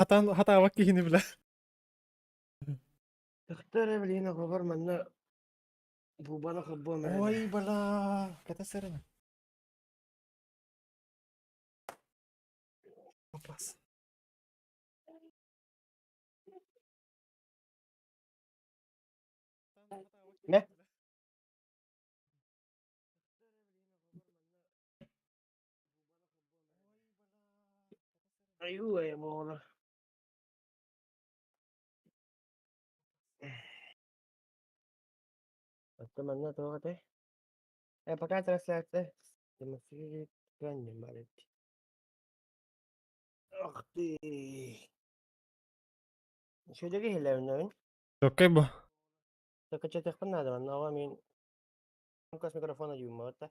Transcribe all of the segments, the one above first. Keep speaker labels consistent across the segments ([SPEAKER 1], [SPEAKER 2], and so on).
[SPEAKER 1] Хатан хатаабак киһини билэ.
[SPEAKER 2] Төхтөр блин оҕобор манна бубаны холбуом эрэ.
[SPEAKER 1] Ой, бала, ката сырына. Опас.
[SPEAKER 2] Ne? Айуу буолар. Оттон манна туох этэй? Э, пока трансляция. Демонстрировать. Ах ты. Şöyle киһилэринэбин.
[SPEAKER 1] Окей бу.
[SPEAKER 2] Качатыахпын наада манна оҕо мин Мкас микрофона дьууммабыт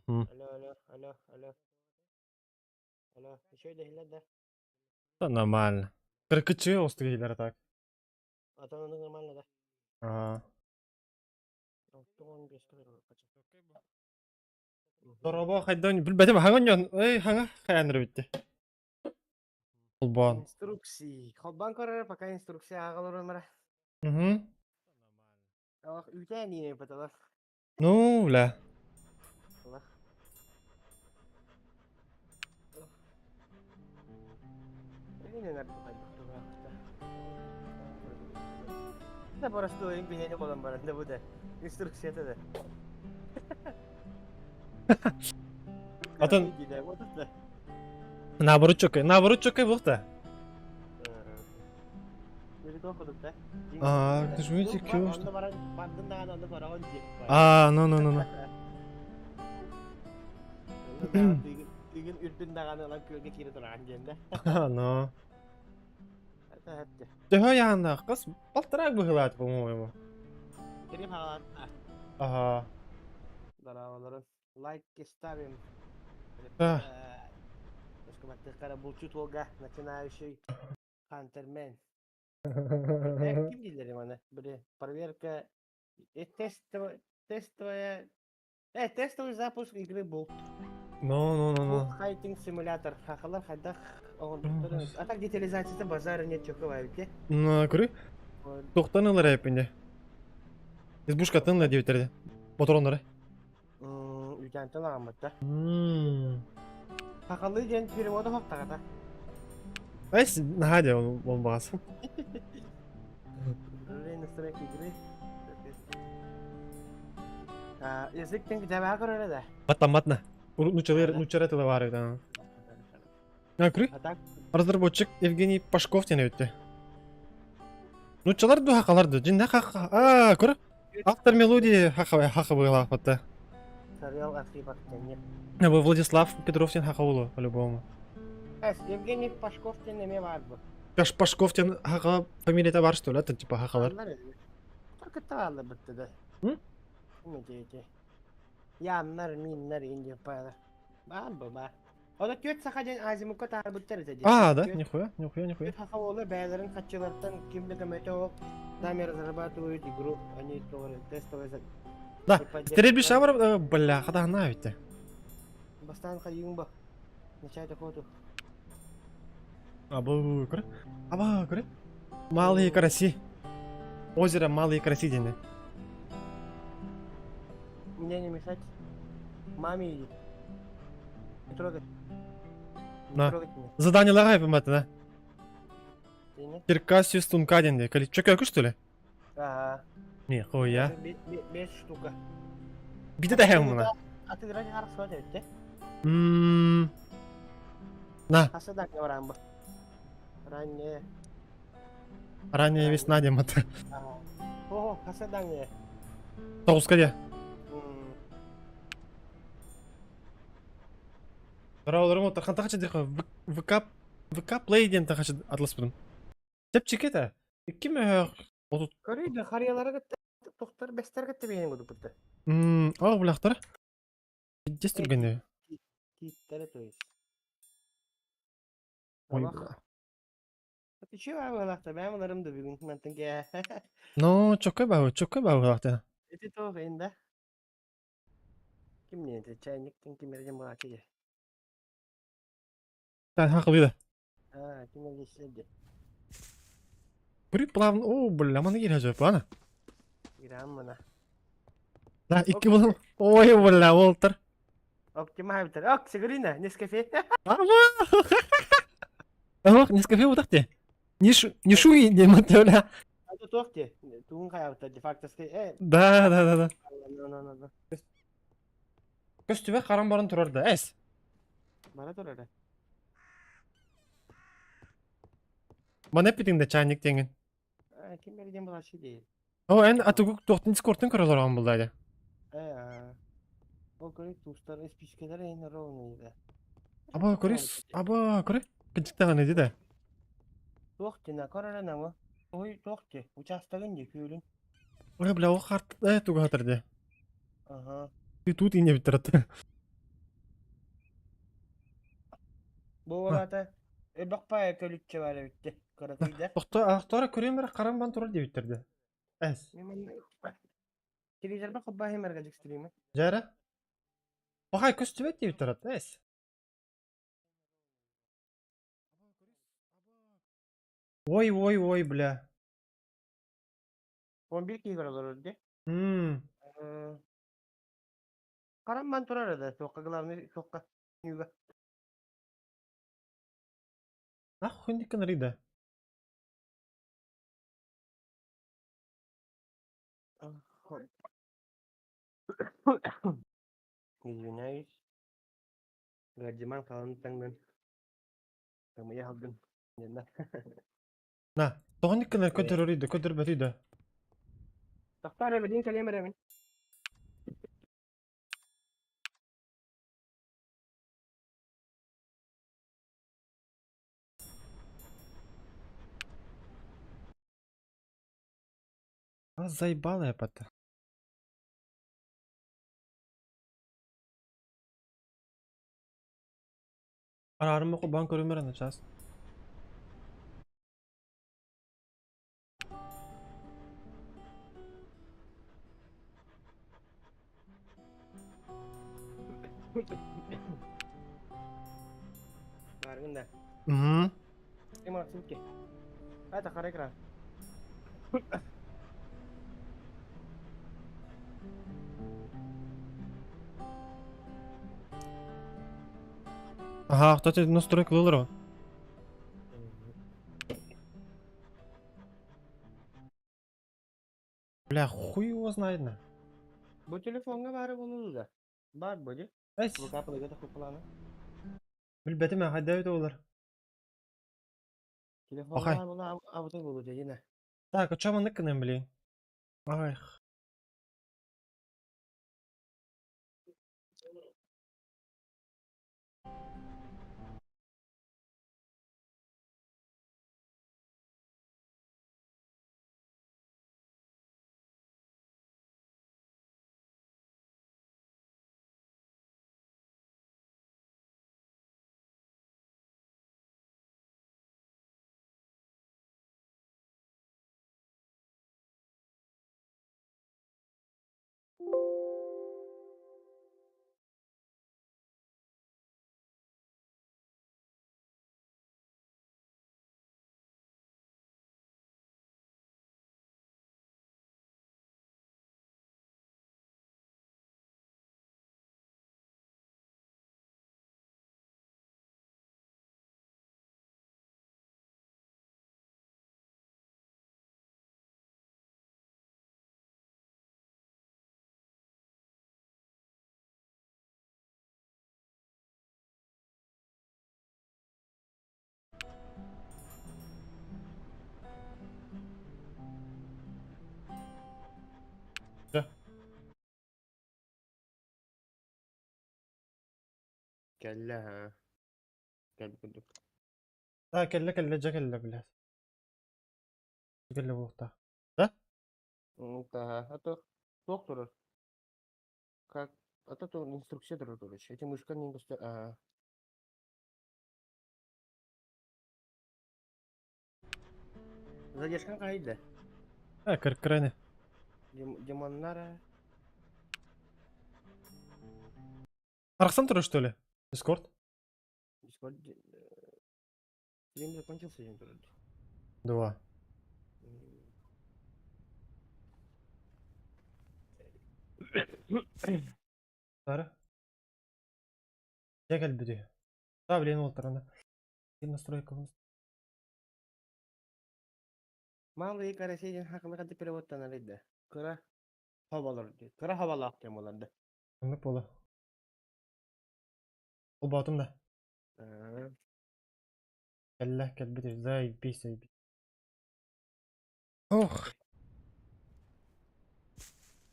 [SPEAKER 2] Алло, алло, алло, алло. Алло, еще иһиллэр да?
[SPEAKER 1] Да нормально. Кыркычы остук иһиллэр так.
[SPEAKER 2] А то ону нормально да.
[SPEAKER 1] Аа.
[SPEAKER 2] 65
[SPEAKER 1] Доробо хайдан билбэтим хаҥа ньон эй хаҥа хайаныр битти. Холбоон.
[SPEAKER 2] Инструкции. Холбоон көрөр, пока инструкция ааҕалар
[SPEAKER 1] Угу.
[SPEAKER 2] Ох, үүтээн диэн потолок.
[SPEAKER 1] Ну, бля.
[SPEAKER 2] Алах. Да просто биһиэни болон баран да бу да инструкцията да.
[SPEAKER 1] Атын наоборот чөкөй, наоборот чөкөй буолта. А, нажмите Q. А, ну ну ну ну.
[SPEAKER 2] Тыгын үрдүн даҕаны ылан күөлгэ киирэ тураан диэн да.
[SPEAKER 1] Но. Төһө яаннаах қыз полтора быһылаат, по-моему.
[SPEAKER 2] Кирим хаалаат.
[SPEAKER 1] Ага.
[SPEAKER 2] Здороваларын. Лайк ставим.
[SPEAKER 1] Да.
[SPEAKER 2] Булчут уолга начинающий хантермен. Ким дииллэр маны? Били проверка тестовая тестовая тестовый запуск игры Болт.
[SPEAKER 1] Ну, ну, ну, ну.
[SPEAKER 2] Хайтинг симулятор. Хахалар хайдах А так детализацията базара нет чокова ведь.
[SPEAKER 1] Ну, көрү. Тоқтан ылар эпинде. Избушкатын ла диэбиттерде. Ботуроннары.
[SPEAKER 2] Үтәнтен ағаммытта. Хахалы диэн перевода хоптағата.
[SPEAKER 1] Айс, наһаа ол бағас.
[SPEAKER 2] Управление настройки игры. Язык тен жабаа көрөрө да.
[SPEAKER 1] Баттамматна. Нучалар нучара тыла бар да. А, көрү.
[SPEAKER 2] А так
[SPEAKER 1] Разработчик Евгений Пашков тен өтті. Нучалар ду хақалар ду. Жин ха А, көрү. Автор мелодии хаха хаха была.
[SPEAKER 2] Сарыал Архипов нет.
[SPEAKER 1] Владислав Петров тен хаха улу, по-любому.
[SPEAKER 2] Эс, Евгений Пашков тен неме бар бу.
[SPEAKER 1] Паш Пашков тен хаха фамилията бар что ли, это типа хахалар.
[SPEAKER 2] Только таалы бітті да.
[SPEAKER 1] М?
[SPEAKER 2] Эти. Яннар, миннар, инди пайлар. Бар бу бар. Ода төт саха ден азимукка таар буттар эте.
[SPEAKER 1] А, да, нихуя, нихуя, нихуя.
[SPEAKER 2] Төт хаха олы бәйлерин хатчылардан кимде көмөтө оқ. Сами разрабатывают игру, они тоже тестовые.
[SPEAKER 1] Да, Стрельбище шабар, бля, хата на ведь.
[SPEAKER 2] Бастан хайын ба. Начать охоту.
[SPEAKER 1] Абы, көрө. Аба, көрө. Малые караси. Озеро Малые караси дени.
[SPEAKER 2] Мне не мешать. Маме иди. Не трогать. Не
[SPEAKER 1] На.
[SPEAKER 2] трогать меня.
[SPEAKER 1] Задание лагай поматы, да?
[SPEAKER 2] Ты не?
[SPEAKER 1] Киркасию стунка денде. Кали, чё, как, что ли?
[SPEAKER 2] Ага.
[SPEAKER 1] Не, хуя.
[SPEAKER 2] Бес штука.
[SPEAKER 1] Биде да хэм мына.
[SPEAKER 2] А ты ради хорошо это?
[SPEAKER 1] Ммм. На,
[SPEAKER 2] Аса да говорам. Ранее.
[SPEAKER 1] ранняя весна демата.
[SPEAKER 2] Ага. О, аса да не.
[SPEAKER 1] Тоғызқа де. Рауларым отыр тахачы дихо ВК ВК Play ден тахачы атласпыдым. Тепчик это. Ким отут
[SPEAKER 2] Көрүйді, харьялары кітті, тоқтар, бәстер кітті бейін күді бұтты.
[SPEAKER 1] Мм, ау булахтар. Дес түргенде.
[SPEAKER 2] Киттері, то есть.
[SPEAKER 1] Ой,
[SPEAKER 2] Аллах.
[SPEAKER 1] бля.
[SPEAKER 2] Ты чё, аллахта, бәм оларым да бүгін мәнтінге.
[SPEAKER 1] Ну, чокой бау, чокой бау булахта.
[SPEAKER 2] Эти тоқ енді. Ким не, это чайниктің кимерден бұға чеге.
[SPEAKER 1] Та хақылыды.
[SPEAKER 2] А, ким эллиссэр дии.
[SPEAKER 1] При плавно, о, бля, маны киирэ сөп, ана.
[SPEAKER 2] Грамм мына.
[SPEAKER 1] Да, икки булан. Ой, бля, Уолтер.
[SPEAKER 2] Оптимайбытар. Ок, сигурина, Нескафе.
[SPEAKER 1] Ох, Нескафе утах те. Не шу, не шуи, не матөля.
[SPEAKER 2] А то туох те. Тугун хайабыттар де факто э.
[SPEAKER 1] Да, да, да, да.
[SPEAKER 2] Ну, ну, ну, ну.
[SPEAKER 1] Көстүбэ харан баран турар да, эс.
[SPEAKER 2] Бара турар.
[SPEAKER 1] Мана эппитиҥ да чаанньык диэҥҥин.
[SPEAKER 2] Ким бэрдиэн булааччы дии.
[SPEAKER 1] Оо, эн атыгы туохтун дискордтан көрө олороҕун булла дии.
[SPEAKER 2] Ээ, ол көрүй туустар испиискэлэр эйин ровный да.
[SPEAKER 1] Аба көрүй, аба көрүй. Кынчыктаҕын иди да.
[SPEAKER 2] Туох дина көрөрө намы. Ой, туох ди, участогын ди күөлүн.
[SPEAKER 1] Ой, бля, ол харт э туга хатыр ди.
[SPEAKER 2] Аха.
[SPEAKER 1] Ты тут и не биттэрэтэ.
[SPEAKER 2] Бу уолата элбэх паайа көлүччэ баар эбит кыратыйда.
[SPEAKER 1] Охтора көрүөм эрэ харам бан турар диэбиттэр Эс.
[SPEAKER 2] Телевизорба холбааһым эргадик стримы.
[SPEAKER 1] Дьэ Пахай көстүбэт диэбиттэр эс. Ой, ой, ой, бля.
[SPEAKER 2] 11 киһи көрө олорор дии.
[SPEAKER 1] Мм.
[SPEAKER 2] Харам бан турар да, туохха главный туохха ньуга.
[SPEAKER 1] Нахуй не да.
[SPEAKER 2] Извиняюсь. Гардиман халын таҥнан. Тамыйа халдым.
[SPEAKER 1] На, тоҕо гынар көтөрөр да, көтөрбөтүй да.
[SPEAKER 2] Тохтоор эбэтин кэлиэм эрэбин.
[SPEAKER 1] А заебала я пота. Араарым холбоон көрүмэр аны час.
[SPEAKER 2] Бааргын да.
[SPEAKER 1] Мм.
[SPEAKER 2] Ким арсыбыт Это хара экран.
[SPEAKER 1] Ага, кто-то настройка долларов. Бля, хуй его знает на.
[SPEAKER 2] Бу телефоҥҥа баара буолуо да. Баар бу дии.
[SPEAKER 1] Эс.
[SPEAKER 2] ВК плейга тахпыппалаана.
[SPEAKER 1] Билбэтим хайда эбит олар.
[SPEAKER 2] Телефоҥҥа
[SPEAKER 1] Пахай.
[SPEAKER 2] баар буолла абытай буолуо дьэ
[SPEAKER 1] Так, а чё мы ныкаем, блин? Ай. Да.
[SPEAKER 2] Кэллэ ха. Кэлбит курдук.
[SPEAKER 1] Да, кэллэ кэллэ дьэ кэллэ бля. Кэллэ буолуохтаах. Да?
[SPEAKER 2] Да, а то туох турар? Как? А то то инструкция турар короче. Эти мышка не гостер. А. Задержкаҥ хаһыйда?
[SPEAKER 1] А, кыркыраны.
[SPEAKER 2] Демоннара.
[SPEAKER 1] Арахсан турар что ли? Дискорд?
[SPEAKER 2] Дискорд. Стрим закончился диэн турар.
[SPEAKER 1] Два. Сара. Дьэ кэлбит үһү. Да, блин, уолтарана. Настройка.
[SPEAKER 2] Малые караси диэн хакылыга да переводтанар да. Кыра хоболор дии. Кыра хоболоох диэн буолар да.
[SPEAKER 1] Оннук буолуо. Холбоотум да.
[SPEAKER 2] Аа.
[SPEAKER 1] Кэллэ, кэлбит үһү. Заебись, заебись. Ох.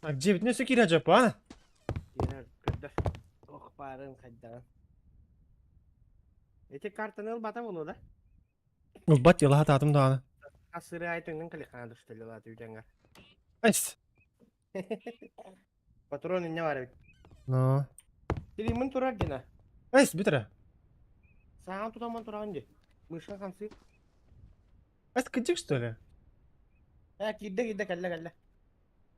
[SPEAKER 1] А где ведь не киирэ дьоппо, а?
[SPEAKER 2] Киирэр көрдөр. Ох баарын хайдаҕын. Ити картаны ылбата буолуо да?
[SPEAKER 1] Ылбат дьыалаһа таатым даҕаны.
[SPEAKER 2] Хас сырыы аайы түҥҥүн кэлиххана дусталлаата үтэҥҥэ.
[SPEAKER 1] Айс.
[SPEAKER 2] Патрон инньэ баар эбит.
[SPEAKER 1] Но.
[SPEAKER 2] Тириммин турар дина.
[SPEAKER 1] Айс, бүтэрэ.
[SPEAKER 2] Саҥа тутаммын тураҕын дии. Мышка хамсыыр.
[SPEAKER 1] Айс, кыдьык что ли?
[SPEAKER 2] Ээ, киирдэ киирдэ кэллэ кэллэ.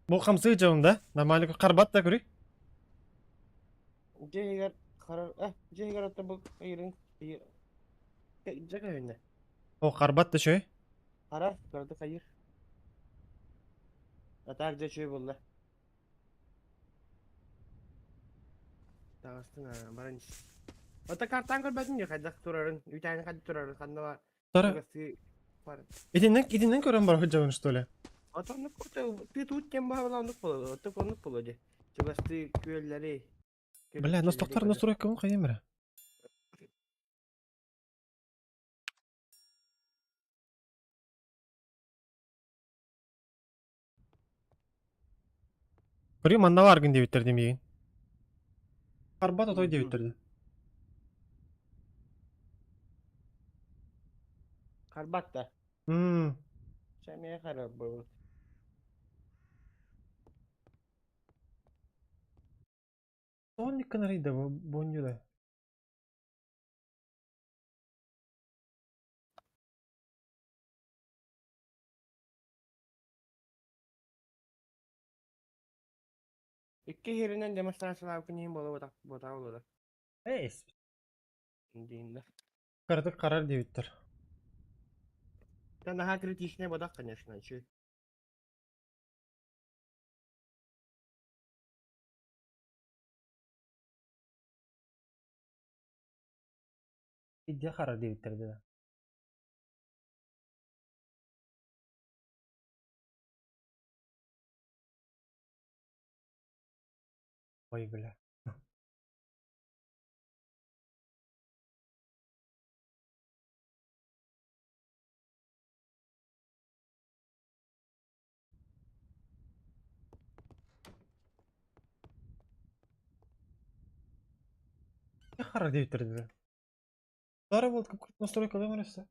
[SPEAKER 1] Бу хамсыы дьон да? Нормально харбат да көрүй.
[SPEAKER 2] Дьиэ иһигэр харар дьиэ иһигэр отто бу ыйырын дьэ көһүннэ.
[SPEAKER 1] О, харбат да чөй.
[SPEAKER 2] Харар, көрдө хайыр. А так дьэ чөй буолла. Таҕыстын аа, баран ис. Ото картаан көрбөтүн дии хайдах турарын, үүтээнин хайдах турарын, ханна бар
[SPEAKER 1] Тара.
[SPEAKER 2] чугастыы бар.
[SPEAKER 1] Итиннэн итиннэн көрөн бар сылдьабын что ли?
[SPEAKER 2] Ото оннук тыы туут диэн баһабыла оннук буолуо, ото оннук буолуо дии. Чугастыы күөллэри,
[SPEAKER 1] Бля,
[SPEAKER 2] көлүччэлэри
[SPEAKER 1] ностохтор
[SPEAKER 2] көрөр.
[SPEAKER 1] настройкабын хайым эрэ. Көрү манна бааргын диэбиттэр дии миигин. Харбат отой диэбиттэр дии.
[SPEAKER 2] Харбат да.
[SPEAKER 1] Мм.
[SPEAKER 2] Чэ эмиэ харабыл.
[SPEAKER 1] Тоҕо арыйда бу бонньуда?
[SPEAKER 2] Икки иһиринэн демонстрациялаабыккын иһин буола буотаҕа буолуо
[SPEAKER 1] Эй,
[SPEAKER 2] диин да.
[SPEAKER 1] кыратык харар диэбиттэр.
[SPEAKER 2] Та наһаа критичнэй бодох, конечно, үчүгэй.
[SPEAKER 1] Идде харар диэбиттэр да. Ой, бля. Харар диэбиттэр да. Тара вот как настройка выморился.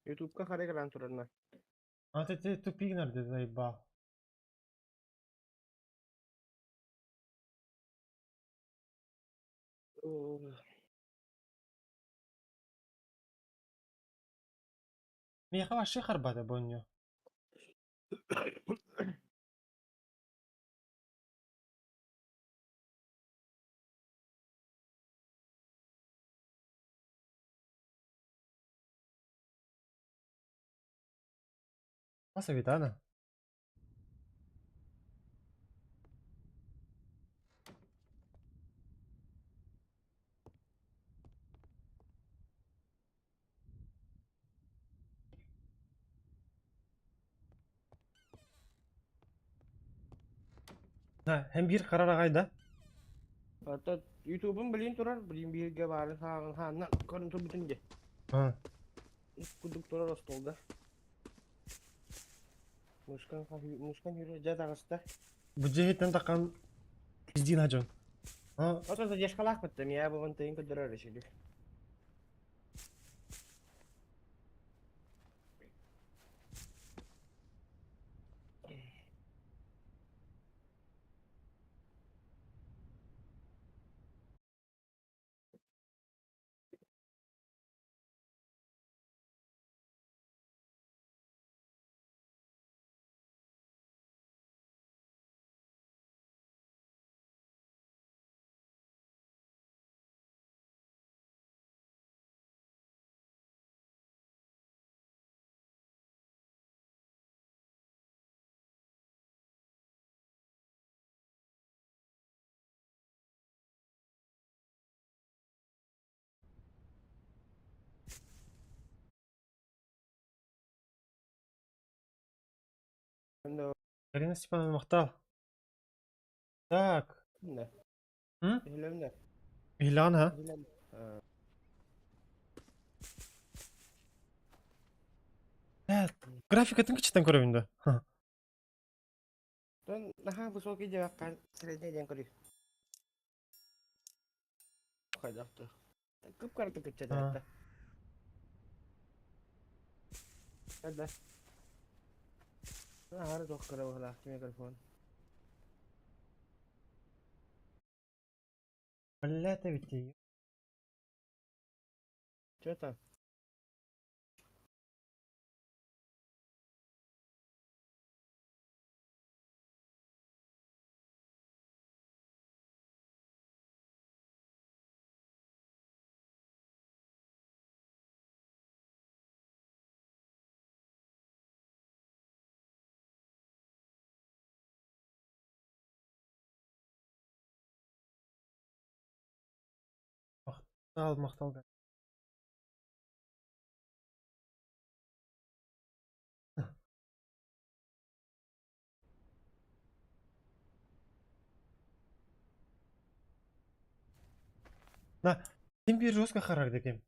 [SPEAKER 2] Ютубка хара экран турарна.
[SPEAKER 1] А ты тупик ты заебал. Миэхэ вообще харбата бонньо. Мас эбит, ана. Һэм биир харар аҕай да?
[SPEAKER 2] Оттон Ютубун билин турар, билин бииргэ баарын хааҕын хаанна көрөн турбутун дии. Курдук турар остуолга. Мышкан мышкан жүрө дьэ таҕыста.
[SPEAKER 1] Бу дьиэһиттэн таххан пиздин дьон.
[SPEAKER 2] Ото задержкалаах бытта, мия бугун тыйын көрдөрөр решили.
[SPEAKER 1] Карина Степановна, махтал. Так. М? Иһиллэҕин ha? Графикатын кичтэн көрөбүн да.
[SPEAKER 2] Наһаа высокий диэххэ средний диэн көрүү. Хайдах да. Кып-кыратык кыччатаатта. Да. Аһары туох кыра быһылаах микрофон.
[SPEAKER 1] Блядь, эбит.
[SPEAKER 2] Что там?
[SPEAKER 1] Махтал, махтал. На, ким биир жестко харар декем.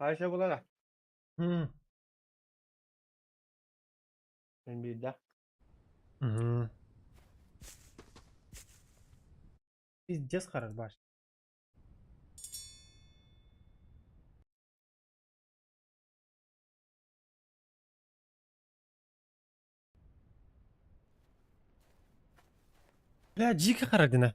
[SPEAKER 2] Айша булара. Мен биирдэ.
[SPEAKER 1] Пиздец харар баш. Бля, дико харар дина.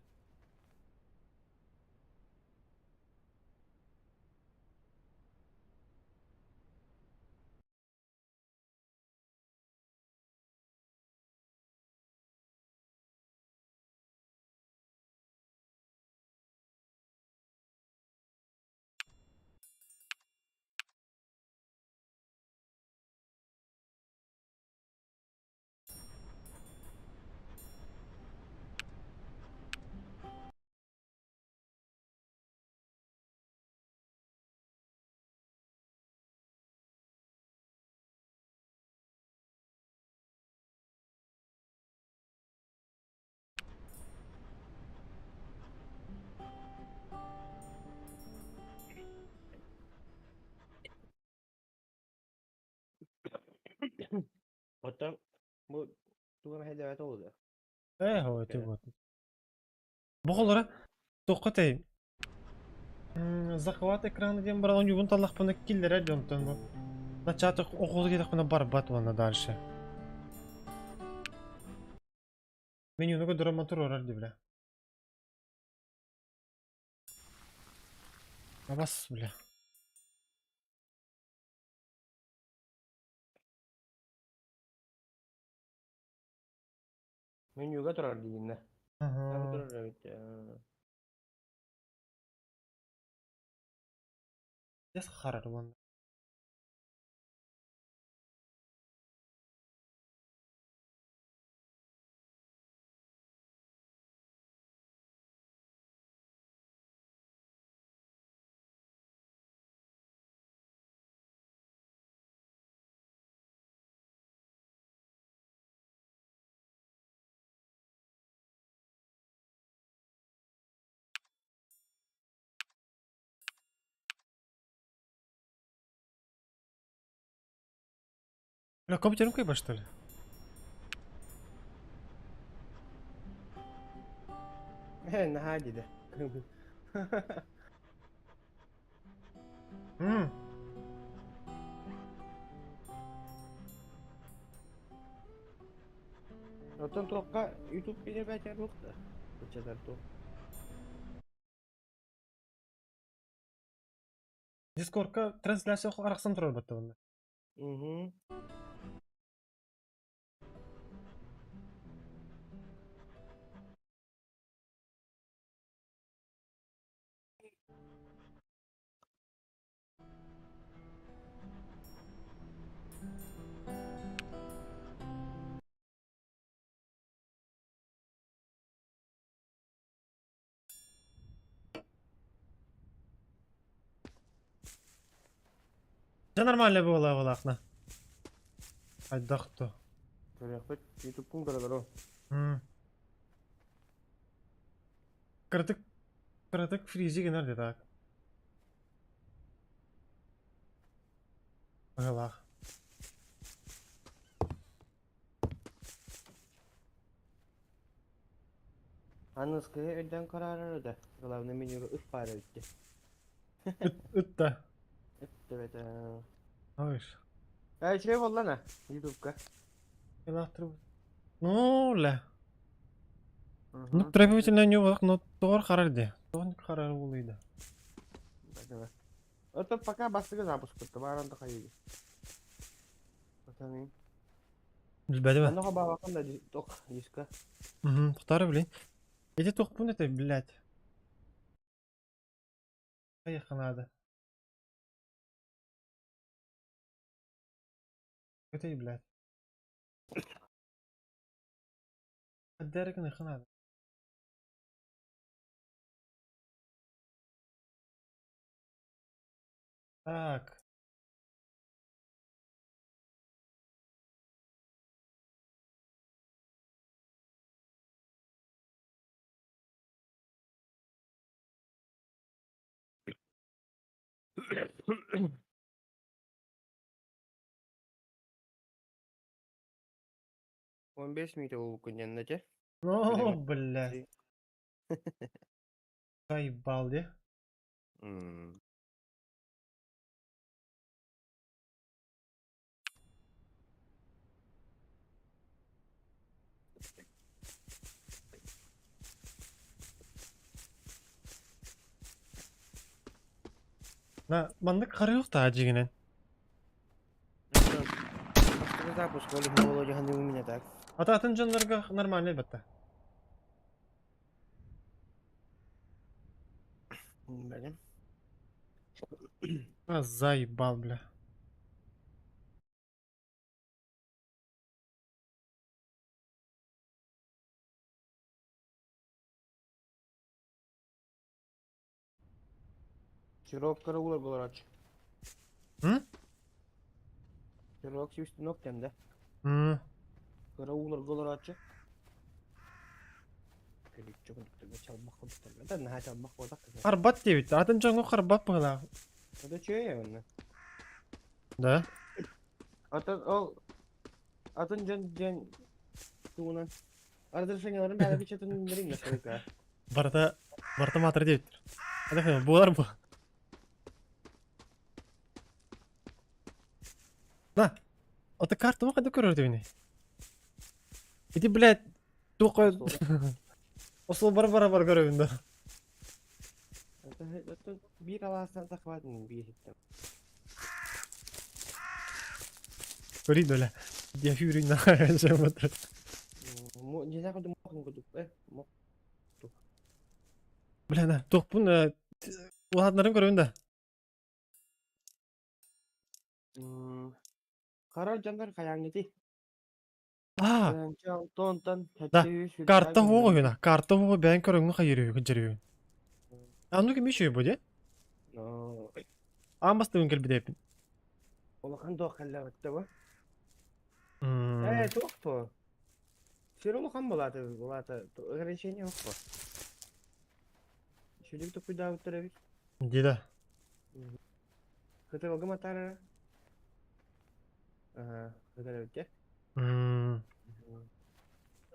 [SPEAKER 2] Оттон бу тугу мэһэйдээбэтэ буолуо.
[SPEAKER 1] Ээ, ити вот. Бу холора туохха этэй? Захват экрана диэн баран ойуубун таллахпына киллэрэр дьонтон бу. Начааты оҕолу диэтэхпинэ барбат уонна дальше. Менюну көрдөрөн туруорар дии бля. Абас бля.
[SPEAKER 2] Менюга турар диигиннэ.
[SPEAKER 1] Ага.
[SPEAKER 2] Турар эбит.
[SPEAKER 1] Дес харар уонна. Бля, компьютером кайба, что ли?
[SPEAKER 2] Ээ, наһаа диде.
[SPEAKER 1] М.
[SPEAKER 2] Оттон туохха YouTube киирбэтэ туох да. Ыччатар туох.
[SPEAKER 1] Дискордка трансляция арахсан турар баттабынна.
[SPEAKER 2] Угу.
[SPEAKER 1] Дьэ нормально буола буолаахна. Хайдах то.
[SPEAKER 2] Көрүөхпүт YouTube-кун көрөлөрү.
[SPEAKER 1] Кыратык кыратык фризи гынар де так. Быһылаах.
[SPEAKER 2] Аныскыһы өйдөөн көрөөрөр да. Главное менюга ыт баар эбит дии.
[SPEAKER 1] Ыт ыт да.
[SPEAKER 2] Ыт эбит.
[SPEAKER 1] Ой.
[SPEAKER 2] Э, үчүгэй буолла на YouTube-ка.
[SPEAKER 1] Ну, ля. Ну, требовательно не было, но тор харар де. Тор харар улыйда.
[SPEAKER 2] Это пока бастыгы запуск кытта баран да хайы. Пацаны.
[SPEAKER 1] Билбэтим.
[SPEAKER 2] Онно хабаабаккын да тох диска.
[SPEAKER 1] Угу, Второй, блин. Эти тохпун это, блядь. Поехал надо. Это и, блядь. Дерек надо. Так.
[SPEAKER 2] 15 мүнүүтэ буолбуккун диэн этэ.
[SPEAKER 1] Ну, блядь. Заебал, де. На, маннык харыах та дьиҥинэн.
[SPEAKER 2] Бастакы запуск ол иһин Володя у меня так.
[SPEAKER 1] Ата атын дьоннорго нормальный батта.
[SPEAKER 2] Блин.
[SPEAKER 1] А, заебал, бля.
[SPEAKER 2] Сироп караула голорач.
[SPEAKER 1] М?
[SPEAKER 2] Сироп сүүс нок да.
[SPEAKER 1] М.
[SPEAKER 2] Караулар голорач.
[SPEAKER 1] Харбат диэбит. Атын дьоҥҥо харбат быһыылаах.
[SPEAKER 2] Это че онно?
[SPEAKER 1] Да?
[SPEAKER 2] Атын ол атын дьон дьон тугунан. Разрешениеларын бэйэ бичэтин настройка.
[SPEAKER 1] Барыта, барыта маатыр диэбиттэр. Ана буолар бу. На, ото картама хайда көрөр дебини. Ити, блядь, туох Осол бар бара бар көрөбүн да.
[SPEAKER 2] Биир алаастан захватын биир иһиттим.
[SPEAKER 1] Көрүй бөлө. Дия фүүрүн на.
[SPEAKER 2] Дьиэ курдук мохун курдук э мох.
[SPEAKER 1] Бля, на, туохпун улаатнарын көрөбүн да.
[SPEAKER 2] Харар дьоннор хайаҥҥытый?
[SPEAKER 1] Аа,
[SPEAKER 2] Онтон
[SPEAKER 1] да, карта хуоҕа үһүнэ. Карта хуоҕа бэйэҥ көрөҥҥө хайыр үһү кыдьар Анну ким үчүгэй бу дии? Аан бастыгын кэлбит эппин.
[SPEAKER 2] Улахан туох кэллэҕиттэ бу? Ээ, туох бу? Сир улахан булаата, булаата, ограничение yok bu. Şöyle bir tokuydaabıттар эбит.
[SPEAKER 1] Дии да.
[SPEAKER 2] Кытылгым атаарара. Haa, эбит дьэ.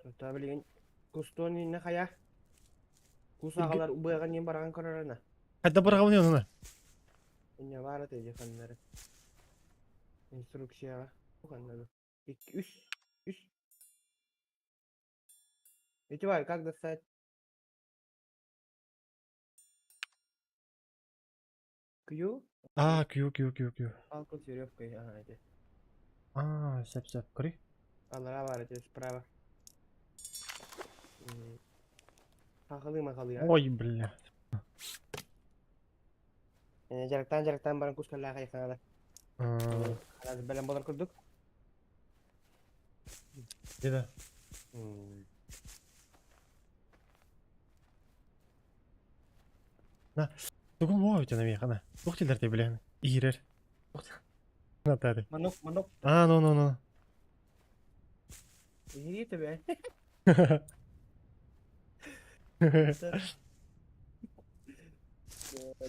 [SPEAKER 2] Оттоо билигин кустуон иннэ хайа? Кус аҕалар быаҕа ньим бараҕан көрөрөнө.
[SPEAKER 1] Хайда быраҕабын онуна?
[SPEAKER 2] Инньэ баара тыйы ханнары. Инструкцияҕа ханнары. Икки, үс, үс. Ити баар, как достать? Q?
[SPEAKER 1] Аа, Q, Q, Q, Q.
[SPEAKER 2] Палку с веревкой, ага, эти.
[SPEAKER 1] Аа, сөп, сөп. Көрүй.
[SPEAKER 2] Аллара баар эти справа. Хахалыы махалыы, а?
[SPEAKER 1] Ой, бля.
[SPEAKER 2] Дьарыктаан дьарыктаан баран кус кэллээх айхаана. Ханаас бэлэм болар курдук.
[SPEAKER 1] Деді. На, тугум оо үтэн эмиэ хана. Туох дииллэр дии билэһин. Иирэр. Натари.
[SPEAKER 2] Манок, манок.
[SPEAKER 1] Аа, ну, ну, ну.
[SPEAKER 2] Иһирии төбө.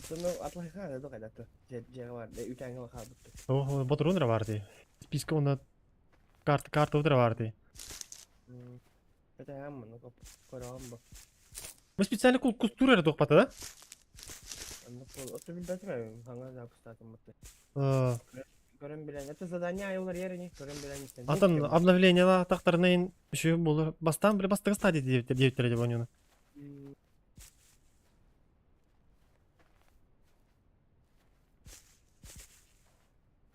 [SPEAKER 2] Тону атлайха да кайдаты. Дьиэҕэ бар, үтээҥҥэ хаалбытты.
[SPEAKER 1] Оо, ботурун эрэ бар дии. Списка уонна карта карта эрэ бар дии.
[SPEAKER 2] Это маннык көрөҕүм бу.
[SPEAKER 1] Бу специально кустуур эрэ туохпата да?
[SPEAKER 2] Оннук буол. Отто билбэтим эбим, хаҥа запустаатым бутты. Көрөн билэн. Это задание айылар ини, көрөн билэн истэн.
[SPEAKER 1] Атын обновлениела тахтарына үшү болу бастаан биле бастыгы стадия диэбиттэр деп онюну.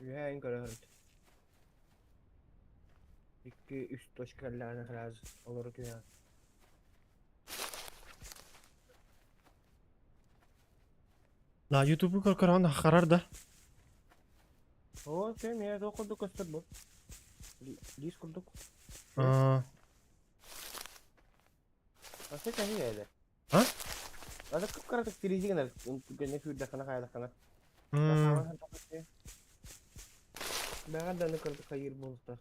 [SPEAKER 2] Үһээн көрөһөрүт. Икки, үс точка кэллэҕинэ сразу олору түһэҕин.
[SPEAKER 1] Да, ютубу көрөн харар да.
[SPEAKER 2] Оо, сен миэ туох курдук көстөр бу? Лиис курдук.
[SPEAKER 1] Аа.
[SPEAKER 2] Асы кэһи эле.
[SPEAKER 1] А?
[SPEAKER 2] Асы кып-кыратык тиризи гынар, гэнэ сүүрдэххинэ хайдаххына. Бэҕэ да аны кырдык хайыыр буолуохтаах.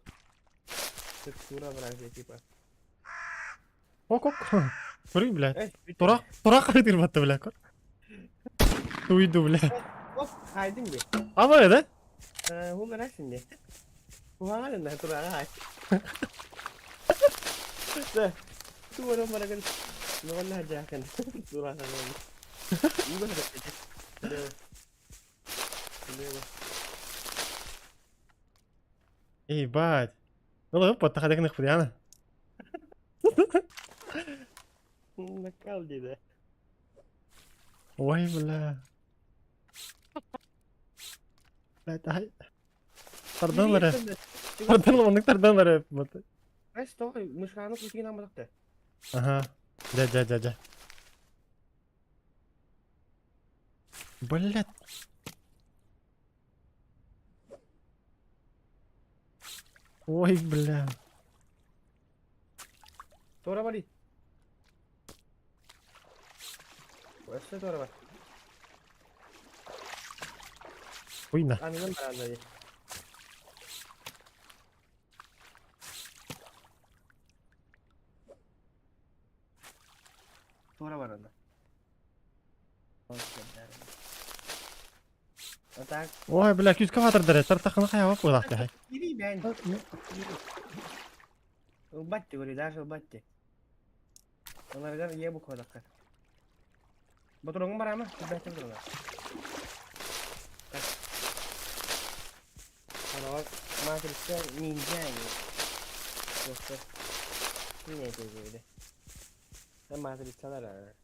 [SPEAKER 2] Текстура вражья типа.
[SPEAKER 1] Ок ок. Көрүй, блядь. Тура тура хайдыр батты, бля. Туйду, бля.
[SPEAKER 2] Оп, хайдың би.
[SPEAKER 1] Ама да?
[SPEAKER 2] Ху гынасың де. Куһаҕан да тураҕа хай. Туора барагын. Нуонна жаакан. Тураҕа. Уга да.
[SPEAKER 1] Ебать. Ну, опа, тахадак нахуяна.
[SPEAKER 2] Накал диде.
[SPEAKER 1] Ой, бля. Блядь, ай. Тардан Тардан оннук тардан эрэ.
[SPEAKER 2] Ай, стой, мышканы кутигин амматахты.
[SPEAKER 1] Ага. Дьэ, дьэ, дьэ, дьэ. Блядь. Ой, бля.
[SPEAKER 2] Туора барый. Өссө туора бар.
[SPEAKER 1] Уйна.
[SPEAKER 2] Анынан бараанна дии. Туора баранна. А так.
[SPEAKER 1] Ой, бля, күүскэ хатырдар тартахына хайаба буолаахтаhay.
[SPEAKER 2] Ири бэн. Ылбатты, говорю, даже ылбатты. Оларыгар ийэ буквалахха. Ботуруҥ барама, бэттэн турар. Хороҕор матрица ниндзя Туохтар. Киинэ этэ Матрицалар.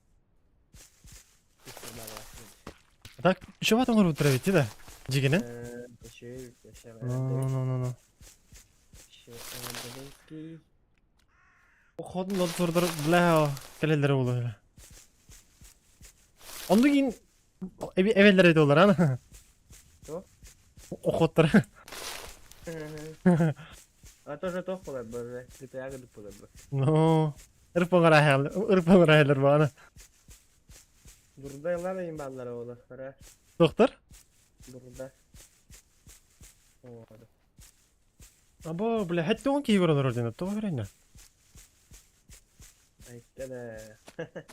[SPEAKER 1] Так, еще потом оҥорбуттар эбит да? Дьигинэн? Ну, ну, ну, ну. Ходун отурдар бля кэлэллэр буолуо. Онду кин эбэллэр эти олар ана. Охоттар.
[SPEAKER 2] А тоже тох болар бу, GTA гыдык болар бу.
[SPEAKER 1] Ну, ырпаңырахелер баана.
[SPEAKER 2] Дурда ылар эйин бааллара ола, хара.
[SPEAKER 1] Доктор?
[SPEAKER 2] Дурда. Оҕоду.
[SPEAKER 1] Або, бля, хэтте он киһи көрөн олорор диэн, тоҕо көрөйнө?
[SPEAKER 2] Айта да.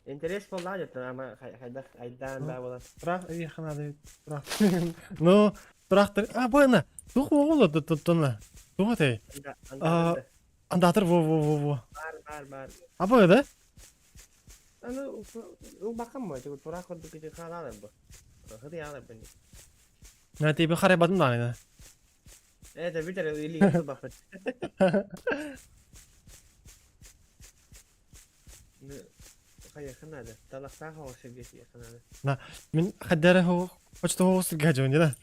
[SPEAKER 2] Интерес буоллаа дьоттон ама хайдах айдаан баа буолан.
[SPEAKER 1] Тураах эйиэхэ наада тураах. Ну, тураахтар а бу туох буолла туттунна. Туох этэй? Андатыр во во во во.
[SPEAKER 2] Бар бар бар.
[SPEAKER 1] А бу да?
[SPEAKER 2] Аны улбакан бу, тураах курдук ити хаалаалар бу. Хытыйаалар бу.
[SPEAKER 1] На тебе харайбадым даҕаны.
[SPEAKER 2] Это бүтэр илиигэ тылбаппыт. Хайыахха наада. Талахтаах оҕо сиргэ тиийиэххэ наада.
[SPEAKER 1] На мин хаддара почта хоҕус сиргэ дьон да.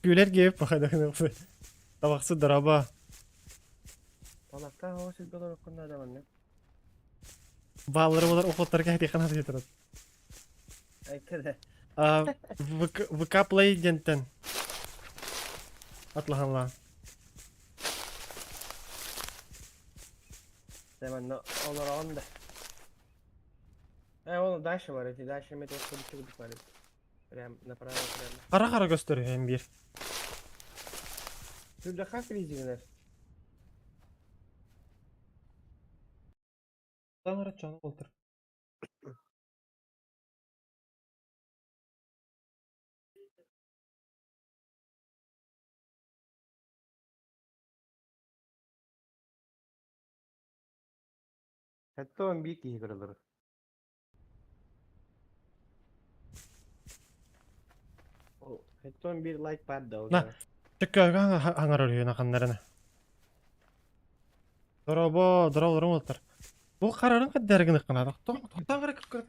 [SPEAKER 1] Күлэр киэп пахадахны. Табахсы дораба.
[SPEAKER 2] Талахтаах оҕо сиргэ олороххун наада манна.
[SPEAKER 1] Бааллары болар охоттар кэһэтиэххэ наада диэтэрэ.
[SPEAKER 2] Айта
[SPEAKER 1] А ВК Play диэнтэн атлаһаллаан.
[SPEAKER 2] Да манна олороҕун да. Ол дальше бар эти, дальше мы тоже курдук бар. Прям направо прямо.
[SPEAKER 1] Хара-хара көстөр эн биир.
[SPEAKER 2] Түрдэхэ фризигинер.
[SPEAKER 1] Таҥара чону олтур.
[SPEAKER 2] 71 киһи көрөлөр. 71 лайк бар да ол.
[SPEAKER 1] На. Чөккөөгө хаҥар өрүһүн ханнарына. Дорообо, дороолорун олтар. Бу харарын каддэргин ыккана. Тоқтан кара кып.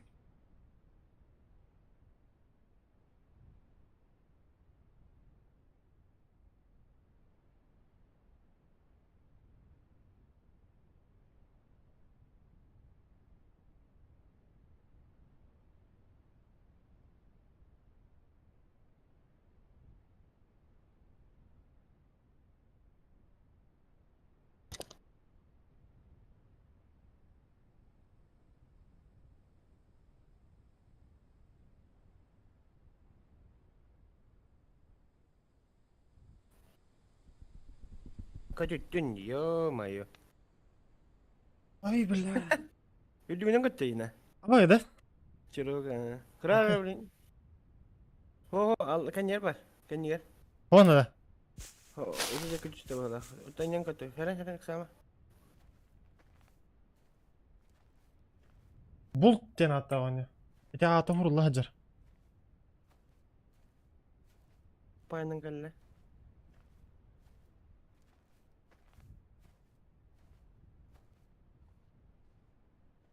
[SPEAKER 2] Көтүттүн, ё-моё.
[SPEAKER 1] Ай, бля.
[SPEAKER 2] Үрдүгүнэн көттөйүнэ.
[SPEAKER 1] Абай да?
[SPEAKER 2] Чирок, кыра, блин. Хо, ал каньер бар. Каньер.
[SPEAKER 1] Вон да.
[SPEAKER 2] Хо, ити күчтө буола. Утаньян көтө. Херен херен сама.
[SPEAKER 1] Булт диэн ааттааҕын. Ити аата хурулла сылдьар.
[SPEAKER 2] Пайнан кэллэ.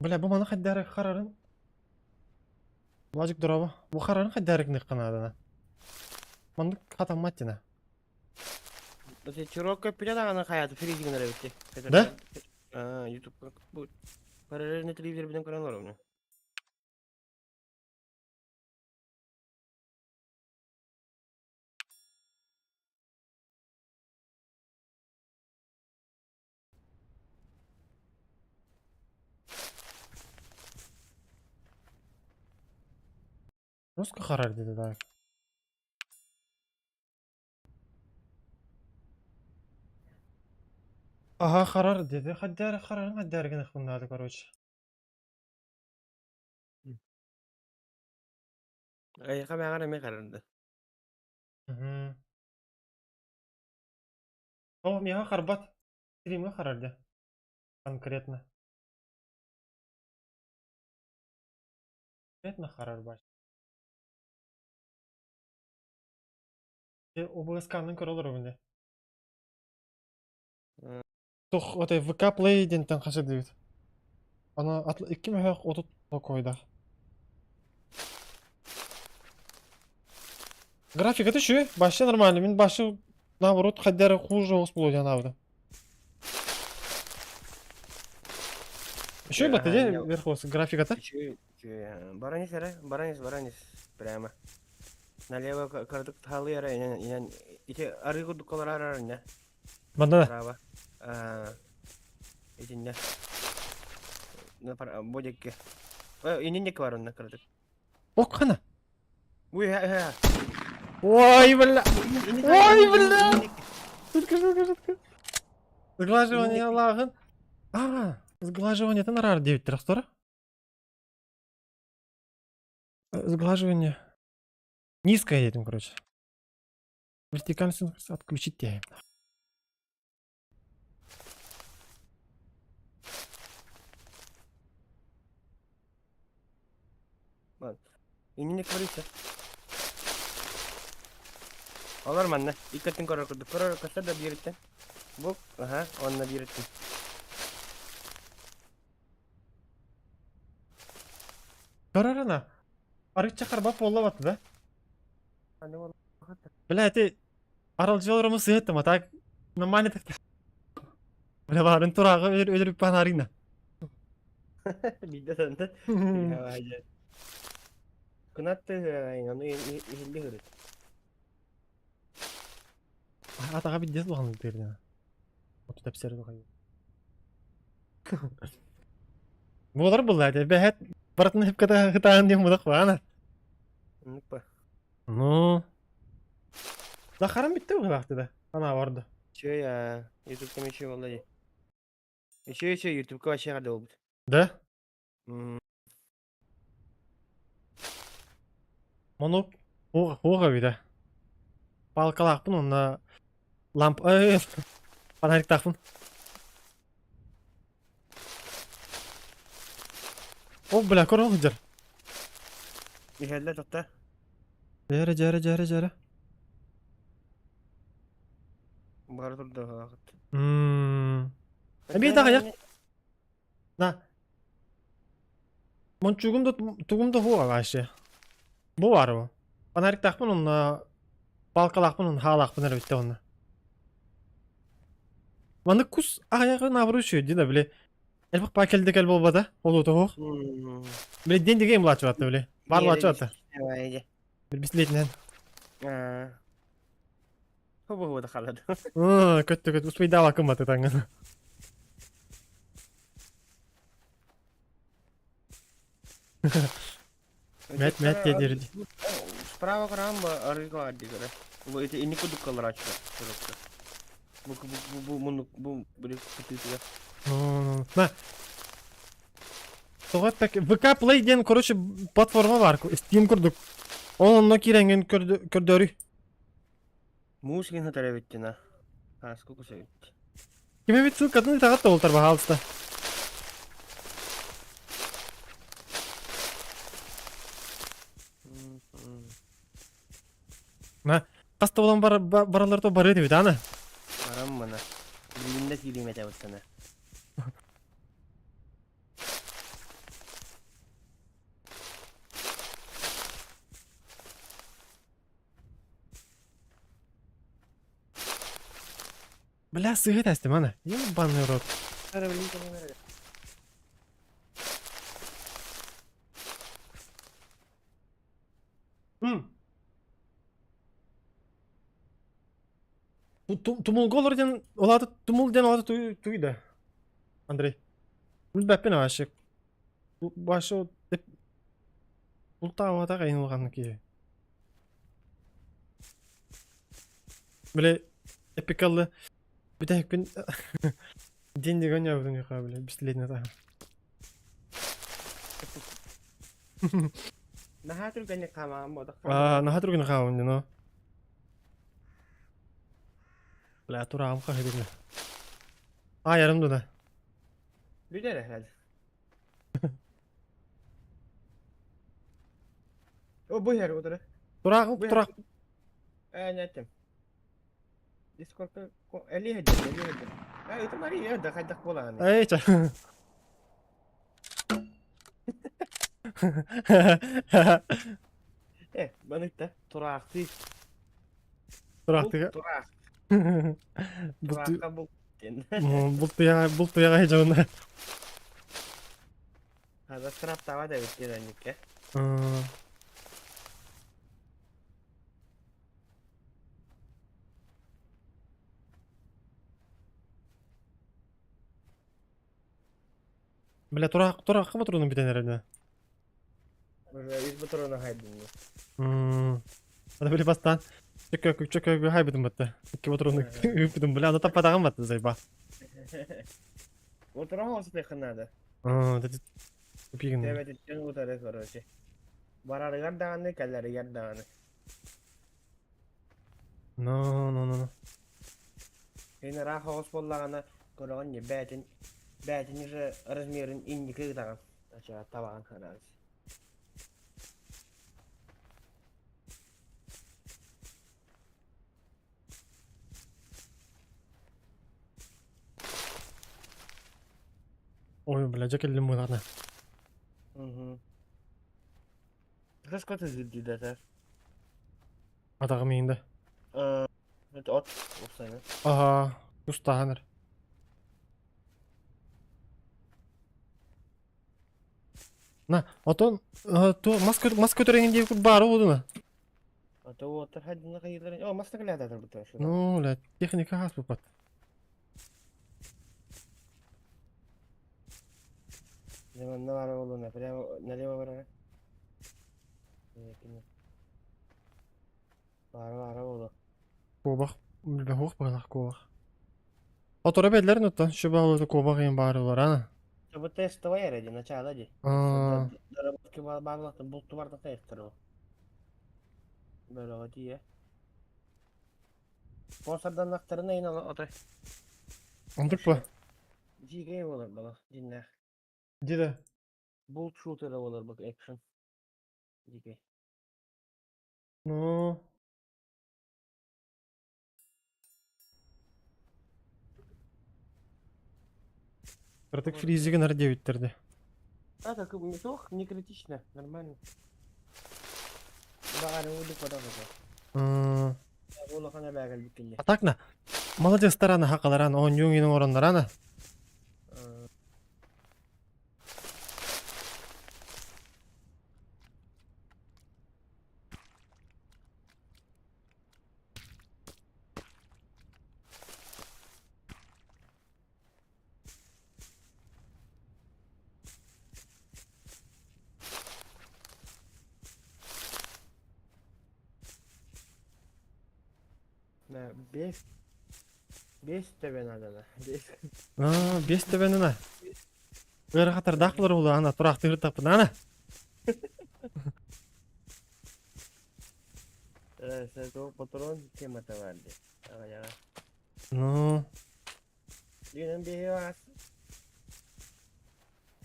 [SPEAKER 1] Бля, бу маны хайдары харарын. Владик дорообо. Бу харарын хайдары гыныхханаадана. Маннык хатаммат дина.
[SPEAKER 2] Ити Чирокка пиле даҕаны хайааты фризигин эбитти.
[SPEAKER 1] Да?
[SPEAKER 2] А, Ютубка бу параллельно телевизор билэн көрөн олоробун.
[SPEAKER 1] Руско харар диде да. Аха харар диде. Хайдары харарын хайдары гыныхханаада, короче.
[SPEAKER 2] Айха мээҕэр эмиэ харарда.
[SPEAKER 1] Мгм. О, миэхэ харбат. Стримҥэ харар дьэ. Конкретно. Конкретно харар бач. ОБСК-ны көрө олоробун дьэ. Тух отой ВК Play диэнтэн хас диэбит. Аны икки мөһөөх отут токойдаах. Графиката үчүгэй, вообще нормально. Мин башы наоборот хайдары хуже оҕус буолуо диэн аабытым. Үчүгэй батта дии вверх графиката.
[SPEAKER 2] Үчүгэй, үчүгэй. Баранис эрэ, баранис, баранис прямо. Налево кыратык таалый эрэ инэн инэн ити арыы курдук колорар инне.
[SPEAKER 1] Манна
[SPEAKER 2] Право. Итиннэ. Бу диэки. Инин диэки бар онно кыратык.
[SPEAKER 1] Ок хана.
[SPEAKER 2] Уй, ха,
[SPEAKER 1] Ой, бля. Ой, бля. Шутка, шутка, шутка. Сглаживание лагын. А, сглаживание это нарар 9 трактора. Сглаживание. Низкое едем, короче. Вертикальный синхроз отключить я.
[SPEAKER 2] Иннинэ көрүсэ. Олор манна иккитин көрөр курдук көрөр көстөр да биириттэн. Бу аха онно биириттэн.
[SPEAKER 1] Көрөр ана. Арычча харбап буолла батты да. Бля, ити аралдьыларымы сыһыттым, а так нормально так. Бля, баарын турааҕы өлөрүп арина.
[SPEAKER 2] Биирдэ санта. Кынатты ону иһилли хырыт.
[SPEAKER 1] Атаға биддес улахан тыырдына. Оту тэпсер тухай. Буолар булла ди. Бэһэт барытын хипката хытаан диэн мудак баана.
[SPEAKER 2] Оннук ба.
[SPEAKER 1] Ну. Захарым битте уһулаахты да. Ана барды.
[SPEAKER 2] Үчүгэй аа, ютубка үчүгэй буолла дии. Үчүгэй үчүгэй ютубка вообще эҕэрдэ буолбут.
[SPEAKER 1] Да?
[SPEAKER 2] М,
[SPEAKER 1] Мону хуга вида. Палкалаахпын онна ламп ой фонариктаахпын. О, бля, көрө сылдьар.
[SPEAKER 2] Иһэллэ тохто.
[SPEAKER 1] Дьээрэ, дьээрэ, дьээрэ, дьээрэ.
[SPEAKER 2] Бары турда хаҕыт.
[SPEAKER 1] Мм. Эбии таҕайах. На. Мончугум да тугум да хуга вообще. Бу бар бу. Фонариктаахпын онно палкалаахпын онно хаалаахпын эрэ бүттэ онно. Маннык кус аҕыйаҕы наоборот үчүгэй дии да били элбэх баа кэлдэ кэл буолбата олуота суох. Били день деген булааччыбатта били. Бар булааччыбатта. Бистилетинэн.
[SPEAKER 2] Хобо да халады.
[SPEAKER 1] Көттө көт успейдала кымматы таңын. Мэт мэт диэдир.
[SPEAKER 2] Справа көрөм бу арыйга адди көрө. Бу ити инник кудук каларачы. Бу бу бу бу муннук бу били кытыытыгар.
[SPEAKER 1] На. Тоҕо эппэк ВК Play диэн короче платформа бар Steam курдук. Ол онно киирэҥҥин көрдөрүй.
[SPEAKER 2] Муус гин хатар эбиттин а. Ааска кус эбит.
[SPEAKER 1] Ким эбит ссылкатын итаҕат да болтар баһаалыста. На, хас да болан бар баралар то барыт эбит аны.
[SPEAKER 2] Барам мына. Билигин да киириим этэ быттана.
[SPEAKER 1] Бля, сыһыт эстим аны. Ебаный рот. Тумулга олор диэн, ол аата тумул диэн ол аата туй да, Андрей. Билбэппин вообще. Вообще бултаабатах эйин улаханнык киһи. Били эпикаллы бүтэһикпин день деген ябытын юха били бистилетин атаһым.
[SPEAKER 2] Наһаа түргэнник хаамаҕын буолдах.
[SPEAKER 1] Аа, наһаа түргэнник хаамабын дьоно. Бля, тураҕым хаһыгына. Аайарым дуна.
[SPEAKER 2] Бүтэр эһэл. О, бу иһэр утары.
[SPEAKER 1] Тураах,
[SPEAKER 2] Бу иһэр.
[SPEAKER 1] тураах.
[SPEAKER 2] Ээ, не этим. Дискордка элиэ дьэ, элиэ дьэ. Ээ, это Мария, да хайдах буолаҕын.
[SPEAKER 1] Эй, ча.
[SPEAKER 2] Э, баныкта тураахтыы.
[SPEAKER 1] Тураахтыга.
[SPEAKER 2] Тураах. Тураахха бул.
[SPEAKER 1] Бултуяга, бултуяга дьоно.
[SPEAKER 2] Хада страптава да бит диэн
[SPEAKER 1] Бля, тураах, тураахха ботуруну бүтэн эрэнэ.
[SPEAKER 2] Уже үс ботуруну хайдын.
[SPEAKER 1] Аны били бастаан чөкө чөкө хайбытым батта. Икки ботуруну ыыппытым, бля, аны таппатаҕым батта зайба.
[SPEAKER 2] Ботурон олсутуйхын надо.
[SPEAKER 1] Аа, тупигин.
[SPEAKER 2] Тэбэтиттэн утары, короче. Барарыгар даҕаны, кэлэригэр даҕаны.
[SPEAKER 1] No, no, no, no.
[SPEAKER 2] Кини ыраах оҕус буоллаҕына, көрөҕүн дии, бэйэтин, бэйэтин уже размерын инники ыытаҕын. Ача табаҕын хараас.
[SPEAKER 1] Ой, бля, дьэ кэллим быһаана.
[SPEAKER 2] Угу. Хас коты зирдиидэтэр?
[SPEAKER 1] Атаҕым иһинде.
[SPEAKER 2] Это от упсаны.
[SPEAKER 1] Аха, устаһаныр. На, отон ту мас мас көтөрөҥүн диэбит баары буолуна.
[SPEAKER 2] А то уоттар хайдына хайыларын. О, мас таклята бутар.
[SPEAKER 1] Ну, бля, техника хас бупат.
[SPEAKER 2] Манна баар буолуна, прямо налево барара. Баара баара буолуо.
[SPEAKER 1] Куобах, билбэхуох быһылаах куобах. Оторо бэллэрин оттон шүбэ куобах иһин баарылар ана.
[SPEAKER 2] Бу тестовай эрэ ди, начало ди. Доработки баарлахтан булту барда тайыктар ол. Бөлөҕө тиийэ. Спонсорданнахтарына ин отой.
[SPEAKER 1] Онтук бу.
[SPEAKER 2] Дьиикэй буолар бала, дьиннээх.
[SPEAKER 1] Дида.
[SPEAKER 2] Булт шутера буолар бу экшен. Дьиикэй.
[SPEAKER 1] Ну. Кыратык фризигин ар диэбиттэр
[SPEAKER 2] А, так не то, не критично, нормально. Баҕар уулук барар Улахан эбээгэлбит кинне.
[SPEAKER 1] А так на. Молодец тарана хакаларан, оонньууҥ иин оҥороннорана.
[SPEAKER 2] Бес бес төбө надо. Бес.
[SPEAKER 1] Аа, бес төбөнү Ыарахаттардаах булар буолуо, ана тураахтыыр таппын, ана.
[SPEAKER 2] Патрон темата бар ди. Аҕа
[SPEAKER 1] Ну,
[SPEAKER 2] Дүйнен биһи аас.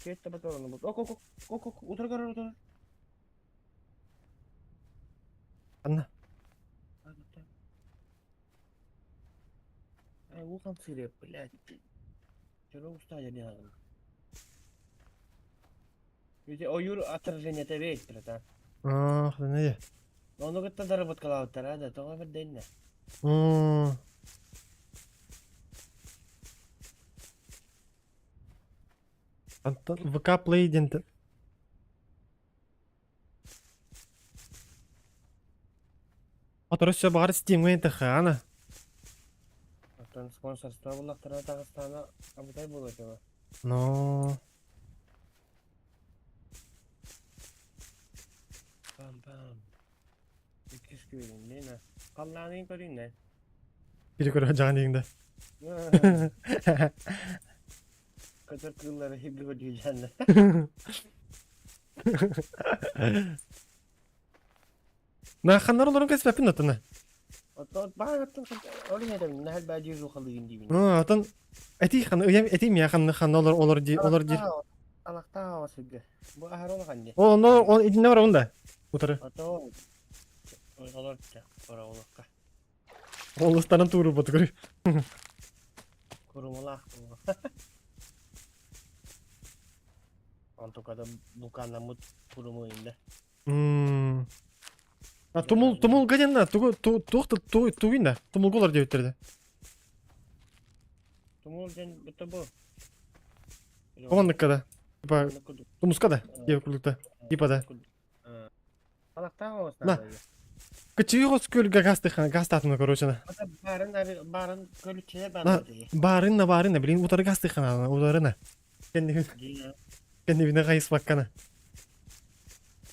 [SPEAKER 2] Кетті патроны бут. Ок, ок, ок, ок, утары көрөр, утары.
[SPEAKER 1] Анна.
[SPEAKER 2] Ай, улахан сырып, блядь. Чего устали не надо. Ведь ойур отражение это братан.
[SPEAKER 1] Аа, не.
[SPEAKER 2] Ону кытта доработкалаабыттара да, тоҕо бэрдэннэ.
[SPEAKER 1] Антон ВК Play диэн Оторо все баҕар Steam-ҥа тахаана.
[SPEAKER 2] Оттон спонсорство буллахтарына таҕыстаана абытай буолуо этэ.
[SPEAKER 1] Но.
[SPEAKER 2] Пам-пам. Иккис күөлүн Лена. Халлаанын көрүннэ.
[SPEAKER 1] Бири көрө жаан дегенде.
[SPEAKER 2] Көтөр кыыллары хибби көрдүүжанна.
[SPEAKER 1] На ханнар олорун кэспэппин оттона.
[SPEAKER 2] Оттон баҕаттан ол иһэтэбин наһал баадьы жухалыгын диибин.
[SPEAKER 1] Атын этии ханна ыйам этии миэ ханна ханна олор олор дии олор дии.
[SPEAKER 2] Алахтаах аҕа сиргэ. Бу аһара улахан дии.
[SPEAKER 1] Ол онно ол итиннэ барабын да. Утары.
[SPEAKER 2] Ото олор олорка.
[SPEAKER 1] Олустарын туурубут көрү.
[SPEAKER 2] Курумулаах буолла. Онтукада буканаммыт куруму инде.
[SPEAKER 1] А тумул тумулга диэн тугу туох тугуй да тумулга олор диэбиттэр да.
[SPEAKER 2] Тумул диэн бутта бу.
[SPEAKER 1] Оннукка да. Типа тумуска да диэбит курдук да. Типа да.
[SPEAKER 2] Алактаах
[SPEAKER 1] На. Кычыйгос көлгө газ тыхан газ татына короче на.
[SPEAKER 2] Барын барын көлүччэлэр
[SPEAKER 1] На барын на барын на блин утары газ тыхан утарына. Кэннибин кэннибине хайыспаккана.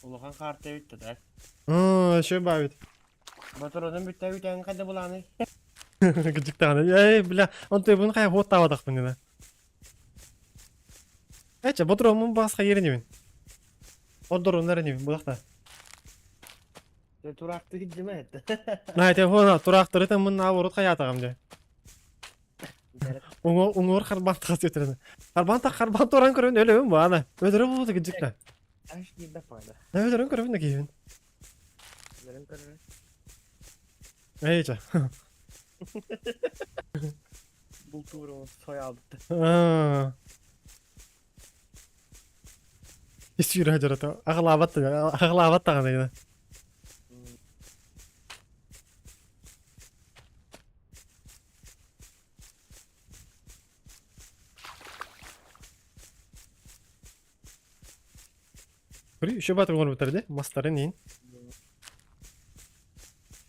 [SPEAKER 2] Улахан хаарта бүттэ да.
[SPEAKER 1] Аа, еще бабит.
[SPEAKER 2] Ботуруонун бүттэ бүтээн хайда булааны.
[SPEAKER 1] Кыдьыктаҕына. Эй, бля, он ты бун хайа вот таабатахпын дина. Эче, ботуруомун бас хайырынибин. Ордоруннар инибин, булахта.
[SPEAKER 2] Тураахты киддиме этте.
[SPEAKER 1] На, телефона тураахтары мын наоборот хаятаҕым дьэ. Уҥуор харбаан тахас өтөрөн. Харбаан та харбаан туран көрөн өлөбүн баана. Өлөрө буолбута кыдьыкта.
[SPEAKER 2] Аш киирбэт баана.
[SPEAKER 1] Өлөрөн көрөбүн да киһибин.
[SPEAKER 2] Өлөрөн көрөрүн.
[SPEAKER 1] Эй ча.
[SPEAKER 2] Бултуурун сойаабытта.
[SPEAKER 1] Ис сүүрэ дьарата. Аҕалаабат аҕалаабат даҕаны. Көрүй, еще батыр оҥорбуттар дии, мастарын иин.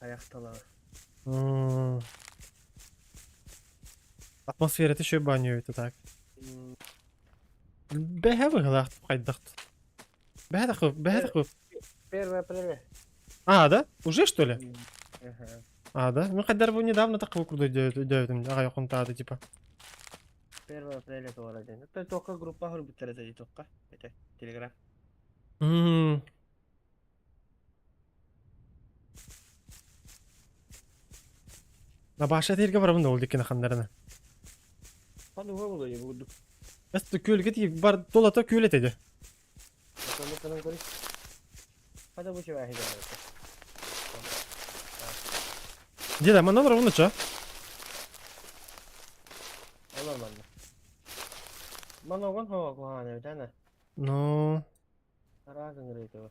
[SPEAKER 2] Аяқтала.
[SPEAKER 1] Атмосферата еще баню это так. Бэһэ быһылаах хайдах. Бэһэ такы, бэһэ такы.
[SPEAKER 2] 1 апреля.
[SPEAKER 1] А, да? Уже что ли?
[SPEAKER 2] Ага.
[SPEAKER 1] А, да? Ну, хайдар бу недавно такы курдук дөбүтүм. Аҕай хонтаады типа.
[SPEAKER 2] 1 апреля туора диэн. Это только группа хөрбүттэр этэ тоққа. Это телеграм.
[SPEAKER 1] Набаша тиэргэ барабын да ол диккин ханнарына.
[SPEAKER 2] Ханны болу бугуду.
[SPEAKER 1] Эс күөлгэ тиий бар долата күөл этэ
[SPEAKER 2] Хада бу чебе
[SPEAKER 1] Деда, манна олоробун очо.
[SPEAKER 2] Олор манна. Маногон хоо кухаана битана.
[SPEAKER 1] Ну.
[SPEAKER 2] Араас ыҥырыытыба.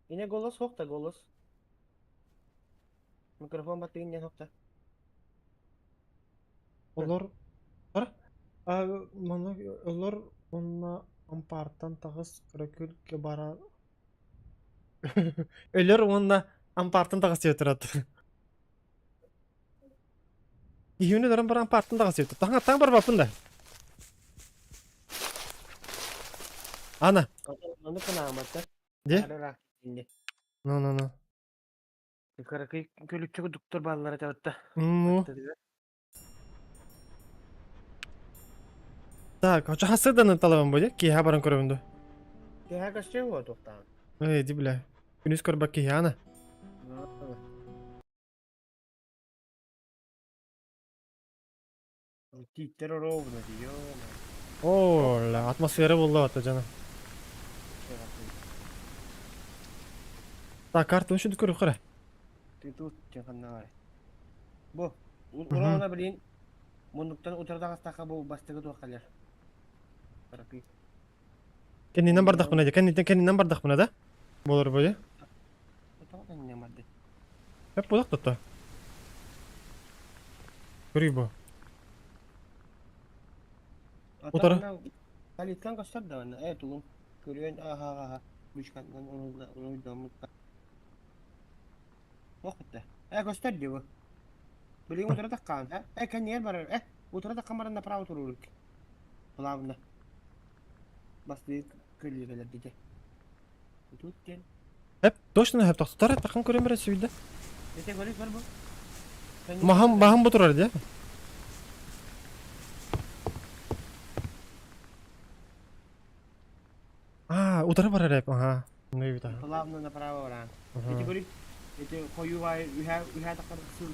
[SPEAKER 2] Ине голос суох да голос. Микрофон баттыгын диэн суох да.
[SPEAKER 1] Олор манна олор уонна ампаартан таҕыс кыра бара Өлөр уонна ампаартан таҕыс диэт турат. Иһүүнү өлөрөн баран ампаартан таҕыс диэт. Таҥ таҥ барбаппын да. Ана.
[SPEAKER 2] Ону кынааматта.
[SPEAKER 1] Де?
[SPEAKER 2] Арара. Инде.
[SPEAKER 1] Ну ну ну.
[SPEAKER 2] Кыракый көлүччү доктор бааллара табатта.
[SPEAKER 1] Ну. Так, очо хасыданын талабын бу, киһа баран көрөбүн ду.
[SPEAKER 2] Киһа көстүү буо туохтаан.
[SPEAKER 1] Эй, ди бля. Күнүс көрбөк киһи ана.
[SPEAKER 2] Тииттэр ровно дии.
[SPEAKER 1] О, ла, атмосфера булла бата жана. Так, картаны шүндү көрүп кара.
[SPEAKER 2] Ты тут ханна бар. Бу урана билин муннуктан утардаҕастаха бу бастыгы туох калер. Карапи.
[SPEAKER 1] Кэннинэн бардахпына дии, кэнниттэн кэннинэн бардахпына да? Болор бу дии. Hep bulak tuttu. Көрүй бу. Утары.
[SPEAKER 2] Калиткан көстөр да э тулум. Көрүөн аха аха. Бушкандан уруйдаммыт. Охта. Э көстөр ди бу. Билигин утары таккан, э? Э кэнниэр барар. Э утары таккан баран направо турурук. Плавно. Басты көлүгелер дите. Тут ден.
[SPEAKER 1] Hep точно hep тохтор такын көрөм бere сүйдө.
[SPEAKER 2] Дете көрүк бар бу.
[SPEAKER 1] Махам махам бу турар дии. А, утары барар эп, ага. Ну и
[SPEAKER 2] Плавно направо баран. Дете көрүк. Ити хойуу баай үһэ үһэ таххар сыл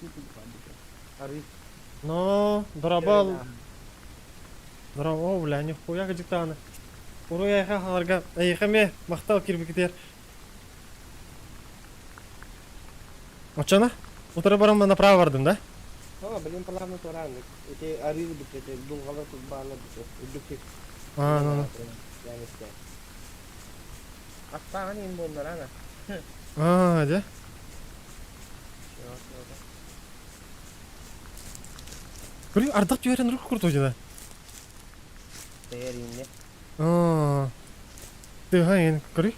[SPEAKER 2] сыл курдук баар дии. Арыы.
[SPEAKER 1] Но, дорабал. Дорабал, бля, нихуя кыдьыктааны. Уруй айха халарга, эйиэхэ эмиэ махтал кирбикитигэр. Оччоно? Утары баран направо бардым, да?
[SPEAKER 2] Aa, блин, плавно туорааннык. Ити арыы үрдүк ити дулҕалар бааллар дии. Үрдүк сир.
[SPEAKER 1] А, ну, ну.
[SPEAKER 2] Yani işte. Аттааҕын иин буоллар ана.
[SPEAKER 1] А, дьэ. Блин, ардах түһэрин рух курдук дьэ.
[SPEAKER 2] Тэйэр иинне.
[SPEAKER 1] Аа. Тыаһа иин, көрүй.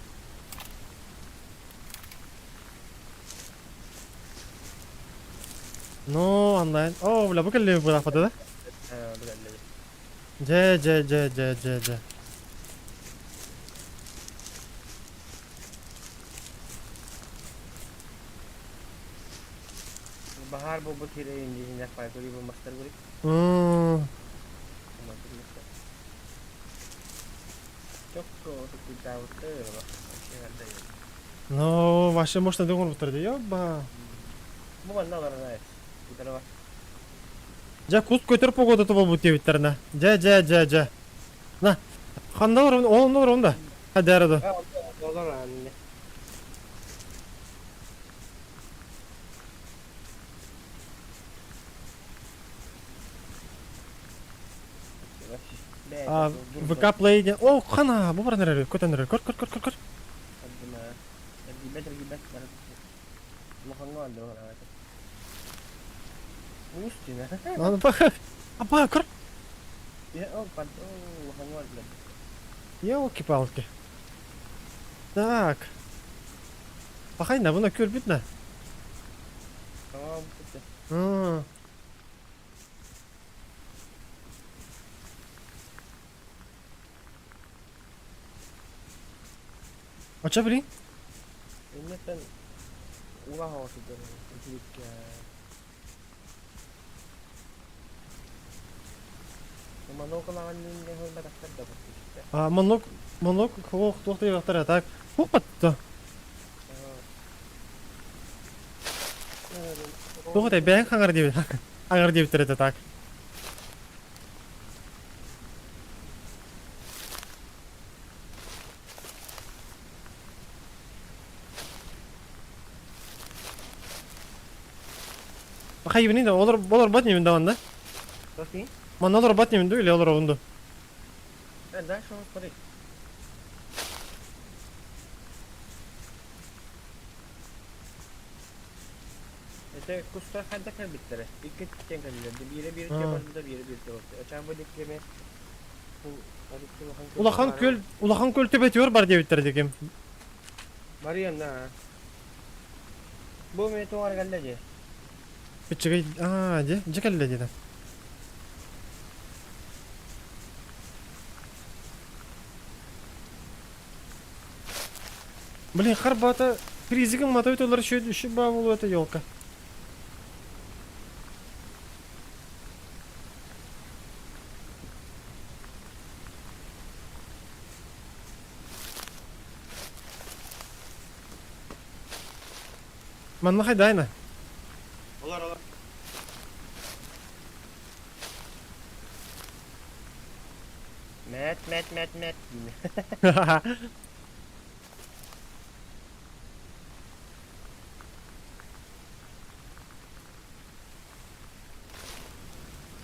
[SPEAKER 1] Ну, онлайн. О, бля, бу кэллиэбит буолаахпыта да?
[SPEAKER 2] Бу кэллибит.
[SPEAKER 1] Дьэ, дьэ, дьэ, дьэ, дьэ, дьэ.
[SPEAKER 2] Баһаар буолбут сирэ инженер пайкури бу мастар гури.
[SPEAKER 1] Ну, вообще можно дегон буттар дии, ёба.
[SPEAKER 2] Бу манна олорон Утары
[SPEAKER 1] Дьэ, кус көтөр погодата буолбут диэбиттэринэ. Дьэ, дьэ, дьэ, дьэ. На, ханна олоробун, ол онно олоробун да. Хайдара да.
[SPEAKER 2] Олор анне.
[SPEAKER 1] А, ВК Play диэн. О, хана, бу баран эрэр, көтөн эрэр. Көр, көр, көр, көр, көр.
[SPEAKER 2] Эргийбэт, эргийбэт, улахаҥҥа барда Уус дьиҥэ.
[SPEAKER 1] Апа, көр.
[SPEAKER 2] Ол улахаҥҥа барда.
[SPEAKER 1] Елки-палки. Так. Пахайна, бұны көрбүт на.
[SPEAKER 2] Tamam.
[SPEAKER 1] Оча блин?
[SPEAKER 2] Иннеттен улаха сылдьар итирик Манокалаҕан хойбатахтар да
[SPEAKER 1] А, монок, монок, хоох, туох диэбэхтэр так. Хух батта. Туох этэй, бэйэҥ хаҥар диэбит, хаҥар диэбиттэр этэ так. Хайыбыный да, олор, олорбот небин да онно. Манна олорбот небин ду или олоробун ду?
[SPEAKER 2] Дальше он смотри. Это кустар хайда кэлбиттэрэ. Икки тэн кэллилэр. Биирэ биир барбыта, биирэ биир барбыта. Очаан бу диэки
[SPEAKER 1] Улахан күөл, улахан күөл төбөтүгэр бар диэбиттэр диким.
[SPEAKER 2] Барыйан да. Бу мен тоҕар кэллэ дии.
[SPEAKER 1] Үчүгэй, аа, дьэ, дьэ кэллэ диэтэ. Блин, харбата кризигин мата өтөлөр үші үші ба болу это елка. Манна хайдайна.
[SPEAKER 2] Олар, олар. Мэт, мэт, мэт, мэт.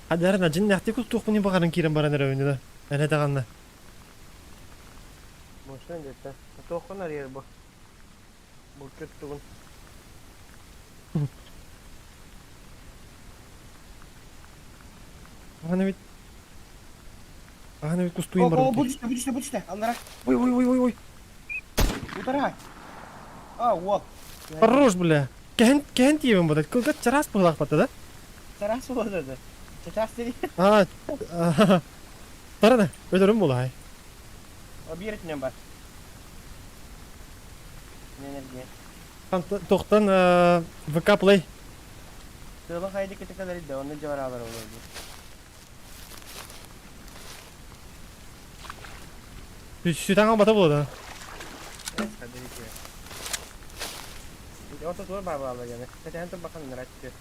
[SPEAKER 1] Хадарна дьиннээхтик кустуохпун баҕаран киирэн баран эрэбин да. Эрэ даҕанна.
[SPEAKER 2] Мощно где-то. Туоххун арыйар бу? Булчут тугун.
[SPEAKER 1] Аны бит Аны бит кустуйун
[SPEAKER 2] О,
[SPEAKER 1] баран.
[SPEAKER 2] бу түстэ, бу түстэ, бу түстэ. Аллара.
[SPEAKER 1] Ой, ой, ой, ой, ой.
[SPEAKER 2] Утара. А, уол.
[SPEAKER 1] Хорош, бля. Кэһэн кэһэн тиийэбин бу. Кылгас чараас быһыылаах да?
[SPEAKER 2] Чараас буолла да. Чараас дии.
[SPEAKER 1] А, Тарана, өлөрүм буолай.
[SPEAKER 2] Биир өттүнэн бар. Энергия.
[SPEAKER 1] Тохтан ВК Play.
[SPEAKER 2] Тыла хайды кытыкалар да, онно жабаралар олорду.
[SPEAKER 1] Сүтаҥа бата буолла.
[SPEAKER 2] Ото туор баабаалар яны. Кэтэһэн турбахан ныраччы.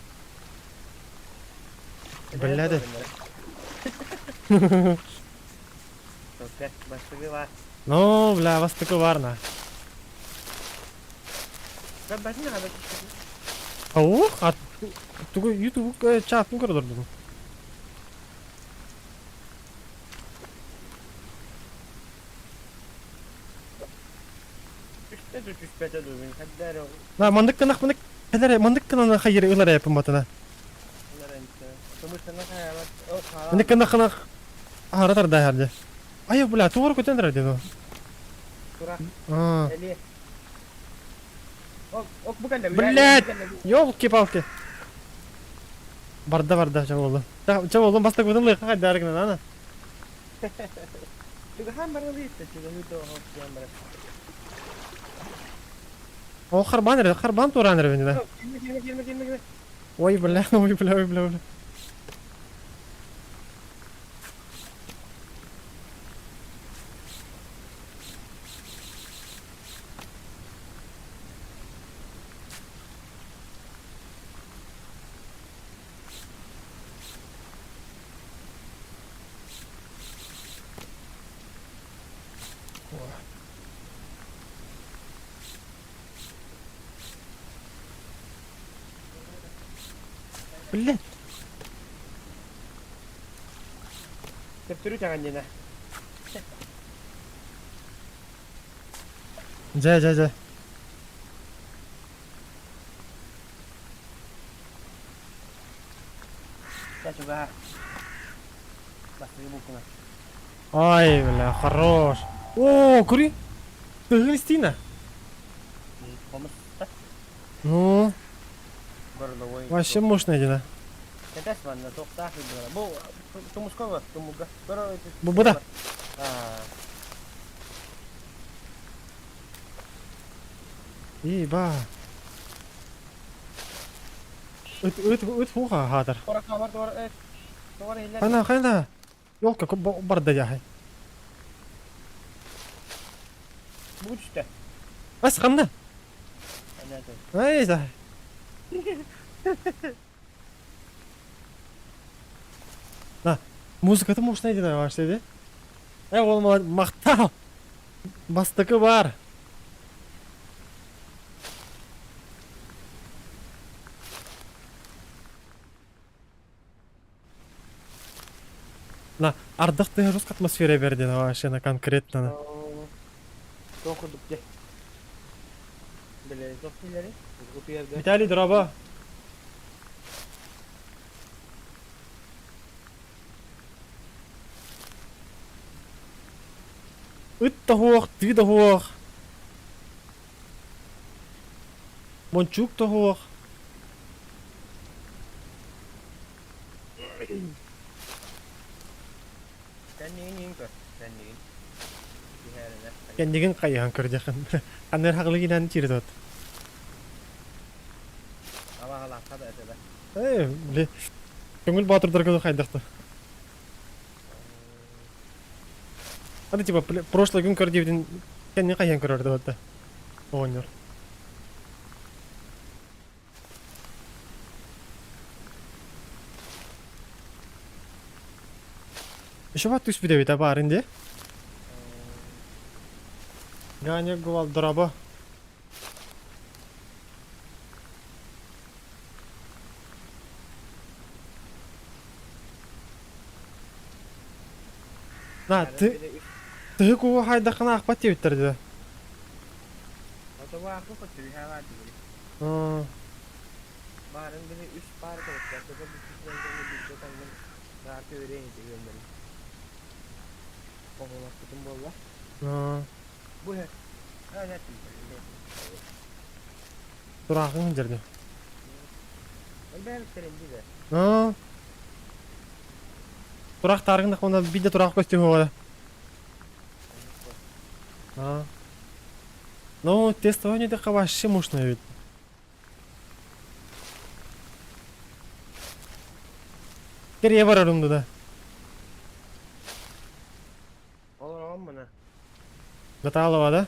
[SPEAKER 1] Биллэди.
[SPEAKER 2] Бастыгы бар.
[SPEAKER 1] Ну, бля, бастыкы бар на. Ох, а тугу YouTube чатын көрдөрдүм. На мандык кынах мындык кэлэр мандык кынан хайыр ылар эпин батына. Мындык кынах кынах ахара тарда харды. Ай, бля, тугар көтөн дэр деді. А. Блядь! Ёлки-палки. Барда барда ча болду. Ча болду бастак бутун лыйка кайдарыгынан ана.
[SPEAKER 2] Чугаһаан баран ыйытта, чугаһыы тоҕо барар.
[SPEAKER 1] О, харбан эрэ, харбан тураан эрэ биниле.
[SPEAKER 2] Кирме, кирме, кирме, кирме, кирме.
[SPEAKER 1] Ой, бля, ой, бля, ой, бля, бля. Блядь.
[SPEAKER 2] Төптөрү таҥан диэнэ.
[SPEAKER 1] Дьэ, дьэ, дьэ.
[SPEAKER 2] Чэ, чугаһа. Бастакы булкуна.
[SPEAKER 1] Ай, бля, хорош. О, кури. Тыгын истина.
[SPEAKER 2] Хомуста.
[SPEAKER 1] Ну,
[SPEAKER 2] Горловой.
[SPEAKER 1] вообще мощная дела.
[SPEAKER 2] Кэтэс манна туохтаах ыйдылара. Бу тумуска бар, тумуга.
[SPEAKER 1] Бу буда.
[SPEAKER 2] Аа.
[SPEAKER 1] И, ба. Ыт, ыт, ыт хуха хатар. Хана, хана. Ёлка, барда яхай.
[SPEAKER 2] Бу түстэ.
[SPEAKER 1] Бас ханна. Ай, да. На, музыкаты мощная деді вообще де. Э, ол мақтал. Бастыкы бар. На, ардах ты жестко атмосфера берди, вообще, на конкретно.
[SPEAKER 2] Туох курдук дьэ. Бile туох дииллэрий? Утуйарга.
[SPEAKER 1] Виталий, дороба. Ыт да суох, тыы да суох. Мончуук да суох.
[SPEAKER 2] Кэннигин көр, кэннигин. Түһээринэ.
[SPEAKER 1] Кэннигин хайыһан көрдөххүн. Аннар хаҕылыгынан тиэрдот.
[SPEAKER 2] Абаҕалаахха да этэ да.
[SPEAKER 1] Э, били, көҥүл боотурдарга хайдахта. Аны типа прошлый күн көр диэбитин кэннин хайыһан көрөр да оҕонньор. Еще бат түспүт эбит баарын де. Ганя гувал дораба. На, ты ты куга хайдахына ахпат диэбиттэр дии.
[SPEAKER 2] Баарын били үс паар кэлэктэргэ Оҕолорбутун буолла. Бу
[SPEAKER 1] Тураахын дьэрди.
[SPEAKER 2] Элбээбиттэрин дии
[SPEAKER 1] Тураах тааргын да биирдэ тураах көстүһүөҕэ. Ну, тестование диэххэ вообще мощно эбит. Кэрийэ барарым да.
[SPEAKER 2] Олороҕун мына.
[SPEAKER 1] Датаалова да?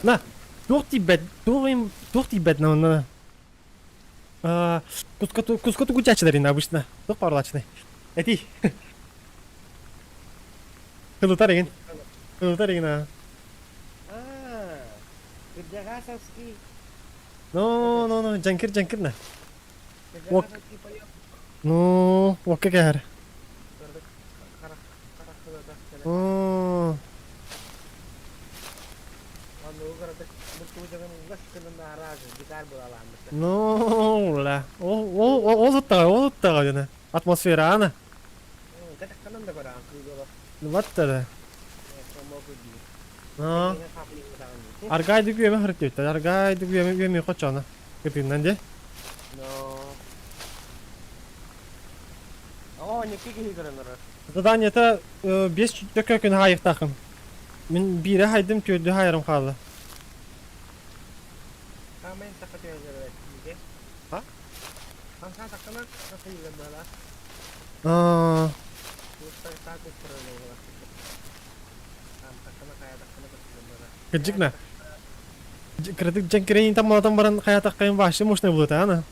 [SPEAKER 1] На! Туох тиийбэт, туох им туох тиийбэт на куска тугучачыларин обычно. Туох паралачный. Эти. Кылытар игин. Кылытар игин а.
[SPEAKER 2] Аа, Кырдьаҕасовский.
[SPEAKER 1] Ну, ну, ну, дьэҥкир дьэҥкир на.
[SPEAKER 2] Кырдьаҕасовский поет.
[SPEAKER 1] Ну, окка кэһэр. Оо. Ну, ула. Ол ол ол оттаҕа, ол оттаҕа дьоно. Атмосфера ана. Баттара. Аа. Аргайды күөмэ хырыттыбыттар. Аргайды күөмэ күөмэ хочоно. Кытыынан де.
[SPEAKER 2] Оо, никки киһи көрөн олорор.
[SPEAKER 1] Заданиета 5 төкө күн хаайыктаахым. Мин биире хайдым, түөрдү хайарым хаалла.
[SPEAKER 2] Хаамайын саха түһэллэр эбит.
[SPEAKER 1] А?
[SPEAKER 2] Хамсаа саккана сахыйылар бала.
[SPEAKER 1] Аа.
[SPEAKER 2] Туустар куттарар буолла. Хаамтаккана хайатаккана көстүлэр бала.
[SPEAKER 1] Кырдьык на. Кырдык дьэҥкирэйин таммалатан баран хайатаххайын вообще мощный буолута, ана.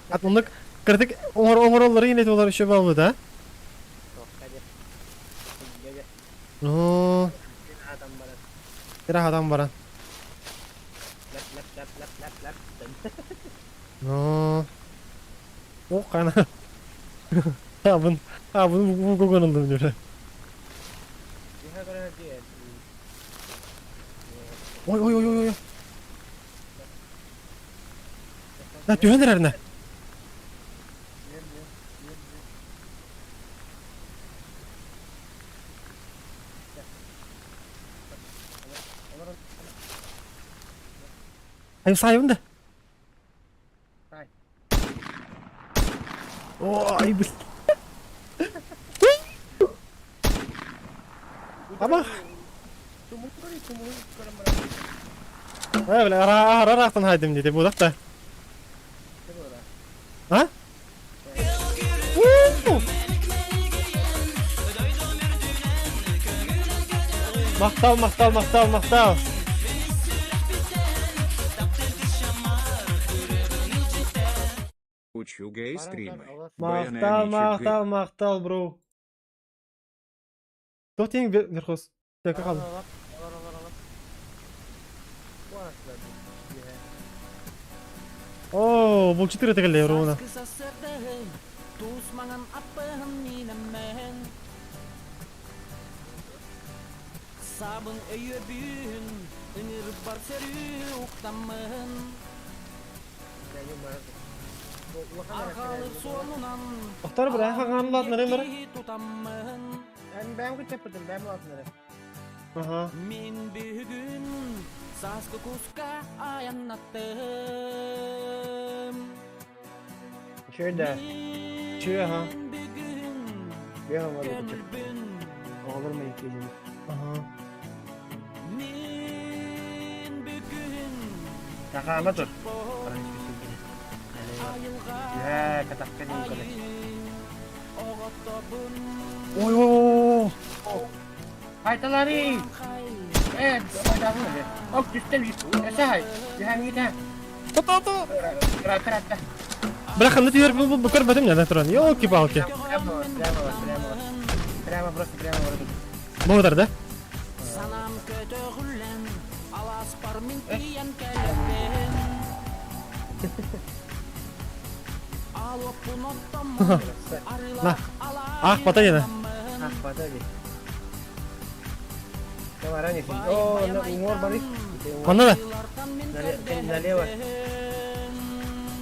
[SPEAKER 1] Ат оннук кырдык оҥор оҥороллору ине олар еще буолбута. Ну, Тираһатан баран. Ну, о қана. Абын, абын бу көңілдім жүр. Ой, ой, ой, ой, ой. На түһэн эрэрнэ. Айым сайыбын да. Ой, бил. Ама. Э, бля, ара ара хайдым диде будак да. А? Махтал, махтал, махтал, махтал.
[SPEAKER 3] Учу гей-стримы.
[SPEAKER 1] Махтал, махтал, махтал, бро. Туох тиэҥ Верхос? Тэкэ хаалла. Оо, булчут ырыта кэллэ Руна.
[SPEAKER 4] Сабын өйөбүн, ыҥырбар сөрүү уктаммын. Арҕалы суолунан
[SPEAKER 1] Охтор быраха хаҥаанылаатынарым бара.
[SPEAKER 4] тутаммын.
[SPEAKER 2] Бэм күтеппитим, бэм улаатынары.
[SPEAKER 1] Аха.
[SPEAKER 4] Мин бүгүн сааскы куска айаннаттым.
[SPEAKER 2] Үчүгэй да.
[SPEAKER 1] Үчүгэй аха.
[SPEAKER 4] Мин бүгүн
[SPEAKER 2] Бэм олору
[SPEAKER 4] көңүлбүн.
[SPEAKER 2] Оҕолор мэйиккиилин.
[SPEAKER 1] Аха.
[SPEAKER 4] Мин бүгүн
[SPEAKER 2] Сахаама тур. Үһээ, катахка диэн көрө.
[SPEAKER 1] Ой, ой, ой.
[SPEAKER 2] Хайталари! Э, ойдаабын эбэ. Ок, түстэ Эсэ хай. Түһэҥҥитэ.
[SPEAKER 1] То-то-то.
[SPEAKER 2] Кыра-кыратта.
[SPEAKER 1] Бля, ханна түһэр бу көрбөтүм я туран. Ёлки-палки.
[SPEAKER 2] Прямо, прямо, прямо. Прямо, просто прямо вроде.
[SPEAKER 1] Бу да?
[SPEAKER 4] Санам көтөҕүллэн, аласпар мин тиийэн кэлэбин. Алоппун оттоммун,
[SPEAKER 1] На. Ах, бата yana.
[SPEAKER 2] Ах, бата ди. Там ранее. О, уҥуор бары.
[SPEAKER 1] Манна да.
[SPEAKER 2] Налево.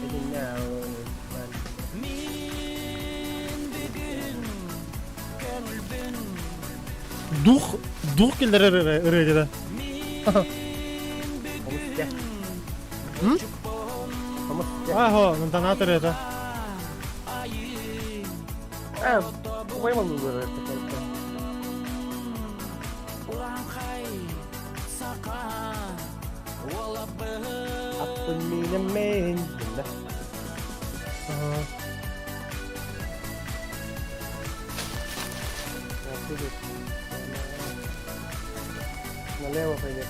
[SPEAKER 2] Итиннэ.
[SPEAKER 1] Дух, дух келдер ырыа деді.
[SPEAKER 2] Хомус
[SPEAKER 1] М?
[SPEAKER 2] Хомус.
[SPEAKER 1] Ахо, донат ырыата.
[SPEAKER 2] А, поймал уже. Аппын мен.
[SPEAKER 1] Ага.
[SPEAKER 2] Налево пойдет.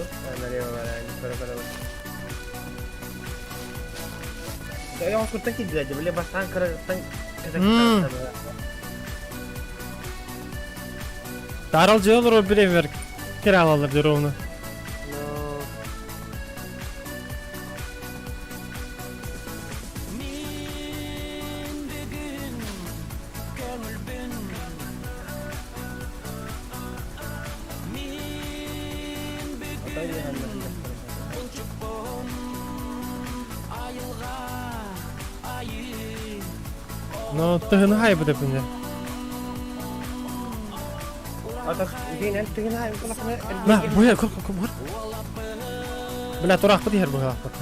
[SPEAKER 2] Ду, налево бара, бара бара бара. Я куртан киддилэр, бile бастаан кыраттан
[SPEAKER 1] Дарал дьиэ олорор бириэмэр кираалалар дьэ ровно.
[SPEAKER 2] Но
[SPEAKER 4] Мин бүгүн көҥүлбүн Мин бүгүн булчуппун айылҕа айыы
[SPEAKER 1] Но тыһыны хайбыт эпинде. На, буя, көр, көр, көр. Бля, тураахпыт иһэр быһаахпыт.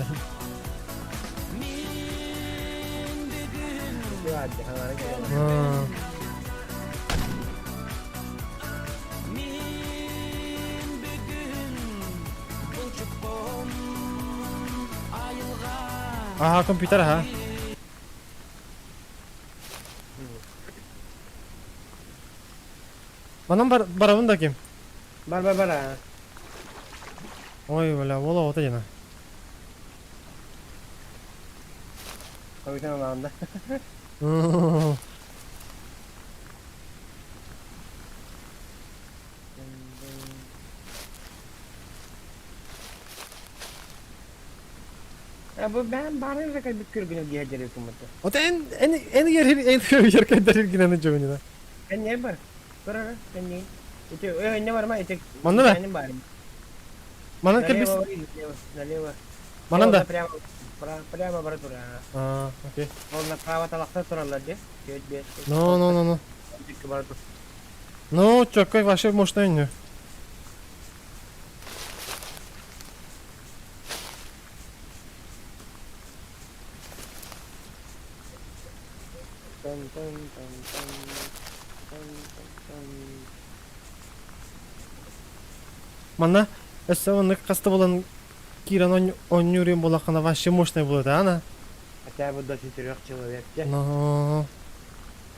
[SPEAKER 1] Аха, компьютер, аха. Манан бар барабын да ким?
[SPEAKER 2] Бар бар бар а.
[SPEAKER 1] Ой, бля, вола ота дена.
[SPEAKER 2] Компьютер алаанда. Бу бэм баарын эрэ кэлбит көргүнэ диэ дьэрэ кыммыта.
[SPEAKER 1] Ота эн эн эн ер эн ер кайдар гинаны жобунина.
[SPEAKER 2] Эн не бар? Көрөр эн не? Ити ө не барма ити.
[SPEAKER 1] Манна да?
[SPEAKER 2] Эн бар.
[SPEAKER 1] Манан кэлбис.
[SPEAKER 2] Налево, налево.
[SPEAKER 1] Манан да.
[SPEAKER 2] Прямо прямо бара тура.
[SPEAKER 1] А, окей.
[SPEAKER 2] Ол направо талахта тураллар де. 4 5.
[SPEAKER 1] Ну, ну, ну, ну.
[SPEAKER 2] Бара тур.
[SPEAKER 1] Ну, чоккой вообще мощный не.
[SPEAKER 2] Тан тан тан тан тан тан.
[SPEAKER 1] Манна өссө оннук хаста булан киирэн оонньуур буоллаххына вообще мощный буолуо ана.
[SPEAKER 2] Хотя бы до четырех человек.
[SPEAKER 1] Но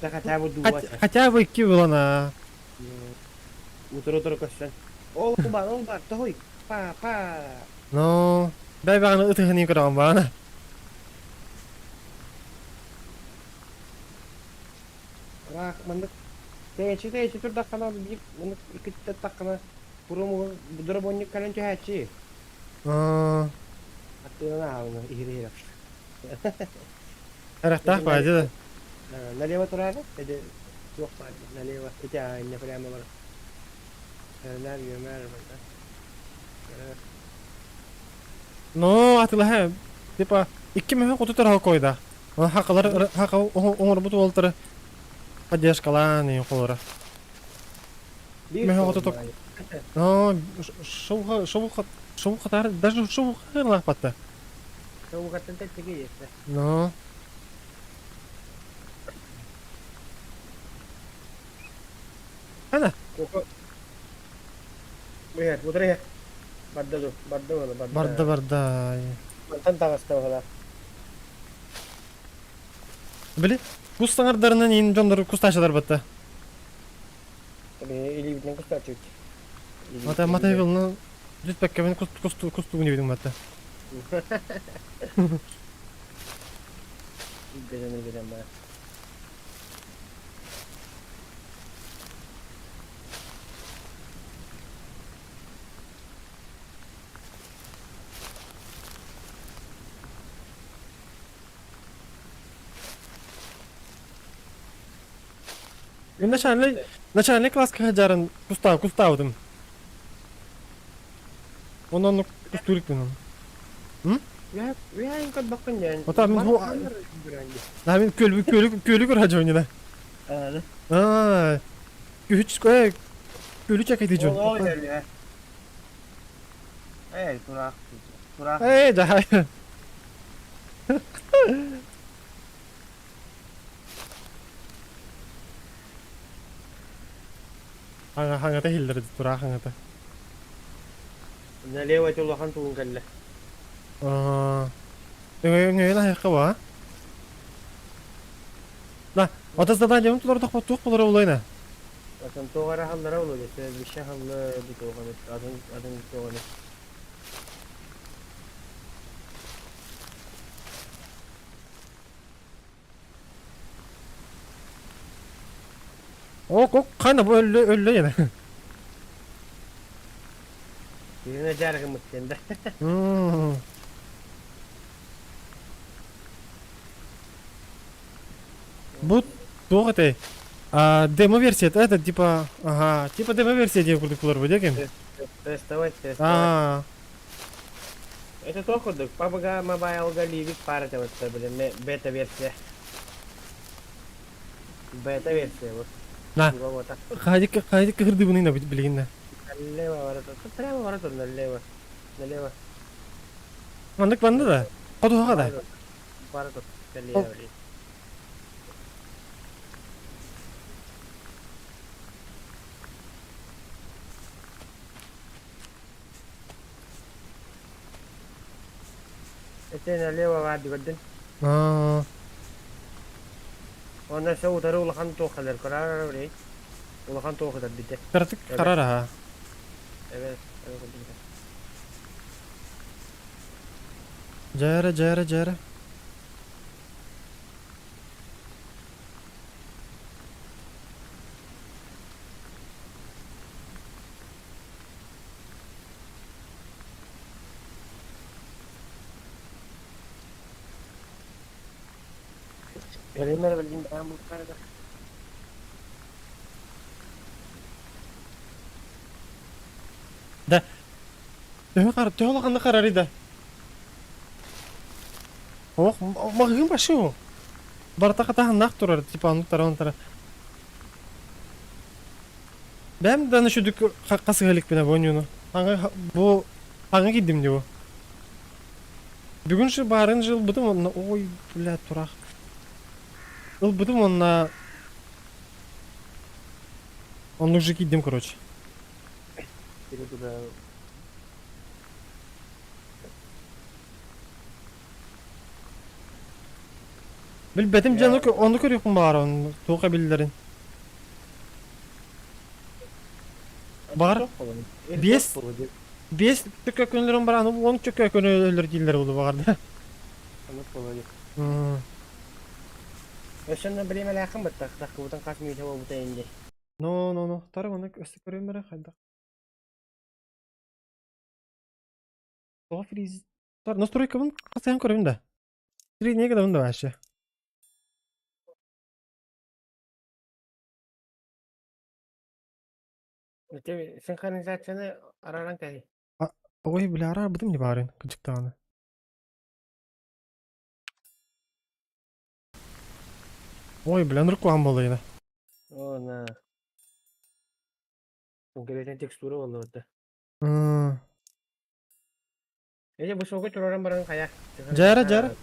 [SPEAKER 2] Да хотя бы двое.
[SPEAKER 1] Хотя бы икки булан а.
[SPEAKER 2] Утура-утура көстөн. Ол бар, ол бар, тоһуй. Па, па.
[SPEAKER 1] Но бай баганы ытыһын көрөҕүн баана.
[SPEAKER 2] Рах, маннык. Тэйчи, тэйчи турдаххана биир маннык икки таххана пуруму дробонник кэлэн түһээччи. Аттыынан аалына иһири-иһири.
[SPEAKER 1] Эрехтаах баайды да.
[SPEAKER 2] Налево тураары, эде туох баар налево. Ити инне прямо бар. Нэр үөмэр барда.
[SPEAKER 1] Но атылаһа типа икки мөһө куту тар койда. Хакалар хака оҥорбут уолтары поддержкалаан и холора. Мөһө куту ток. Но шоуга шоуга шоу хатар даже шоу харлах батта.
[SPEAKER 2] Шоугаттан тэттиги есте.
[SPEAKER 1] Но Ана.
[SPEAKER 2] Быһар, утары Барда ду, барда буола, барда.
[SPEAKER 1] Барда барда.
[SPEAKER 2] Мантан таҕыста буола.
[SPEAKER 1] Били, кус саҥардарынан иин дьоннору кустаачылар батта.
[SPEAKER 2] Илиибитинэн кустааччыбыт.
[SPEAKER 1] Мата мата билны жүтпәккә кус кус кус тугын дибидиң батта.
[SPEAKER 2] Гәзәнер гәзән бар.
[SPEAKER 1] Начальный начальный класска жарын куста кустаудым. Онон кустурик мен.
[SPEAKER 2] Я я инкот бакын ден.
[SPEAKER 1] Ота мин бу Да мин көл көл көлү көр хажы да. Аа. Күч кө көлү чакайды жон.
[SPEAKER 2] Ол ол Эй, тураах. Тураах.
[SPEAKER 1] Эй, да. Хаңа хаңата хиллер тура хаңата.
[SPEAKER 2] Налево улахан тугун кэллэ.
[SPEAKER 1] Аа. Өҥө өҥө хайка Да, ота задание тулар тохпот тух болор улайна.
[SPEAKER 2] Атын тоҕара халлара улу десе, бишэ халлы бу тоҕаны, атын атын тоҕаны.
[SPEAKER 1] Ок, ок, хана бу өллө, өллө yana.
[SPEAKER 2] Yine жаргымыт диэн да.
[SPEAKER 1] Бу туох этэй? А, демо-версия, это типа, ага, типа демо-версия диэн курдук булар бу деким.
[SPEAKER 2] Тестовать, тестовать.
[SPEAKER 1] А,
[SPEAKER 2] Это то курдук. PUBG Mobile Livik пара вот, блин, бета-версия. Бета-версия вот.
[SPEAKER 1] На.
[SPEAKER 2] Вот так.
[SPEAKER 1] Хайдик, хайдик кырдыбын ина билигин.
[SPEAKER 2] Налево ворота. Тут прямо ворота налево. Налево.
[SPEAKER 1] Маннык банды да. Хотуха да.
[SPEAKER 2] Ворота. Налево. Это налево вады көрдүн.
[SPEAKER 1] Аа.
[SPEAKER 2] Онно сэ утары улахан туохалар көрөр бри. Улахан туохалар бите.
[SPEAKER 1] Кыратык харар аха.
[SPEAKER 2] Evet, evet көрдүм.
[SPEAKER 1] Жара, жара, жара.
[SPEAKER 2] Билимер билим ben bu kadar.
[SPEAKER 1] Да. Төһө кар, төһө улаханнык харар да. Ох, магын башы. Барта катаһыннаах турар, типа онуктара онтара. Бэм да шүдүк хасыгалик бина бу ойнууну. Аңа бу аңа кидим ди бу. Бүгүн жыл барын жыл бутум онна ой, бля, турах. Ыл бутум онна оннук же кидим, короче.
[SPEAKER 2] Или туда.
[SPEAKER 1] Билбэтим дьэ ону көрүөхпүн баҕар он туох эбиллэрин. Баҕар биэс биэс чөкө күнлэрин баран он чөкө күнөлөр дииллэр буолу баҕар да.
[SPEAKER 2] Өссө бириэмэлээххин баттах тахкыбытын хас мүнүүтэ буолбута инди.
[SPEAKER 1] Но, но, но, тары маны өссө көрүөм эрэ хайдах. Тоҕо фриз? Тар настройкабын хасыһан көрөбүн да. Среднее гынабын да вообще.
[SPEAKER 2] Синхронизацияны араран кэһи.
[SPEAKER 1] Ой, бля, араарбытым не баарын, кырдьыктаҕына. Ой, бля, ынырык куһаҕан буолла ина.
[SPEAKER 2] О, на. Конкретно текстура буолла да. Эже высокий тураран баран хайа.
[SPEAKER 1] Дьээрэ, дьээрэ.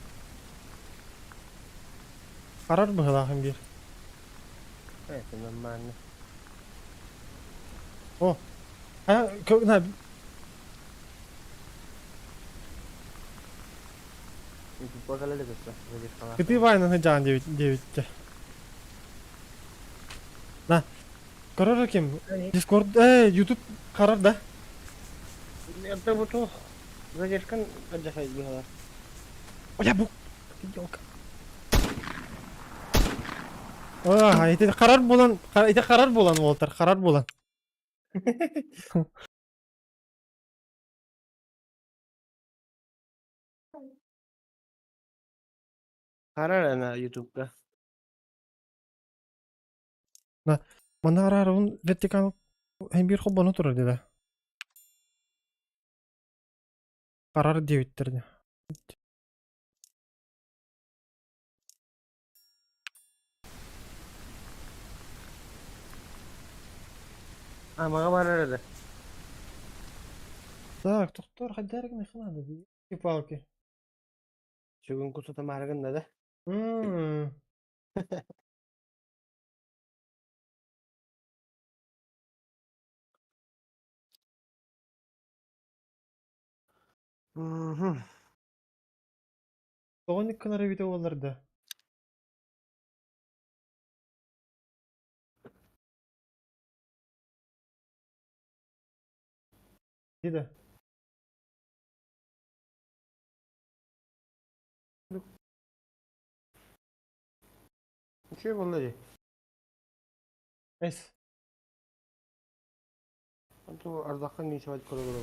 [SPEAKER 1] Харар быһыылаахын биир.
[SPEAKER 2] Это нормально.
[SPEAKER 1] О, а, на, Кытыы баайынан сылдьаҕын диэбит диэбиттэ. На, көрөр ким? Дискорд, Ютуб харар да?
[SPEAKER 2] Это вот ох. Задержкан аджахай быһалар.
[SPEAKER 1] Бля, бу ёлка. А, ити харар буолан, ити харар буолан уолтар, харар буолан.
[SPEAKER 2] Харар ана Ютубка.
[SPEAKER 1] На, манна араарабын вертикал биир холбоно турар диэбэ. Харар диэбиттэр дии.
[SPEAKER 2] А, мага барар да.
[SPEAKER 1] Так, тохтор хайдаар гына ханада дии. Палки.
[SPEAKER 2] Сүгүн кусата маарыгын да.
[SPEAKER 1] Тоҕо гынар эбитэ буоллар да. Дии да.
[SPEAKER 2] Үчүгэй буолла дии.
[SPEAKER 1] Эс.
[SPEAKER 2] Онту ардахха ничего көрө.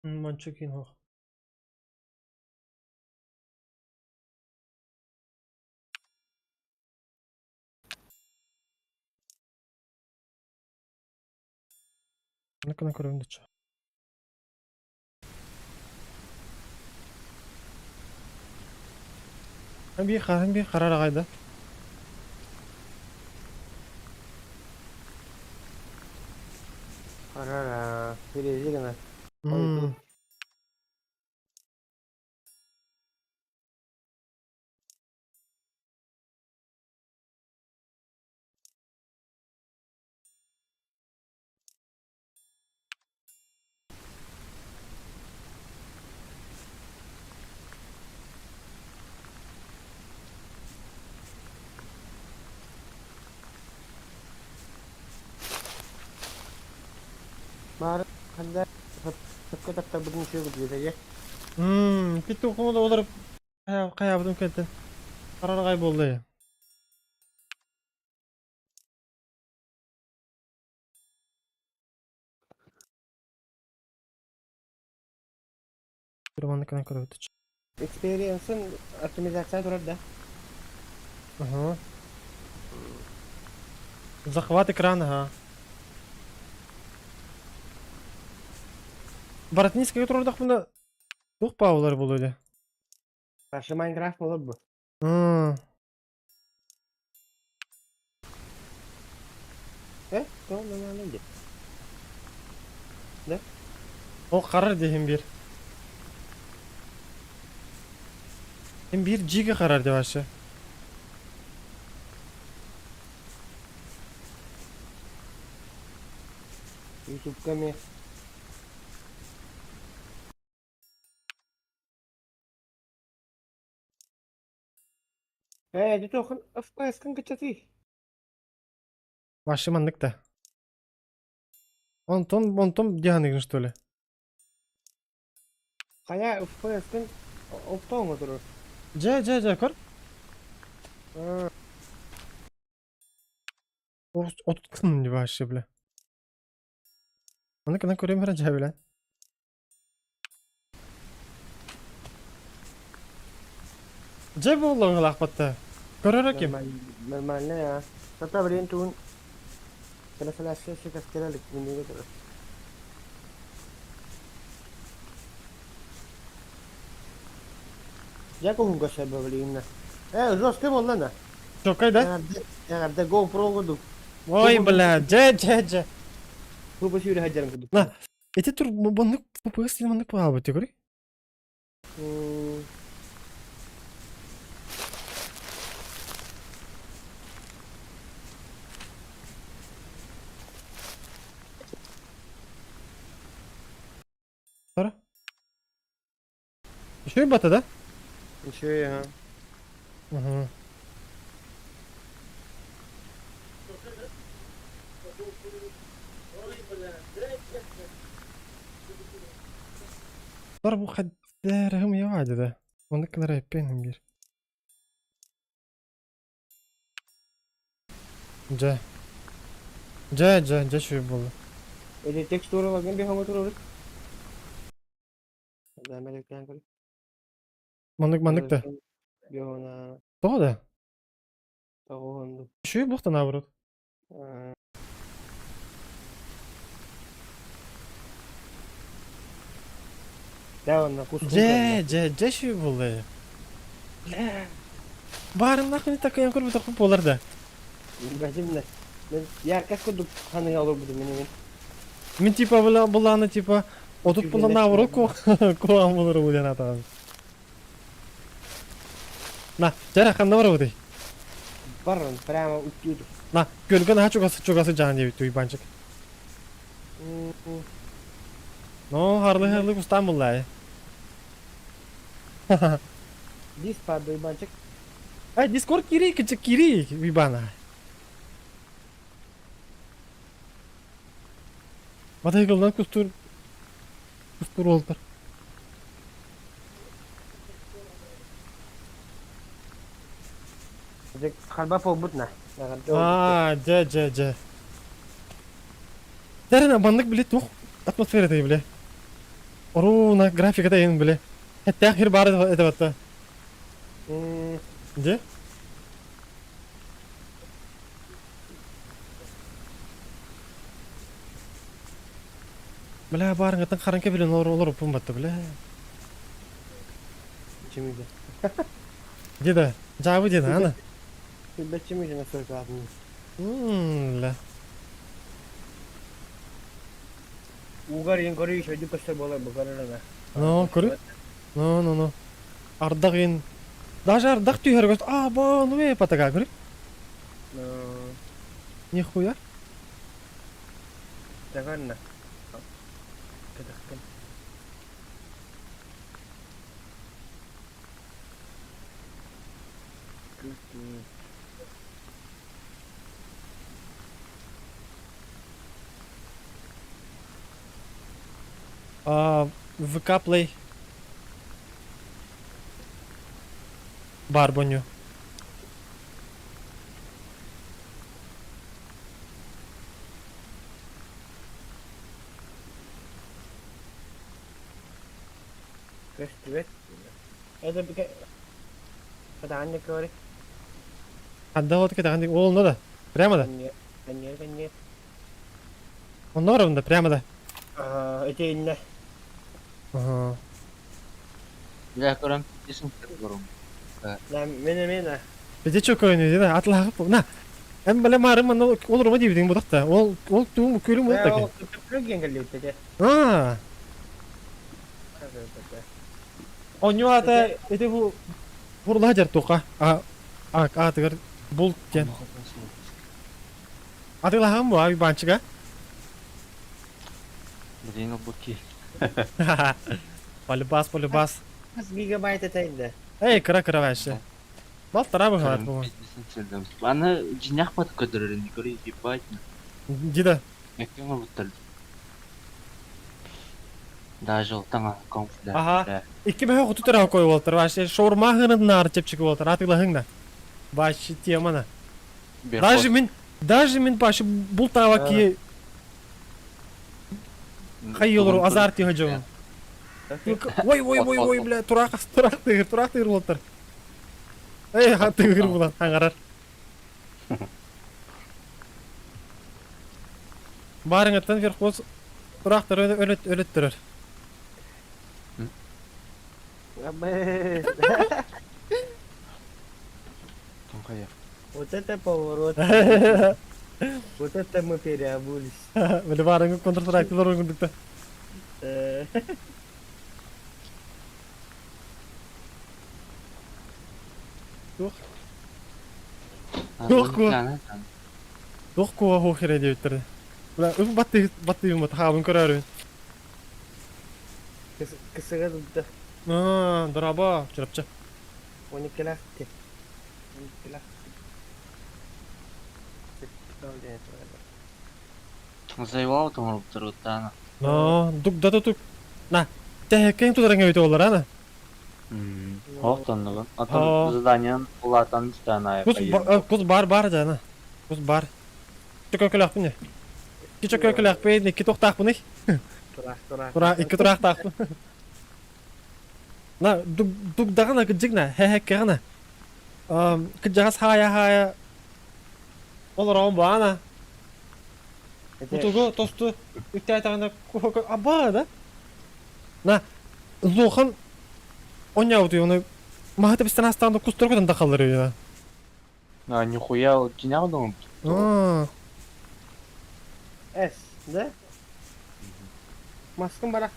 [SPEAKER 1] Манчукин хох. Ну-ка көрөм дучча. Биир харар аҕай да.
[SPEAKER 2] Харара, перези гына.
[SPEAKER 1] М.
[SPEAKER 2] Баар ханна сөпкө таптарбытын үчүгэй курдук этэ.
[SPEAKER 1] Китти укуҥа да олорып хайаабытым кэлтэн. Харар аҕай буолла я. Маннык көрөбүт.
[SPEAKER 2] Experience-ын оптимизация турар да.
[SPEAKER 1] Ага. Захват экрана, ага. Боротницкая турдахпына туох паулар буолуо дии.
[SPEAKER 2] Каршы Майнкрафт болор бу. Э, то нормально ди. Да?
[SPEAKER 1] Ол харар диһин биир. Hem bir giga харар деп вообще.
[SPEAKER 2] Ютубка ме. Э, дьэ туохун FPS-кын кыччатый.
[SPEAKER 1] Вообще маннык да. Онтон онтон дианыгын что ли?
[SPEAKER 2] Хайа FPS-кын оптоҥ турар.
[SPEAKER 1] Дьэ дьэ дьэ көр. Отут вообще бля. Маннык гынан көрөм эрэ дьэ бля. Дьэ буолла ыһылаахпатта. Көрөр ким?
[SPEAKER 2] Нормально я. Тата блин туун трансляция кастера минеге турар. Дьэ куһунга сөбө блин. Э, жестко буолла на.
[SPEAKER 1] Чокай да?
[SPEAKER 2] Эҕэрдэ GoPro курдук.
[SPEAKER 1] Ой, бля, дьэ дьэ дьэ.
[SPEAKER 2] Тупо сүүрэ сылдьарын курдук.
[SPEAKER 1] На, ити тур маннык FPS маннык баалбыт көрүй. Тара. Еще и бата, да?
[SPEAKER 2] Еще ага.
[SPEAKER 1] Угу. ضربوا خدارهم يا واد ذا ونك رايبين بير جا جا جا جا شو يبولا.
[SPEAKER 2] Эти текстураларгын бихоҥо турабыт. Американ көр.
[SPEAKER 1] Маннык маннык да.
[SPEAKER 2] Биона
[SPEAKER 1] Тоҕо да?
[SPEAKER 2] тоҕуһунду.
[SPEAKER 1] Еще и бухта наоборот.
[SPEAKER 2] Да, он на куску.
[SPEAKER 1] Дьэ дьэ дьэ шү буолла. Бля. Баарын нахуй такая көрбүт охпут буолар да.
[SPEAKER 2] Бәзимне. Мен яркас курдук ханыга олорбутум мен.
[SPEAKER 1] Мин типа була буланы типа отут була наоборот куан болор булян атаҕын. На, жара ханна бар бутый.
[SPEAKER 2] Баран прямо үттүдү.
[SPEAKER 1] На, көлгөн аха чугасы чугасы жаан диэбит уйбанчык. Но харлы харлы кустаан булла.
[SPEAKER 2] Дис парды уйбанчык.
[SPEAKER 1] Ай, Дискорд кири, кичи кири, уйбана. Батайгылдан кустур кустур олтар.
[SPEAKER 2] Харба буолбут на.
[SPEAKER 1] Аа, дьэ, дьэ, дьэ. Дәрен маннык били туох атмосфера бile. Оруна графиката ен бile. Хэттээх хир баар это батта. Дьэ? Бля, баарыҥыттан хараҥка билэн олоруппун батта, бля.
[SPEAKER 2] Чимиде.
[SPEAKER 1] Деда, жабы деда, ана.
[SPEAKER 2] Бэччимиде настройкалаатын.
[SPEAKER 1] Ля.
[SPEAKER 2] Угар ен көрүй шөйдү көстөр болар бу көрөрө.
[SPEAKER 1] Ну, көрү. Ну, ну, ну. Ардах ен. Даже ардах түһэр көст. А, бо, ну е патага көрү. Нихуя.
[SPEAKER 2] Таганна. Кытахтын.
[SPEAKER 1] А, ВК Play. Бар боню.
[SPEAKER 2] Көстүбэт. Это Кытаанньа көрі.
[SPEAKER 1] Ханна вот кытаанньа ол да. Прямо да.
[SPEAKER 2] Каньер, каньер.
[SPEAKER 1] Онно барабын прямо да.
[SPEAKER 2] Эти инне.
[SPEAKER 1] Ага.
[SPEAKER 3] Бля, көрөм, десин көрөм.
[SPEAKER 2] На, мене мене.
[SPEAKER 1] Беде чо көрөнү да атлаах на. Эм бале маарым манна олорума диэбитиҥ бутахта. Ол ол туум күлүм
[SPEAKER 2] Ол
[SPEAKER 1] буолта.
[SPEAKER 2] көпүрүк келлибит
[SPEAKER 1] Аа. Онньу аата ити бу бурлаha дьар туха. А а аатыгар булт диэн. Атыылаһаҕын бу аби банчыга.
[SPEAKER 3] Блин, буки.
[SPEAKER 1] Полюбас, полюбас.
[SPEAKER 2] Хас гигабайт этейде.
[SPEAKER 1] Эй, кыра кыра вообще. Балтара быһаат бу.
[SPEAKER 3] Аны жинях бат көдөрөрүн көрүй ебать.
[SPEAKER 1] Дида.
[SPEAKER 3] Эккең буттар. Даже олтаңа комфля.
[SPEAKER 1] Ага. Икки бэһэ хоту тара кой болтар. Вообще шаурма хынын нар чепчик болтар. Атыылаһыҥ да. Вообще темана. Даже мин даже мин башы бул таава ки хайылыру азарт жогун. Ой ой ой ой бля тураак тураак тыгыр тураак тыгыр болтар. Эй ха тыгыр булан аңарар. Барыңыттан верхоз тураактар өлөт өлөттөрөр.
[SPEAKER 2] Вот это поворот. Вот это мы переобулись.
[SPEAKER 1] Били барыңы контр-трактылар оңгундукта. Туох ку? Туох куа хуох хире диэбиттэр. Бля, үп батты батты юм хаабын көрөрүн.
[SPEAKER 2] Кысыга тутта.
[SPEAKER 1] Аа, дораба, чырапчы.
[SPEAKER 2] 12-лээх. 12-лээх.
[SPEAKER 3] Заебал там буттар
[SPEAKER 1] Но, дук да тук. На, тэхэккэн тутаран өйтө болар ана.
[SPEAKER 3] Охтоннугун. Атын заданиен улатан истана.
[SPEAKER 1] Кус кус бар бар жана. Кус бар. Чөкөкөлөкпүн. Ки чөкөкөлөкпүн, икки тохтаахпын.
[SPEAKER 2] Тураах, тураах.
[SPEAKER 1] Тура икки тураахтаахпын. На, дук дук дагана кыджигна, хэхэккэгана. Ам, кыджагас хая хая. Олорон баана. Утугу тосту үктәйтагына аба да. На, лохан оняуту оны махаты бистен астанда кустургудан да калдырып я.
[SPEAKER 3] А, нихуя, кинял дом.
[SPEAKER 1] Аа.
[SPEAKER 2] С, да? Маскын бара.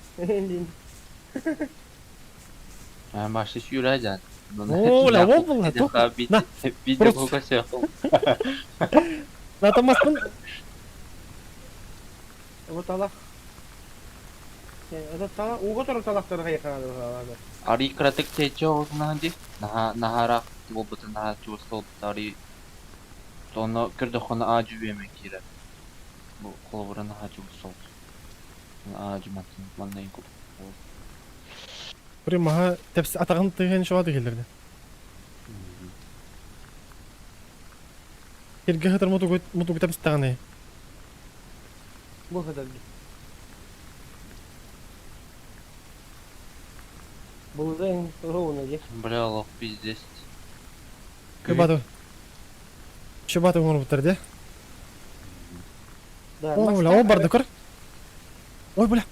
[SPEAKER 3] Башты сүйрәжән.
[SPEAKER 1] О, ля, ол була, тоқ. На,
[SPEAKER 3] Видео көсө.
[SPEAKER 1] На там маскын
[SPEAKER 2] Вот алах. Это тала, уга турар талактарга якынады.
[SPEAKER 3] Ари кратык тече олсунан ди. Наха нахара болбута наха чуусол ари тоно көрдөхөнө ажу бемен кире. Бу холбура наха чуусол. Ажу матын маннайын көп.
[SPEAKER 1] При маха тепс атагын тыгын шуа дигелерди. Сиргэ сытар мутугу мутугу тэпстэҕиний?
[SPEAKER 2] Бу сытар дии. Булда ровно дии.
[SPEAKER 3] Бля, лох пиздец.
[SPEAKER 1] Чубаты. Чубаты оҥорбуттар дии.
[SPEAKER 2] Да,
[SPEAKER 1] О, бля, ол барды көр. Ой, бля.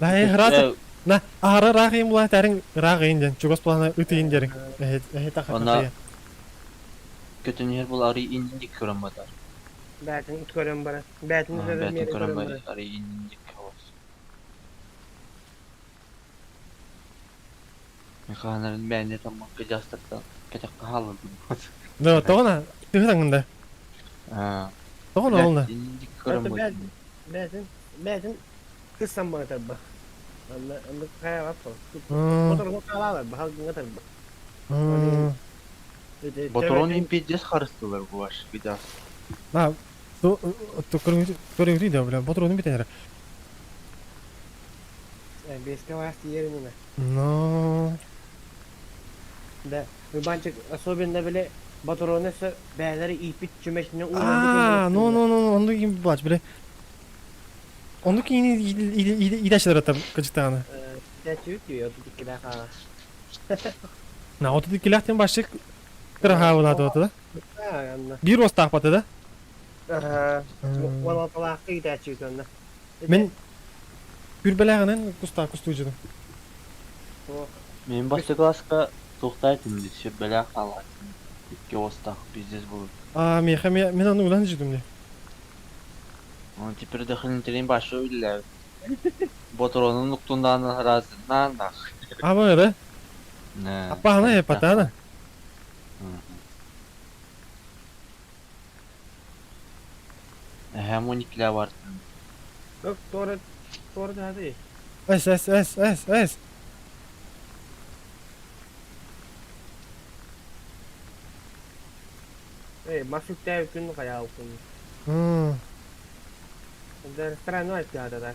[SPEAKER 1] Лай, рас. На, аһара ыраах була тэриҥ ыраах ыйын диэн, чугас плана ыт ыйын диэриҥ. Эһи
[SPEAKER 3] Онно көтөн иһэр була арый иннин диэки көрөн батар.
[SPEAKER 2] Бээтин көрөн баран. Бээтин көрөн
[SPEAKER 3] Бээтин көрөн баран арый иннин диэки олорсун. Механарын бээнэ таммакка дьаастартан кэтэххэ хааллардым.
[SPEAKER 1] Да, тоҕо тыһытаҥында. Тоҕо олна.
[SPEAKER 3] Иннин диэки көрөн баран.
[SPEAKER 2] Бээтин, бээтин кыссан бара тарба. Анна, анна хайа баппа. Мотору хаалалар, бахал гына тарба.
[SPEAKER 3] Ботурон им пиздец харыстылар бу ваш видео.
[SPEAKER 1] На, то көрүҥү да бля, ботуруну битенер.
[SPEAKER 2] Беске вас тиеринина.
[SPEAKER 1] Но.
[SPEAKER 2] Да, Иванчик особенно биле батроны с бээлери ииппит чүмэчине
[SPEAKER 1] А, ну ну ну, онду ким бач, бля. Онду кини идэчилер ата кычтааны.
[SPEAKER 2] Тәчүт диyor, 32 хаала.
[SPEAKER 1] На, 32 башык кыраха булады оты да.
[SPEAKER 2] Анна.
[SPEAKER 1] Бир остаах баты да.
[SPEAKER 2] Ага. 16-лаахка итәчүт онна.
[SPEAKER 1] Мен күрбеләгенен куста кустуйжудum.
[SPEAKER 3] Мен басты класска тоқтайтын десе бәлә қалатын. Икки остақ пиздец будет.
[SPEAKER 1] А, меха мен аны улан жудум не.
[SPEAKER 3] Он теперь дохренителин башы үлләр. Ботуронун уктундан разы на нах.
[SPEAKER 1] А бары.
[SPEAKER 3] Не.
[SPEAKER 1] Аппаана эпатана.
[SPEAKER 3] Hem 12'ler var.
[SPEAKER 2] Yok, doğru. Doğru da hadi.
[SPEAKER 1] Эс эс эс эс эс.
[SPEAKER 2] Эй, масык тәү күн кая укун. Да, странно айтты да.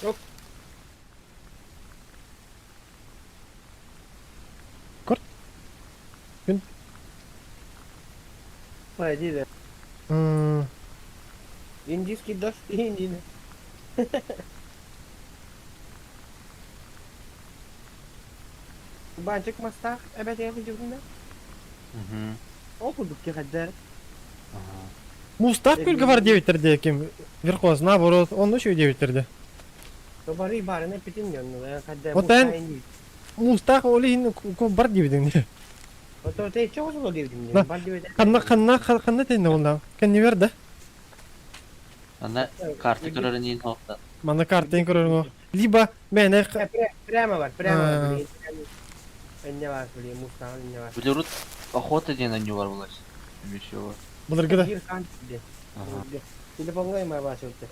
[SPEAKER 2] Yok.
[SPEAKER 1] Kurt. Күн.
[SPEAKER 2] Пойди да. Индийский дождь, Индия. Банчик мастах, эбет я видел, да?
[SPEAKER 3] Угу.
[SPEAKER 2] Окудук кихадер.
[SPEAKER 1] Мустах күлгө бар девиттерде ким Верхоз, наоборот, он еще девиттерде.
[SPEAKER 2] Бары барына питин йонну, хадде.
[SPEAKER 1] Вот эн Мустах олин бар дебидин.
[SPEAKER 2] Ото те чого зло дебидин.
[SPEAKER 1] Да.
[SPEAKER 2] Бар дебидин.
[SPEAKER 1] Ханна ханна ханна тенне онда. Кенни берди.
[SPEAKER 3] Ана карта көрөрүн хоқта.
[SPEAKER 1] Мана картын көрөрүң. Либо мен
[SPEAKER 2] Прямо бар, прямо бар. Энне бар, блин, Мустах энне бар.
[SPEAKER 3] Билерут охота ден они бар булар. Еще бар.
[SPEAKER 1] Буларга да.
[SPEAKER 2] Бир хан де. Телефонга эме басылды.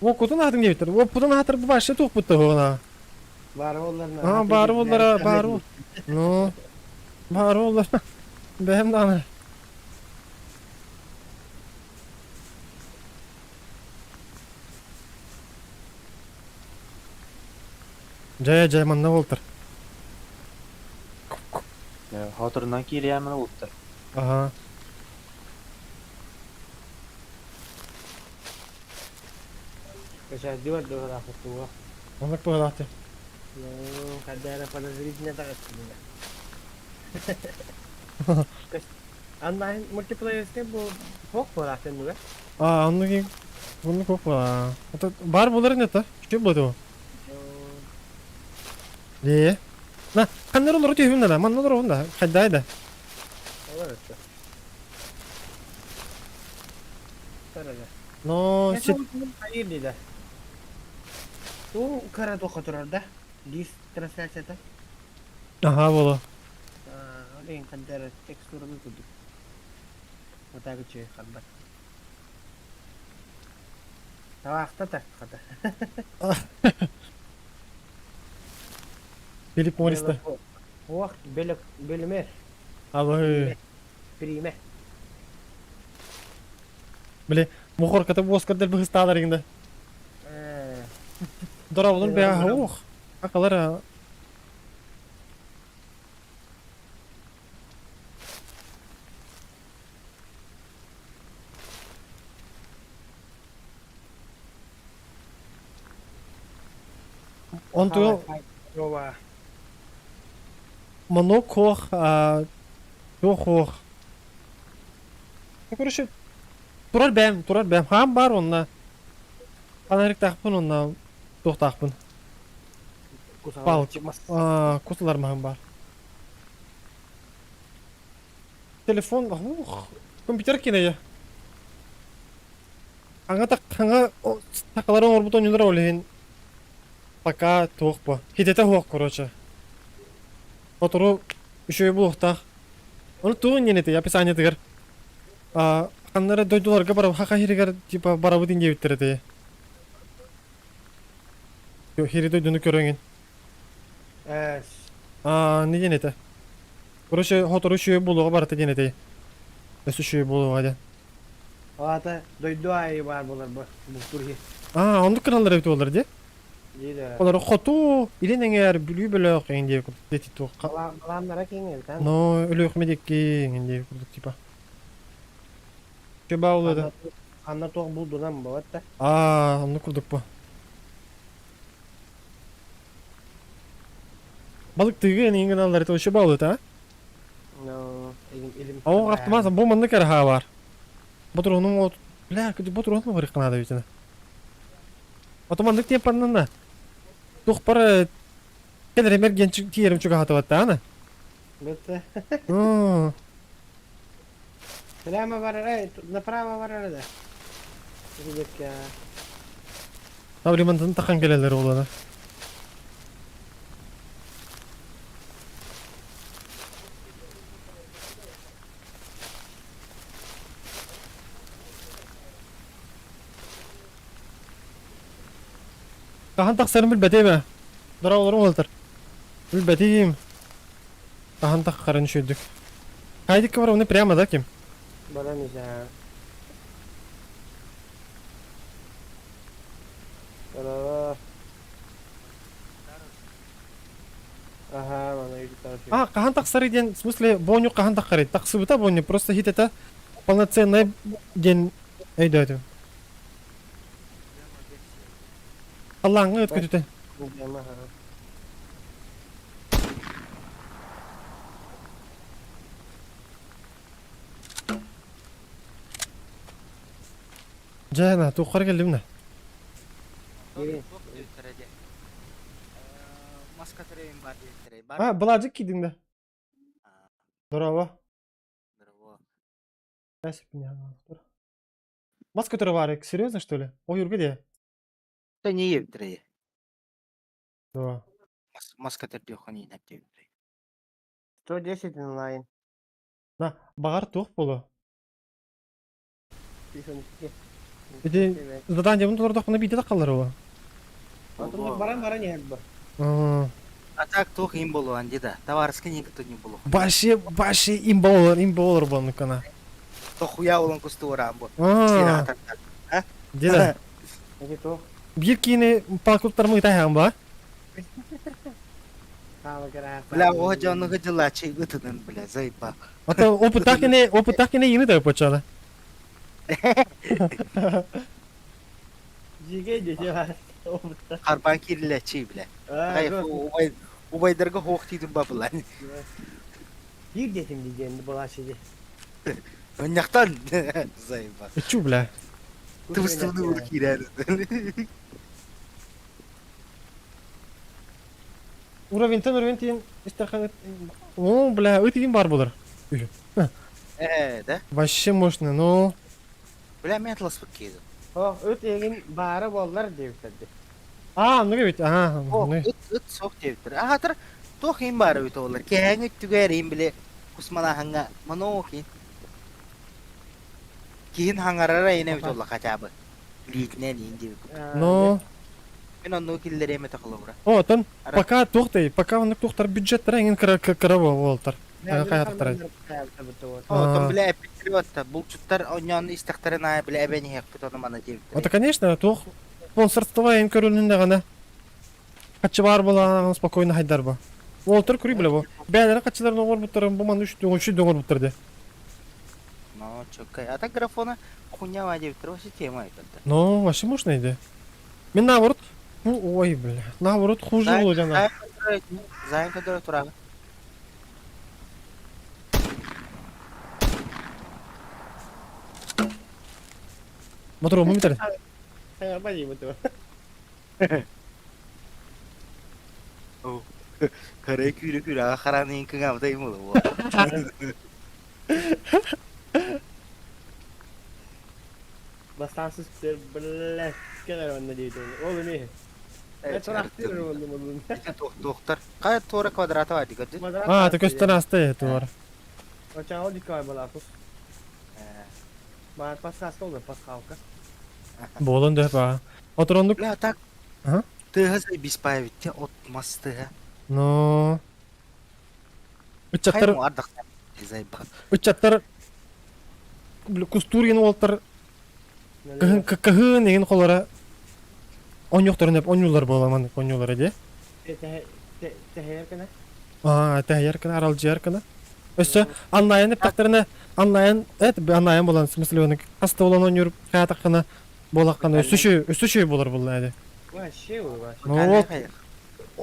[SPEAKER 1] О кутун атын дебиттер. О путун атыр бу башы тук бутты она.
[SPEAKER 2] Бар оларына.
[SPEAKER 1] А бар олара, бар ол. Ну. Бар олар. Бэм даны. Жай жай манна болтыр.
[SPEAKER 3] Хатырынан кириямын болуптар.
[SPEAKER 1] Ага.
[SPEAKER 2] Сейчас дивар дора хатуа.
[SPEAKER 1] Онлык буолааты.
[SPEAKER 2] Ну, когда я подозрительно так Онлайн мультиплеерске бу хок буолаатын дуга.
[SPEAKER 1] А, оннук оннук опа. Это бар булар не та? Что было? Е. На, ханнар олору түһүм да, манна олору да, хайдай да.
[SPEAKER 2] Олар өттө. Тарага.
[SPEAKER 1] Но сит
[SPEAKER 2] Hayır dedi. Ту кара тоха турар да. Дис трансляцията.
[SPEAKER 1] Ага, боло.
[SPEAKER 2] Олен кандара текстураны кудук. Отагы че ханбат. Табаахта тарт хата.
[SPEAKER 1] Филипп Морриста.
[SPEAKER 2] Уох бөлүмэр.
[SPEAKER 1] Абы.
[SPEAKER 2] Приме.
[SPEAKER 1] Били, мухорката буоскар быһыстаалар иҥда. Дорооболор бэҕэ уох. Акалар Онтуга манок хуох туох хуох. Короче, турар бэйэм, турар бэйэм. Хаан баар онно. Фонариктаахпын онно туохтаахпын. Палк. Кусалар маһым баар. Телефон, ух, компьютер кинэйэ. Хаҥа хаҥа сахалары оҥорбут оонньуулара ол иһин пока туох бу. Хитэтэ суох короче. Сотору үчүгэй буолуохтаах. Ону туох инньэн этэй описаниетыгар ханна эрэ дойдуларга бараб хаха иһиригэр типа барабыт ин диэбиттэр этэй. Хири дойдуну көрөҥүн. Аа, не диэн этэ? Короче, сотору үчүгэй буолуоҕа барыта диэн этэй. Өссө үчүгэй буолуоҕа диэн.
[SPEAKER 2] Аата дойду аайы баар буолар бу бултуур иһи.
[SPEAKER 1] Аа, оннук гыналлар эбит буоллар дии.
[SPEAKER 2] Дии
[SPEAKER 1] Олору хоту, илин эҥээр, Бүлүү бөлөх эҥин диэки курдук дети туохха.
[SPEAKER 2] Балааннара киэҥ эбит аа.
[SPEAKER 1] Но Өлүөхүмэ диэки эҥин диэки курдук типа. Чөбаа да.
[SPEAKER 2] Ханна туох булдунан буолат да.
[SPEAKER 1] Аа, оннук курдук бу. Балыктыыгы эҥин гыналлар это вообще баалыт а? Оо, автомат бу маннык эрэ баар. Ботуруонум от... Бля, ботуруонум барыахха наада эбитинэ. Ото маннык темпаннанна. Туох бар кэлэр эмэрген тиэрим чугаһатыбаттаана.
[SPEAKER 2] Бытта. Прямо барара, направо барара да. Ребятка.
[SPEAKER 1] Тавримантан тахан келелер олана. Хаһан тахсарын билбэтим ээ. Дороолорум уолаттар. Билбэтим. Хаһан таххарын үчүгдүк. Хайдыкка бар, оны прямо да ким?
[SPEAKER 2] Баран иһэ. Здорово. Ага, мана үйді.
[SPEAKER 1] А, хаһан тахсары диэн, в смысле, боню хаһан таххары? Тахсыбыта боню, просто хит это полноценный день өйдөөтүм. Аллааҥҥа ыт көтүтэ.
[SPEAKER 2] Ага.
[SPEAKER 1] Дьэ, на, туоххар кэллим на.
[SPEAKER 5] Маска төрөйүн бар диэттэрэй бар.
[SPEAKER 1] А, былаадьык киирдиҥ да. Здорово.
[SPEAKER 5] Здорово.
[SPEAKER 1] Маска көтөрө баар, серьезно что ли? Ойуурга дии?
[SPEAKER 5] Да не ебдирэй.
[SPEAKER 1] Да.
[SPEAKER 5] Маска төрдүөххүн иинэр диэбиттэрэй.
[SPEAKER 2] 110 онлайн.
[SPEAKER 1] На, баҕар туох буолуо?
[SPEAKER 2] 112.
[SPEAKER 1] Ити задание толордохпуна биирдэ таххаллар уо.
[SPEAKER 2] Баран баран иһэр бу.
[SPEAKER 5] А так туох им болуан да. Товарский никто не болу.
[SPEAKER 1] Вообще, вообще имба болар, имба болар буоннуккана.
[SPEAKER 5] Тохуя олон кустуурaan бу.
[SPEAKER 1] Аа, деда.
[SPEAKER 2] Ити туох.
[SPEAKER 1] Биир киини палкуттармы ытаһаан ба?
[SPEAKER 2] Хаала кыраат.
[SPEAKER 5] Бля, о дьону гыдылачы ытынын, бля, заебал.
[SPEAKER 1] Ата опыттаах кини йыны да почала.
[SPEAKER 2] Жиге десе бар. Опытта.
[SPEAKER 5] Харбан кирилечи, бля. Убайдарга хоох тиидин ба булан.
[SPEAKER 2] Биир детим диэн булаачы ди.
[SPEAKER 5] Өнньахтан заебал.
[SPEAKER 1] Чу, бля.
[SPEAKER 5] Тыбыстыбыны буду киирээр.
[SPEAKER 1] Уровеньтен уровень тиин истерхан. О, бля, ыт иин бар болар.
[SPEAKER 5] Э, да?
[SPEAKER 1] Вообще мощно, но
[SPEAKER 5] Бля, мен атласпыт киирдим.
[SPEAKER 2] О, ыт эгин баара боллар диэбиттэрди.
[SPEAKER 1] А, ну ведь, ага,
[SPEAKER 5] О,
[SPEAKER 1] ну.
[SPEAKER 5] ыт ыт сох диэбиттэр. Аһатар туох им баара үт олар. Кээҥи түгээр им биле кусмалаһанга маноо кин. Киһин хаҥарара ине үт олла хотя бы. Лиитинэн иин диэбит.
[SPEAKER 1] Но
[SPEAKER 5] Мин оннугу киллэриэм этэ холобура.
[SPEAKER 1] О, оттон пока туох пока оннук туохтар бюджеттара эҥин кыра кыра буолтар. Хайатахтара.
[SPEAKER 5] Оттон бile эппиттери отта булчуттар онньоон истэхтэрин аайы бile эбэн иһиэхпит ону мана диэбиттэр.
[SPEAKER 1] Это конечно туох спонсорство эҥин көрүлүннэҕинэ хаччы баар буолаҕына спокойно хайдар бу. Уолтар күрүй билэ бу. Бэйэлэрэ хаччыларын оҥорбуттарын бу маны үч оҥорбуттар де.
[SPEAKER 5] Ну, чоккай. А так графона хуйня диэбиттэр вообще тема это.
[SPEAKER 1] Ну, вообще можно иди. Мен наоборот, ой, бля, наоборот хуже было дьана.
[SPEAKER 5] Займ көдөрө турага.
[SPEAKER 1] Мотор битер.
[SPEAKER 5] Карай күүрө күүрө хараанын кыҥаабыта им оло.
[SPEAKER 2] Бастаан сыстыр, блядь, кэлэр онно диэтин. Ол эмиэ. Тураахтыыр боллум олун.
[SPEAKER 5] Туохтар. Кай туора квадрата бар дигерди.
[SPEAKER 1] А, ты көстөн аста туора.
[SPEAKER 2] Очаҕа диккай балаакус. Баар подсказка ол пасхалка.
[SPEAKER 1] Буолан да ба. Оторондук.
[SPEAKER 5] Бля, так. Тыһа беспаевит от мас тыһа.
[SPEAKER 1] Но. Ыччаттар. Ыччаттар кустуур ген уолтар кыһын еген холора онньохторун эп онньуулар буола маннык онньуулара дии.
[SPEAKER 2] Тэһэйэр кына.
[SPEAKER 1] Аа, тэһэйэр кына, аралдьыйар кына. Өссө аннайан эптахтарына аннайан эт аннайан булан смысле хаста болан онньуур хаатаххына буолаххына өссө шүй өссө шүй болар булла эди.
[SPEAKER 2] Вообще вообще.
[SPEAKER 1] Ну вот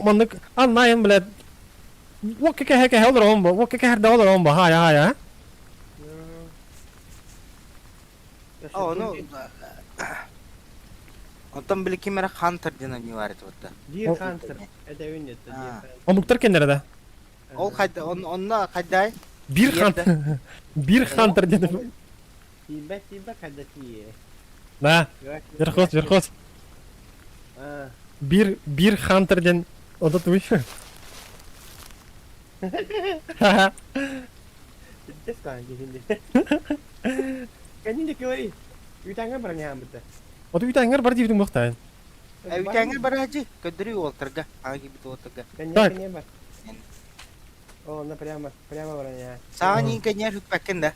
[SPEAKER 1] маннык аннайан блядь Вокка кэһэ кэһэ олороҕун бу, вокка кэһэрдэ олороҕун бу, хаайа хаайа.
[SPEAKER 5] Ону Онтон били ким эрэ Хантер диэн они бар этэ вот.
[SPEAKER 2] Deer Hunter. Это үннетті Deer Hunter.
[SPEAKER 1] Омуктар кеннere да.
[SPEAKER 5] Ол хайда онно хайдай?
[SPEAKER 1] Бир Хантер. Бир Хантер диэн.
[SPEAKER 2] Тиийбэт тиийбэт хайда тиийэ.
[SPEAKER 1] Да. Верхоз, верхоз. Бир Бир Хантер диэн Ото туй.
[SPEAKER 2] Бүттес каан дихинди. Кэннин говори. Үтәңгә бар не бітті.
[SPEAKER 1] Ото үтәңгер бар диибитин буохтаайын.
[SPEAKER 5] Үтәңгер бар ажы. Көддөрүү уолтарга. Аги бит уолтарга.
[SPEAKER 1] Так.
[SPEAKER 2] бар. О, на прямо, прямо бар не.
[SPEAKER 5] Саҕа нинкэньэр хүппэккин да.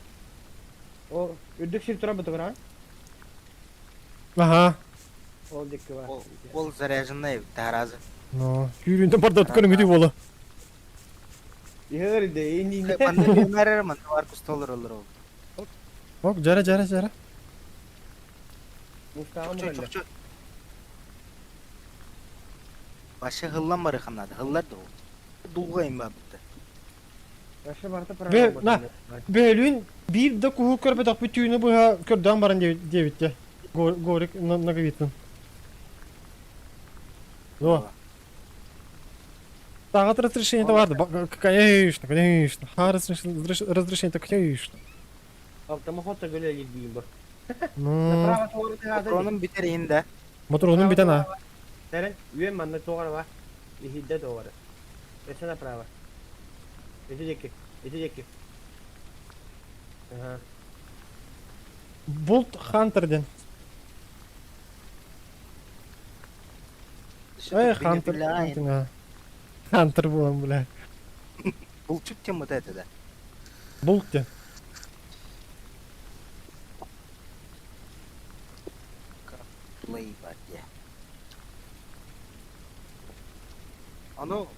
[SPEAKER 2] О, үрдүк сир тура бутугуран.
[SPEAKER 1] Аха.
[SPEAKER 2] Ол дикки бар.
[SPEAKER 5] Ол заряженный таразы.
[SPEAKER 1] Ну, күүрүнтэн бардат көрүҥүтүй буола.
[SPEAKER 2] Иһэр де, инни.
[SPEAKER 5] Манна мэрэр манна бар кустолор олор ол.
[SPEAKER 1] Ок, жара жара жара.
[SPEAKER 2] Мустаҕым
[SPEAKER 5] Чочу. Башы хыллан бары ханнады. Хыллар да ол. Дулга им бабытты.
[SPEAKER 2] Башы барта
[SPEAKER 1] Бе, на. Бөлүн биир да куһу көрбөтөх бүтүүнү быһа көрдөөн баран диэбитте. Горик Наговицын. О. Так, разрешение товар. Конечно, конечно. Ха, разрешение-то конечно.
[SPEAKER 2] Автомоход гөлө илбиин бу.
[SPEAKER 1] Ну,
[SPEAKER 2] Направо туору
[SPEAKER 5] Патронун бүтэр иһин да.
[SPEAKER 1] Моторонун бүтэн а.
[SPEAKER 2] Терен, үйен манна туора ба. Ихидде туора. Өсө направо. Эти деки, эти деки. Ага.
[SPEAKER 1] Болт Хантер ден. Эй, Хантер. Хантер буолан, бля.
[SPEAKER 5] Булчук тем вот это да.
[SPEAKER 1] Болт ден.
[SPEAKER 5] Плей бар де. Ону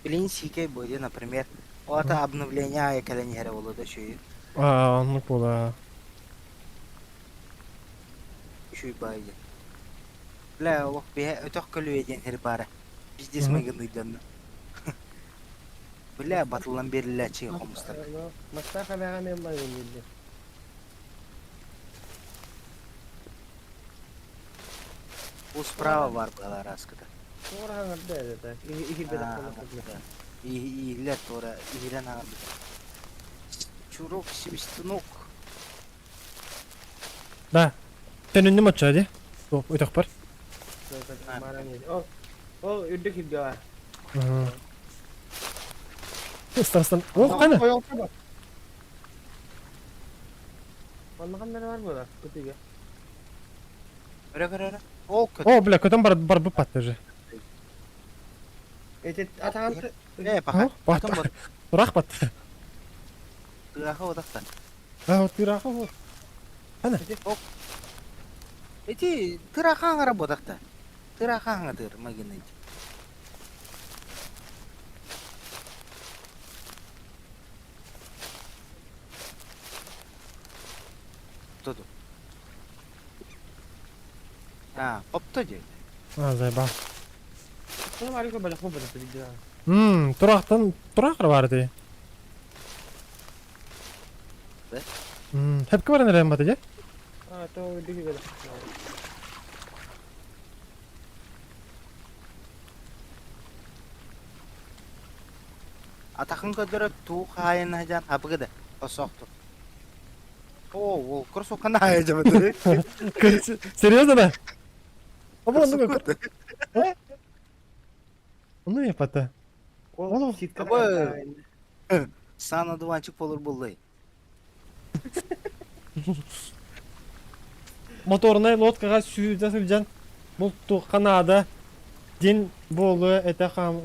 [SPEAKER 5] билин сикей буде, например, это обновление кэлэн иһэрэ буолуо да үчүгэй.
[SPEAKER 1] Аа, оннук буола.
[SPEAKER 5] Үчүгэй баайы. Бля, олох биһэ өтөх көлүө диэн сир баара. Пиздец майгынныйданна. Бля, батыллан бериллээччи хомустар.
[SPEAKER 2] Мастаах эбэҕэ мен майгынныйды.
[SPEAKER 5] Бу справа бар была раскыта.
[SPEAKER 2] Туора хаҥарда это. Ихирбе
[SPEAKER 5] Иһиллэр туора иһирэн аҥарбыта. Чурок, свистунок.
[SPEAKER 1] Да. Төнүннүм оччо ди. Өтөх бар.
[SPEAKER 2] Ол ол үрдүк хирге бар.
[SPEAKER 1] Ыстастан. Ох, кана.
[SPEAKER 2] Онна ханнары бар була, кытыга.
[SPEAKER 5] Өрө көрө өрө. Ол көт.
[SPEAKER 1] О, бля, көтөн бар барбыт батты уже.
[SPEAKER 2] Эти атаан
[SPEAKER 5] Э, пока.
[SPEAKER 1] Батты.
[SPEAKER 5] Потом вот
[SPEAKER 1] Тураах батты.
[SPEAKER 5] тыаха одахта.
[SPEAKER 1] А, вот тыраха вот.
[SPEAKER 5] Эти тыраха аңара бодахта. Тыраха аңадыр магина. Туду. А, опто же.
[SPEAKER 1] А, заебал.
[SPEAKER 2] Bunu var yok böyle bu böyle bir
[SPEAKER 1] Турахтан турах бар ди.
[SPEAKER 5] Да?
[SPEAKER 1] Хепке баран эрэн бата дьэ?
[SPEAKER 2] А, то диги böyle.
[SPEAKER 5] Атахын көдөрө туу хаайын хажан хабыгы да. Осоқту. О, ол кроссовканы хайа жабыды.
[SPEAKER 1] Серьезно да? Оба оннук Оннук яппата.
[SPEAKER 2] Ол
[SPEAKER 5] Абы. Сана дуванчик болur буллай.
[SPEAKER 1] Моторнай лодкаға сүүрдэ сылдьан бултуохха наада диэн буолуо этэ хаам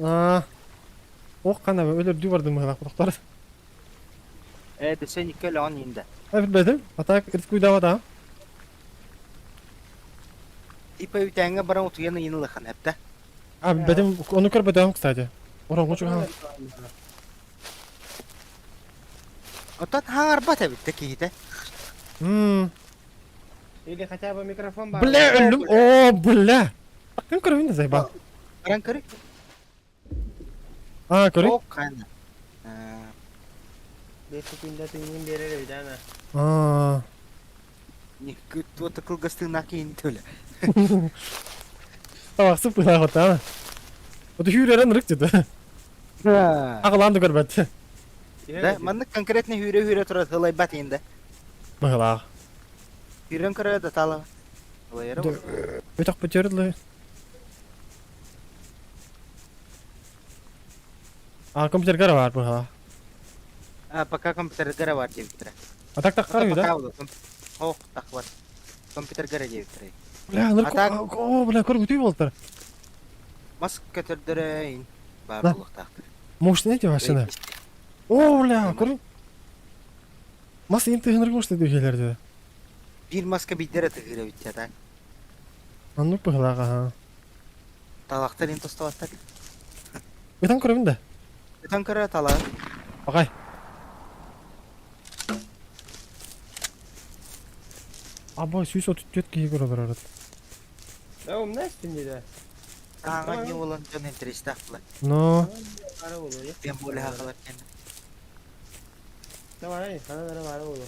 [SPEAKER 1] Ох хана өлөрдүү бардым быһыылаах тохтор.
[SPEAKER 5] Э, десе никке леон инде.
[SPEAKER 1] Билбэтим. А так рискуйдаабата.
[SPEAKER 5] Типа үтәңе баран утуян ыйынылыхан әпті.
[SPEAKER 1] А билбэтим, ону көрбөтөм, кстати. Ороҥҥо чугаһаан.
[SPEAKER 5] Оттон хаҥарбат эбит киһитэ.
[SPEAKER 2] Или хотя бы микрофон бар.
[SPEAKER 1] Бля, өллүм. О, бля. Ким көрөбүн да заебал.
[SPEAKER 5] Баран көрүй.
[SPEAKER 1] А, көрүй.
[SPEAKER 5] О, кайна.
[SPEAKER 2] 5 секундда тыйын берер эбит ана.
[SPEAKER 1] А.
[SPEAKER 5] Туота кылгастыына киин төлө.
[SPEAKER 1] Табахсып быһаах ота. Ото хүүрэрэн ырык деді. Аҕалаан да көрбөт.
[SPEAKER 5] Да, маннык конкретно хүүрэ-хүүрэ турар ылайбат инде.
[SPEAKER 1] Быһылаах.
[SPEAKER 5] Хүүрэн көрө да тала. Ылайара.
[SPEAKER 1] Өтөх бүтер А, компьютер бар быһылаах.
[SPEAKER 5] А, пока компьютер гара бар диэбиттэрэ.
[SPEAKER 1] А так так да?
[SPEAKER 5] Ох, так бар. Компьютер гара диэбиттэрэ.
[SPEAKER 1] Бля,
[SPEAKER 5] А так-
[SPEAKER 1] О, бля, көргүтүй болтар.
[SPEAKER 5] Мас көтөрдөрө бар
[SPEAKER 1] Да.
[SPEAKER 5] булуктаактыр.
[SPEAKER 1] Мощный эти машина. О, бля, көрү. Мас ең тыгыныр мощный дүйелерде.
[SPEAKER 5] Бир маска биддере тыгыра битте так.
[SPEAKER 1] Аннук быһылаах, аха.
[SPEAKER 5] Талактар ин тостоваттар.
[SPEAKER 1] Ытан көрөбүн да.
[SPEAKER 5] Ытан көрө талак.
[SPEAKER 1] Агай. Абай сүүс отут түөрт киһи көрө барар.
[SPEAKER 2] Да, умна үстүндө да.
[SPEAKER 5] Аңа не болан жон интересті ақпылар.
[SPEAKER 1] Но.
[SPEAKER 2] Бары болу, я.
[SPEAKER 5] Тем более хақалар кен.
[SPEAKER 2] Давай, хана бары болу.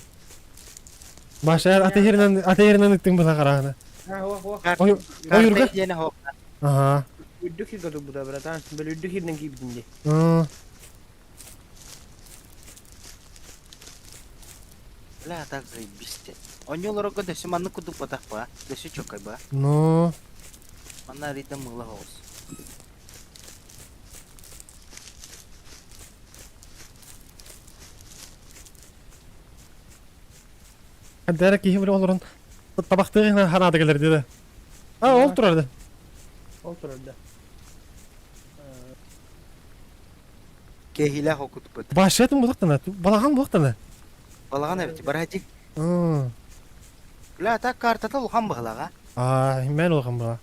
[SPEAKER 1] Баша ата жеринен ата жеринен ыттың была караана.
[SPEAKER 2] Ha, хуа хуа.
[SPEAKER 1] Ой, ой юрга.
[SPEAKER 5] Жene хоқ.
[SPEAKER 1] Ага.
[SPEAKER 2] Үрдүк хирге бу да, братан. Бил үрдүк хирден кийбитинде.
[SPEAKER 5] Бля, так заебись те. Оньолорого дөсү манны кудук батақ ба. Дөсү чокай ба.
[SPEAKER 1] Но.
[SPEAKER 5] Манна рида мыла хоос.
[SPEAKER 1] Хадара киһи биле олорон табахтыгына ханаада келер диде. А, ол турарды.
[SPEAKER 2] Ол турар да.
[SPEAKER 5] Кехиле хокут бут.
[SPEAKER 1] Башатын булактана, балаган булактана.
[SPEAKER 5] Балаган эбит барати. Бля, так картата улхан бахалага.
[SPEAKER 1] А, мен улхан була.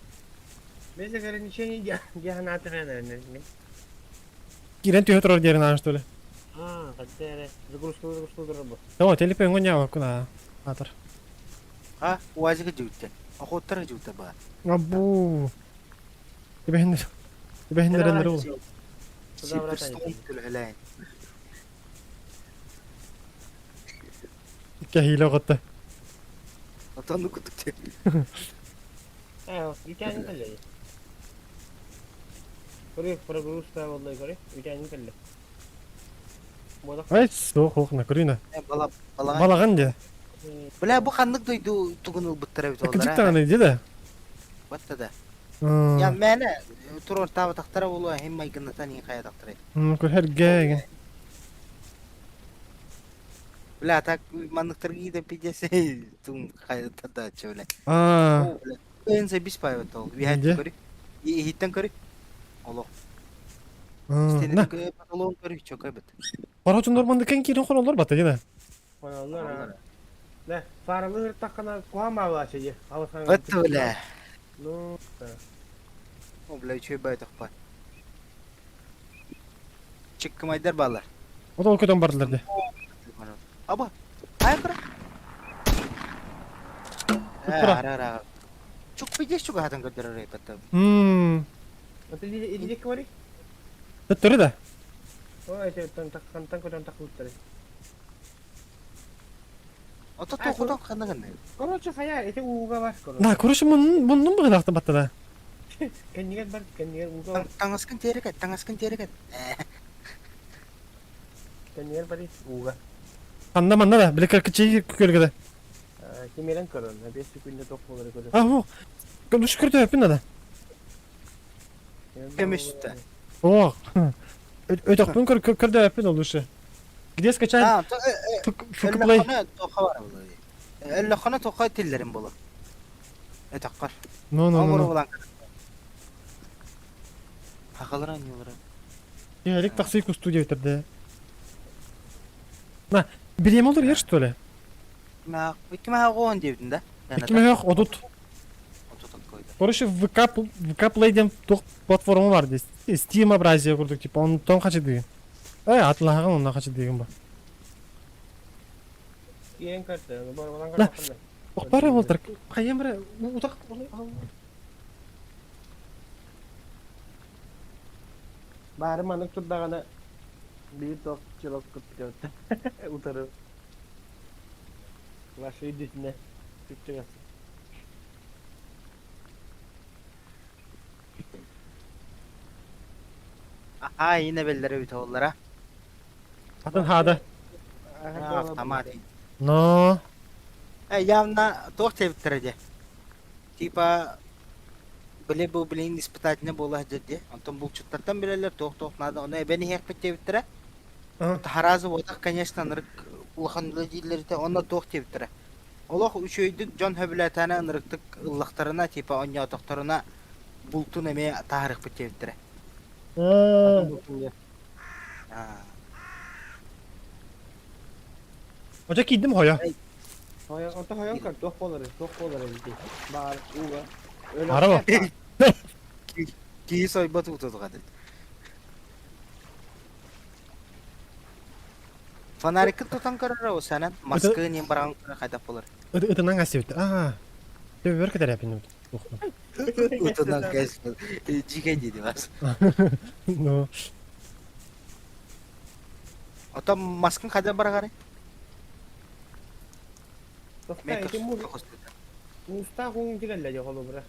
[SPEAKER 2] Без ограничений диагонатра,
[SPEAKER 1] Кирен түйө турар дерин ан что ли.
[SPEAKER 2] А, хотя загрузка загрузка турар бу.
[SPEAKER 1] О, телепен гоня куна. Атыр.
[SPEAKER 5] А, уазига жуутта. Охоттар жуутта ба.
[SPEAKER 1] Абу. Тебехин. Тебехин дерен ол.
[SPEAKER 5] Суперстоун төлөләйин.
[SPEAKER 1] Кехиле готты.
[SPEAKER 5] Атанды кутук те.
[SPEAKER 2] А, үтәнин кэлле. Көрө, прогрузка болду көрө. Үтәнин кэлле. Бодак.
[SPEAKER 1] Ай, суох на көрүнө.
[SPEAKER 5] Бала балаган.
[SPEAKER 1] Балаган де.
[SPEAKER 5] Бля, бу ханнык дойду тугун ылбыттара бит
[SPEAKER 1] Кыжык
[SPEAKER 5] олар.
[SPEAKER 1] таганы де.
[SPEAKER 5] Батта да. Я мәне турор таба тактара болу хем майгыннатан ин кая тактара.
[SPEAKER 1] Көр херге.
[SPEAKER 5] Бля, так манныктар гиде пидесе тун кая тада чөле.
[SPEAKER 1] А.
[SPEAKER 5] Кыайын заебись паайбат ол. Үөһэттэн
[SPEAKER 1] Где?
[SPEAKER 5] көрүй. Иһиттэн көрүй. Олох.
[SPEAKER 1] На.
[SPEAKER 5] Истиэнэтин потолугун көрүй, чөкөй бит.
[SPEAKER 1] Короче, нормандыкан киирэн хоноллор бата дина.
[SPEAKER 2] Хоноллор а. Да, фаралы ыртаххана куһаан баалаачы дии. Алыхан
[SPEAKER 5] Вот бля.
[SPEAKER 2] Ну, да.
[SPEAKER 5] О, бля, үчүгэй байтахпа. Чыккымайдар баалар.
[SPEAKER 1] Вот ол көтөн бардылар де.
[SPEAKER 5] Аба. Ай кыра. Э,
[SPEAKER 1] Кыра.
[SPEAKER 5] ара ара. Чук пидеш чук хатан көрдөрөр эпетте.
[SPEAKER 1] Мм.
[SPEAKER 2] Это иди говори.
[SPEAKER 1] Төттөрү да.
[SPEAKER 2] Ой, это тан таххантан көтөн таххыттары.
[SPEAKER 5] Ото тоқутан ханна гынна.
[SPEAKER 2] Короче, хая, это ууга бар, короче.
[SPEAKER 1] Да, короче, муннун быгылахтан батта да.
[SPEAKER 2] Кэннигэр бар, кэннигэр ууга бар,
[SPEAKER 5] Таҥаскын терекет, таҥаскын терекет.
[SPEAKER 2] кэннигэр бар ууга.
[SPEAKER 1] Ханна манна да, биле кыркычы күкөлгө да.
[SPEAKER 2] Кимерен көрөн, 5 секундда ток болар көрөн.
[SPEAKER 1] А, бу. Көмүш көрдө өпүн да.
[SPEAKER 5] Көмүштө.
[SPEAKER 1] О. Өтөкпүн көр көрдө өпүн олушу. Где скачать?
[SPEAKER 5] А,
[SPEAKER 1] ФК Play.
[SPEAKER 5] Өллөхөнө тоха бар булар. Өллөхөнө тоха тиллерин болар. Этаккар.
[SPEAKER 1] Ну, ну, ну,
[SPEAKER 5] Оңор
[SPEAKER 1] ну.
[SPEAKER 5] булан. Хакалар аньолар.
[SPEAKER 1] Элик такси студия өтөрдө. На, билем олор ер что ли?
[SPEAKER 5] Ма, икки гоон диэбитин да.
[SPEAKER 1] 2030. Короче, ВК, ВК Play диэн туох платформа бар здесь. Steam образия курдук, типа, он тон хачы деген. Эй, атлаһаган онна хачы деген ба.
[SPEAKER 2] Киэн көрдө, бар балан
[SPEAKER 1] Да.
[SPEAKER 2] көрдө.
[SPEAKER 1] Охпары болтар. Хайым бire утак.
[SPEAKER 2] Бары маннык турдагана биир ток чылок көптөттө. Утары. Ваши идите. Түктөгөс.
[SPEAKER 5] Аха, yine belleri bit ollara.
[SPEAKER 1] Атын хада.
[SPEAKER 5] Автомат.
[SPEAKER 1] Но.
[SPEAKER 5] Э, явно туох тебиттер Типа биле бу билин испытательный буола сылдьар Онтон булчуттартан билэллэр туох-туох наада ону эбэн иһиэхпит диэбиттэрэ. Таһараазы буотах, конечно, ынырык улахан үлэ дииллэритэ онно туох диэбиттэрэ. Олох үчүгэйдик дьон сөбүлээтээнэ ынырыктык ыллахтарына, типа онньоотохторуна бултун эмиэ таһаарыахпыт диэбиттэрэ.
[SPEAKER 1] Оча киирдим хойо.
[SPEAKER 2] Ото хойон көр, туох буолар, туох буолар эбит. Баар ууга.
[SPEAKER 1] Араба.
[SPEAKER 5] Киһи сойбот уутутугатын. Фонарикын тутан көрөр осанан маскы нем баран көрө хайдах болар.
[SPEAKER 1] Ытынан касыбыт. Аа. Төбөр кетер эпин.
[SPEAKER 5] Ытынан кэспит. Жиге диди бас.
[SPEAKER 1] Ну.
[SPEAKER 5] Ото маскын хайда барагары?
[SPEAKER 2] Уста хуң дигәлләр жоголу бра.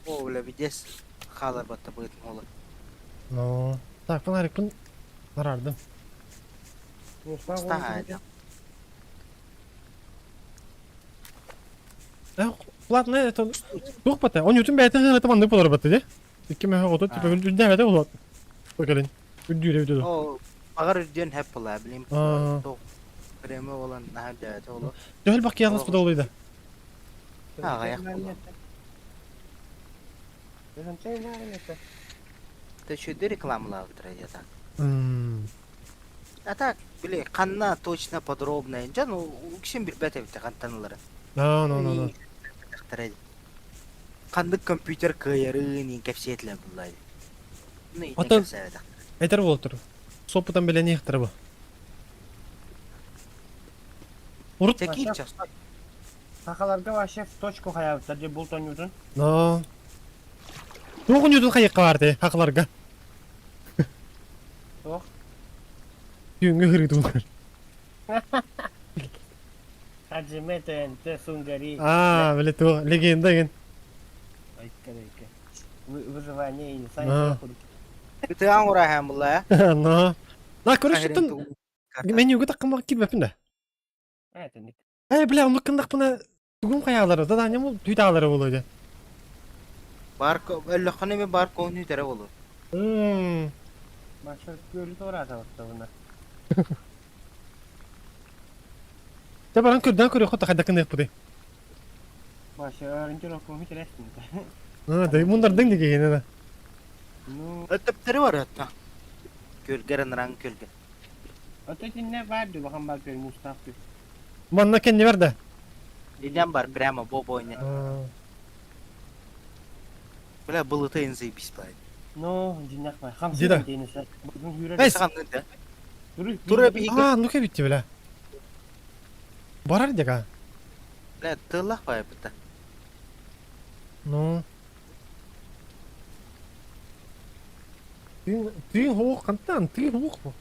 [SPEAKER 5] О, бля, видес халар батта быт мола.
[SPEAKER 1] Ну. Так, фонарикпын барардым.
[SPEAKER 2] Уста
[SPEAKER 1] Платно это туох бата. Он ютун бәйтен это маннык болар бата де. Икки мөһө отут типа үндә бәтә болот. Бакалын. Үндүрэ үдө.
[SPEAKER 5] О, багар үрдүн хэп була, билим. Тох. Прямо болан наһа дәт оло.
[SPEAKER 1] Төхөл бак ялгыз буда олойда.
[SPEAKER 5] Ага, як Ты что, рекламалаабытра я так. А так, били, ханна точно подробно. Жан, уксин билбет эбит хантан
[SPEAKER 1] No, no, no, no.
[SPEAKER 5] Ханнык компьютер кыайарын кэпсиэтлер буллай. Ну,
[SPEAKER 1] Ото этер болтур. Сопутан билен ихтер бу. Урут.
[SPEAKER 5] Такие часто.
[SPEAKER 2] Сахаларга вообще в точку хаябыттар же бул тонюдун.
[SPEAKER 1] Но. Тугун юдун хайыкка барды, хакыларга.
[SPEAKER 2] Ох.
[SPEAKER 1] Түүнгө хырыдун.
[SPEAKER 2] Хаджиме ТНТ Сунгари.
[SPEAKER 1] А, биле ту легенда ген.
[SPEAKER 2] Айка айка. Выживание и
[SPEAKER 1] А.
[SPEAKER 5] Тыаң ураһан булла.
[SPEAKER 1] Но. На көрүштүн. Мен югы таккан кирбеппин да.
[SPEAKER 2] Это
[SPEAKER 1] Э, бля, оннук кындакпына тугум хаялары, да да бул түйт алары болойду.
[SPEAKER 5] Бар өллөхөнө мен бар көөнү тере болу.
[SPEAKER 1] Мм.
[SPEAKER 2] Маша көрү тура табытта буна.
[SPEAKER 1] Дьэ баран көрдөөн көрүөххэ хайдах гыныахпытый?
[SPEAKER 2] Вообще, ориентировку интересно.
[SPEAKER 1] А, да мундардың дегеніне.
[SPEAKER 2] Ну,
[SPEAKER 5] Өттөптөрү бар өттө. Көлгер ыныран көлгө.
[SPEAKER 2] ото итиннэ баар дуу, улахан баар күөл муустаах күөл.
[SPEAKER 1] Манна кэнни бар да.
[SPEAKER 5] Инен бар прямо бо бойня. Бля былыты заебись бай.
[SPEAKER 2] Ну, дьиҥнээх баар. Хамсыы
[SPEAKER 1] Деда.
[SPEAKER 2] теннисэ. Бутун күүрэр.
[SPEAKER 1] Эй,
[SPEAKER 5] Саҕанныыр да.
[SPEAKER 2] Туруй,
[SPEAKER 5] Тура биһиги.
[SPEAKER 1] А, ну кэбитти бля. Барар дяга.
[SPEAKER 5] Бля тыллах бай быта.
[SPEAKER 1] Ну. Тыын тыын хуох хантан тыын хуох бу.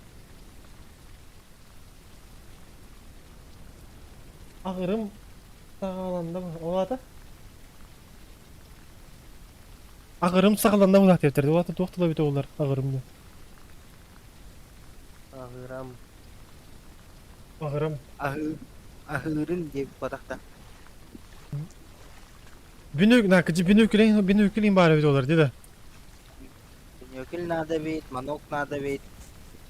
[SPEAKER 1] Аҕырым саҕаланна ол аата? Аҕырым саҕаланна булаах диэбиттэр. Ол аата туох тыла эбитэ буоллар аҕырым диэн.
[SPEAKER 2] Аҕырам.
[SPEAKER 1] Аҕырым.
[SPEAKER 5] Аһыы аһыырын диэбит батахта.
[SPEAKER 1] Бүнүк, на, кыдьы бүнүкүлэң, бүнүкүлэң баар эбит олар дии да.
[SPEAKER 5] Бинокль надо ведь, манок надо ведь.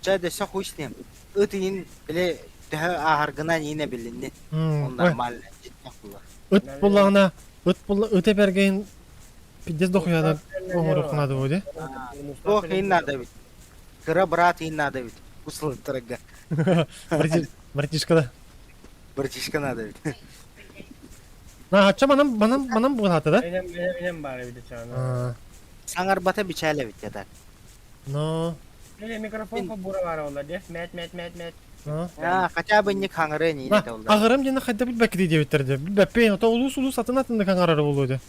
[SPEAKER 5] Чэ дөссө хуй с ним. Ыт иин били төһө ааһаргынан иинэ билинни. Он нормально. Дьиҥнээх буолар.
[SPEAKER 1] Ыт буллаҕына, ыт булла ыт эбэргэйин пиздец дохуяна оҥоруохха наада буо дии.
[SPEAKER 5] Туох иин надо ведь. Кыра брат иин надо ведь. Услуттарга.
[SPEAKER 1] Братишка да.
[SPEAKER 5] Братишка надо ведь.
[SPEAKER 1] На, ачча манан манан манан буолаата да?
[SPEAKER 2] Инем инем баар эбит чаана.
[SPEAKER 5] Саҥарбата бичээл эбит да.
[SPEAKER 1] Но.
[SPEAKER 2] Или микрофон бура баар олла де. Мэт мэт мэт мэт.
[SPEAKER 5] А, хотя бы не хаҥыры не это олла.
[SPEAKER 1] Аҕырым диэн хайда билбэккэ диэбиттэр дии. Билбэппин, ото улуус улуус атын атыннык хаҥарар буолуо дии.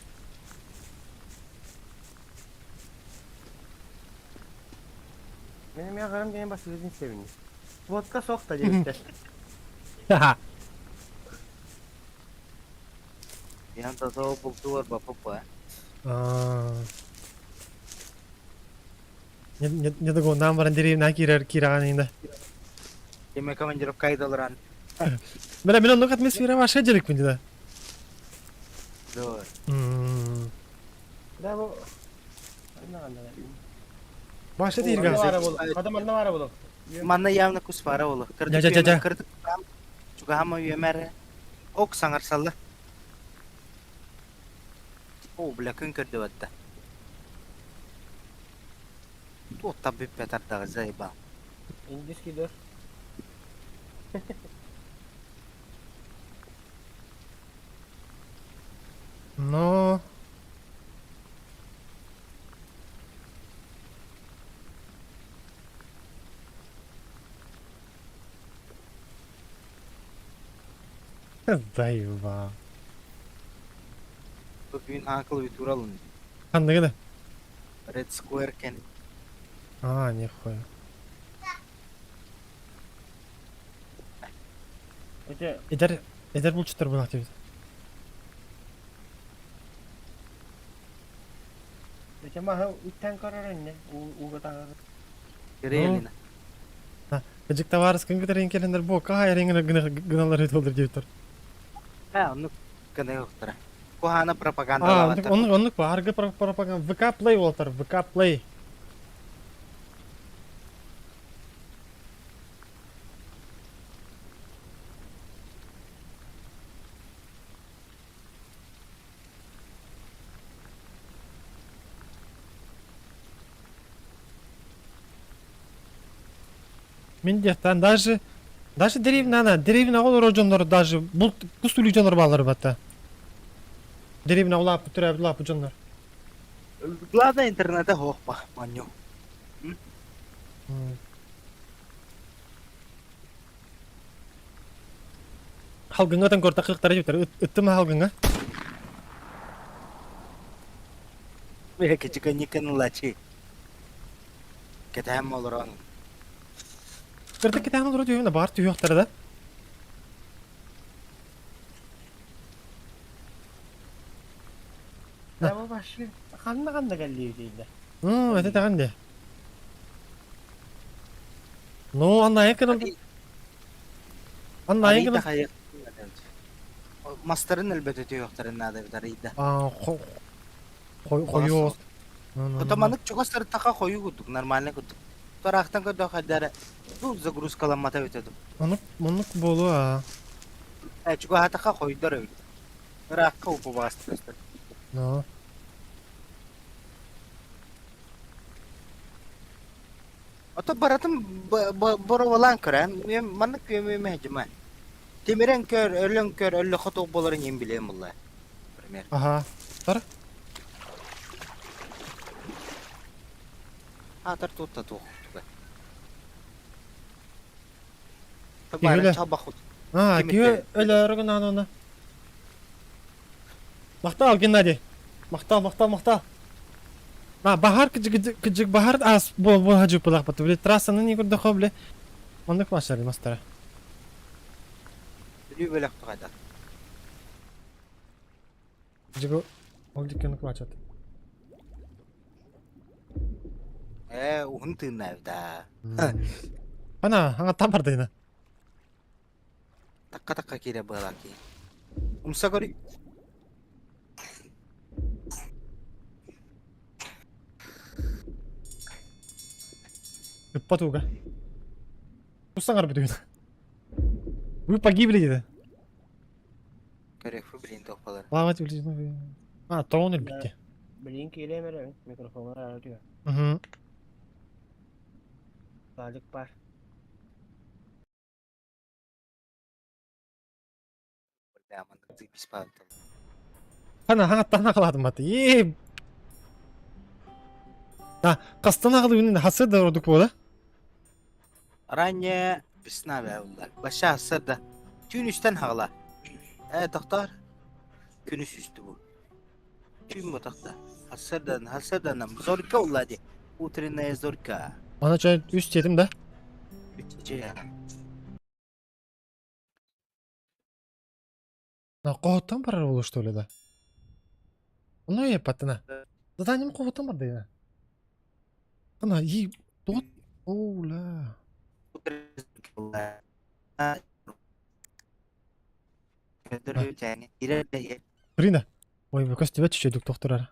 [SPEAKER 2] Мин эмиэ аҕырым диэн бассыгытын истэбин. Водка сох да диэбиттэр.
[SPEAKER 5] Ян таза бултуар бапапа.
[SPEAKER 1] Не не не догоннаан баран деревня киирэр киирэҕин инде.
[SPEAKER 5] Деме командировка айдалыран.
[SPEAKER 1] Бля, мен оннук атмосфера ваша дьарыкпын дии.
[SPEAKER 5] Да.
[SPEAKER 2] Да бу
[SPEAKER 1] Ваша дииргэ.
[SPEAKER 2] Хата манна баара буолуо.
[SPEAKER 5] Манна явно кус баара буолуо.
[SPEAKER 1] Дьэ, дьэ, дьэ.
[SPEAKER 5] Кырдык чугаһама үөмэр ок саҥарсалла. О, бля, күн көрдөбөттө. Туох бүппэт ардаҕы заебал.
[SPEAKER 2] Индийский дör.
[SPEAKER 1] Но... Заебал.
[SPEAKER 5] Бүгүн хаакыл үтүр алын.
[SPEAKER 1] Ханныгы да?
[SPEAKER 5] Red Square кен.
[SPEAKER 1] А, нихуя.
[SPEAKER 2] Эти
[SPEAKER 1] Эдэр, эдэр булчуттар булах диэбит.
[SPEAKER 2] эти маһы үттэн көрөр инне. Ууга таһыр.
[SPEAKER 5] Реально.
[SPEAKER 1] Кыдьык табаарыскын кытары кэлэннэр бу каһа эриҥ гыналар этолдор диэбиттэр.
[SPEAKER 5] А, оннук гына охтара. Куһаана
[SPEAKER 1] А,
[SPEAKER 5] пропагандалаабаттар.
[SPEAKER 1] оннук оннук ба аргы пропаганда ВК Play болтар, ВК Play. Мин диэхтэн даже даже деревняна, деревня олорор дьоннор даже булт кус үлүү дьоннор баалар батта. Деревня улааппыт төрөөбүт улааппыт дьоннор.
[SPEAKER 5] Главное интернета хоохпа, манню.
[SPEAKER 1] Халгыҥҥа көртө кыахтара диэбиттэр. Ыттым халгыҥҥа.
[SPEAKER 5] Кичика никын лачи. Кэтэһэм олорон.
[SPEAKER 1] Кырдык кэтэһэн олоро түһүнэ баар түһүөхтэрэ да.
[SPEAKER 2] Да бу башы ханна ханна кэллии дейде.
[SPEAKER 1] Ну, это таҕан де. Ну, анна кынан Анна
[SPEAKER 5] Арыйда
[SPEAKER 1] кынан
[SPEAKER 5] хайа. Мастарын элбэтэ түһүөхтэрин наада эбит арыйда.
[SPEAKER 1] А, хойуос.
[SPEAKER 5] Отоманык чугас сырыттаха хойуу курдук, нормально курдук. Тараахтан көрдөххө хайдара бу загрузкаламмата эбитэ дуу.
[SPEAKER 1] Оннук, оннук буолуо аа.
[SPEAKER 5] Э, чугаһаатахха хойдор эбит. Ыраахха упубаҕастык көстөр.
[SPEAKER 1] Но.
[SPEAKER 5] Ото барытын боровалаан көрөн, маннык күөмүөмэ дьыма. Тимирэн көр, өлөн көр, өллөхө туох буоларын иһин билиэм булла. Например.
[SPEAKER 1] Аха. Тар.
[SPEAKER 5] Аатар туутта туох туга.
[SPEAKER 1] Киһи
[SPEAKER 5] Бары
[SPEAKER 1] өлө.
[SPEAKER 5] чалбахут.
[SPEAKER 1] А, киһи
[SPEAKER 5] Тимирдэр.
[SPEAKER 1] өлөөрү гынан оны. Махтал, Геннадий. Махтал, махтал, махтал. А, баһар кыжык кыжык баһар ас бу бу хажып булах бат. Биле трассаны не көрдөхө биле. Оннук машары мастара.
[SPEAKER 5] Бүлүү бөлөх тугайда.
[SPEAKER 1] Кыжыгы ол диккенlik бачат.
[SPEAKER 5] Ээ, уһун тыыннаабыт аа.
[SPEAKER 1] Ана, аңа там бардайна.
[SPEAKER 5] Такка-такка киирэ быалаах киһи. Умса көрүй.
[SPEAKER 1] Ыппат ууга. Тустан арбыт Вы погибли где-то.
[SPEAKER 5] Көрүөхпү билин туох буолар.
[SPEAKER 1] Лавать улица. А, тоон өлбүттэ.
[SPEAKER 2] Билин киириэм эрэ микрофоҥҥа араатыга.
[SPEAKER 1] Угу.
[SPEAKER 2] Баалык баар.
[SPEAKER 1] Хана хаҥаттан аҕалаатым баты. Ээ. А, хастан аҕалыыбын хасы да ордук буола.
[SPEAKER 5] Ранняя весна бэйэллэр. Баша сырда. Түүн үстэн хаҕала. Ээ, тохтоор. Күнүс үстү бу. Түүн ботахта. Хасырдан, хасырдан зорька улла ди. Утренняя зорька.
[SPEAKER 1] Ана чай үс дедим да.
[SPEAKER 5] Үччэ.
[SPEAKER 1] На қоғыттан барар болу что ли да? Ну е паттына. Заданием қоғыттан бар дейна. Ана и тот оула. Рина. Ой, вы костюм чуть-чуть доктора.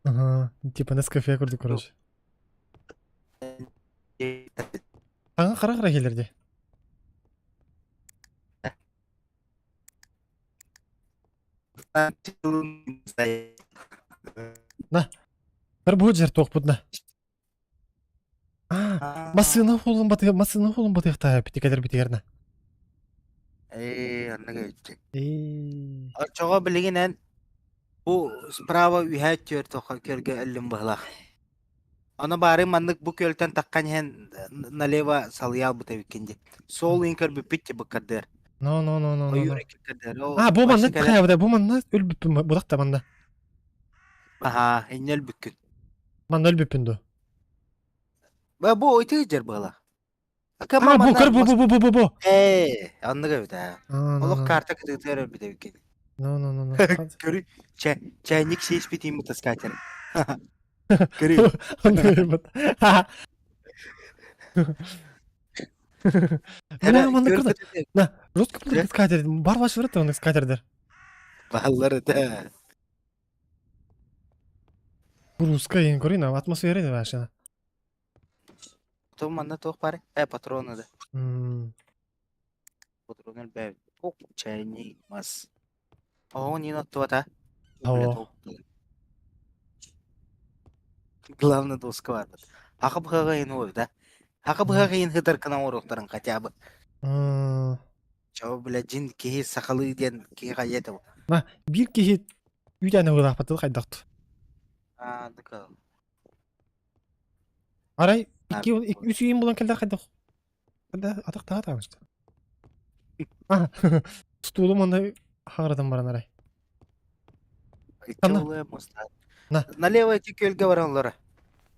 [SPEAKER 1] Ага, типа Нескафе көрдүк, короче. Аңа қара-қара келерде. На. Бір бұл жер тоқпытна. А, массыына хулун баты, массыына хулун батыахтаа битикэлэр битигэрнэ.
[SPEAKER 5] Ээ, оннук эбит.
[SPEAKER 1] Ээ.
[SPEAKER 5] Оччоҕо билигин эн бу справа үһээ түөрт көргө өллүм быһылаах. Ону баары маннык бу күөлтэн таххан иһэн налево салыйаалбыт эбиккин дии. Суол ыйын көрбүппүт дии быккардыар.
[SPEAKER 1] No no no no no.
[SPEAKER 5] Ойуур
[SPEAKER 1] no.
[SPEAKER 5] икки кардыар. Ол
[SPEAKER 1] А, бу
[SPEAKER 5] башы
[SPEAKER 1] манна
[SPEAKER 5] кэлэн
[SPEAKER 1] хайабыта, бу манна өлбүппүн будахта манна.
[SPEAKER 5] аһаа, инньэ өлбүккүн.
[SPEAKER 1] Манна өлбүппүн дуо?
[SPEAKER 5] Ба бу ити сылдьар быһылаах.
[SPEAKER 1] А, бу көр бу бу бу бу бу бу.
[SPEAKER 5] Ээ, оннук эбит аа.
[SPEAKER 1] А, no
[SPEAKER 5] Олох
[SPEAKER 1] no.
[SPEAKER 5] карта кытыытыгар өлбүт эбиккин.
[SPEAKER 1] No no no no.
[SPEAKER 5] Көрүй, чэ, чайник сиэспитин таскаатар. Көрүй.
[SPEAKER 1] Оннук Бля, манна
[SPEAKER 5] Көр
[SPEAKER 1] кырда. На, жестко был скатер. Бар ваш врат он скатердер.
[SPEAKER 5] Бааллар это.
[SPEAKER 1] Русская инкорина, атмосфера не ваша.
[SPEAKER 5] Потом манна туох баар? Э, патроны да.
[SPEAKER 1] М,
[SPEAKER 5] Патронар бэйбит. Ок, чайник, мас. Оҕоҥ иин оттубата.
[SPEAKER 1] Оо.
[SPEAKER 5] Главное доска баарбыт. Аха быһаҕа иин уол да. Аха быһаҕа иин хытаркынан оҥоруохтарын хотя бы.
[SPEAKER 1] м.
[SPEAKER 5] Чоо бля дьин киһи сахалыы диэн киһи хайа этэ бу.
[SPEAKER 1] На, биир киһи үүтээнэ угулаахпатыл хайдахт.
[SPEAKER 5] Аа, дыка.
[SPEAKER 1] Арай икки үс үйін булан келдер хайдах. Да, атах таа таабышты. А, стулум онда хаҥыратан баран арай.
[SPEAKER 5] Икки
[SPEAKER 1] Ханна?
[SPEAKER 5] улуя моста.
[SPEAKER 1] На.
[SPEAKER 5] Налево ити күөлгэ баран олоро.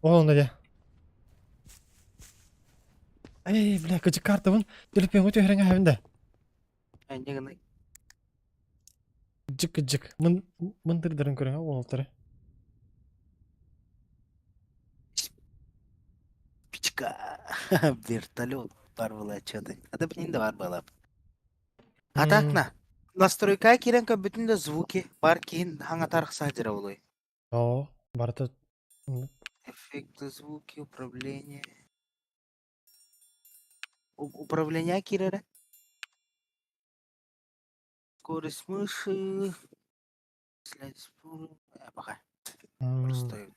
[SPEAKER 1] Ол онно дьэ. Эй, бля, кыжык картабын төлөпүөҥҥэ түһэрэн аһабын да.
[SPEAKER 5] Энньэ гынай.
[SPEAKER 1] Кыдьык кыдьык. Мын мындырдарын көрөҥ уолтары.
[SPEAKER 5] Пичка. Вертолет бар была что-то. А да блин да бар была. А так на. Настройка киирэн көрбүтүн да звуки бар киһин хаҥатар саадьыра буолуой.
[SPEAKER 1] Оо, барыта.
[SPEAKER 5] Эффекты звуки, управление. Управление киирэрэ. Скорость мыши. Пока. Просто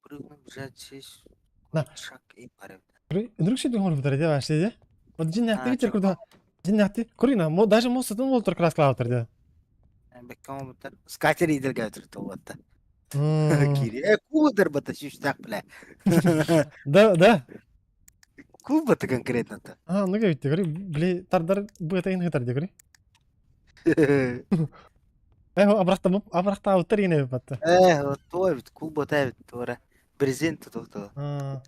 [SPEAKER 5] прыгнуть, бежать, сесть,
[SPEAKER 1] На.
[SPEAKER 5] шаг и барып.
[SPEAKER 1] Өнүрүк шейдин хорбутар дии вообще дии. Вот дьиннээхти
[SPEAKER 5] А,
[SPEAKER 1] битер курда. Дьиннээхти. Курина, даже мостатын болтор краскалаабытар дии.
[SPEAKER 5] Бэккэ оҥорбуттар. Скатер иидэргэ өтөр туолбатта.
[SPEAKER 1] М.
[SPEAKER 5] Кири. Э, кулдар бата сүүстээх бля.
[SPEAKER 1] Да, да.
[SPEAKER 5] Кул бата конкретно-то.
[SPEAKER 1] А, ну кэбитти, көрү, били тардар быатайын хытар дии, көрү. Э, абрахта абрахтаабыттар ине батта.
[SPEAKER 5] Э, то эбит, кул бата эбит, туора. Брезент туту.
[SPEAKER 1] А,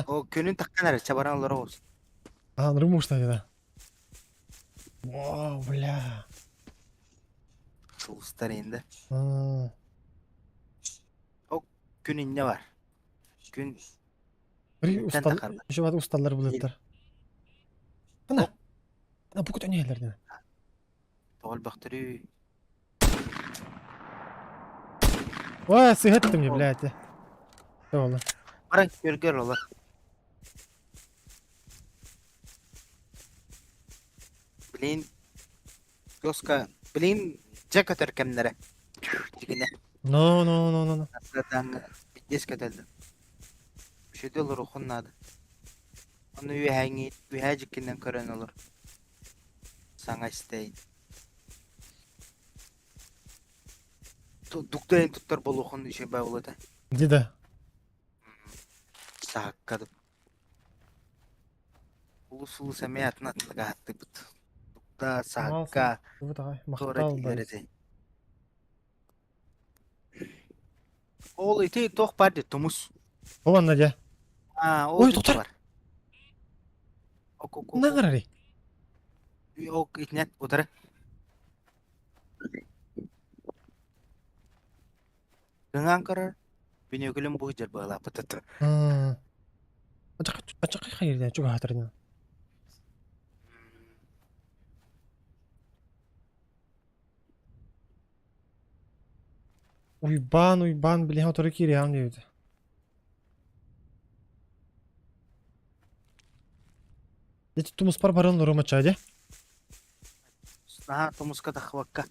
[SPEAKER 5] О, күнүн таккан эрэ, чабаран олоро олус.
[SPEAKER 1] а, нрымушта да. Вау, бля.
[SPEAKER 5] Сулустар инде.
[SPEAKER 1] А,
[SPEAKER 5] Күн инне бар. Күн
[SPEAKER 1] Бiri
[SPEAKER 5] Күнтэн
[SPEAKER 1] устал,
[SPEAKER 5] тахарба.
[SPEAKER 1] еще бат усталлар булыттар. Ана. Ана бу көтөн иһэллэр
[SPEAKER 5] тоҕол бөхтөрүү.
[SPEAKER 1] Ой, сыһыттым не, блядь. Ола.
[SPEAKER 5] Баран көргөр олор. Блин, Госка, блин, дьэ көтөр кэмнэрэ. Дигинэ.
[SPEAKER 1] No, no, no, no, no.
[SPEAKER 5] Сатаҥҥа биэс көтөллөр. Үчүгэй олоруоххун наада. Ону үөһээҥҥи үөһээ дьиккинэн көрөн олор. Саҥа истэйин. Дуктайын туттар буолуоххун үчүгэй буолуо этэ.
[SPEAKER 1] Дида.
[SPEAKER 5] Саакка Улус-улус эмиэ атын атынык ааттыыбыт. Дукта, саакка, туора
[SPEAKER 1] Махтал
[SPEAKER 5] дииллэр этэ. Ол ити туох баар дии тумус.
[SPEAKER 1] Ол анна дьэ.
[SPEAKER 5] Аа, ол
[SPEAKER 1] Ой,
[SPEAKER 5] ити
[SPEAKER 1] тутар.
[SPEAKER 5] бар. Ок, ок, ок,
[SPEAKER 1] Наҕарарый.
[SPEAKER 5] ок, итинэн утары. Кыҥаан көрөр, бүнүөкүлүм бу сылдьар быһыылаахпыт ата.
[SPEAKER 1] Ачакы хайырдан чугаһатырына. Уйбаан, Уйбаан, билиһэн утары киириэҕим диэбитэ. Ити тумуспар баран олоруом ачаа дьэ.
[SPEAKER 5] Наһаа тумуска таххыбакка.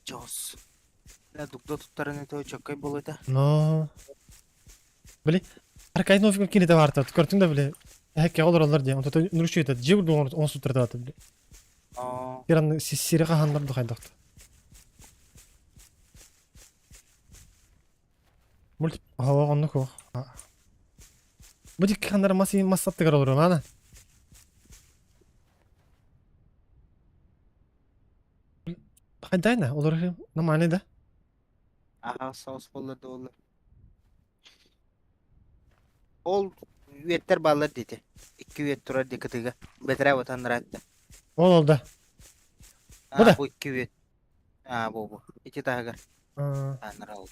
[SPEAKER 5] Дьоҕус. Дугда туттарын это чөккөй буолуо этэ.
[SPEAKER 1] Но. Били, Аркадий Новиков кинитэ баарта, көртүҥ да били, эһэккэҕэ олороллор диэн, онтон нуручуйта дьиэ курдук оҥостуттар били.
[SPEAKER 5] Оо.
[SPEAKER 1] Иран сири хаһаннар да хайдахта. Мульт оһоҕо оннук ох. Бу дикки ханнара мас мас аттыгар олорон ана. Хайдайна олорор нормальный да?
[SPEAKER 5] Аха соус буолла да буолла. Ол үөттэр бааллар диэтэ. Икки үөт турар дии кытыыга. Бэтэрээ батан ыраатта.
[SPEAKER 1] Ол ол да. Бу
[SPEAKER 5] Аа,
[SPEAKER 1] да.
[SPEAKER 5] бу икки үөт. Аа, бу бу. Ити таһыгар.
[SPEAKER 1] Аа,
[SPEAKER 5] Ааннара ол.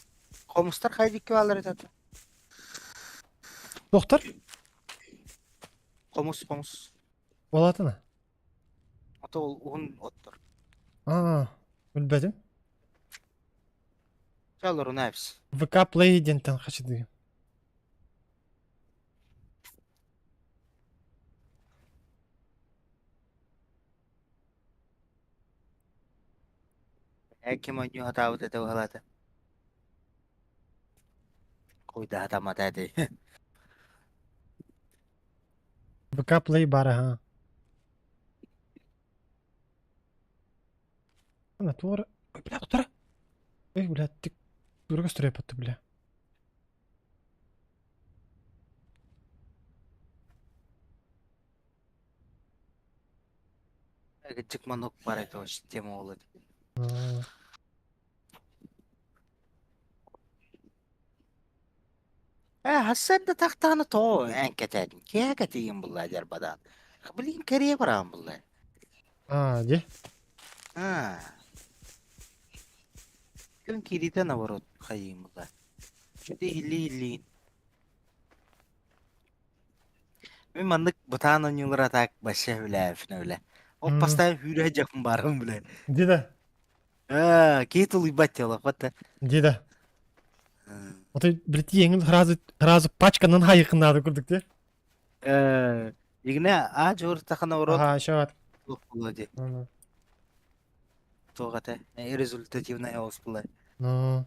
[SPEAKER 5] Хомустар хайа икки бааллар этэ.
[SPEAKER 1] Доктор?
[SPEAKER 5] Хомус, хомус.
[SPEAKER 1] Болатына.
[SPEAKER 5] Ото ол уһун оттор.
[SPEAKER 1] Аа, билбэтим.
[SPEAKER 5] Чаллар Knives.
[SPEAKER 1] ВК Play диэнтэн хачыдыы.
[SPEAKER 5] Ким оонньуу сатаабыт этэ быһалаата. Куйдаатаммата этий.
[SPEAKER 1] ВК Play баар аһа. Ана туора. Ой, бля, тура. Эй, бля, ты дура көстөр бля.
[SPEAKER 5] Кычык манок бар это очень тема ол этэ. Э, хассарда тахтааны тоо эн кэтээдин. Киһэ кэтиигин булла дьэр бадаан. Блин, кэрие бараан булла.
[SPEAKER 1] Аа, дьэ.
[SPEAKER 5] Аа. Күн киириитэ наоборот хайыым булла. Чүтэ иһиллии-иһиллиин. Мин маннык бытаан оонньуулар атаак вообще билээбиппин билэ. Ол постоянно күүрэ сылдьаппын баарым билэ.
[SPEAKER 1] Дида.
[SPEAKER 5] Аа, киһи тулуйбат дьолохпот да.
[SPEAKER 1] Дида. Ото билетиэҥин сразу сразу пачканан хайыкынаады курдук те.
[SPEAKER 5] Игне а жууртахана урут
[SPEAKER 1] Аха, шават.
[SPEAKER 5] туох буолуо дии. Туох этэ результативная оҕус буолар.
[SPEAKER 1] Ну,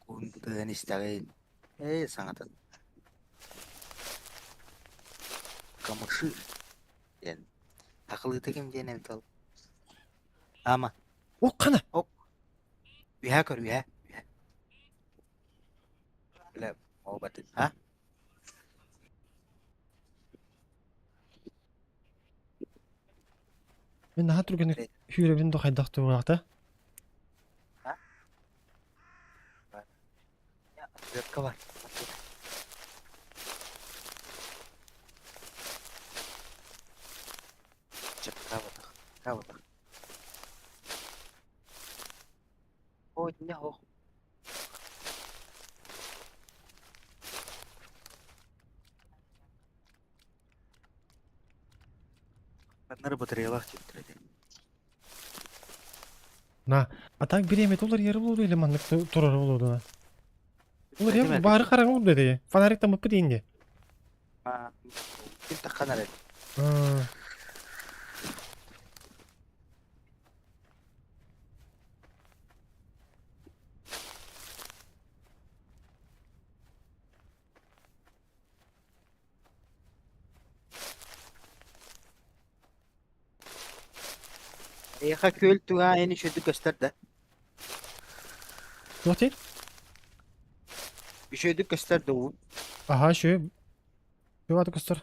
[SPEAKER 5] Куһун тыган истэҕин. Ээ саҥатын. Камыши диэн. Акылыыта ким диэн эбит ол? Ама.
[SPEAKER 1] О, хана.
[SPEAKER 5] Ок. Үһэ көр, үһэ. Үһэ. Бля, ол батын. А?
[SPEAKER 1] Мен наһаа түргэнник сүүрэбин да хайдах туруохта.
[SPEAKER 5] А? Отвертка бар. Чапкабатах. Кабатах. Ой, не ох. Аннары батареялаах диэбиттэрэ
[SPEAKER 1] На, а так бириэмэтэ уларыйара буолуо или маннык турара буолуо дуо? Уларыйар баары хараҥа урда дии. Фонарик таммыппыт иин дии.
[SPEAKER 5] Ким таххан эрэр. Эйиэхэ күөл түгээн үчүгэйдик көстөр да?
[SPEAKER 1] Туох диир?
[SPEAKER 5] Үчүгэйдик көстөр да уу?
[SPEAKER 1] Аһаа үчүгэй. Үчүгэй көстөр.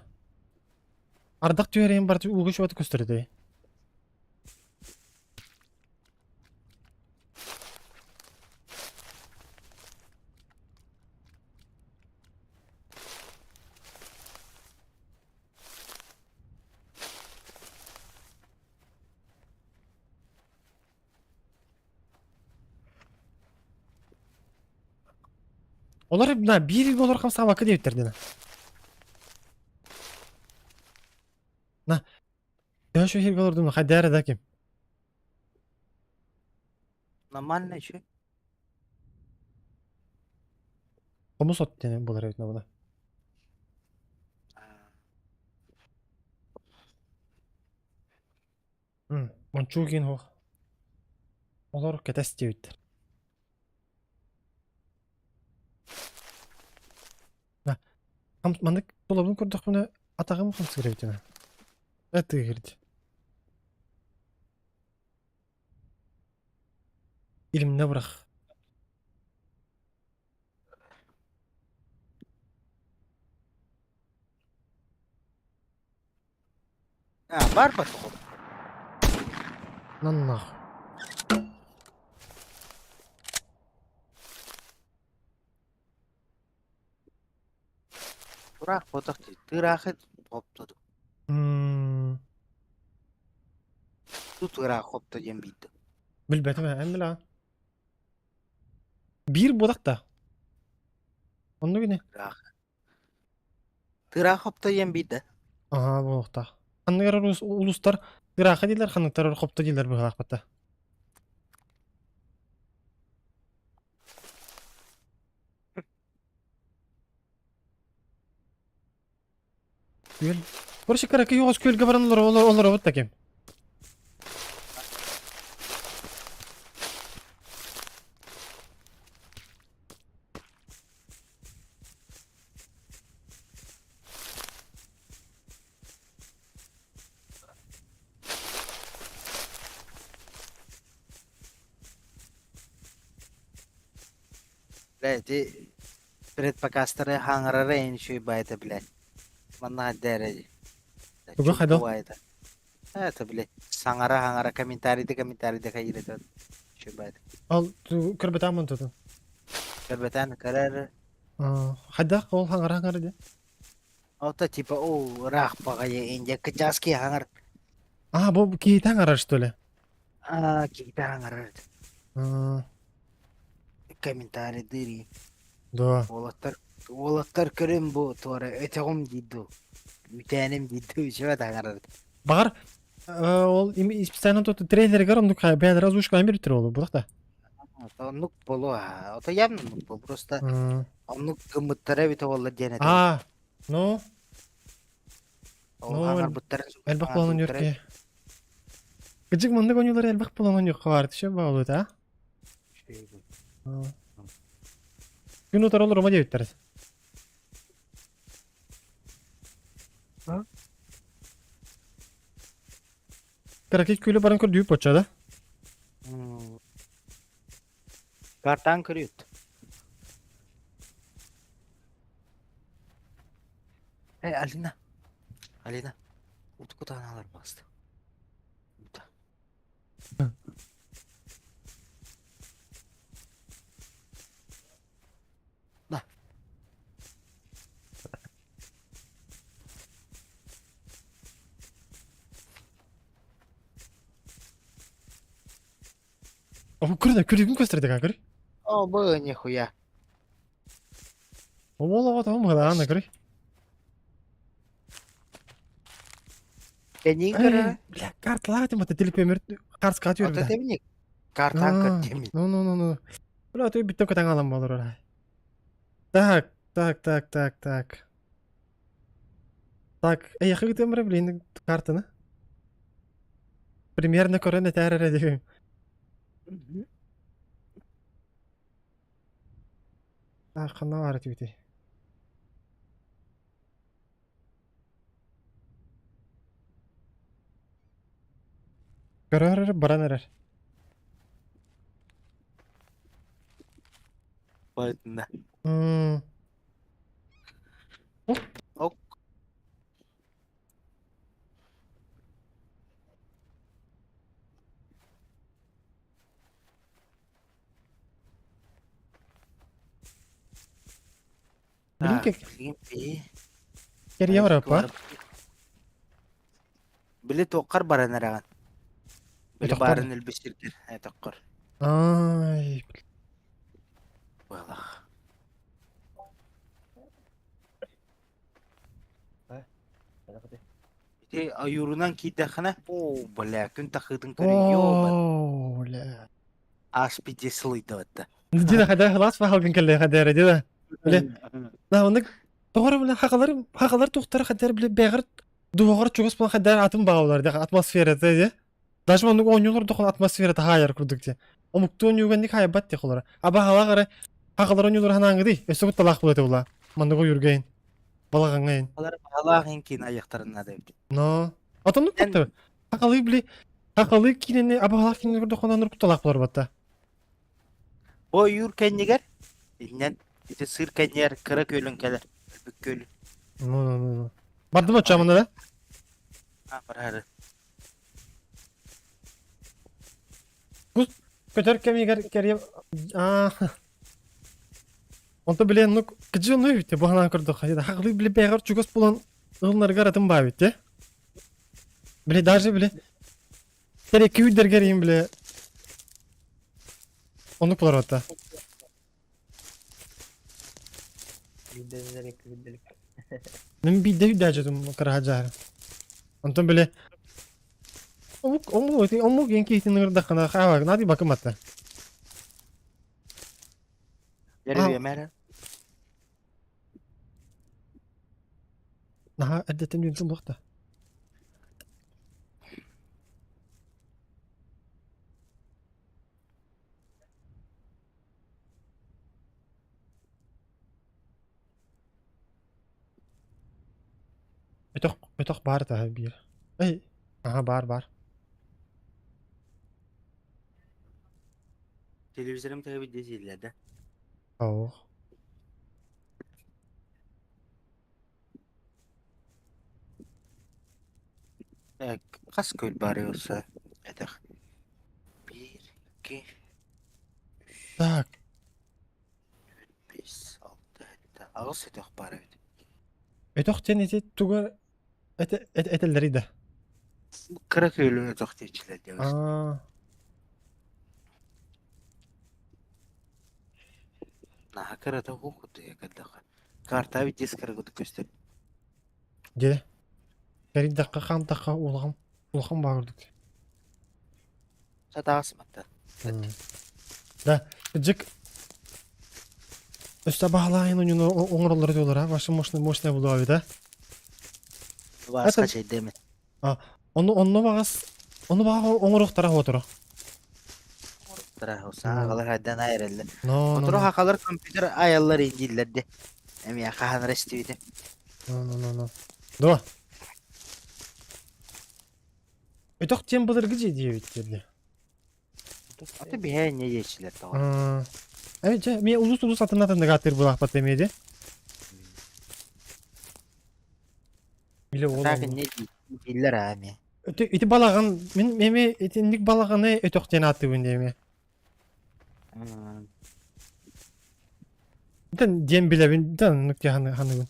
[SPEAKER 1] Ардах түһэрин барыта ууга үчүгэй көстөр этэ. Олар мына биир олор хамсаабакка диэбиттэр дина. На, төһө шөһүргэ олордум хайдара да ким.
[SPEAKER 5] Нормально еще.
[SPEAKER 1] Хомус от диэн буолар эбит була. Мончуу киин суох. Олор кэтэс диэбиттэр. Маннык тулабын көрдөхпүнэ атаҕым хамсыыр эбит ини. Этыгырд. Илимнэ бырах.
[SPEAKER 5] А, бар потом.
[SPEAKER 1] На нахуй.
[SPEAKER 5] Тураах ботох дии. Тыыраахы хоптоду. Ту тыыраах хопто диэн биирдэ.
[SPEAKER 1] Билбэтим ээ, эн билэҕин. Биир буолах да. Оннук ини.
[SPEAKER 5] Тыыраах. Тыыраах хопто диэн биирдэ.
[SPEAKER 1] Аһаа, буолуохтаах. Ханнык эрэ улуустар тыыраахы дииллэр, ханныктар хопто дииллэр быһыылаахпыт да. Күөл. Короче, кыракый оҕус күөлгэ баран олоробут да ким.
[SPEAKER 5] Бля, ити предпоказтары хаҥарара эн үчүгэй баайта, блядь. Манна дээрэ
[SPEAKER 1] Туга хайдах?
[SPEAKER 5] баайта. Это, блядь, саҥара-хаҥара комментарийда комментарийда хайырыта үчүгэй баайта.
[SPEAKER 1] Ал көрбөтөм онтутун.
[SPEAKER 5] Көрбөтөөн көрөр.
[SPEAKER 1] Хайдах ол хаҥара-хаҥара диэн?
[SPEAKER 5] Ото типа оо ыраах баҕайы индия кычааски хаҥар.
[SPEAKER 1] А, бу киһитэ хаҥарар что ли?
[SPEAKER 5] А, киһитэ хаҥарар. Комментарийдыыр
[SPEAKER 1] Да.
[SPEAKER 5] Уолаттар уолаттар көрүн бу туора өтөҕүм дии дуу, үүтээним дии дуу үчүгэй таҥарар.
[SPEAKER 1] Баҕар ол специально тут трейлергер оннук бэйэлэрэ озвучкалаан биэрбиттэр буолуо буолуох да.
[SPEAKER 5] Оннук буолуо. Ото явно оннук буолуо. Просто оннук гыммыттара эбитэ буолла диэн этэбин.
[SPEAKER 1] А, ну,
[SPEAKER 5] Ол
[SPEAKER 1] ну,
[SPEAKER 5] хаҥарбыттарын
[SPEAKER 1] элбэх буолан ойнуур Кыдьык маннык ойуулары элбэх буолан ойнуохха баар түшө баалыта. Күн утары олорума диэбиттэр. Кыракый күлү баран көрдүүп бочча да.
[SPEAKER 5] Картаан көрүт. Эй, Алина. Алина. Утку таналар басты. Ута. Да.
[SPEAKER 1] О, көрү көрүгүн көстөрдө көрү.
[SPEAKER 5] О, бу нихуя.
[SPEAKER 1] Ол оҕо тоҕо мыһылаана көрү.
[SPEAKER 5] Кэннин көрө.
[SPEAKER 1] Бля, карталаах этим ата телепемер карска
[SPEAKER 5] Ото
[SPEAKER 1] түөрбүтэ.
[SPEAKER 5] темник. Картаан көр темник.
[SPEAKER 1] Ну, ну, ну, ну. Бля, ты биттен көтәң алам болор ора. Так, так, так, так, так. Так, эйэхэ гытым блин, картаны. Примерно көрөн этээр эрэ диэм. Так, ханна баар этибитий? Көрөр баран эрэр.
[SPEAKER 5] Поэтому.
[SPEAKER 1] М,
[SPEAKER 5] Ок.
[SPEAKER 1] Билин
[SPEAKER 5] Так, билигин би.
[SPEAKER 1] кэрийэ бараппа.
[SPEAKER 5] Били туоххар баран эрэҕин? Били
[SPEAKER 1] Өтөхпөр.
[SPEAKER 5] баарын өлбүт сиргэр өтөххөр.
[SPEAKER 1] Ай,
[SPEAKER 5] Буолах. Ити ойуурунан киирдэххинэ, оо, бля, күн тахыытын көрүйүө,
[SPEAKER 1] Оо, бля.
[SPEAKER 5] аас пиздец сылыйдыбатта.
[SPEAKER 1] Дина хада хылаас баһалгын кэллэ хадара дина. Бля, на оннук тоҕор бля хахалар хахалар тухтара хадара бля бэҕэр дуоҕар чугас буолан хадара атын баалар да атмосферата де. Даже оннук оонньуулар дохон атмосферата хаайар курдук де. Омуктуу оонньууганник хаайбат де холора. Аба халаҕары хахалар оонньуулар ханаангыдый өссө кутталаах буолат була. Маннык ойургайын. Балаҕаҥҥайын.
[SPEAKER 5] Алар баһалаах инкин айахтарын наада эбит.
[SPEAKER 1] Но. Отоннук кутта. Хахалы били хахалы киинени абаһалаах киинени көрдөххүнэ оннук кутталаах буолар батта.
[SPEAKER 5] Бу ойуур кэннигэр иннэн ити сыыр кэннигэр кыра күөлүн кэлэр. Өлбүт күөлүн.
[SPEAKER 1] Ну ну ну ну. Бардым оччамына да?
[SPEAKER 5] А, барары.
[SPEAKER 1] Бу көтөр кэмигэр кэрийэ аа Онто билен ну кыдьы ну үтте бу ханаан көрдөххө хахлыы били бэҕэр чугас булан ылынаргар атын баа үтте. Били даже били Тереки үйдергер иһин били оннук булар батта. Мин биирдэ үйдээчетим кыраһа дьаһары. Онтон били омук омук омук ең киһитин ыҥырдаххына хаалар нади бакым атта.
[SPEAKER 5] Деревья
[SPEAKER 1] Наһаа эрдэттэн үөрдүм буохта. Өтөх өтөх баар таһа биир. Эй, аха баар баар.
[SPEAKER 5] Телевизорым төһөбүт десииллэр да.
[SPEAKER 1] Оох.
[SPEAKER 5] Хас күөл баарый олса этэх. Биир, икки, үс,
[SPEAKER 1] Так,
[SPEAKER 5] биэс, алта, сэттэ, аҕыс өтөх баар эбит.
[SPEAKER 1] өтөх диэн ити туга этэ этэллэрий да?
[SPEAKER 5] Кыра күөлүн өтөх диэччилэр диэбит.
[SPEAKER 1] Аа,
[SPEAKER 5] Наһаа кырата уһук кэллэххэ. Карта эбит диск кыргытык көстөр.
[SPEAKER 1] дьэ. Кэрийдэххэ хаамтахха улахан улахан баар курдук.
[SPEAKER 5] Сатаҕас матта.
[SPEAKER 1] Да, дьик Өссө баһылаайын ойууну оҥороллоро диоллар, ваша мощная мощная буолуо да?
[SPEAKER 5] Васка чэйдэмит.
[SPEAKER 1] А, ону онно баҕас ону баҕа оҥоруохтара хоторо.
[SPEAKER 5] Оҥоруохтара, саагалар хайдан айраллар.
[SPEAKER 1] Но,
[SPEAKER 5] Оторо хакалар компьютер айаллар индииллэрди. Эмиэ хаһан истибитим.
[SPEAKER 1] Но, но, но, но. Дуо. Өтөх тем былыргы дьиэ диэбиттэр
[SPEAKER 5] Аты биһэ не диэчилэр тоҕо.
[SPEAKER 1] Э, дьэ, мен улус-улус атын атыннык ааттыыр булаахпат эмиэ дии. Биле ол.
[SPEAKER 5] Так не дииллэр аа эмиэ.
[SPEAKER 1] Ити балаҕан мин эми итинник балаҕаны өтөх диэн ааттыыбын диэми. Дэн диэн билэбин да оннук диэн ханыгын.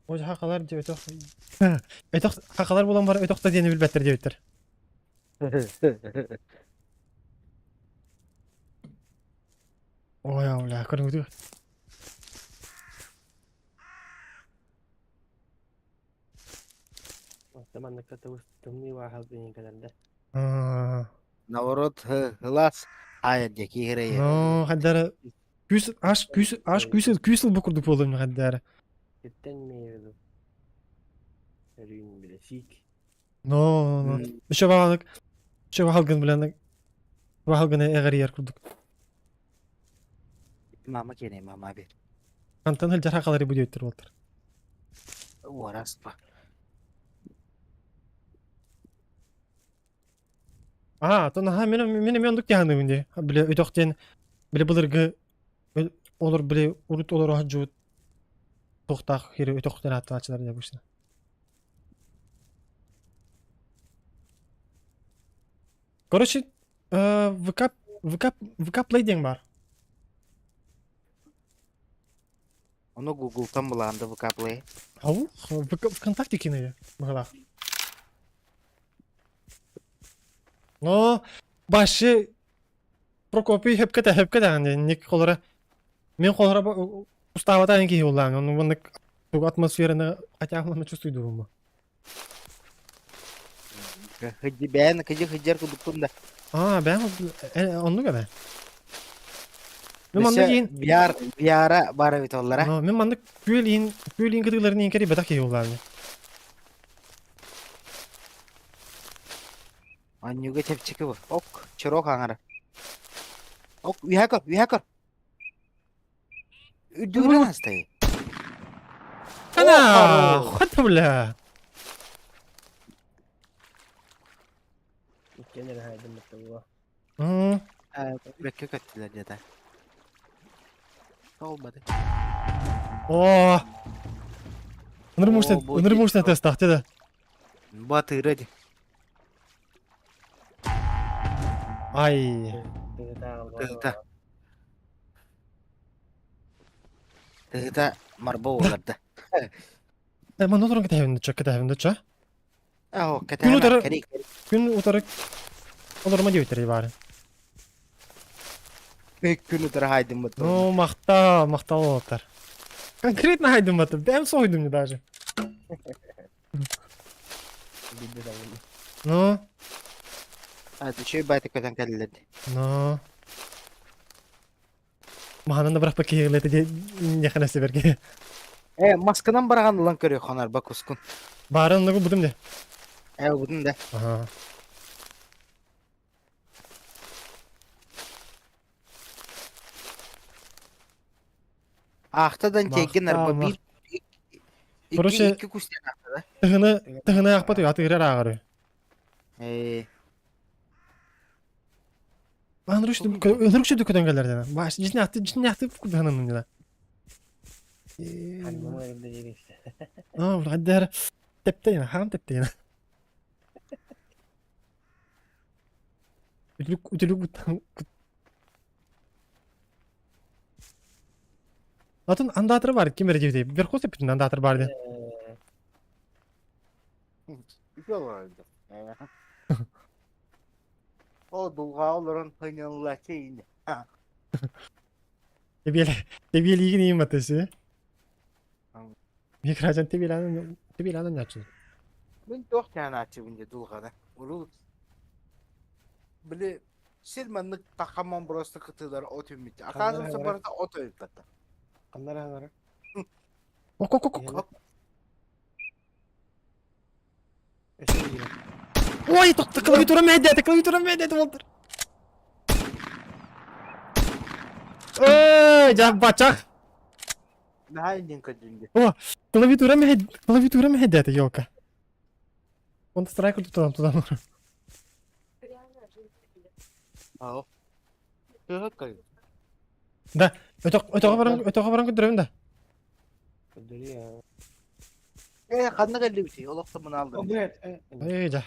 [SPEAKER 1] Ой хахалар диэ өтөх өтөх хахалар булан бар өтөх да диэни билбэттэр диэбиттэр. Ой, бля, көрүҥүтү.
[SPEAKER 2] Манныкка тымныы бааһал диэн кэлэрдэ.
[SPEAKER 5] Наоборот, ылаас аайа диэки иһирэйэ.
[SPEAKER 1] Но хайдары күүс аш күүс аш күүс күүс ылбы курдук буолуом хайдары.
[SPEAKER 2] Сиртэн миэбин. Өрүүн билэ сиик.
[SPEAKER 1] Но, но. Еще бағалык, еще бағалгын билэн бағалгын эҕэрийэр курдук.
[SPEAKER 5] Мама киэнэ, мама бер.
[SPEAKER 1] Антон хылдьар хахалары бу диэттэр буолтар.
[SPEAKER 5] Уораспа.
[SPEAKER 1] Аа, то наһаа мен мен эмиэ оннук дьаһаныыбын дии. Били өтөх диэн били былыргы олор били урут олоро сылдьыбыт туохтаах хири өтөх диэн ааттааччылар дии обычно. Короче, ВК ВК ВК Play диэн баар.
[SPEAKER 5] Ону Google-тан булаан да ВК Play.
[SPEAKER 1] Ау, ВК ВКонтакте кинеге быһалаах. Но башы Прокопий хөпкө хөпкө даҕаны ник холора мен холора устаабата киһи улаан ону маннык тугу атмосфераны хотя бы чувствуйдугум
[SPEAKER 5] Хыдьы бэйэн кыдьы хыдьар кудуккун да.
[SPEAKER 1] Аа, бэйэм оннук эбэ. Мен маннык иин
[SPEAKER 5] VR VR баар эбит оллара.
[SPEAKER 1] Мен маннык күөл иин күөл иин кытыыларын иин кэри бэтэх киһи улаан.
[SPEAKER 5] Анньыга чэпчэки бу. Ок, чорок аҥара. Ок, үһэ көр, үһэ көр. Үрдүгүнэн астайы.
[SPEAKER 1] Ана, хата бля.
[SPEAKER 2] Иккиэн эрэ хайдым батталла.
[SPEAKER 5] Бэккэ көттүлэр диэтэ. Олбады.
[SPEAKER 1] О! Ыныр мушта, ыныр мушта тест да.
[SPEAKER 5] Батыра ди.
[SPEAKER 1] Ай.
[SPEAKER 5] Тыһыта. Тыһыта марба буоларда.
[SPEAKER 1] Э, манна олорон кэтэһэбин дуча, кэтэһэбин дуча.
[SPEAKER 5] Оо,
[SPEAKER 1] Күн
[SPEAKER 5] кэтэһэмэ,
[SPEAKER 1] утары,
[SPEAKER 5] кэри
[SPEAKER 1] күн утары олорума диэбиттэр баары.
[SPEAKER 5] Күн утары хайдыммыт.
[SPEAKER 1] Ну, махтал, махтал уолаттар. Конкретно хайдымматым, бэм соһуйдум не даже.
[SPEAKER 2] Билбит алын.
[SPEAKER 1] Ну,
[SPEAKER 5] А, үчүгэй баайта көтөн кэллилэр.
[SPEAKER 1] ну. Маһанан да бырахпа киһилэти дии нехана себерге.
[SPEAKER 5] Э, масканан барахан ылан көрүө хонарба кускун.
[SPEAKER 1] Баарын оннугу будум де.
[SPEAKER 5] Э, будун да.
[SPEAKER 1] Ага.
[SPEAKER 5] Аахтадан тиэгин арба
[SPEAKER 1] Махтал,
[SPEAKER 5] биир икки
[SPEAKER 1] Короче,
[SPEAKER 5] икки кустен аахта да.
[SPEAKER 1] тыһыны тыһыны аахпат атыырар ааҕары.
[SPEAKER 5] Э,
[SPEAKER 1] Ынырык көтөн кэлэр дена. Баш житне атты житне атты кудханын дена.
[SPEAKER 2] Ханнымы эрдэ диэри.
[SPEAKER 1] Аа, хаддар тептейна, хам тептейна. Үтүлүк үтүлүк Атын андаатыр бар, ким эрэ диэбитий? Верхоз эппитин андаатыр бар диэн.
[SPEAKER 5] Ол дулҕа олорон хыньыллаччы иинэ.
[SPEAKER 1] Тебиэл тебиэлиигин иин батысы. Микрожан тебиэланан тебиэланан нячын.
[SPEAKER 5] Мин туох тянааччыбын дьэ дулҕаны. Урул. Били сир маннык тахаман просто кытыылар от үүммүт. Оказывается, барыта от өлбөтө.
[SPEAKER 2] Ханнара ханара.
[SPEAKER 1] Ок ок ок ок. Ой, тохто клавиатура мэйдээтэ, клавиатура мэйдээтэ буолтар. Ой, жаббачах.
[SPEAKER 5] Наһаа индин көрдүн
[SPEAKER 1] О, клавиатура мэйд, клавиатура мэйдээтэ, елка. Он страйку тутан тутан.
[SPEAKER 5] Ау. Тыһыккай.
[SPEAKER 1] Да, өтөҕө баран өтөҕө баран көрдөрөбүн да.
[SPEAKER 2] Көрдөрүө.
[SPEAKER 5] Э, ханна кэллибитий? Олохто мынааллар.
[SPEAKER 1] Эй, да.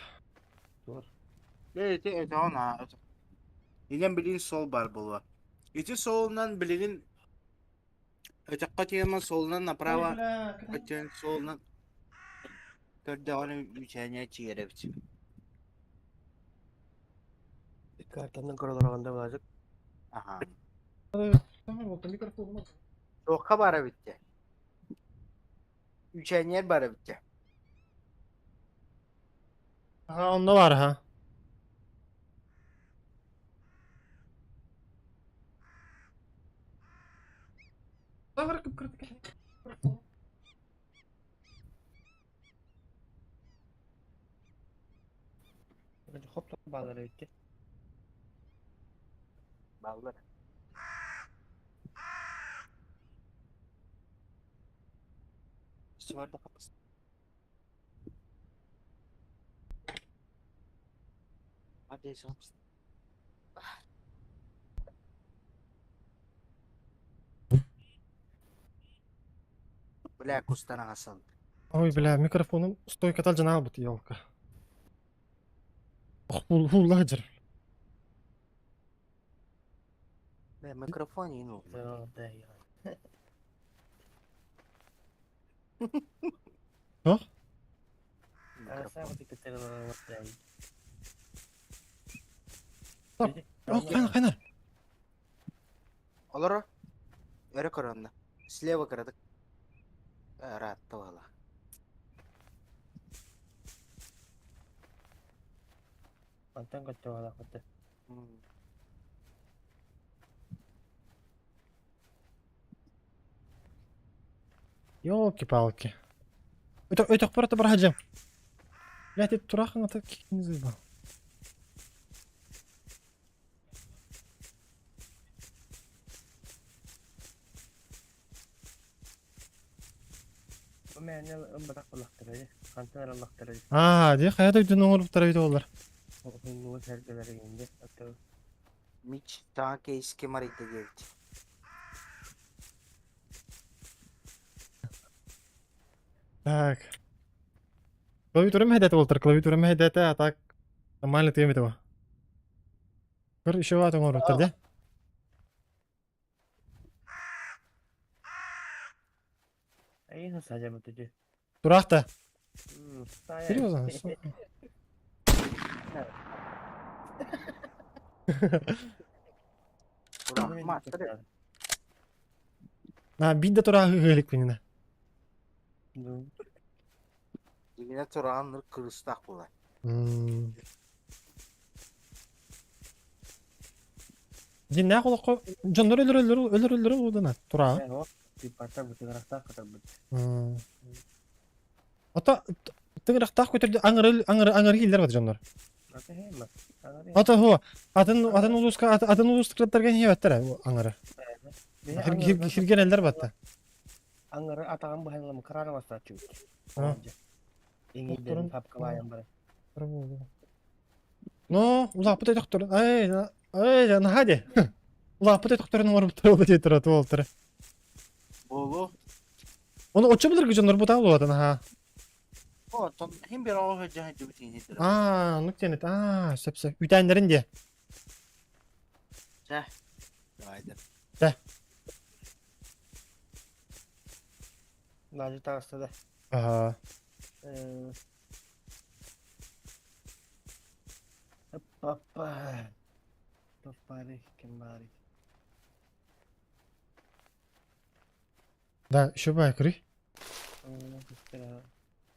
[SPEAKER 5] Э, ити өтөҕүн аа. Илэн билигин сол бар буолуо. Ити суолунан билигин өтөххө тиэмэ суолунан направо өттүн суолунан көрдөҕүнэ үүчээнэ чиэрэбит.
[SPEAKER 2] Картанан көрөлөр анда баазык.
[SPEAKER 5] Аха. Туохха бара бүттэ? Үүчээнньэр бара бүттэ.
[SPEAKER 1] Аха, онно бар ха.
[SPEAKER 2] Хоп баалар эбитти.
[SPEAKER 5] Баллар.
[SPEAKER 2] Сыбарда хапыс.
[SPEAKER 5] Hadi хапыс. Бля, кустан асан.
[SPEAKER 1] Ой, бля, микрофоным стойката жанаабыт, елка. Ох, хулла жыр.
[SPEAKER 5] Бля, микрофон ину.
[SPEAKER 1] Туох? Ох, хайна, хайна.
[SPEAKER 5] Олоро. Өрө көрөннө. Слева кырадык. Ыраатта бала.
[SPEAKER 2] Мантан көттө бала көттө.
[SPEAKER 1] Ёлки-палки. Это это просто бараджа. Бля, ты турахан это не заебал. Аа, дии хайа дойдуну оҥорбуттара эбитэ буоллар.
[SPEAKER 5] Мич таҥа кейски марыйда диэбит.
[SPEAKER 1] Так. Клавиатура мэһэйдээтэ буолтар, клавиатура мэһэйдээтэ, а так нормально тыам этэ Көр, еще ат оҥорбуттар дии. Тураах да. Серьезно? На, биир да тураах ыһыаликпинина.
[SPEAKER 5] Дьиҥинэ тураан кырыстаах буолар.
[SPEAKER 1] Дьиннээх олоххо дьоннор өлөрөллөр өлөрөллөрө удана тураҕа. Ото тыҥырахтаах көтөрдө аҥыры аҥыры аҥыры кииллэр бат дьоннор. Ото хо атын атын улууска атын улуустарга иһиэбэттэр аҥыры. Хиргенеллер батта.
[SPEAKER 2] Аҥыры атаҕын быһан кыраары бастааччыбыт. Иҥиирдэрин папкалаайан баран.
[SPEAKER 1] Но улааппыт өтөхтөр эй эй наһаа дии улааппыт өтөхтөрүн оҥорбуттар ол диэтэр туолтара
[SPEAKER 5] Буолуо.
[SPEAKER 1] Ону оччо былыргы дьоннор бутаа буолуо наһаа.
[SPEAKER 5] Оттон хим бир оҕо сылдьан сылдьыбыт иһин
[SPEAKER 1] Аа, оннук диэн эт. Аа, сөп сөп. Үтээннэрин диэ.
[SPEAKER 5] Чэ. Давайте.
[SPEAKER 1] Чэ.
[SPEAKER 2] Надя таҕыста да.
[SPEAKER 1] Аха.
[SPEAKER 2] Папа. Папари, кем баарый?
[SPEAKER 1] Да, еще баар көрүй.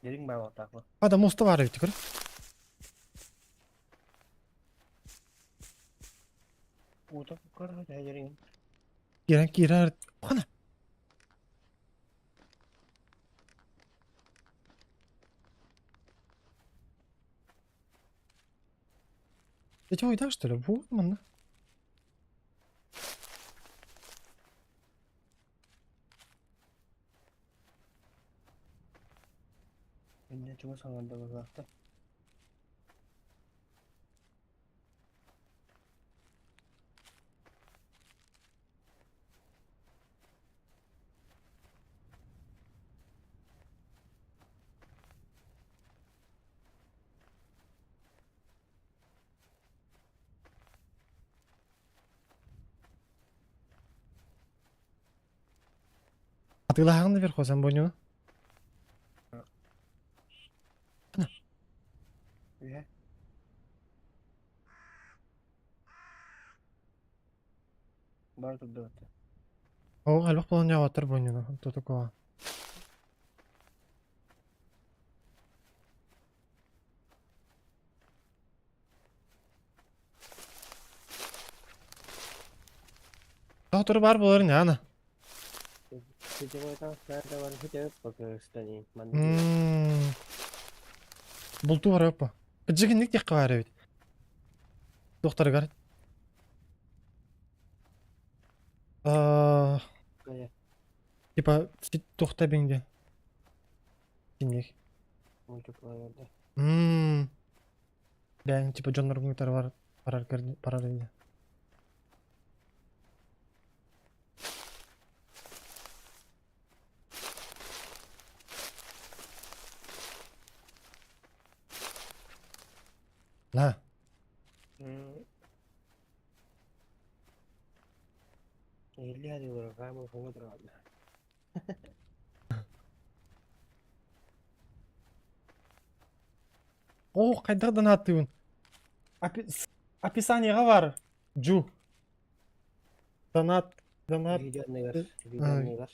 [SPEAKER 2] Дириҥ баар буолтаах
[SPEAKER 1] А, да, моста баар эбит көрүй.
[SPEAKER 2] Ута кукар хәҗәрин.
[SPEAKER 1] Кирен кирер. Хана. Ты чего, да, что ли? Вот, манна.
[SPEAKER 2] Инне чуга саңарда базакта.
[SPEAKER 1] Атыылаһаҕын наверху сен боню.
[SPEAKER 2] Үһэ. Бар турда бата.
[SPEAKER 1] О, элбэх буолан дьаабаттар бонньуну, тотукуга. Тоҕо баар буолар ини,
[SPEAKER 2] Сетевой таҥастар бар сетевой покырыстани.
[SPEAKER 1] М. Бултуу барыаппа. Кыдьыгыннык диэххэ баар эбит. Туохтарыгар Аа, типа туохта биҥ диэн. Кинник.
[SPEAKER 2] Мультиплеерда.
[SPEAKER 1] Мм. Бэйэҥ типа дьонноргун кытары бар барар барар ини. На.
[SPEAKER 2] Илли hadi uğraşayım, o kadar.
[SPEAKER 1] Оо, хайдах донаттыыбын? Описаниеҕа баар. Джу. Донат, донат.
[SPEAKER 2] Видео анныгар, видео анныгар,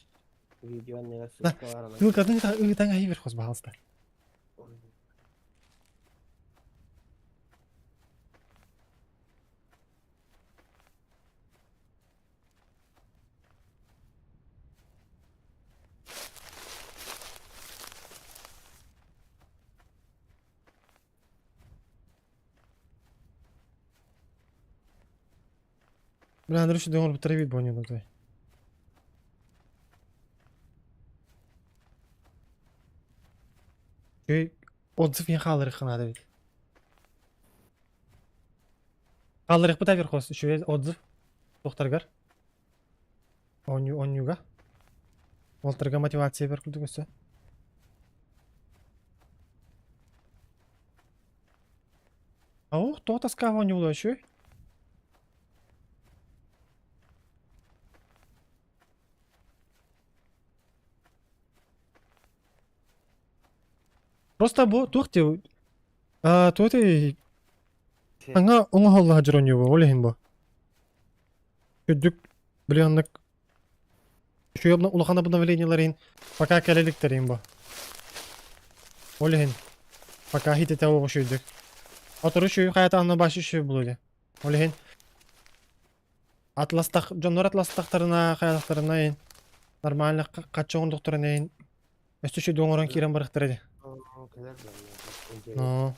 [SPEAKER 2] видео анныгар
[SPEAKER 1] Да.
[SPEAKER 2] ссылка бар ана.
[SPEAKER 1] Ссылкатын ыытан аһыы бер пожалуйста. Бля, Андрюша, думал, травить боню на той. Отзыв не хаалларыахха наада эбит. Хаалларыахпыт верхос, үчүгэй отзыв туохтарыгар. Оонньууга. Уолтарга мотивация бер курдук өссө. Ох, тоҕо таскаах оонньуулар үчүгэй. Просто бу туох диэ туох диэ саҥа оҥоһулла сылдьар оонньуу ол иһин бу. Үрдүк били оннук үчүгэй улахан обновлениелар иһин пока кэлэ иликтэр иһин бу. Ол иһин пока хитэтэ оҕус үчүгэйдик. Отору үчүгэй хайата онно башы үчүгэй буолуо диэ. Ол иһин атластах дьоннор атластахтарына хайалахтарына иһин нормально хаччы оҥордохторуна иһин өссө үчүгэй оҥорон киирэн барыахтара дии.
[SPEAKER 2] Кэлэр
[SPEAKER 1] Но.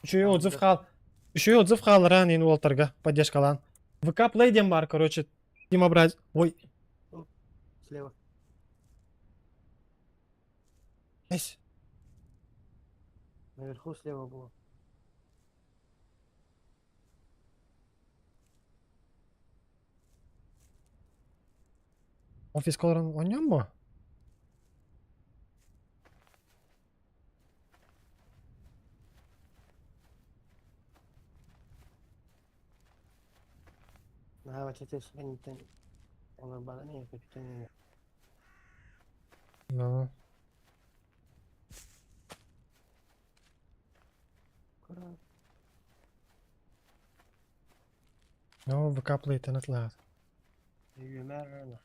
[SPEAKER 1] Үчүгэй отзыв хаал. Үчүгэй отзыв хаалларан иһин уолтарга поддержкалаан. ВК Play диэн баар, короче, Тима брать. Ой.
[SPEAKER 2] Слева.
[SPEAKER 1] Эс.
[SPEAKER 2] Наверху слева было.
[SPEAKER 1] Офиска олорон оонньоон буо?
[SPEAKER 2] Наһаа бачча олорбатын көтүтэн
[SPEAKER 1] Ну.
[SPEAKER 2] Кыра.
[SPEAKER 1] Ну, ВК Play-тан атылаат.
[SPEAKER 2] Үмэр рана.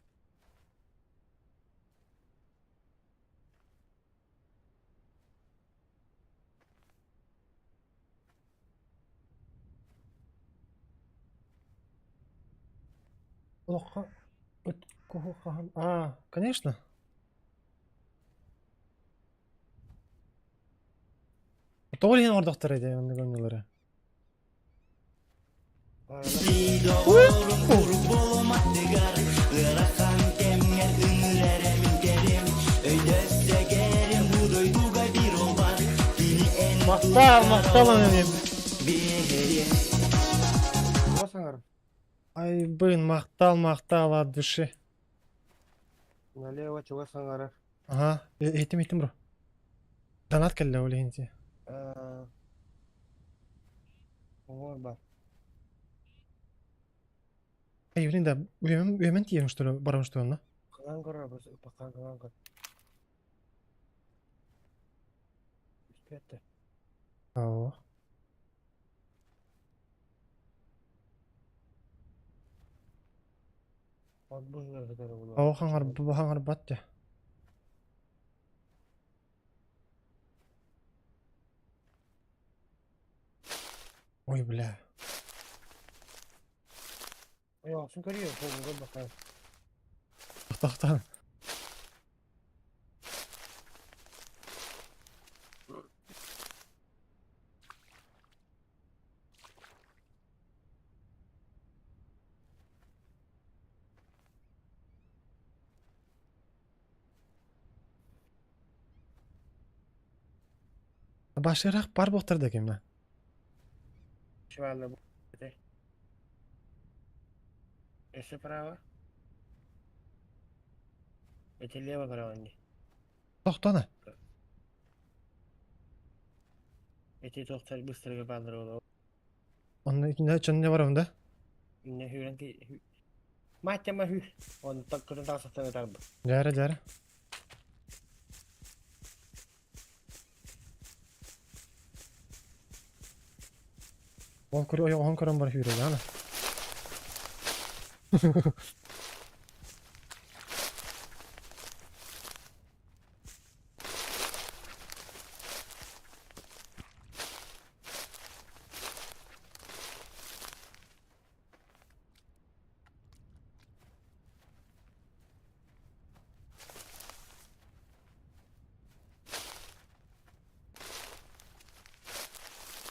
[SPEAKER 1] Олоххо ыт куһу хаһан А, конечно. Тоҕо иһин оҥордохторо ити оннук оонньуулары? Махтал, махтал аноним.
[SPEAKER 2] Туга саҥарым?
[SPEAKER 1] Айбын, махтал, махтал от души.
[SPEAKER 2] Налево чугас саҥарар.
[SPEAKER 1] Ага, иһиттим, иһиттим бро. Донат кэллэ ол иһин ти.
[SPEAKER 2] Оҥор бар.
[SPEAKER 1] Эй, блин, да, үөмэн, үөмэн тиийэн что ли, барам что ли,
[SPEAKER 2] Кылаан көрөр, бакаан кылаан көр. Түспэт
[SPEAKER 1] Оо. Оо, хаҥарбат дьэ. Ой, бля. Тохтоохтон. Башыраах бар буолтар да кимнэ.
[SPEAKER 2] Өссө право. Это лево право не.
[SPEAKER 1] Тохтоно.
[SPEAKER 2] Эти тохтар быстро бааллар
[SPEAKER 1] Онно итиннэ чонне барабын да?
[SPEAKER 2] Инне хүүрэн ки Маттема хүү. Он таккырын тасаттан ытарбы.
[SPEAKER 1] Дьээрэ дьээрэ. Ол көрө ойоҕоһун көрөн бар хүүрэ яна.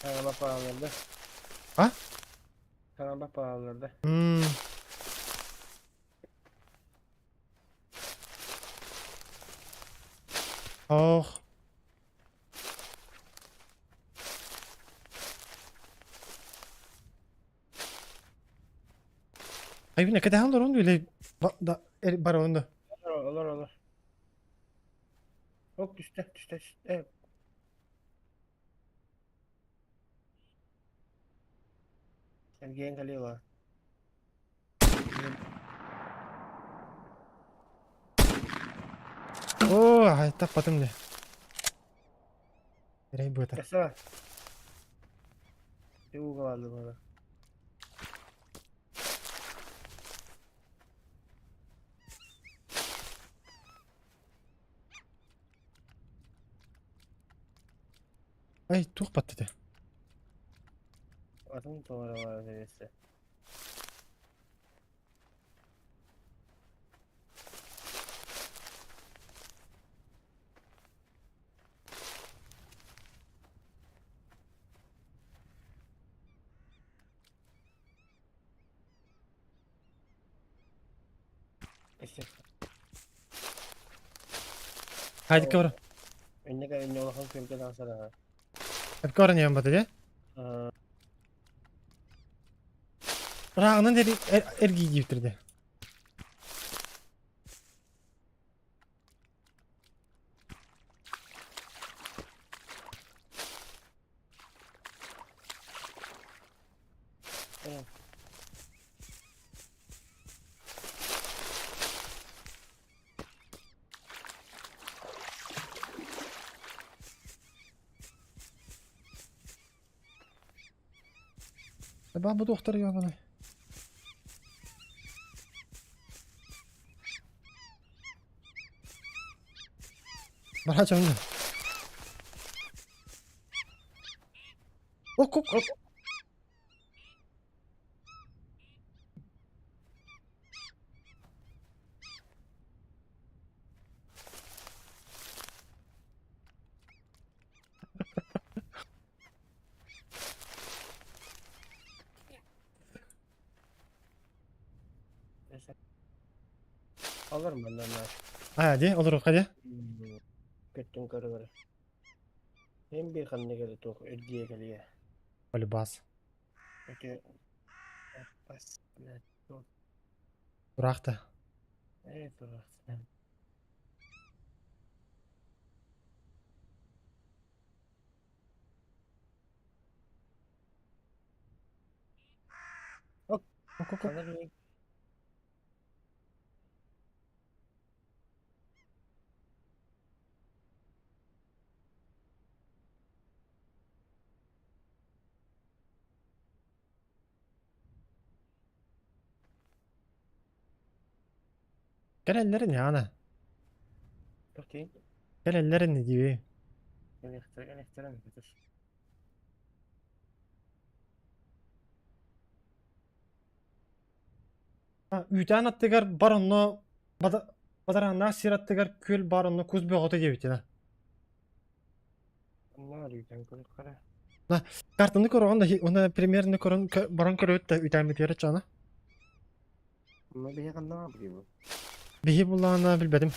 [SPEAKER 2] Kanama bağlandı.
[SPEAKER 1] Ha?
[SPEAKER 2] Kanama bağlandı.
[SPEAKER 1] Ох. Айбин кэтэһэн олорон или да барабын да.
[SPEAKER 2] Олор олор. Ок түстэ түстэ түстэ. Эргийэн кэлиэ баар.
[SPEAKER 1] Оо, таппатым дии. Эрэй быата.
[SPEAKER 2] Кэсэ. Ууга бааллы буолар.
[SPEAKER 1] Ай, туох батта этэ?
[SPEAKER 2] Атын тоҕо эрэ баар эбиэсэ.
[SPEAKER 1] Хайдыкка бар.
[SPEAKER 2] Инники инне улахан күөлгэ тахсар аҕа.
[SPEAKER 1] Эпкэ баран иһэн бата дии. Ырааҕынан эргий диэбиттэр дии. Баба доктор ебаный. Барачамна. Ок, ок, ок.
[SPEAKER 2] Олор манна наар.
[SPEAKER 1] А, дии, олоруохха дии.
[SPEAKER 2] Көттүн көрө-көрө. Эн биир ханнык эрэ туох эргийэ кэлиэ.
[SPEAKER 1] Полюбас.
[SPEAKER 2] Эти бас, блядь, туох
[SPEAKER 1] Тураахта.
[SPEAKER 2] ээ тураах.
[SPEAKER 1] Ок, ок, ок. Кэлэллэрин Яна.
[SPEAKER 2] Окей.
[SPEAKER 1] Кэлэллэрин дии.
[SPEAKER 2] Кэлиэхтэрэ кэлиэхтэрэ
[SPEAKER 1] Үүтээн аттыгар бар онно бадарааннаах сир аттыгар күөл бар онно кус бөҕөтө диэбитинэ. Картаны көрөҕүн да уонна примерно көрөн баран көрөбүт да үүтээммитигэр чаана. Биһи буллаҕына билбэтим.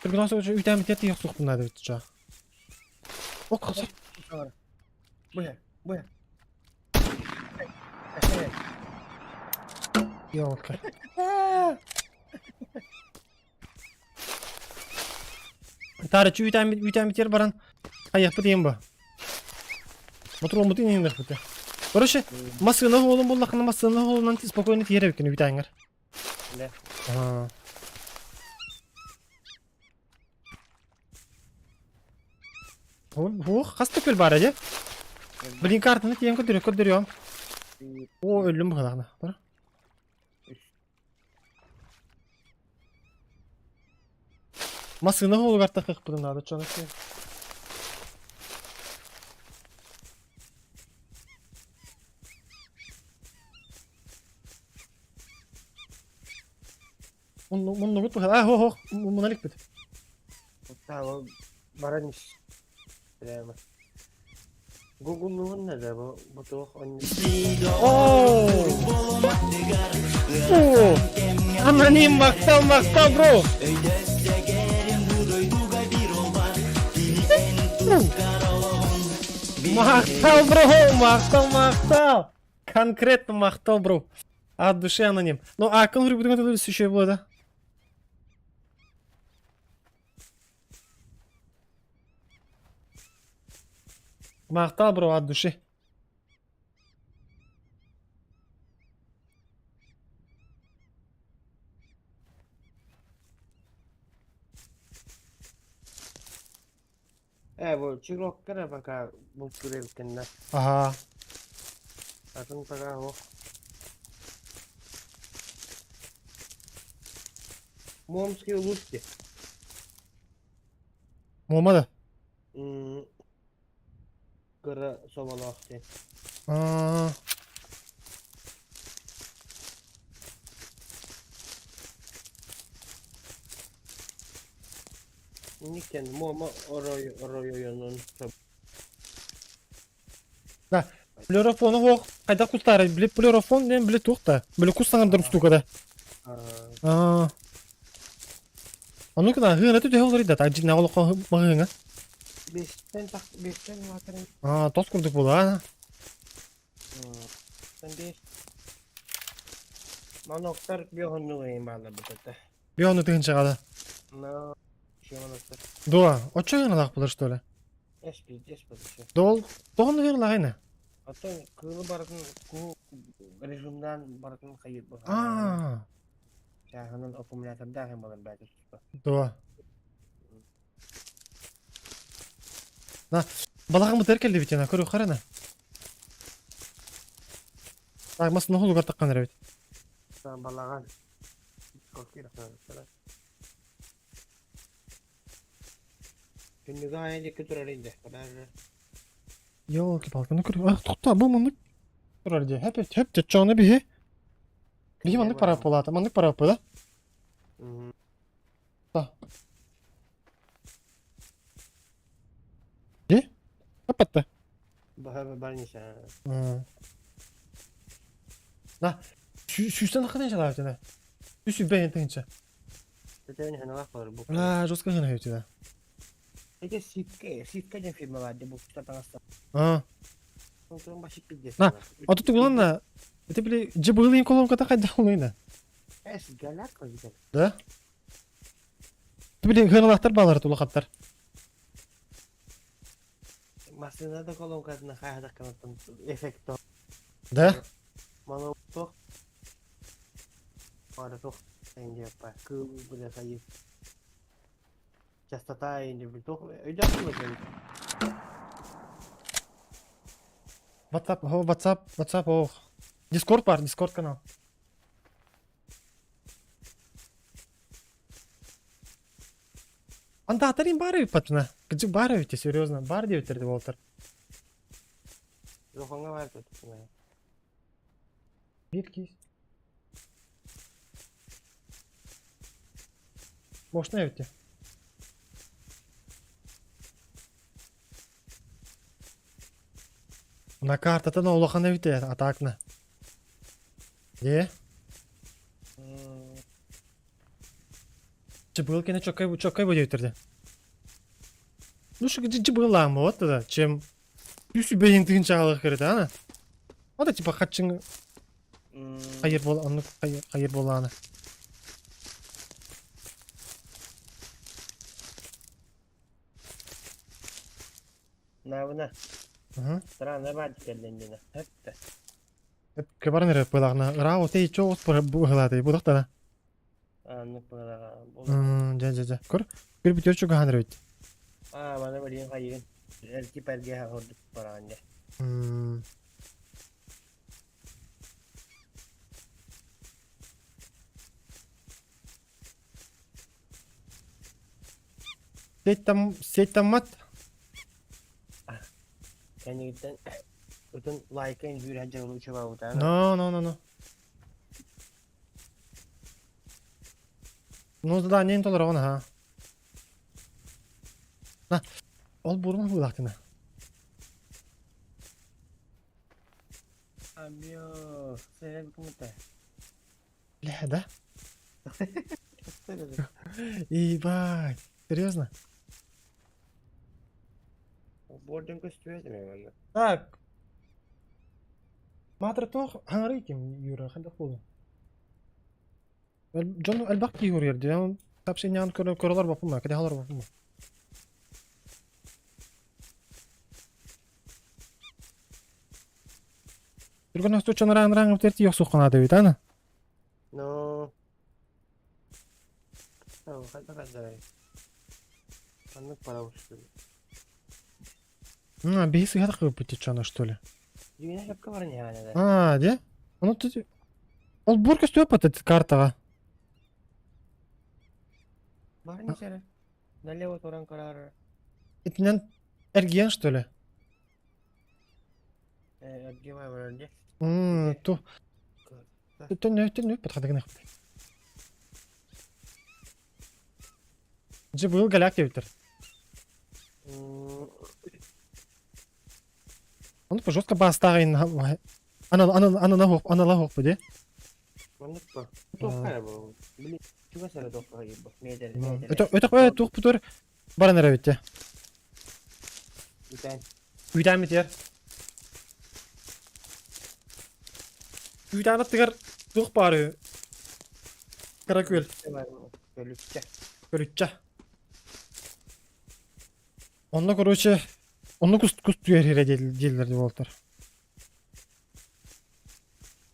[SPEAKER 1] Түргэн үүтээммитигэр тиийэ охсуохпун наада эбит чаа. Ок,
[SPEAKER 2] Быһа, быһа.
[SPEAKER 1] Ёлка. Таарыччы үүтээммит үүтээммитигэр баран хайыахпыт иһин бу. Мотуруоммутун иһин бэрпитэ. Короче, массыына уолун буллаххына массыына уолунан спокойно тиийэр эбиккин үүтээҥҥэр.
[SPEAKER 2] Да.
[SPEAKER 1] Аа. Ух, хас да күл баар дьэ. Блин, картаны тиийэн көрдөрүө, көрдөрүөм. О, өллүм быһалаахна. Бар. Массыына уолугар тахыахпытын наада, чону. Муннугут быһа. Аа, хо, мунна иликпит.
[SPEAKER 2] Таа, баран ис. Прямо. Гугуллугун да бу бу туох
[SPEAKER 1] Оо! Оо! Аноним махтал, махтал, бро! Махтал, бро! Махтал, махтал! Конкретно махтал, бро. От души аноним. Ну, а кон рубрика еще было, да? Махтал, бро, от души.
[SPEAKER 2] Ээ бу чирокка эрэ пока бултуур эбиккин да.
[SPEAKER 1] Аһаа.
[SPEAKER 2] Атын пока суох. Момский улуус дии.
[SPEAKER 1] Муома да?
[SPEAKER 2] М, Кыра соболоох диэн.
[SPEAKER 1] Аа.
[SPEAKER 2] Инниктэн Муома оройуонун
[SPEAKER 1] Да, флюорофону суох хайдах кустаарай? Били флюорофон диэн били туох да? Били кус саҥардар устуука да. Аа. Ону кына хыына түтэ олоройда та дьиҥнээх олоххо маҕаһыыҥа.
[SPEAKER 2] Бестен тах бестен маатарын
[SPEAKER 1] Аа, тос курдук буолаа.
[SPEAKER 2] Бес. Маноктар биохоннугайын баалар бутата.
[SPEAKER 1] Биону тыһынчаҕа да.
[SPEAKER 2] Но Шимановтар.
[SPEAKER 1] Дуо, оччо ыҥыралаах буолар что ли?
[SPEAKER 2] Эс пиздец вообще.
[SPEAKER 1] Дол, тоҕон ыҥыралаах ина?
[SPEAKER 2] Оттон кыылы барытын куу режимнаан барытын хайыр
[SPEAKER 1] Аа,
[SPEAKER 2] Чааһынан аккумулятордаах им балар бэйэтэ туспа.
[SPEAKER 1] Дуо. На, балаҕаммытыгар кэллибит ина, көрүөххэ эрэ на. Так, мас ноһулугар таххан эрэбит.
[SPEAKER 2] Балаҕан. Күннүгү аайы диэки турар инде.
[SPEAKER 1] Ёлки-палки, ну көр, ах, тоқта, бу маннык турар дии. Хэп, хэп, чоччоҕуна биһи. Биһи маннык пара буолаата, маннык пара да? Да. Дии? Хаппатта.
[SPEAKER 2] Баһа барниса.
[SPEAKER 1] На, сүүстэн хатын чалаабытына. Үс үбэ тыһынча.
[SPEAKER 2] Тэтэбин ханалаах болар бу.
[SPEAKER 1] Бля, жестко хана хөтүнэ.
[SPEAKER 2] Эти ситка, ситка диэн фирма бар дии булчуттар таҥастар.
[SPEAKER 1] А,
[SPEAKER 2] Онтон башик пиздец.
[SPEAKER 1] На, а тут угуланна. Это били жыбылын колонката хайдах улуйна.
[SPEAKER 2] Эс галак көзгөн.
[SPEAKER 1] Да? Били хыналахтар балар тулахаттар.
[SPEAKER 2] Массыына да колонкатына хайдах канаттан эффект
[SPEAKER 1] Да?
[SPEAKER 2] Мана туох бары туох инде кыл бile хайы частота инде бил туох өйдөөх
[SPEAKER 1] WhatsApp, о, WhatsApp, WhatsApp, ох. Discord бар, Discord канал. Антаатарин бары патына. Кыжык бары өте, серьезно. Бар деп өттерді болтыр.
[SPEAKER 2] Рухаңа бар тут.
[SPEAKER 1] Bir кис. Мощно өте. На картатан улахан өте, атакна. Де? Чыбыл кене чокай чокай будет өттерді. Ну что, чыбыл вот тогда, чем Үсү бейин тыгын чагалык керек, ана. Ада типа хатчың хайыр бол, аны хайыр боланы.
[SPEAKER 2] Навына.
[SPEAKER 1] Ага.
[SPEAKER 2] Странно бар келден Хепте.
[SPEAKER 1] Кебаран эрэ пылагна. Ра оте чоос бугылаты будактана.
[SPEAKER 2] Анны пылага.
[SPEAKER 1] Жа жа жа. Көр. Көр битер чуга ханыр бит.
[SPEAKER 2] А, мана билин хайын. Эрки перге хордук баранде.
[SPEAKER 1] Сеттам сеттаммат.
[SPEAKER 2] Кенигиттен утун лайкын бүүр хаджар улучу баута.
[SPEAKER 1] No, no, no, no. Ну да, не толор он ха. На. Ол бурма булактына.
[SPEAKER 2] Амио, сен кумта.
[SPEAKER 1] Бля, да? Ебать. Серьезно?
[SPEAKER 2] Борден көстүбөт мен.
[SPEAKER 1] Так. Матра тох хаңарыким Юра, хандах болду. Джон элбак юр ерди. Сообщение көрөлөр бапыма, кеде халар бапыма. Түргөн өстө ран ран терти yok сухана деп ана.
[SPEAKER 2] Но. Ау, хайда хайда. Аннык пара ушту.
[SPEAKER 1] А, бейс ядак кып чана что ли?
[SPEAKER 2] Дүйнө хепке бар не ана.
[SPEAKER 1] А, де? Оны тут Ол бур көстө пат картага.
[SPEAKER 2] Бар не сere. Налево туран карар.
[SPEAKER 1] Этинен эрген что ли?
[SPEAKER 2] Э, отгибай бар
[SPEAKER 1] Ту. Түн түн пат хадагын. Же был голяк деп Он жестко бастагын. Ана ана ана на хоп, ана ла хоп де.
[SPEAKER 2] Маннык ба. Тохкая бу. Били чуга сere тохкая бу. Медер, медер.
[SPEAKER 1] Өтө өтө тух путур баран эребитте.
[SPEAKER 2] Бүтән.
[SPEAKER 1] Үйдән битер. Үйдән аттыгар тух бары. Каракөл.
[SPEAKER 2] Көлүкчө.
[SPEAKER 1] Көрүччө. Онно короче, онно кус кус түйер делдер деп болтар.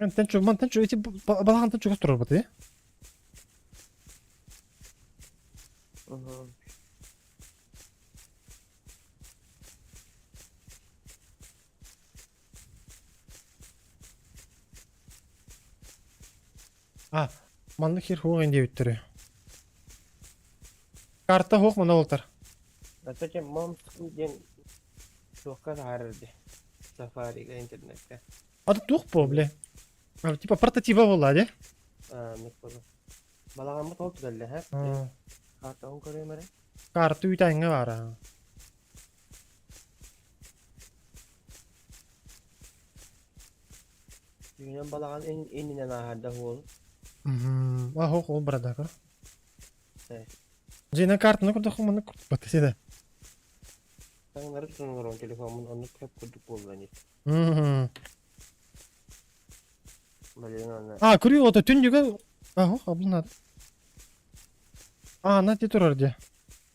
[SPEAKER 1] Мен чу, ман тен чу, эти балахан тен чу костурар баты. А, манны хир хугын деп үттөрү. Карта хук мына болтар.
[SPEAKER 2] Атача момску ден тохка сахарды. Сафарига интернетке.
[SPEAKER 1] Аты тух по, бля. А, типа портатива була, де?
[SPEAKER 2] А, ник болу. Балагамы толту келди, ха? Карта он көрөм эре.
[SPEAKER 1] Карта үйтәңе бар. а.
[SPEAKER 2] Түүнэн балаҕан иннинэн ааһарда уол.
[SPEAKER 1] А ол бардак.
[SPEAKER 2] Э.
[SPEAKER 1] Дьиэнэ картаны көрдөххө маннык курдук сиде.
[SPEAKER 2] Таҥнары тутан олорон телефоммун оннук хөп курдук буолла ини. Блин, аны
[SPEAKER 1] А, көрүү ото түндүгө А, ох, абылнады. А, на ти турар дии.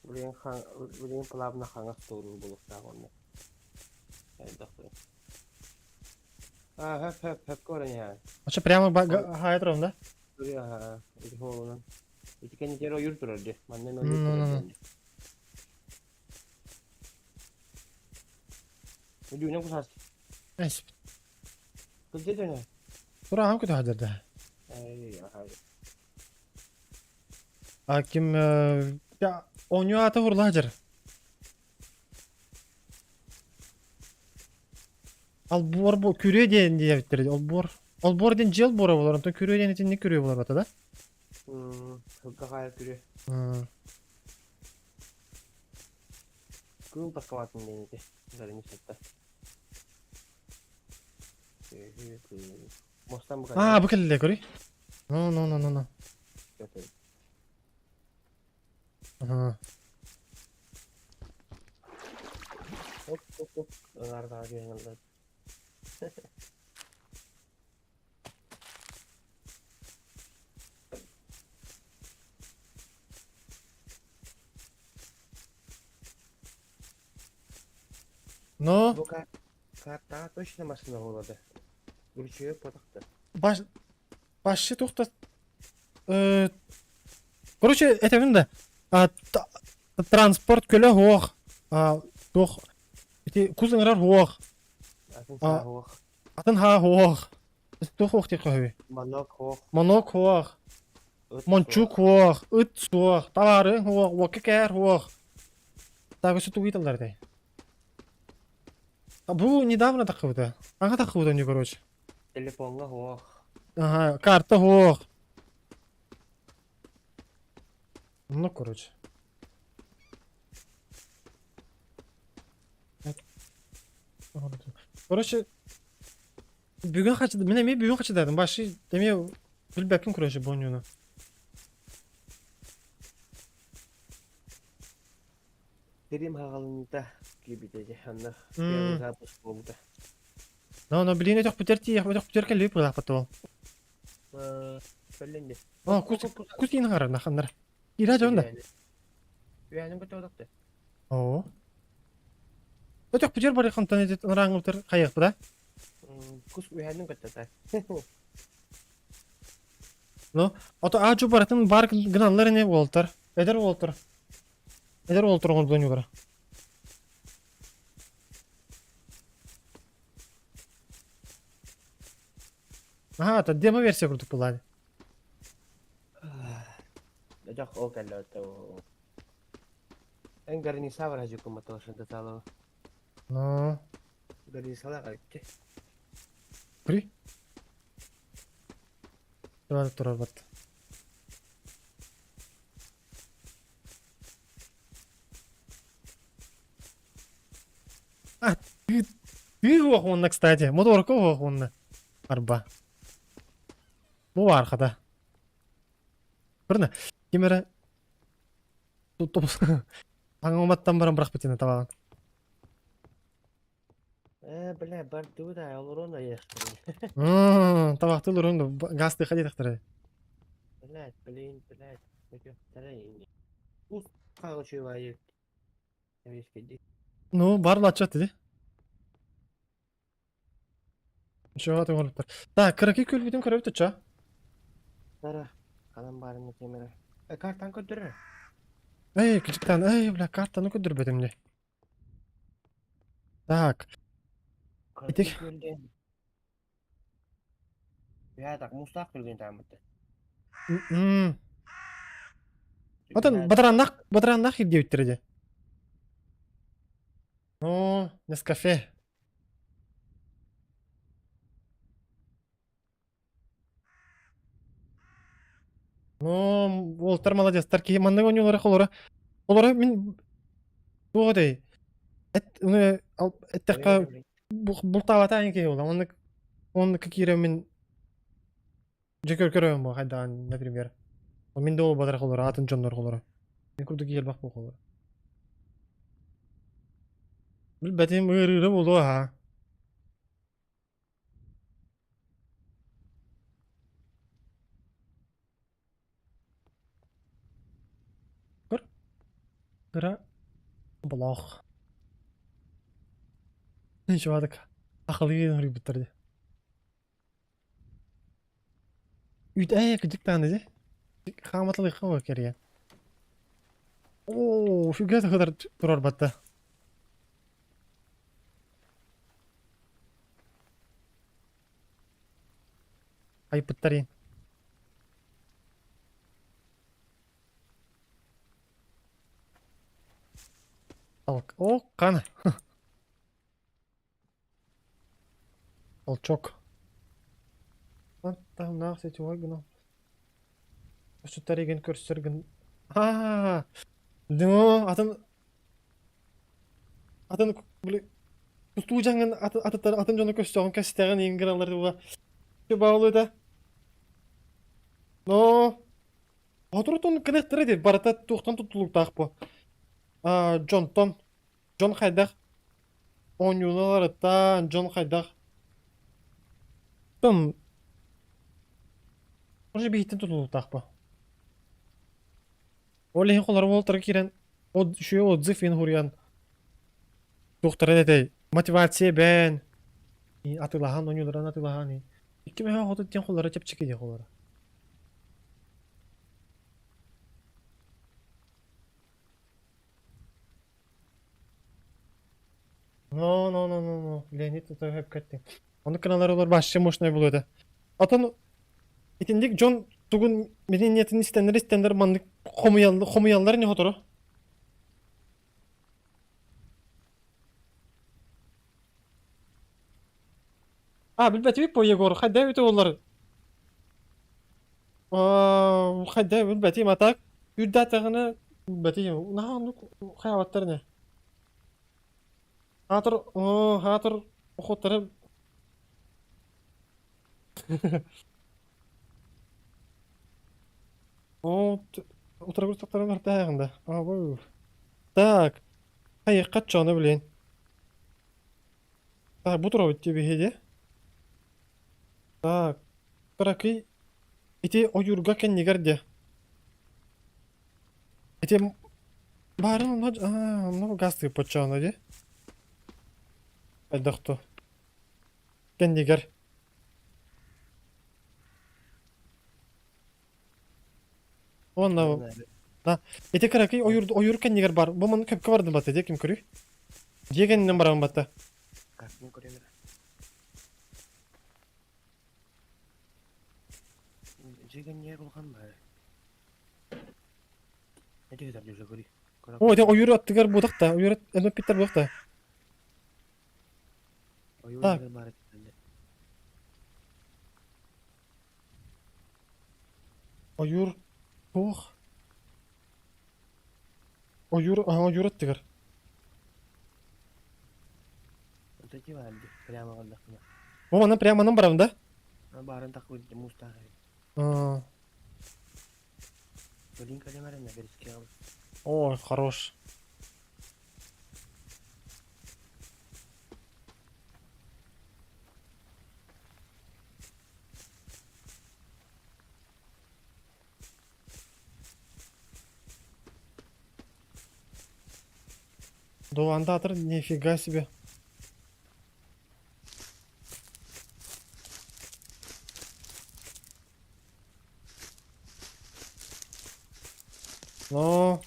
[SPEAKER 2] Блин, хан блин плавно хаҥас туоруур буолуохтаах онно. Хайдах А, хөп хөп хөпкө баран иһэҕин.
[SPEAKER 1] Ача прямо хаайа турабын да?
[SPEAKER 2] Аха, ити хоолунан. Ити кэннитигэр ойуур турар дии. Манна эмэ ойуур турар дии. Үдүүнэн кусаас.
[SPEAKER 1] Эс.
[SPEAKER 2] Кылдьа дьоно.
[SPEAKER 1] Тураам көтө хадырда.
[SPEAKER 2] Эй, аха.
[SPEAKER 1] А ким оонньуу аата урлаа дьар. Албор бу күрүө диэн диэбиттэр. Олбуор. Олбуор диэн дьиэл буора буолар, онтон күрүө диэн итинник күрүө буолар бата да?
[SPEAKER 2] Сылга хаайар күрүө. Кыыл таккабатын диэн ити. Гарнисетта. Мостан бу
[SPEAKER 1] Аа, бу кэллэ көрүй. Ну, ну, ну, ну, ну. Ага.
[SPEAKER 2] Оп, оп, оп. Ыңардаға келген
[SPEAKER 1] Но
[SPEAKER 2] Бу картаға точно машина болады. Ручеек потақты.
[SPEAKER 1] баш башчы тухта Короче, этэбин да. А, транспорт көлө хуох. А, туох ити кус ыҥырар хуох.
[SPEAKER 2] Атын
[SPEAKER 1] А.
[SPEAKER 2] саа хуох.
[SPEAKER 1] Атын хаа хуох. Туох хуох диэххэ үһү.
[SPEAKER 2] Манок хуох.
[SPEAKER 1] Монок хуох.
[SPEAKER 2] Ыт
[SPEAKER 1] Мончук хуох. Ыт суох. Табаарыҥ хуох. Уокка кээр хуох. Так өссө тугу ыыталлар этэй? А бу недавно таххыбыта. Аҥа таххыбыта не короче.
[SPEAKER 2] Телефоҥҥа хуох.
[SPEAKER 1] Ага, карта хуох. Ну, короче. Короче, бүгүн хачы, мен эмиэ бүгүн хачыдадым. Башы эмиэ билбэппин, короче, бу оонньууну.
[SPEAKER 2] Сирим хаҕалыныыта киирбитэ дьэ, онно первый запуск буолбута.
[SPEAKER 1] Но, но, блин, өтөх бүтэр тиийэх, өтөх бүтэр кэллибит быһаахпат ол.
[SPEAKER 2] Кэллин дии.
[SPEAKER 1] О, кус, кус иин хаҕарар, наханнар. Киирэ дьон да.
[SPEAKER 2] Үөһэнин көтөҕөтөхтө.
[SPEAKER 1] Оо. Өтөх бүтэр бары хантан эдит ырааҥ утар хайыахпыт а?
[SPEAKER 2] Кус үөһэнин көттөтө.
[SPEAKER 1] Ну, ото аажу барытын бар гыналлар ини уолтар. Эдэр уолтар. Эдэр уолтар оҥорбутун югара. Аха, это демо-версия курдук была.
[SPEAKER 2] Дьох ол кэллэ Эн гарниса бар хажукумата ошонда
[SPEAKER 1] Ну,
[SPEAKER 2] Гарнисала кайтты.
[SPEAKER 1] при. Турар турар бат. А, ты, ты уонна, кстати. Моторка уонна. Арба. Бу бар хата. Көрнө. Ким эрэ Таҥыматтан баран бырахпытына табаҕын.
[SPEAKER 2] Э, бля, бардыбыт да, олорон айахтарын.
[SPEAKER 1] Табахты олорон газ тыха диэтэхтэрэ.
[SPEAKER 2] Блядь, блин, блядь. Өтөхтөрө Ус хаҕычыбайык. Эбискеди.
[SPEAKER 1] Ну, бар лачат ди. Ничего ты оҥорбуттар. Так, кыракый күлбүтүн көрөбүт оччо.
[SPEAKER 2] Тара, ханан баарына кемере. Э, картан көрдөрөр.
[SPEAKER 1] Эй, кычыктан, эй, бля, картаны көрдөрбөтүм дии. Так,
[SPEAKER 2] Кыракый
[SPEAKER 1] ити
[SPEAKER 2] күөлден. Я так мустаах күлген таамытты.
[SPEAKER 1] Отон батараннах, батараннах ирдиэбиттэр дии. О, Нескафе. Ну, уолтар молодецтар киһи маннык оонньуулара холоро. Олоро мин туох этэй? Эт эттэххэ бултаабата эн киһи буолла. Оннук оннук киирэ мин Дьэ көрөм бу хайдаан, например. Мин да буолбатар холоро, атын дьоннор холоро. Мин курдук иһэрбэх бу холоро. Билбэтим ыарыыра буолуо аһа. Көр, кыра болоох. Ничего ахалыы ыҥырбыттар дии. Үүт ээ кырдьык даҕаны дии. Хааматалыахха кэрийэн. Оо, үчүгэй сытар турар батта. Айыппыттар иин. О, қаны. Толчок. Таһымнаах сетевой гына. Өссө игин көрсөр гын. Аа, доо, атын атын били тустуу дьаҥын атын атын дьону көрсөҕүн кэстэҕин иин гыналар була. Баалыта. Но Оторутун кыныктары дип барыта туохтан туттулуктаах бу. Аа, дьонтон дьон хайдах оонньууларыттан дьон хайдах тон уже биһиттэн тутулуктаах бу. Ол иһин холоро буолтара киирэн үчүгэй отзыв иһин хуруйан туохтара этэй мотивация бээн атыылаһан оонньууларын атыылаһан икки мөһөөх отут диэн холоро чэпчэки диэн холоро. No, no, no, no, no. Леонид это кеттиң. Ону кыналар олор вообще мощный буолуо этэ. Отон итинник дьон тугун мнениетин истэннэр истэннэр маннык хомуйаллар не хоторо. А, билбэтибит по Егор, хайда эбит олар. Хайда билбэтим, а так үрдәтәгенә билбэтим. Наһаа оннук хайабаттар не. Хаатыр, оо, хаатыр охоттары Оо, утары куртахтарын артааҕында. Абы. Так, хайыахха чону билин. Так, бу турабыт дии Так, кыракый ити ойуурга кэннигэр диэ. Ити баарын онно аа онно газ тыыппыт чооно дии. Хайдах ту. Кэннигэр. Уонна да ити кыракый ойуур ойуур кэннигэр бар. Бу маны көпкө бардым батта дии ким көрүй? Дьиэ кэннинэн баран батта.
[SPEAKER 2] Картин көрөмөр. Дьиэ кэннигэр улахан баар.
[SPEAKER 1] О, ити ойуур аттыгар буотах да, ойуур элбэппиттэр буотах да. Так. Ойуур туох? Ойуур, аһа ойуур аттыгар. О, манан прямо манан барабын да? А. Ой, хорош. Дуандатор, нифига себе. Но...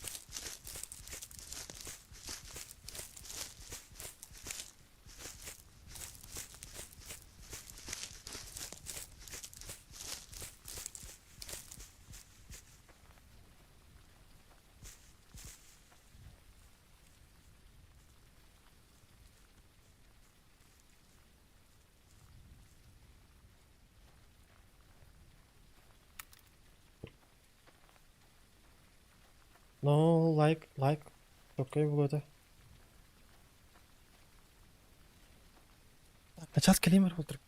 [SPEAKER 1] Ну, лайк, лайк. Окей, буолуо Начаас кэлиим эрэ буолтар.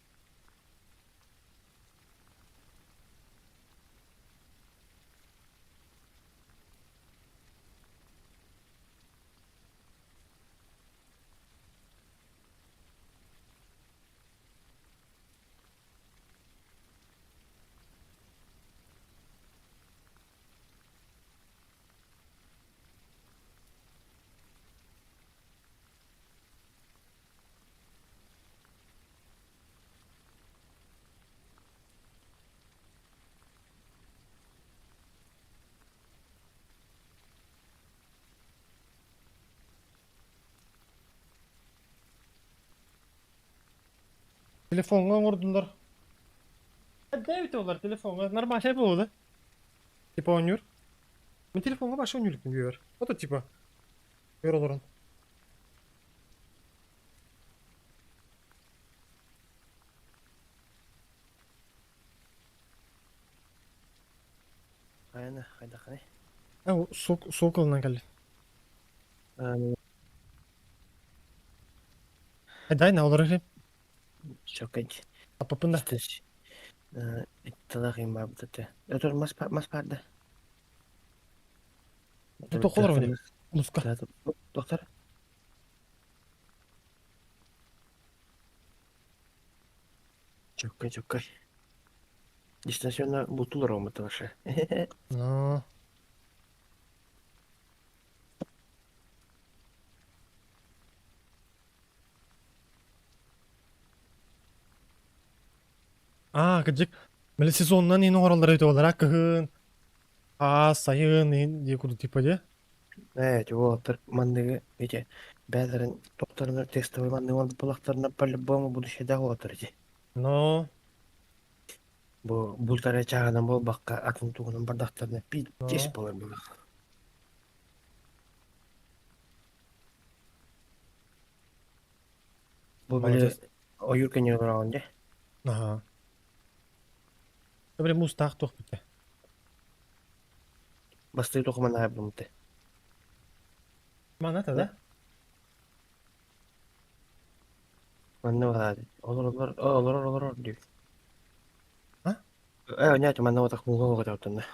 [SPEAKER 1] Телефоҥҥа оҥордулар. Эрдэ олар телефоҥҥа нормальный буолла. Типа оонньуур. Мин телефоҥҥа вообще оонньуур үөр. Ото типа үөр олорон.
[SPEAKER 2] Хайана хайдаххыный?
[SPEAKER 1] А суок суок ылынан кэллим. Дай на олорор иһин.
[SPEAKER 2] Чоккай.
[SPEAKER 1] Аппаппын да.
[SPEAKER 2] Итталах имбаабыт этэ. Өтөр мас мас баарда.
[SPEAKER 1] Туох олоробун? Муска.
[SPEAKER 2] Доктор. Чоккай, чоккай. Дистанционно бултулар оҥмут вообще.
[SPEAKER 1] Но. Аа, кырдьык, били сезонунан иһин оҥороллор эбит буоллар, кыһын, аас, сайын иһин дии курдук типа дии.
[SPEAKER 2] Ээ, уолаттар манныгы ити бээлэрин тохторуна тестовый манныгы оҥорбут буоллахтарына по-любому будущайдаах уолаттар ити.
[SPEAKER 1] Но,
[SPEAKER 2] Бу бултара чааһынан буолбакка атын тугунан бардахтарына пиздец
[SPEAKER 1] но,
[SPEAKER 2] буолар буоллах. Бу били
[SPEAKER 1] молодец.
[SPEAKER 2] ойуур кэннигэр олороҕун дии.
[SPEAKER 1] Аһаа. Били муустаах туох бүтэ.
[SPEAKER 2] Бастыы туохуман аһарбымты.
[SPEAKER 1] Маната да?
[SPEAKER 2] Манна баар олороллор олорор олорор дии.
[SPEAKER 1] А?
[SPEAKER 2] Э, нет, манна вот так муга оҕототтунна.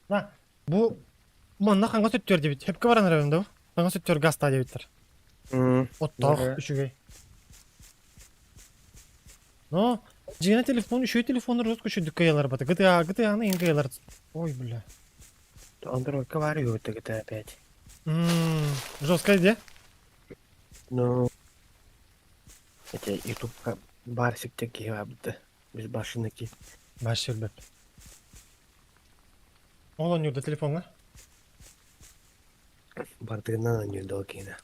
[SPEAKER 1] На, бу манна хаҥас өттүгэр диэбит. Сөпкө баран эрэбин да бу? Хаҥас өттүгэр гаастаа диэбиттэр. Оттоох үчүгэй. Но дьиҥэ телефон үчүгэй телефоннар урут үчүгдүк кыайалар бата. GTA GTA-ны иҥ кыайалар. Ой, бля.
[SPEAKER 2] Андроидка баар үһү GTA 5.
[SPEAKER 1] Жесткая где?
[SPEAKER 2] Ну, эти ютубка баар сиктер киһи баабыта. Безбашенный
[SPEAKER 1] Баш өлбөт. Ол оонньуурда телефоҥҥа?
[SPEAKER 2] Бардыгынан оонньуурда ол киһини.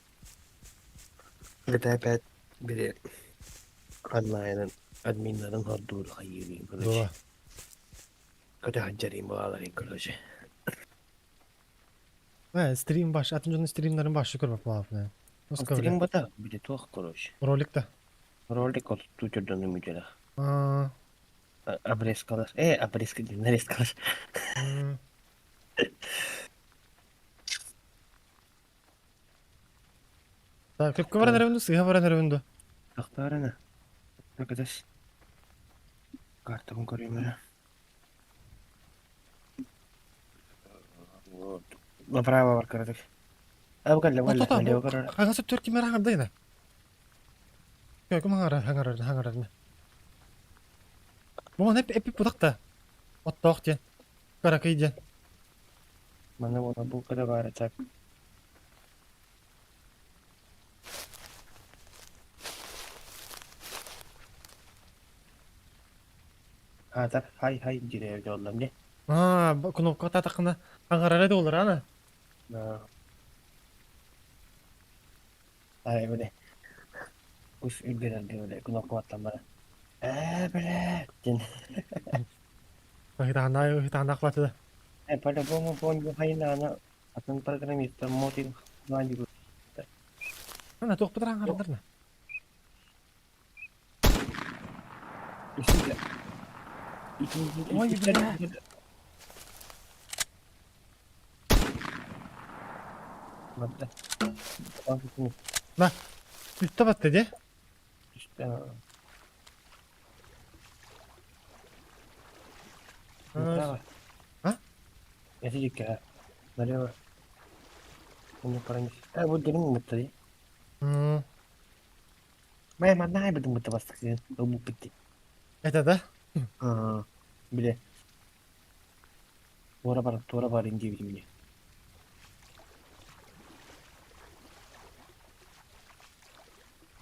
[SPEAKER 2] GTA 5 били онлайнын админнарын хордуур хайыырын короче.
[SPEAKER 1] Дуо.
[SPEAKER 2] Көтө сылдьарыын буолаларын короче.
[SPEAKER 1] Э, стрим баш, атын дьон стримнарын башы көрбөт буолааппын.
[SPEAKER 2] Стрим бата били туох короче.
[SPEAKER 1] Ролик да.
[SPEAKER 2] Ролик отуттуу төрдөнү мүдьэлэх.
[SPEAKER 1] Аа.
[SPEAKER 2] Обрезкалар. Э, обрезка диэн нарезкалар.
[SPEAKER 1] Так, сөпкө баран эрэбин дуу, сыыһа баран эрэбин дуу?
[SPEAKER 2] Тохтоорона. Көтөс. Картабын көрүөм эрэ. Направо бар кыратык. А, бу кэллэ, бу кэллэ. Налево көрөр.
[SPEAKER 1] Хаҥас өттүгэр ким эрэ хаҥардайна? Ким хаҥарар, хаҥарар, хаҥарар. Бу маны эппит бутах да. Оттоох диэн. Кыракый диэн.
[SPEAKER 2] Манна буола бу кыра баара так. Аатар хай хай дире дьоллом дии.
[SPEAKER 1] Аа, кнопка татахына хаҥарара да олар ана.
[SPEAKER 2] Ай били ус үргэнэргэ били кнопка баттан баран ээ бля диэн
[SPEAKER 1] Ыһытааннаах баатыда.
[SPEAKER 2] Э, по-любому фонду хайнаана атын программистар мотив
[SPEAKER 1] Ана туох бытараан харандарна. Ой, бля. На, бүттэ батта дии. А?
[SPEAKER 2] Налево. Мэ манна айбытым быта бастакы ылбыппыт дии.
[SPEAKER 1] Это да?
[SPEAKER 2] Аа, били туора бар туора барын диэбитим ини.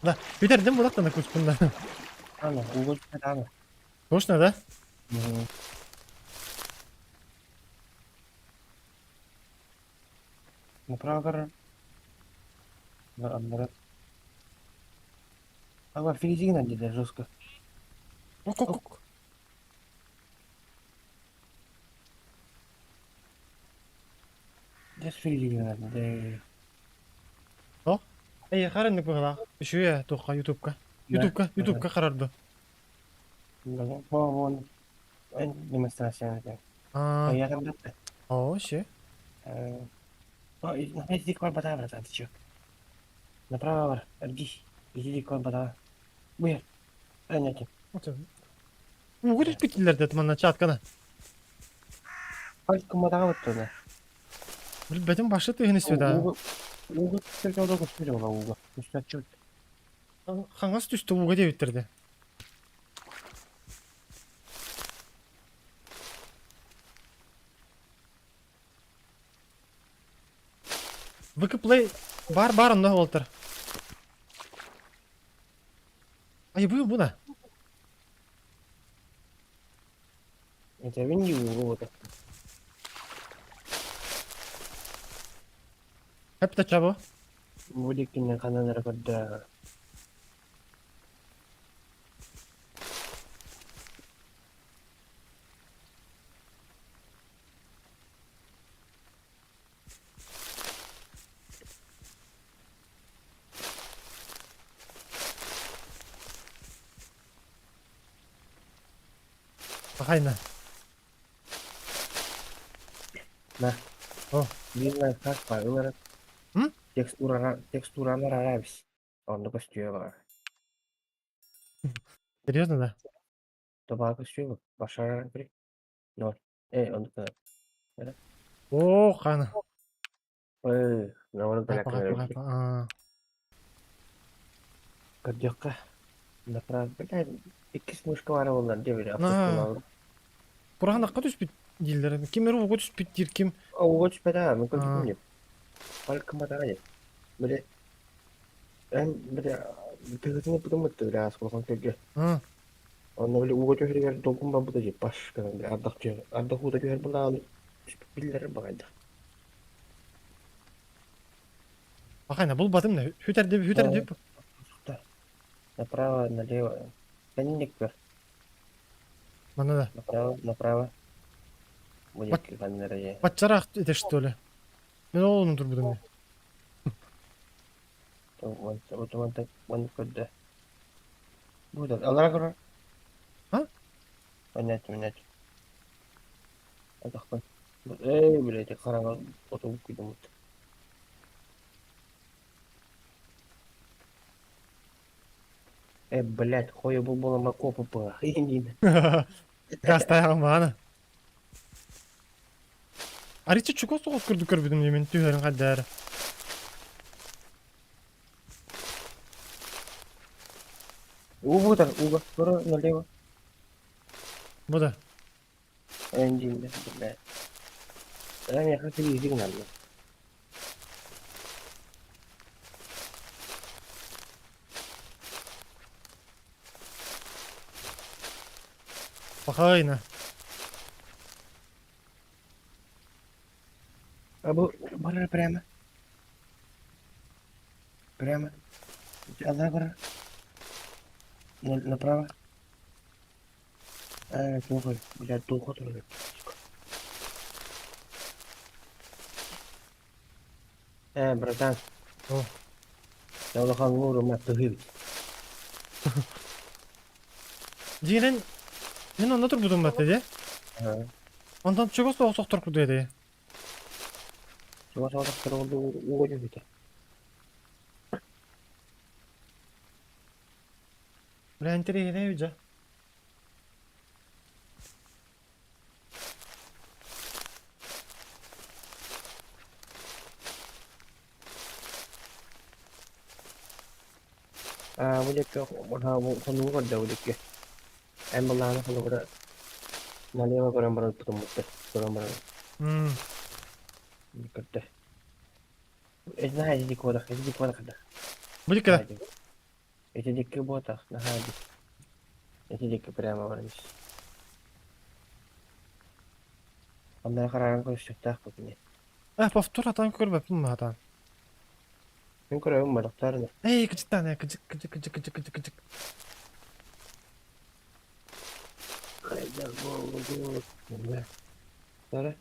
[SPEAKER 1] Да, бүтэрдим булаттана куспунна.
[SPEAKER 2] Ана, ууга түспэт ана.
[SPEAKER 1] Точно, да?
[SPEAKER 2] Направо көрөр. Аннары. Ага, физигин диде жестко.
[SPEAKER 1] Ок, ок, ок.
[SPEAKER 2] Дьэ физигин диде.
[SPEAKER 1] Эй, харыннык быһылаах. Үчүгэй туохха ютубка. Ютубка, ютубка харарды.
[SPEAKER 2] Вон, демонстрация.
[SPEAKER 1] А,
[SPEAKER 2] Я там да.
[SPEAKER 1] о, ще.
[SPEAKER 2] Иди к бата, братан, ты чё? Направо бар, эргий. Иди к бата. Буяр. Нет.
[SPEAKER 1] Угу түспүттилер деді манна чаткана.
[SPEAKER 2] Хальт кыматаға баттыны.
[SPEAKER 1] Билбетим башы тыгын истүдэ.
[SPEAKER 2] Угу түстерге ода көстүрө ола угу. Үстәчү.
[SPEAKER 1] Хаңас түстү уга дебиттерде. VK Play бар бар онда олтыр. Ай бу бу да.
[SPEAKER 2] Это винди угу вот.
[SPEAKER 1] Hep de çabo.
[SPEAKER 2] Бу диккинен канан рекорда.
[SPEAKER 1] Бахайна.
[SPEAKER 2] На.
[SPEAKER 1] О.
[SPEAKER 2] Биир лайфхак бар ылар.
[SPEAKER 1] М?
[SPEAKER 2] Текстурана текстураны арабис. Онда көстүө бар.
[SPEAKER 1] Серьезно да?
[SPEAKER 2] Тоба көстүө башара бир. Ноль. Онда
[SPEAKER 1] О, хана.
[SPEAKER 2] Ой, наоборот,
[SPEAKER 1] Папа, папа, папа.
[SPEAKER 2] Көрдөхкө. Направо, бля, иккис мышка бар олар деп эле.
[SPEAKER 1] На. Кураанакка түспүт дииллэр. Ким эрэ ууга түспүт диир ким.
[SPEAKER 2] Ууга түспэт аа, мен көрдүм деп. Балкыматаға деп. Биле эн биле тыгытын бутумут биле асколхан көргө. Онно биле ууга түһэригэр долгун барбыта деп баш гынан биле ардах түһэр. Ардах уута түһэр булаан биллэр багайда.
[SPEAKER 1] Бахайна булбатым да. Хүтэр деп, хүтэр деп.
[SPEAKER 2] Направо, налево. Кэнник көр.
[SPEAKER 1] Манна да.
[SPEAKER 2] Направо, направо. Будет камера.
[SPEAKER 1] Баччараах это что ли? Мен ол онун турбутум.
[SPEAKER 2] Вон көрдө. Бу да. Алара көрөр.
[SPEAKER 1] А?
[SPEAKER 2] Понять, понять. Атахпын. Эй, блядь, хараҥа оту күйдүм. Блядь, хою бу буолама копу пыга.
[SPEAKER 1] Гастайган баана. Аричи чугас соҕус курдук көрбүтүм дии мин түһэрин хайдары.
[SPEAKER 2] Угутар, уга, көрө налево.
[SPEAKER 1] Бу да.
[SPEAKER 2] Эндин, блядь. Я хочу язык надо.
[SPEAKER 1] Пахайна.
[SPEAKER 2] А бу барар прямо. Прямо. Аллах барар. Направо. Плохо, блядь, плохо тоже. Братан.
[SPEAKER 1] О.
[SPEAKER 2] Я улахан ууру ма тыгыбит.
[SPEAKER 1] Дьиҥинэн мин онно турбутум батта дии. Онтон чугас соҕус охтор курдук этэ.
[SPEAKER 2] Чугас соҕус ууга түспүтэ.
[SPEAKER 1] Бля, интэриэһинэй дьэ.
[SPEAKER 2] Аа, бу диэки хонууга көрдө бу диэки. Эн былааны холобура налево көрөн баран тутуммуттар. Көрөн баран көрдө. Наһаа ити куодах, ити куодах да.
[SPEAKER 1] Бу диэки да.
[SPEAKER 2] Ити диэки буотах, наһаа ди. Ити диэки прямо баран ис. Онно харааран көрсүөхтээх бу кини.
[SPEAKER 1] Э, повтор атан көрбөппүн маатан.
[SPEAKER 2] Мин көрөбүн балыктаар
[SPEAKER 1] Эй, кыдьыктаан, э, кыдьык, кыдьык, кыдьык, кыдьык, кыдьык, кыдьык.
[SPEAKER 2] Хайдах буолбут? Тара.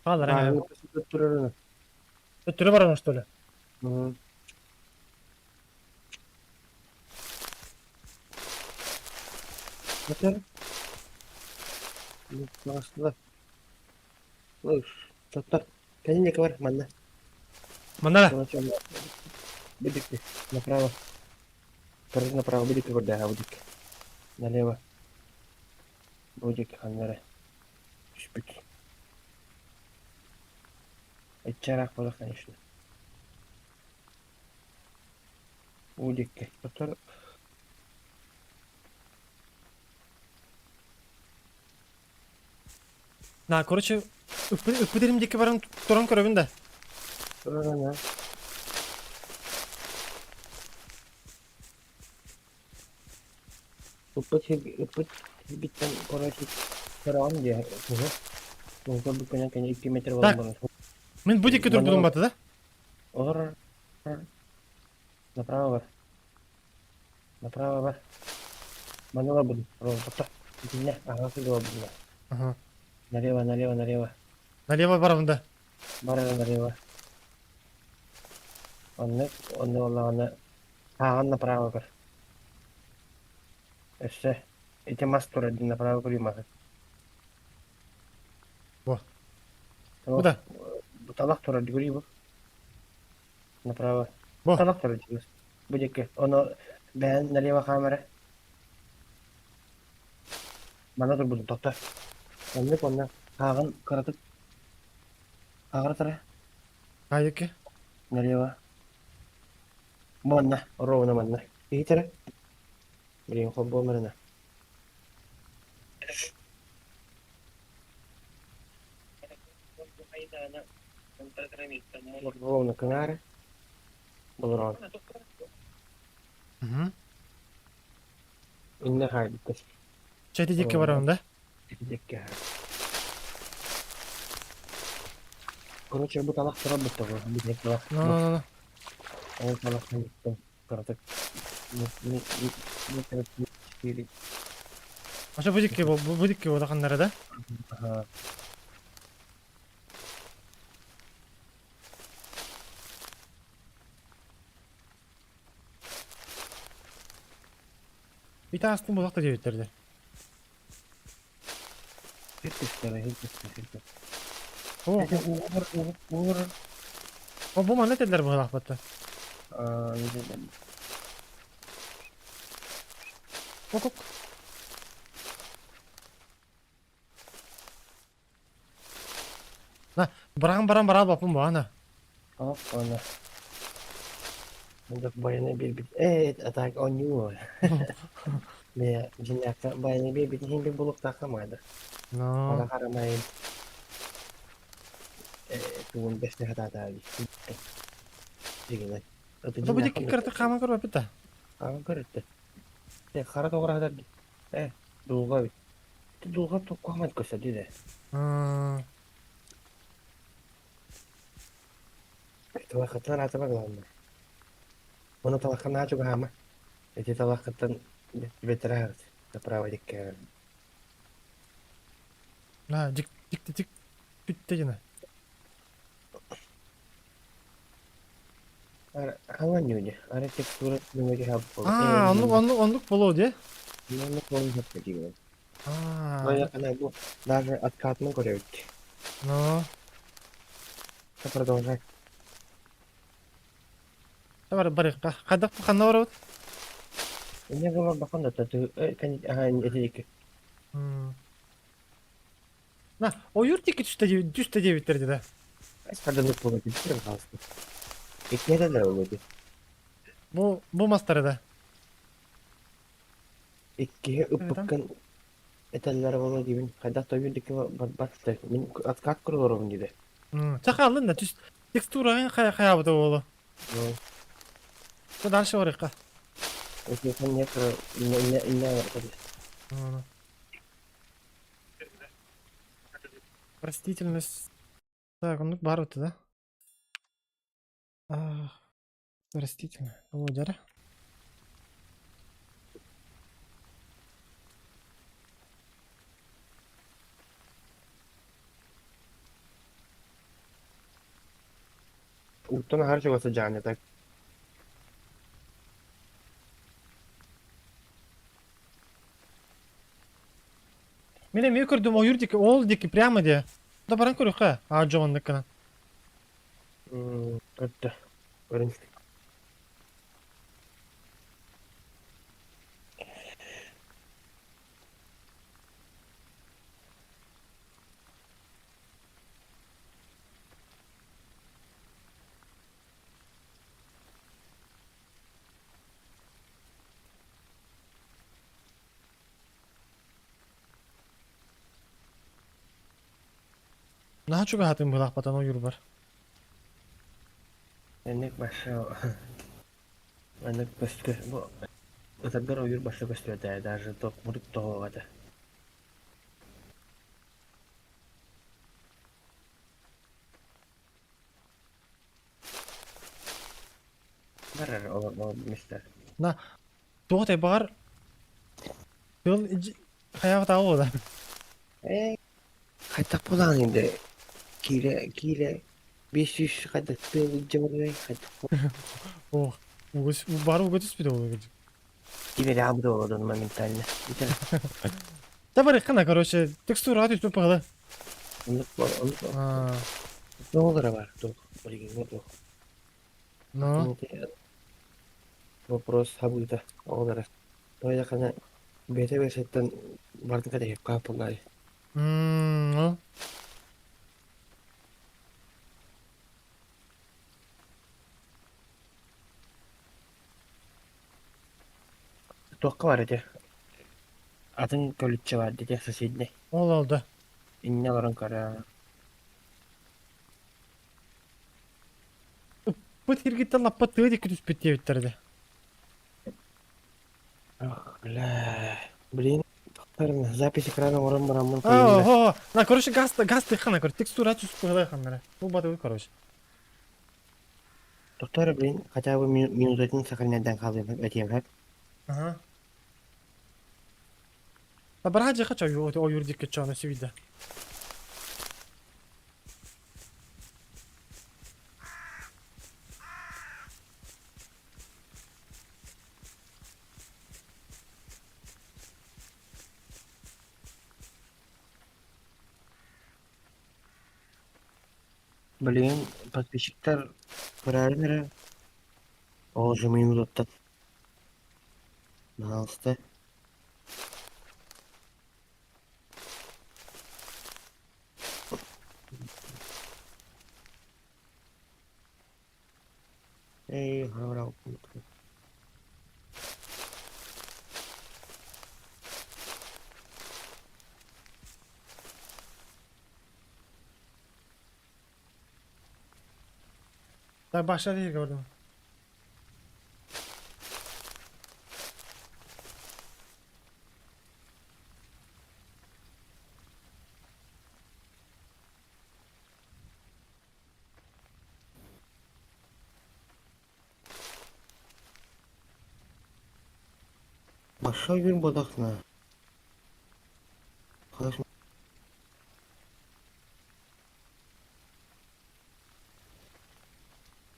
[SPEAKER 1] Хааллар, э.
[SPEAKER 2] Турарына.
[SPEAKER 1] Өттүрэ баран что ли?
[SPEAKER 2] Өтөр. Тоттор. Кэлин бар манна.
[SPEAKER 1] Манна.
[SPEAKER 2] Бидикки. Направо. Короче, направо бидикки көрдөһө будик. Налево. Будик ханнары. Түспүт. Иччараах буолар, конечно. Удикки. Тоттор.
[SPEAKER 1] На, короче, ыппыт диэки баран туран көрөбүн да.
[SPEAKER 2] Турарана. Ыппыт ыппыт биттен, короче, көрөҕүн дии. Муҥка бүккэнэн кэнэ 2 метр
[SPEAKER 1] Так.
[SPEAKER 2] буолан баран.
[SPEAKER 1] Мин бу диэки турбутум бата да?
[SPEAKER 2] Олор направо бар. Направо бар. Манала буду. Ровно. Итиннэ, ага, сюда буду.
[SPEAKER 1] Ага.
[SPEAKER 2] Налево, налево, налево.
[SPEAKER 1] Налево барабын да.
[SPEAKER 2] Бар налево. Онно, онно оллаҕына ааҕан направо бар. Өссө ити мас турар дии направо көрүү маһы.
[SPEAKER 1] Бу.
[SPEAKER 2] Бу
[SPEAKER 1] Бу да.
[SPEAKER 2] Бу талах турар дии көрүү бу. Направо.
[SPEAKER 1] Бу.
[SPEAKER 2] Талах турар дии. Бу диэки. Ону бэйэн налево хаамара. Манна турбутум тохто. Оннук онно ааҕын кыратык ааҕара тара.
[SPEAKER 1] Хайыки?
[SPEAKER 2] Налево. Манна, ровно манна. Иһитэрэ. Блин, холбуомарына. Ровно кыҥаары. Болорон.
[SPEAKER 1] Угу.
[SPEAKER 2] Инне хаайбыттар.
[SPEAKER 1] Чэти диэки барабын да?
[SPEAKER 2] Диэки Короче, бу талах турар бутта бу. Бу талах.
[SPEAKER 1] Ну, ну, ну.
[SPEAKER 2] Ол талах буттан кыратык. Метр четыре.
[SPEAKER 1] Аша бу диэки бу бу диэки улаханнара да?
[SPEAKER 2] Ага.
[SPEAKER 1] Ити астын булак да диэбиттэр
[SPEAKER 2] Хит түстэ, хит түстэ, хит түстэ.
[SPEAKER 1] О,
[SPEAKER 2] Это угор, угор, угор.
[SPEAKER 1] о, бу манна этэллэр быһалаахпатта.
[SPEAKER 2] А, не знаю.
[SPEAKER 1] Ок, ок. На, баран баран баран бапым бу ана.
[SPEAKER 2] Оп, она. Мындык баяны бир Э, атак on you. Бе, жинякка баяны бир бит хин бир булук такамады.
[SPEAKER 1] Но.
[SPEAKER 2] Ара карамай. Э, тугун бесне хата Дигене.
[SPEAKER 1] Это бу диэки кыратык хааман көрбөппүт да.
[SPEAKER 2] Ага көрөттө. Э, хара тоҕура хатар. Э, дулга бит. Дулга токкамат көсө диде. Талахыттан атыба главное. Оны талахын ачу гама. Эти талахыттан бетерар. Направо дикке.
[SPEAKER 1] На, дик дик дик бүттэ гена.
[SPEAKER 2] Хаңан нүне. Ара текстура нүге хап.
[SPEAKER 1] А, оннук оннук оннук болоо дии.
[SPEAKER 2] Оннук болу хап деген.
[SPEAKER 1] А.
[SPEAKER 2] Моя она бу даже откатны көрөбүт.
[SPEAKER 1] Но.
[SPEAKER 2] Продолжай.
[SPEAKER 1] Бар бар хайдах ханна барабыт?
[SPEAKER 2] Эмне кылар бахан да таты кани ага эти
[SPEAKER 1] На, ойуур диэки түстэ түстэ диэбиттэр дии да.
[SPEAKER 2] Хадынык болот битер хаалсты. Иккиэдэ да болот.
[SPEAKER 1] Бу бу мастары да.
[SPEAKER 2] Иккиһи ыппыккын этэллэр боло диибин. Хайдах тойбун дикки барбат мин откат көрөлөрөбүн диде.
[SPEAKER 1] Чахалын да түс текстура хайабыта боло. Дальше барыахха.
[SPEAKER 2] Өтүөтэн не кыра инне инне инне
[SPEAKER 1] Ну, Растительность. Так, оннук баар этэ да? Ах, растительность. О, дьара.
[SPEAKER 2] Уттан аһар чугас сыдьаанньа так.
[SPEAKER 1] Мин эмиэ көрдүм ойуур диэки, ол диэки прямо диэ. Да баран көрүөххэ, аа дьоҕуннук гынан.
[SPEAKER 2] Көрдө. Көрүн.
[SPEAKER 1] Наһаа чугаһатым быһыылаах ойуурбар.
[SPEAKER 2] Энник баша Маннык көстө бу ытаргар ойуур баша көстүбэтэ даже тох мурут тоҕуоҕа Барар олор мистер.
[SPEAKER 1] На туох этэй баҕар тыл хайаабатаҕа буолла.
[SPEAKER 2] Ээ хайдах буолаҕын инде киилэ киилэ 500 хайдах тыал илдьэ барыай хайдах
[SPEAKER 1] Ох, угус бары уга түспүтэ буолуо
[SPEAKER 2] Киилэ аабыта олордон моментально.
[SPEAKER 1] Да барыххына, короче, текстураҕа түспүт баҕала.
[SPEAKER 2] Оннук оннук Тоҕолоро бар туох билигиҥҥэ туох.
[SPEAKER 1] Ну?
[SPEAKER 2] Вопрос хабыыта оҕолоро. Тоҕо бэйэтэ бэйэтиттэн бардыка дэһиэххэ буоллаҕай.
[SPEAKER 1] Ну?
[SPEAKER 2] Туохха бар ити? Атын көлүччэ бар дии соседний.
[SPEAKER 1] Ол ол да.
[SPEAKER 2] Инньэ олорон көрө.
[SPEAKER 1] Ыппыт сиргиттэн лаппа тыа диэки түспүт диэбиттэр этэ.
[SPEAKER 2] Ах, бля. Блин, запись экрана оҥорон бараммын
[SPEAKER 1] О, на, короче, газ, газ тыххана, короче, текстура түспүт ханнара. Бу батыбыт, короче.
[SPEAKER 2] Доктор, блин, хотя бы минутатын сохраняйдан хаалыам этиэм һэп.
[SPEAKER 1] Ага. Да бараджи хочу ойуур диэки чону сибиде.
[SPEAKER 2] Блин, подписчиктар көрөөрүн эрэ. Ол же минутаттан. Пожалуйста. Эй, говорил.
[SPEAKER 1] Так, башта değil gördüm.
[SPEAKER 2] Başka gün bodakna. Хас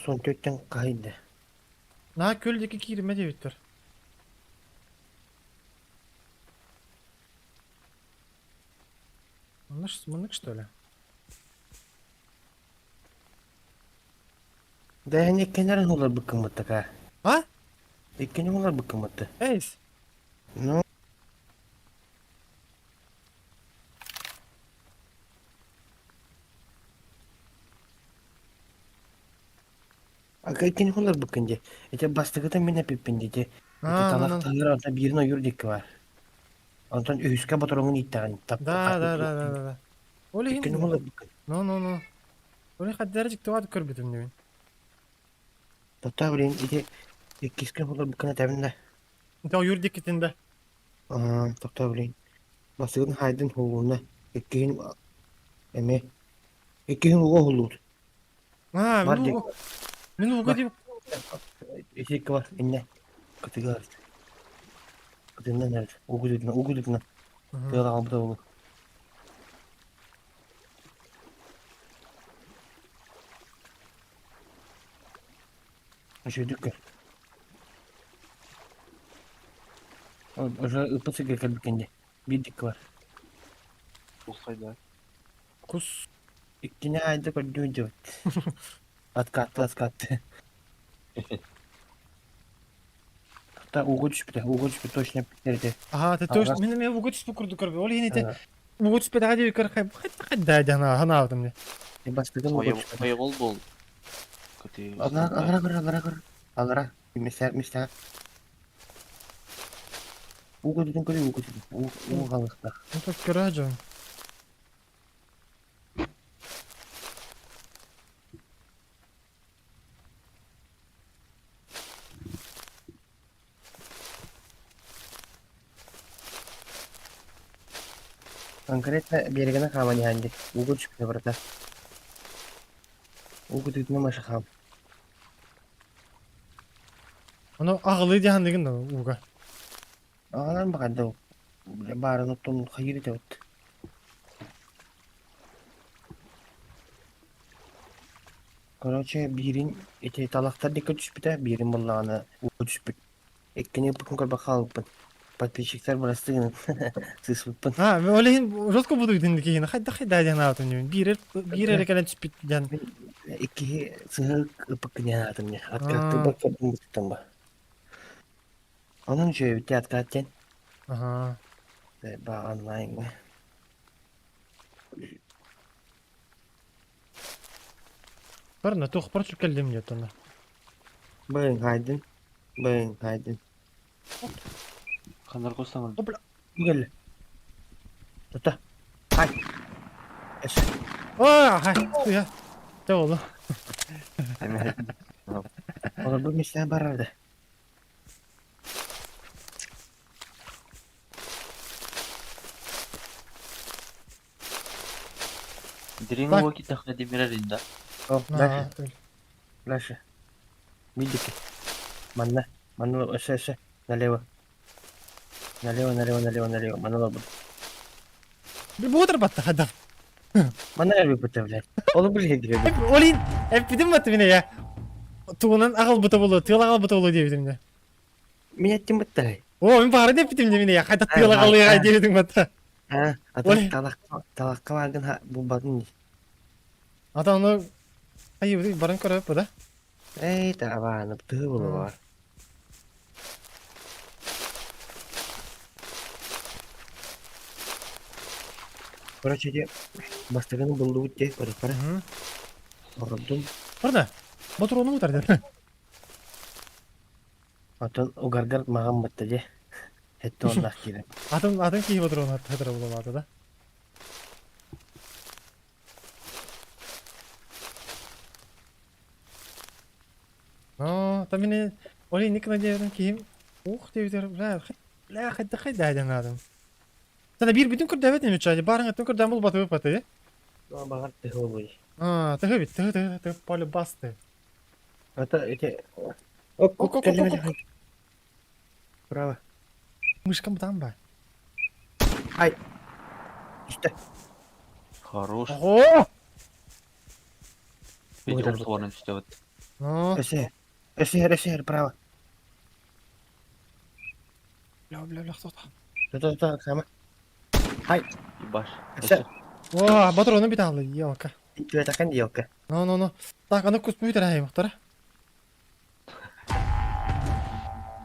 [SPEAKER 2] Сон төттен кайда.
[SPEAKER 1] Наһаа күөл диэки кииримэ диэбиттэр. Маннык что ли?
[SPEAKER 2] Дэһэн иккенерин улар быккыммыттака.
[SPEAKER 1] А?
[SPEAKER 2] Иккини улар быккыммытты.
[SPEAKER 1] Эйс.
[SPEAKER 2] Ну. Ага иккини улар быккын дии. Ити бастакытын мин эпиппин дии. Ити
[SPEAKER 1] А,
[SPEAKER 2] талах
[SPEAKER 1] ну, ну.
[SPEAKER 2] таһыгар онтон биирин ойуур диэки бар. Онтон үһүскэ ботуруҥун ииттэҕин тап
[SPEAKER 1] Да, да, да, да, да, да. Ол
[SPEAKER 2] Иккини
[SPEAKER 1] иһин
[SPEAKER 2] улар быккын.
[SPEAKER 1] Ну, ну, ну. Ол иһин хаддара дьиктиват көрбүтүм диибин.
[SPEAKER 2] Тоттоо блин ити. Иккискэ булар буккана тэбин да.
[SPEAKER 1] Инте ойуур диэкитин да.
[SPEAKER 2] Аа, тохтоо билигин. Бастакытын хаайдын уһулунна. Иккиһин эмиэ. Иккиһин уга уһуллубут.
[SPEAKER 1] Аа,
[SPEAKER 2] Бар
[SPEAKER 1] мин
[SPEAKER 2] диэки.
[SPEAKER 1] уга мин уга
[SPEAKER 2] Бар.
[SPEAKER 1] дип
[SPEAKER 2] Ити икки бар. Иннэ. Кытыгар. Кытыннан эрэр. Угу дудуна, угу дудуна. Тыал аҕалбыта буолуо. Үчүгэйдик көр. Уже ыппыт сиргэ кэлбиккин дии. Биир дикки бар.
[SPEAKER 3] Улхайда.
[SPEAKER 1] Кус.
[SPEAKER 2] Иккини аайда көрдүү дьыбыт. Откатты, откатты. Та ууга түспүтэ, ууга түспүт точно эппиттэр
[SPEAKER 1] Аха, ты точно мин эмиэ ууга түспүт курдук көрбүт. Ол иһин ити ууга түспэтэҕэ диэби көр хайда дьана ханаабытым дии.
[SPEAKER 2] Бастыгын ууга түспүт.
[SPEAKER 3] Ойобол бол. Кыты.
[SPEAKER 2] Алара, алара көр, алара көр. Алара. Мистер, мистер. Ууга түтүн көрүү, ууга түтүн. Уу, уу халыктах.
[SPEAKER 1] Ну так көрө дьон.
[SPEAKER 2] Конкретно берегine хааман иһэн дии. Ууга түспүтэ барыта. Ууга түтүнэ маша хаам.
[SPEAKER 1] Ону аҕылыы диэханныгын да ууга.
[SPEAKER 2] Аҕалан баҕарда баарын оттон хайыр этэбит. Короче, биирин ити талахтар диэки түспүтэ, биирин буллаҕына ууга түспүт. Иккини ыппыккын көрбөх хаалбыппын. Подписчиктар бырастыы гынан сыыспыппын.
[SPEAKER 1] А, ол иһин жестко буду итинник киһини хайда хайда диэн аатым диэн. Биир биир эрэ кэлэн түспүт диэн.
[SPEAKER 2] Иккиһи сыһык ыппыккын диэн аатым диэн. Откаттырбат көрдүм ба. Онон үчүгэйбит откат диэн.
[SPEAKER 1] Аха.
[SPEAKER 2] Ба онлайн.
[SPEAKER 1] Барна туох бар кэллим диэт онно.
[SPEAKER 2] Быйын хайдын. Быйын хайдын.
[SPEAKER 3] Ханар костаңын.
[SPEAKER 1] Опла.
[SPEAKER 2] Кэллэ. Тута. Хай. Эс.
[SPEAKER 1] Аа, хай. Туя. Те болду.
[SPEAKER 2] Олорбут миэстэ барарды.
[SPEAKER 3] Дириҥ
[SPEAKER 1] Так.
[SPEAKER 3] уо китэххэ димирэрин да.
[SPEAKER 2] О, дальше.
[SPEAKER 1] Аа,
[SPEAKER 2] Дальше. Видите? Манна. Манна өссө өссө. Налево. Налево, налево, налево, налево. Манна олорбут.
[SPEAKER 1] Буутар батта хадах.
[SPEAKER 2] Манна өлбүппүтэ, блядь. Олу билиһи диэбит.
[SPEAKER 1] Олин, эппитим батты мине я. Тугунан аҕалбыта болу, тыал аҕалбыта болу диэбитим де.
[SPEAKER 2] Мин эттим быттарай.
[SPEAKER 1] О, мин баҕара диэппитим де мине я. Хайда тыал аҕалыаҕай диэбитим батта.
[SPEAKER 2] А, ата талакка талакка бааргын булбатын дии.
[SPEAKER 1] Ата ону айы баран көрөп да.
[SPEAKER 2] Эй, табааны тыһы булу бар. Короче, де бастыгын булдубут де көрөппөрө. Ордум.
[SPEAKER 1] Барда. Ботуруну утар дед.
[SPEAKER 2] Отон угаргар маҕан батта де. Хетте оннах киирэн.
[SPEAKER 1] Атын атын киһи ботуруну хатыра булабаата да. Но, там мини оли никна диэбитим киһим ух диэбитэр бля бля хайда хайда диэн аадым. Сана биир бүтүн көрдөбөт эми чай барың өттүн көрдөөн булбаты бапаты.
[SPEAKER 2] Баҕар тыһы болуй.
[SPEAKER 1] А, тыһы бит, тыһы тыһы тыһы поле басты.
[SPEAKER 2] Ата эти Оп,
[SPEAKER 1] Ок, ок, ок, ок.
[SPEAKER 2] Право.
[SPEAKER 1] Мышкам там ба.
[SPEAKER 2] Ай. Үстэ.
[SPEAKER 3] Хорош.
[SPEAKER 1] Ого!
[SPEAKER 3] Видео обзорын түстэ
[SPEAKER 1] Ну,
[SPEAKER 2] Өсө. Өсө, өсө, право.
[SPEAKER 1] бля бля бля кто
[SPEAKER 2] Тута, тута, сама.
[SPEAKER 3] Ебаш.
[SPEAKER 2] Өсө.
[SPEAKER 1] О, батрону бит алды, елка.
[SPEAKER 2] Түөтахан елка.
[SPEAKER 1] Ну, ну, ну. Так, аны кус бүтер ай, мухтара.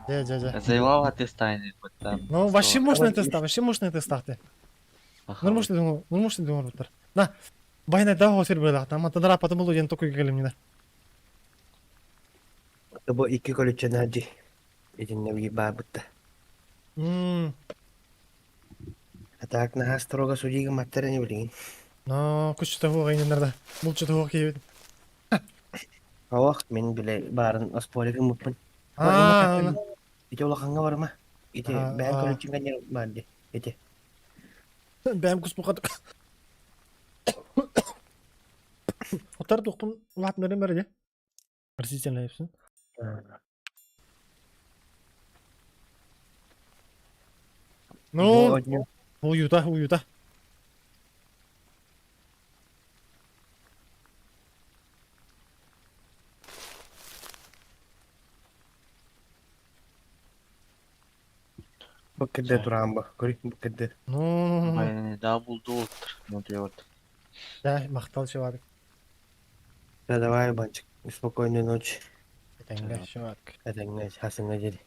[SPEAKER 1] Же, же, же.
[SPEAKER 3] Заявлала тест тайны вот там.
[SPEAKER 1] Ну, вообще мощный тест, вообще мощный тест ты.
[SPEAKER 3] Аха.
[SPEAKER 1] Ну, может, думал, ну, может, думал, буттар. На. Байна да хосер было, там атадара потом был ден только келем не.
[SPEAKER 2] Бу икки көлүччэ наджи. Итинне би баабытта.
[SPEAKER 1] Мм.
[SPEAKER 2] А так наһаа строго судьига маттара не билигин.
[SPEAKER 1] Но, күч того гайннарда. Булчу того кийбит.
[SPEAKER 2] Оох, мин биле баарын оспоригын муппун.
[SPEAKER 1] Аа,
[SPEAKER 2] Ити улахаҥҥа барыма. Ити бэйэм көрүччүҥҥэ диэн баар дии. Ити.
[SPEAKER 1] Бэйэм куспукат. Отар туохпун улаатыннарым бары дии. Растительный епсин. Ну, уюта, уюта.
[SPEAKER 2] Бу кирде тураан бу. Көрүй, бу кирде.
[SPEAKER 1] Ну,
[SPEAKER 3] Да булду оттыр. Ну диyor.
[SPEAKER 1] Да, махтал чувак.
[SPEAKER 2] Да давай, банчик. Спокойной ночи.
[SPEAKER 1] Этэҥҥэ, чувак.
[SPEAKER 2] Этэҥҥэ, хасыҥҥа диэри.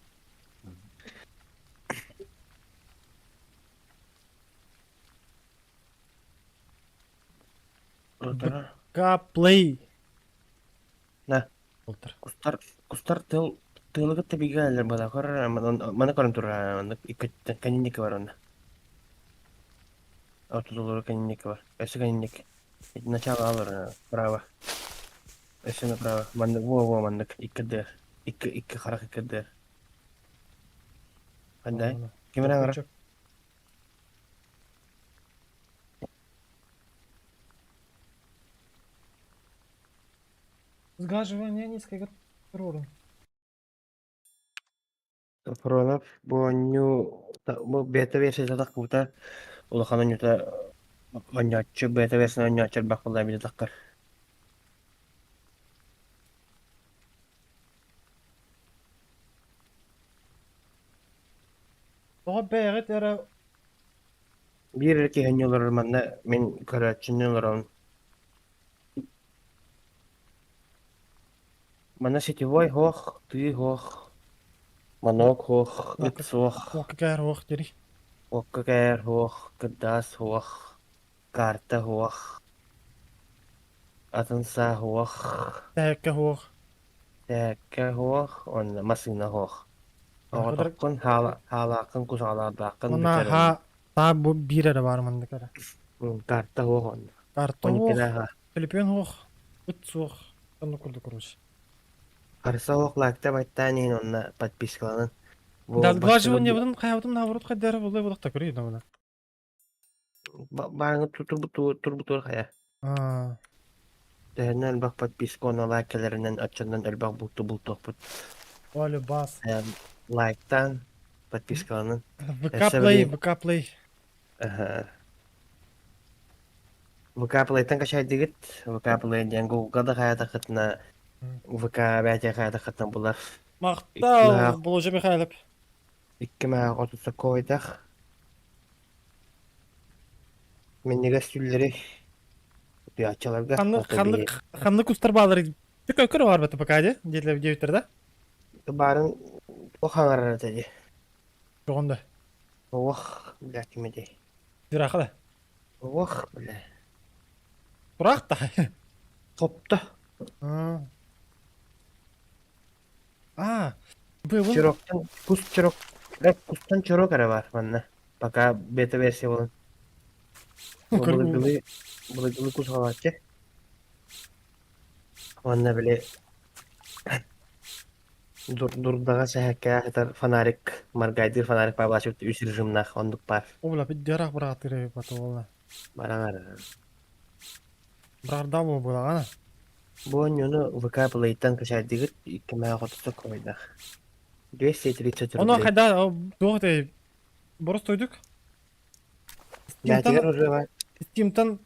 [SPEAKER 1] Play.
[SPEAKER 2] На.
[SPEAKER 1] Былтыр.
[SPEAKER 2] Кустар, кустар тыл тыалы кытта бииргэ кэлэллэр буолла. Көр, маны көрөн турар, маннык икки кэнники бар онно. Ортотулары кэнники бар. Өссө кэнники. Начало алар, право. Өссө направо. Маннык, во-во, маннык. Икки дыр. Икки, икки харах икки дыр. Хандай? Ким эрэ аҥара?
[SPEAKER 1] Сгаживание низкой террора.
[SPEAKER 2] Фронов бу оонньуу бу бета-версията тахсыбыта улахан оонньуута оонньооччу бета-версияны оонньооччу элбэх буолла эбит таххар.
[SPEAKER 1] Тоҕо бэйэҕит эрэ
[SPEAKER 2] Биир эрэ киһини олорор манна мин көрөөччүнү олоробун. Манна сетевой суох, тыы суох, манок суох, ыт суох,
[SPEAKER 1] Уокка кээр суох дири.
[SPEAKER 2] уокка кээр суох, кырдаас суох, карта суох, атын саа суох,
[SPEAKER 1] Тэһэккэ суох.
[SPEAKER 2] тээккэ суох уонна массыына суох. Оҕотоххун, хаалааххын, кусаҕалааххын
[SPEAKER 1] Уонна
[SPEAKER 2] бүтэр
[SPEAKER 1] ха таа бу биир эрэ баар маннык эрэ.
[SPEAKER 2] Карта суох онно.
[SPEAKER 1] Карта суох, төлөпүөн суох, ыт суох, оннук курдук короче.
[SPEAKER 2] Харса суох лайкта байтаан иһин онно подпискаланан.
[SPEAKER 1] Да, сглаживание хайабытым наоборот хайдара булай булах та көрүй намына.
[SPEAKER 2] Бааҥы турбутур хайа. Төһөннөн элбэх подписка уонна лайк кэлэринэн оччонон элбэх булту бултуохпут.
[SPEAKER 1] Оля бас.
[SPEAKER 2] Лайктаан, подпискаланан.
[SPEAKER 1] ВК Play, ВК Play.
[SPEAKER 2] ВК Play-тан качайдыгыт. ВК Play диэн Google-га да хайатахытына ВК бэйэтэ хайатахытына булар.
[SPEAKER 1] Махтал, Боложа Михайлов.
[SPEAKER 2] Икки маа отутсаккойдах. Минньигэс түүллэри утуйааччыларга
[SPEAKER 1] Ханнык ханнык ханнык кустар баалар Түкө көрө барбата пока де диэтилэр диэбиттэр да.
[SPEAKER 2] Баарын туох хаҥарар этэ дии.
[SPEAKER 1] Тоҕонда.
[SPEAKER 2] Туох, бля, ким этэй?
[SPEAKER 1] Дыраха да.
[SPEAKER 2] Туох, бля.
[SPEAKER 1] Тураах да.
[SPEAKER 2] Хопто.
[SPEAKER 1] Аа, быыбын
[SPEAKER 2] Чироктан кус чирок, бля, кустан чирок эрэ баар манна. Пока бета-версия буолан. Былыргылыы, былыргылыы кус хаалааччы. Уонна били Дурдаҕа сэһэккээх ытар фонарик, маргайдыыр фонарик баабаачыбыт үс режимнаах оннук баар.
[SPEAKER 1] О, бля, дьарах бырааттыыр эбит буолла.
[SPEAKER 2] Бараҥар.
[SPEAKER 1] Быраардаах буолаҕана.
[SPEAKER 2] Бу оонньууну ВК Play-тан качайдыгыт икки мээх отута койдах. 230
[SPEAKER 1] Ону
[SPEAKER 2] рублей.
[SPEAKER 1] хайда туох этэй боростуойдук
[SPEAKER 2] Бээтигэр уже бар.
[SPEAKER 1] Steam'тан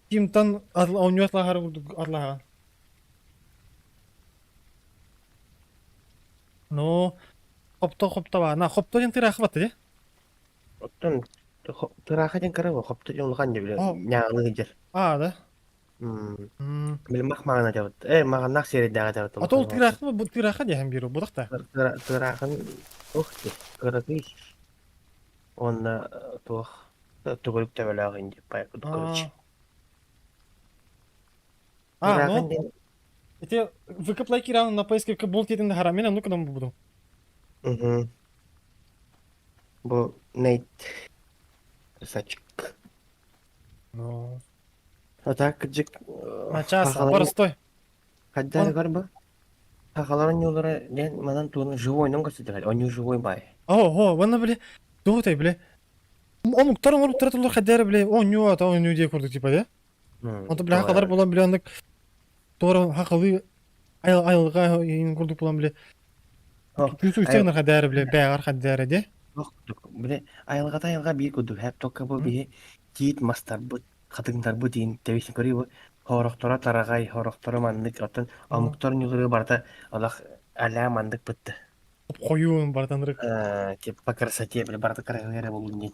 [SPEAKER 1] Steam'тан оонньуу атлаһар курдук атлаһаҕын. Ну, хопто хопто баана. Хопто диэн тыраахы батта дии.
[SPEAKER 2] Оттон тыраахы диэн кыра хопто диэн улахан дии били ньаалы сылдьар.
[SPEAKER 1] Аа да.
[SPEAKER 2] Били мах маҕана дьабыт. Э маҕаннаах сиэрэйдээҕи дьабыт.
[SPEAKER 1] А то ол тыраахы бу тыраахы диэһэн биир будах да.
[SPEAKER 2] Тыраахын туох дии кыратый. Уонна туох төгүрүк төбөлөөх инди курдук короче.
[SPEAKER 1] А, ну, Ити ВК Play киирэн на поисковикка бул тиэтин да харамин оннук гынан булбутум.
[SPEAKER 2] Угу. Бу Нейт красавчик.
[SPEAKER 1] Ну.
[SPEAKER 2] А так кырдьык
[SPEAKER 1] Начаас, боростой.
[SPEAKER 2] Хайдах бар бу? Сахалар оонньуулара диэн манан тугун живойунан көрсүтэр, оонньуу живой баай.
[SPEAKER 1] Оо, уонна били, туох этэй били, омуктар оҥоруктара туллар хайдары били оонньуу ата оонньуу диye курдук типа да. Онто били хакалар буолан били оннук туора хакалыы айылҕа иин курдук буолан били күүсү үстэгнэр хайдары били бэҕэр хайдары де.
[SPEAKER 2] Курдук. Били айылҕата айылҕа биир курдук. Хэп только бу биһи тиит мастарбыт, хатыҥнарбыт иин тэбис көрүү бу хорохторо тараҕай, хорохторо маннык, оттон омуктар ньулуру барыта олох алаа маннык бытты.
[SPEAKER 1] Хойуун барытан ырык.
[SPEAKER 2] Типа по красоте, били барыта кыраһыа эрэ буоллун диэн.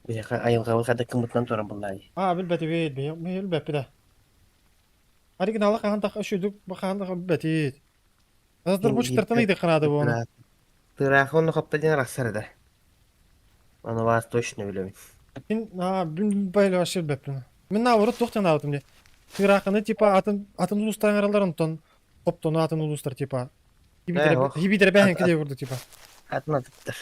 [SPEAKER 2] Биһиэхэ айылҕабыт хайдах гыммытынан туран буллаай.
[SPEAKER 1] Аа билбэтибит, билбэппит а. Оригиналы хаһан тах үчүдүк хаһан тах билбэтит. Аздар бу чыттартан ыйдык ханаады буону.
[SPEAKER 2] Тыраахы онно хопто диэн арахсар этэ. Аны вас точно билэбин.
[SPEAKER 1] Мин аа бин байлы вообще билбэппин. Мин наоборот туох диэн аабытым дии. Тыраахыны типа атын атын улуустан ыҥыраллар онтон хоптону атын улуустар типа хибитере бэһэн киде курдук типа.
[SPEAKER 2] Атын атыттар.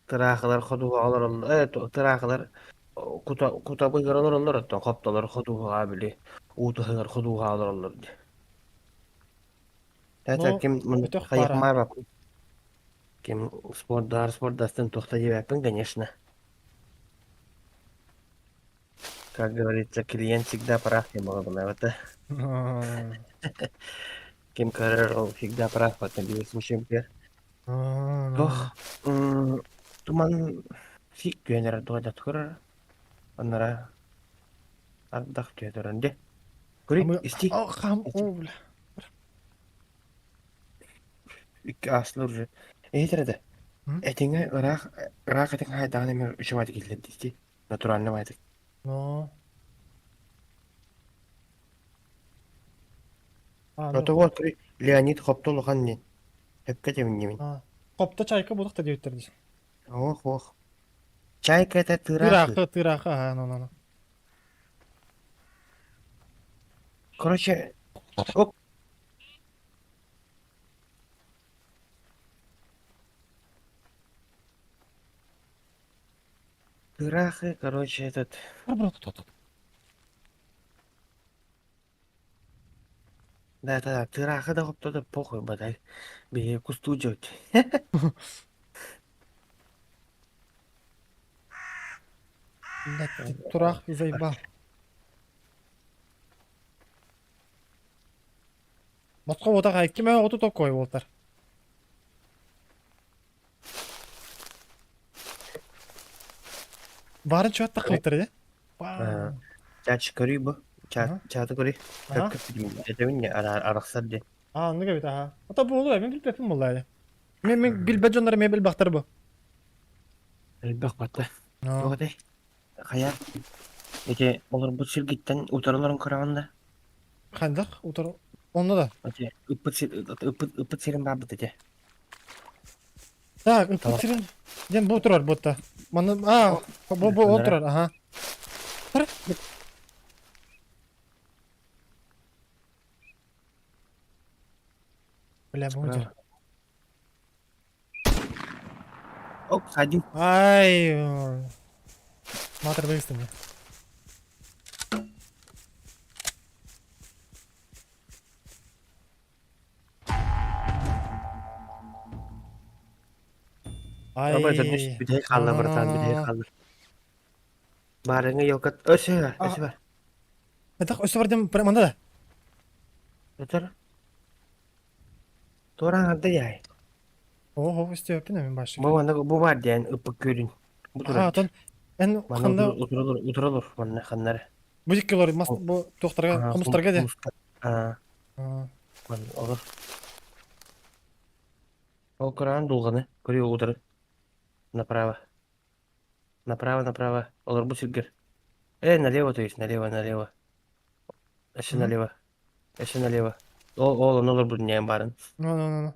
[SPEAKER 2] Тыраахылар ходуһаҕа олороллор, тыраахылар кута кутабыгар олороллор, оттон хоптолор ходуһаҕа били уу таһыгар ходуһаҕа олороллор дии. Это
[SPEAKER 1] Ну,
[SPEAKER 2] ким
[SPEAKER 1] өтөх
[SPEAKER 2] хайык
[SPEAKER 1] баара.
[SPEAKER 2] маабаппын. Ким спордаар спордастан туохта диэбэппин, конечно. Как говорится, клиент всегда прав, я могу это. Ким көрөр, ол всегда прав, потом билесин Туох туман сиик түһэн эрэр дуо дьэ көрөр анараа ардах түһэ туран дьэ Көрүй истиий
[SPEAKER 1] О, бля.
[SPEAKER 2] Икки ааслар уже иһитэр этэ этиҥэ ыраах ыраах этиҥ хаайдаҕына эмиэ үчүгэйдик иһиллэр дии натуральный баайдык
[SPEAKER 1] Но.
[SPEAKER 2] Ото вот көрүй Леонид Хопто улахан диэн Сөпкө тэбиннибин.
[SPEAKER 1] Хопто чайка буолуох да диэбиттэр дии.
[SPEAKER 2] Ох, ох. Чайка это тыраахы.
[SPEAKER 1] Тыраахы, тыраахы, аха, ну, ну, ну.
[SPEAKER 2] Короче, оп. Тыраахы, короче, этот... Да-да, тыраахы да хопто да похуй бадай. Биһиги кустуу дьиэбит.
[SPEAKER 1] Блядь, тураах заебал. Ботко ботаха икки мөһө оту токкой буолтар. Баарын чуаттах кылтар э?
[SPEAKER 2] Чач көрүй бу. Чааты көрүй. Этэбин арахсар диэн.
[SPEAKER 1] Аа, оннук эбит, аха. Ото буолуо, мен билбэппин буоллаа. Мен мен билбэт дьоннор эмиэ билбэхтэр бу.
[SPEAKER 2] Элбэх батта. Туох этэй? Хайа? Ити олорбут сиргиттэн утары олорон көрөҕүн да?
[SPEAKER 1] Хайдах утары? Онно да.
[SPEAKER 2] Ити ыппыт сир ыппыт ыппыт сирин баарбыт ити.
[SPEAKER 1] Так, ыппыт сирин диэн бу турар буотта. Манна аа бу бу ол турар, аха. Бля, будет.
[SPEAKER 2] Оп, один.
[SPEAKER 1] Ай, Матер выстави. Ай.
[SPEAKER 2] Бүтэһик хаалла братан, бүтэһик хаалла. Баарыҥа елка өссө бар, өссө бар.
[SPEAKER 1] Это өссө бар дем прямо да.
[SPEAKER 2] Өтөр. Туораан арда яай.
[SPEAKER 1] Ого, өстөппүн эми башы.
[SPEAKER 2] Бу манна бу бар диэн ыппыт көрүн. Бу турар.
[SPEAKER 1] Атын эн ханна
[SPEAKER 2] утуралар утуралар манна ханнары.
[SPEAKER 1] Бу икки мас бу туохтарга хомустарга де.
[SPEAKER 2] Аа. Манна олор. Ол Коран дулганы көрү утары. Направо. Направо, направо. Олор бу сиргер. Э, налево, то есть, налево, налево. Өссө налево. Өссө налево. Ол, ол, ону олорбут ньээм баарын.
[SPEAKER 1] Ну, ну, ну, ну.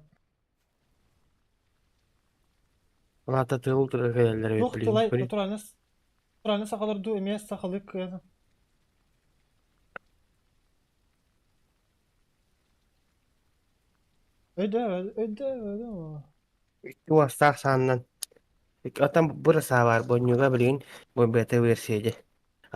[SPEAKER 2] Улаата тыал кэлэллэр эбит
[SPEAKER 1] Туох
[SPEAKER 2] билигин.
[SPEAKER 1] тылай
[SPEAKER 2] Көрүй.
[SPEAKER 1] натурально натурально сахалар дуу эмиэ сахалыы кыана. Өйдөө, өйдөө, өйдөө.
[SPEAKER 2] Икки уостаах сааннан. Икки отон бу да саа баар, бонньуга билигин бу бета версия дии.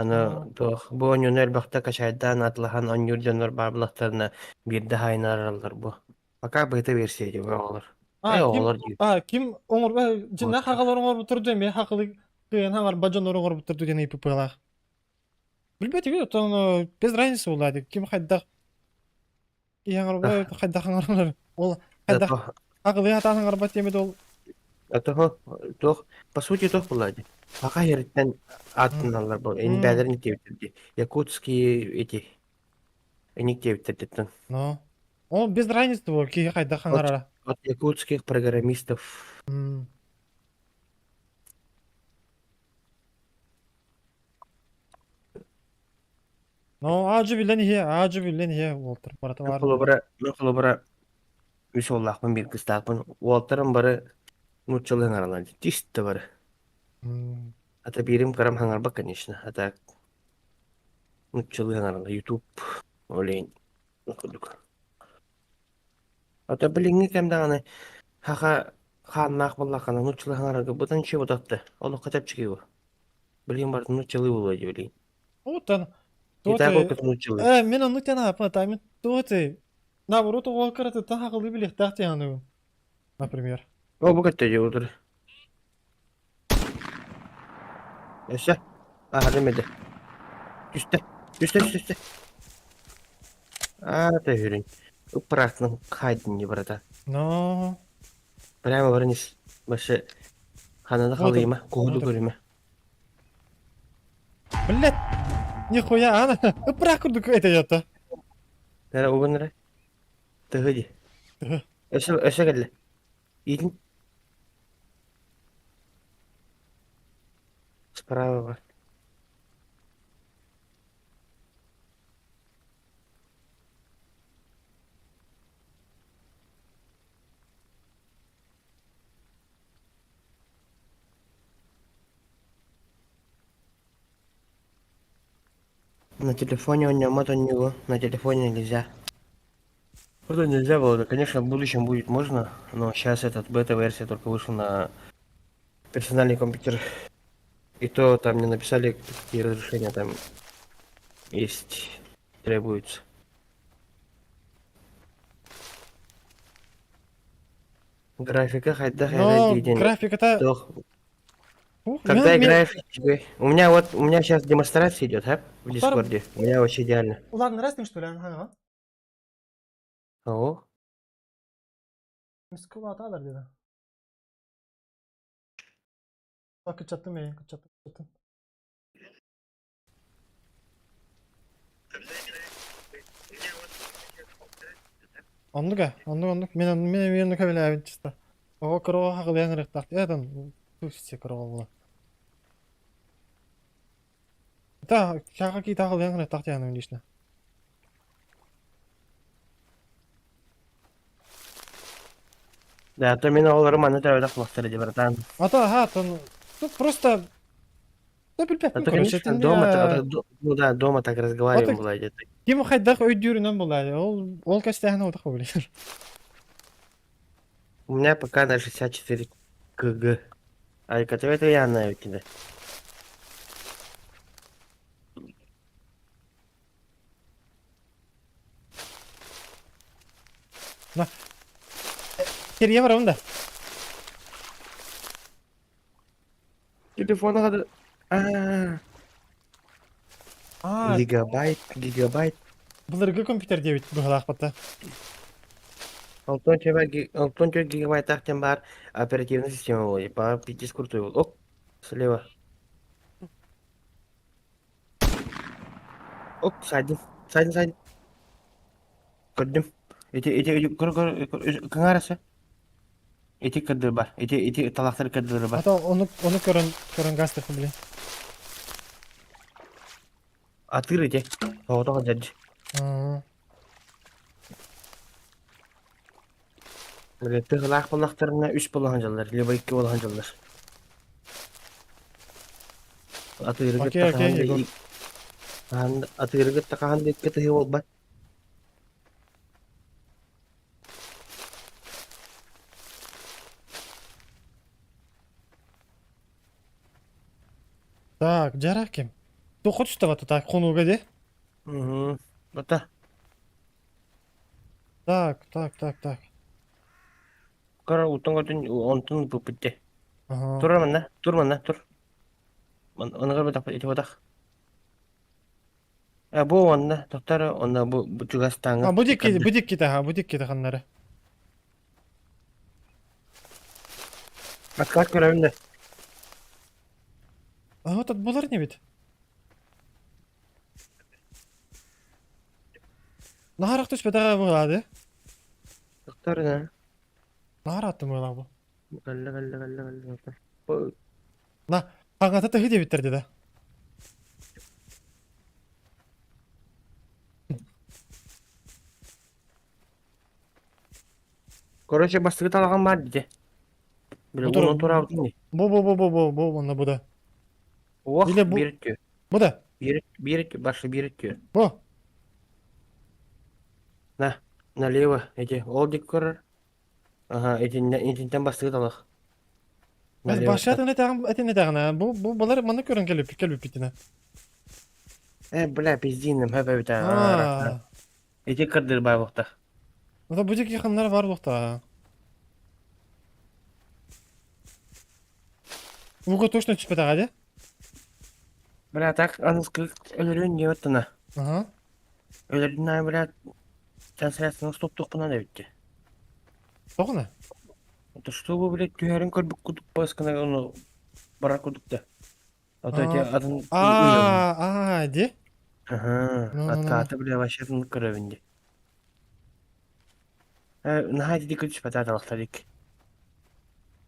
[SPEAKER 2] Аны туох бу оонньууну элбэхтэ качайдаан атылаһан оонньуур дьоннор баар буоллахтарына биирдэ хаайынараллар бу. Пока бета-версия дии оҕолор.
[SPEAKER 1] А,
[SPEAKER 2] Э
[SPEAKER 1] ким
[SPEAKER 2] оҕолор диир.
[SPEAKER 1] а, ким оҥор дьиннээх
[SPEAKER 2] Уолаттар.
[SPEAKER 1] хагалар оҥорбуттар дуу эмиэ хахылы кыайан хаҥарба дьоннор оҥорбуттар дуу диэн ыйыппыппыалаах. Билбэтигит оттон без разницы буолла ким хайдах киһи хаҥарба хайдах хаҥаралар ол хайдах
[SPEAKER 2] Зато
[SPEAKER 1] хахылыы хатаан хаҥарбат диэмит ол
[SPEAKER 2] Того туох по сути туох буолла дии. Саха сириттэн ааттаналлар буол. Ини бээлэрин диэбиттэр дии. Якутские эти эник диэбиттэр диттэн.
[SPEAKER 1] Но ол без разницы буол киһи хайдах
[SPEAKER 2] От,
[SPEAKER 1] хаҥарара.
[SPEAKER 2] от якутских программистов.
[SPEAKER 1] Но аажы билэн иһэ, аажы билэн иһэ уолтар барыта
[SPEAKER 2] Мен
[SPEAKER 1] баар.
[SPEAKER 2] холобура, мен холобура үс уоллаахпын, биир кыыстаахпын. Уолтарым бары нууччалыы хаҥараллар. Чисто бары. Ата биирим кырам хаҥарбат, конечно. А так нууччалыы хаҥараллар. Ютуб, олень курдук. Ата билиҥҥи кэм даҕаны хаха хааннаах буоллаххына нууччалыы хаҥарарга быдан үчүгэй бодотто. Олоххо чэпчэки буо. Билигин барыта нууччалыы буолуо дии билигин.
[SPEAKER 1] Оттон
[SPEAKER 2] И так
[SPEAKER 1] туоты
[SPEAKER 2] ол нууччалыы.
[SPEAKER 1] Мин оннук диэн ааппын мин туоты наоборот оҕо кыратыттан хахылыы билиэхтээх диэн аныыбын например.
[SPEAKER 2] О, бу көттө дии утары. Өссө. Аһарым этэ. Түстэ. Түстэ, түстэ, түстэ. Аа, төһүрүн. Ыппыраатынан хаайдын дии барата.
[SPEAKER 1] Но
[SPEAKER 2] Прямо баран ис. Вообще ханана
[SPEAKER 1] Вот
[SPEAKER 2] халыйма, куһуду
[SPEAKER 1] вот
[SPEAKER 2] көрүмэ.
[SPEAKER 1] Блядь! Нихуя, ана ыпыраах курдук этэ
[SPEAKER 2] Нэрэ угун эрэ. Тыһы дии. Өссө өссө кэллэ. Иитин. Справа бар. На телефоне он не у него, на телефоне нельзя. Это нельзя было, да, конечно, в будущем будет можно, но сейчас этот бета-версия только вышла на персональный компьютер. И то там не написали, какие разрешения там есть, требуются. Графика хайдах эрэ
[SPEAKER 1] Но
[SPEAKER 2] диидин
[SPEAKER 1] графиката
[SPEAKER 2] туох
[SPEAKER 1] Ух,
[SPEAKER 2] Когда
[SPEAKER 1] мен
[SPEAKER 2] играешь, тебе- У меня вот, у меня сейчас демонстрация идет, а? В
[SPEAKER 1] Ухтар
[SPEAKER 2] Дискорде. У меня вообще идеально.
[SPEAKER 1] улаатыннарастыҥ что ли ага.
[SPEAKER 2] О,
[SPEAKER 1] Миске улаатаалар диэн. Кыччаттым ээ, кыччаттым, кыччаттым. Оннук ээ, оннук оннук. Мин мин эмиэ оннук эбилээбин чисто. Оҕо кыра хаҕылыйан ырыахтаах. Этан все кыра буолла. Да, чаха киitä хаҕылыйан ырыахтаах диэн лично.
[SPEAKER 2] Да, то мин оҕолорум манна төрөөтөх буолтара дии братан.
[SPEAKER 1] А то, ага, то, ну, просто да
[SPEAKER 2] А
[SPEAKER 1] билбэппин
[SPEAKER 2] то,
[SPEAKER 1] короче,
[SPEAKER 2] конечно,
[SPEAKER 1] итинни
[SPEAKER 2] дома, ну да, дома так разговариваем
[SPEAKER 1] Ото
[SPEAKER 2] была где-то.
[SPEAKER 1] ким хайдах өйдүүрүнэн буолаа ол ол кэстэһэн отах билэр.
[SPEAKER 2] У меня пока на 64 кг. А это я знаю тебя.
[SPEAKER 1] На. Кирье барабын да.
[SPEAKER 2] Телефон надо... А,
[SPEAKER 1] А,
[SPEAKER 2] гигабайт, гигабайт.
[SPEAKER 1] былыргы компьютер диэбит быһалаах батта.
[SPEAKER 2] Алтон тебе, алтон тебе гигабайт тем бар оперативная система была. По пиздец крутой был. Оп, слева. Оп, сзади. Сзади, сзади. Көрдүм. Эти, эти, эти, көр, көр, көр, кыңарасы. Эти кырдыр бар. Эти, эти талахтар кырдыр бар.
[SPEAKER 1] Ата ону ону көрөн көрөн газ тахы блин.
[SPEAKER 2] Атыр эти. Тоҕото дьадь. Бile тыгылаах боллахтарына үс болахан дьаллар, либо икки болахан дьаллар. Атыырыгыт
[SPEAKER 1] Окей, окей,
[SPEAKER 2] такахан да
[SPEAKER 1] Егор.
[SPEAKER 2] атыырыгыт такахан да икки тыһы буолбат.
[SPEAKER 1] Так, Джараким. Туохха түстэ бата так хонууга дии?
[SPEAKER 2] Угу. Бата.
[SPEAKER 1] Так, так, так, так.
[SPEAKER 2] Кара утон көтүн онтун ыппыт дии.
[SPEAKER 1] Ага.
[SPEAKER 2] Тур манна, тур манна, тур. Аныгар батах ити батах. Э бу онно, тоқтар онно бу бу чугастааҥы
[SPEAKER 1] А бу диэки, бу диэки таха, бу диэки таханнары.
[SPEAKER 2] Откат көрөбүн да.
[SPEAKER 1] А вот булар не бит. Наһарах түспэтэҕэ быһаады.
[SPEAKER 2] Тоқтар да.
[SPEAKER 1] Наһар аттым быһалаах бу.
[SPEAKER 2] Кэллэ кэллэ кэллэ кэллэ. Бу
[SPEAKER 1] На, хаҥата тыһы диэбиттэр деді.
[SPEAKER 2] Короче, бастакы талаҕым баар дии. Били
[SPEAKER 1] Бу тур-
[SPEAKER 2] уонун тураабытын дии.
[SPEAKER 1] Бу бу бу бу бу бу уонна бу да.
[SPEAKER 2] Уох,
[SPEAKER 1] Или бу
[SPEAKER 2] биир өттү.
[SPEAKER 1] бу да.
[SPEAKER 2] Биир биир өттү, башы биир өттү.
[SPEAKER 1] Бу.
[SPEAKER 2] На, налево, эти, ол диэки көрөр. Ага, итиннэ, итинтэн бастакы талах. Налево.
[SPEAKER 1] Башы этин этэҕин этин этэҕин бу бу балар манна көрөн кэлбит кэлбиппитинэ.
[SPEAKER 2] Э, бля, пиздиным, хэп эбит
[SPEAKER 1] Аа.
[SPEAKER 2] Ити кырдыр бай буохтах.
[SPEAKER 1] Это бу диэки ханнара бар буохта. Уга точно түспэтэҕэ дии?
[SPEAKER 2] Бля, так аныскы өлөрүөн диэбит тына.
[SPEAKER 1] Ага.
[SPEAKER 2] Өлөрдүн аайы, бля, трансляцияны стоптуохпунан эбитти.
[SPEAKER 1] Тоҕуна?
[SPEAKER 2] Это что вы, блядь, түһэрин көрбүт кудук баскына ону барар кудук да. А то эти атын
[SPEAKER 1] Аа, аа, ди.
[SPEAKER 2] Ага,
[SPEAKER 1] Ну, ну, ну.
[SPEAKER 2] откаты, бля, вообще атын көрөбүн ди. Э, наһаа ити күтүспэтэ аталахтарик.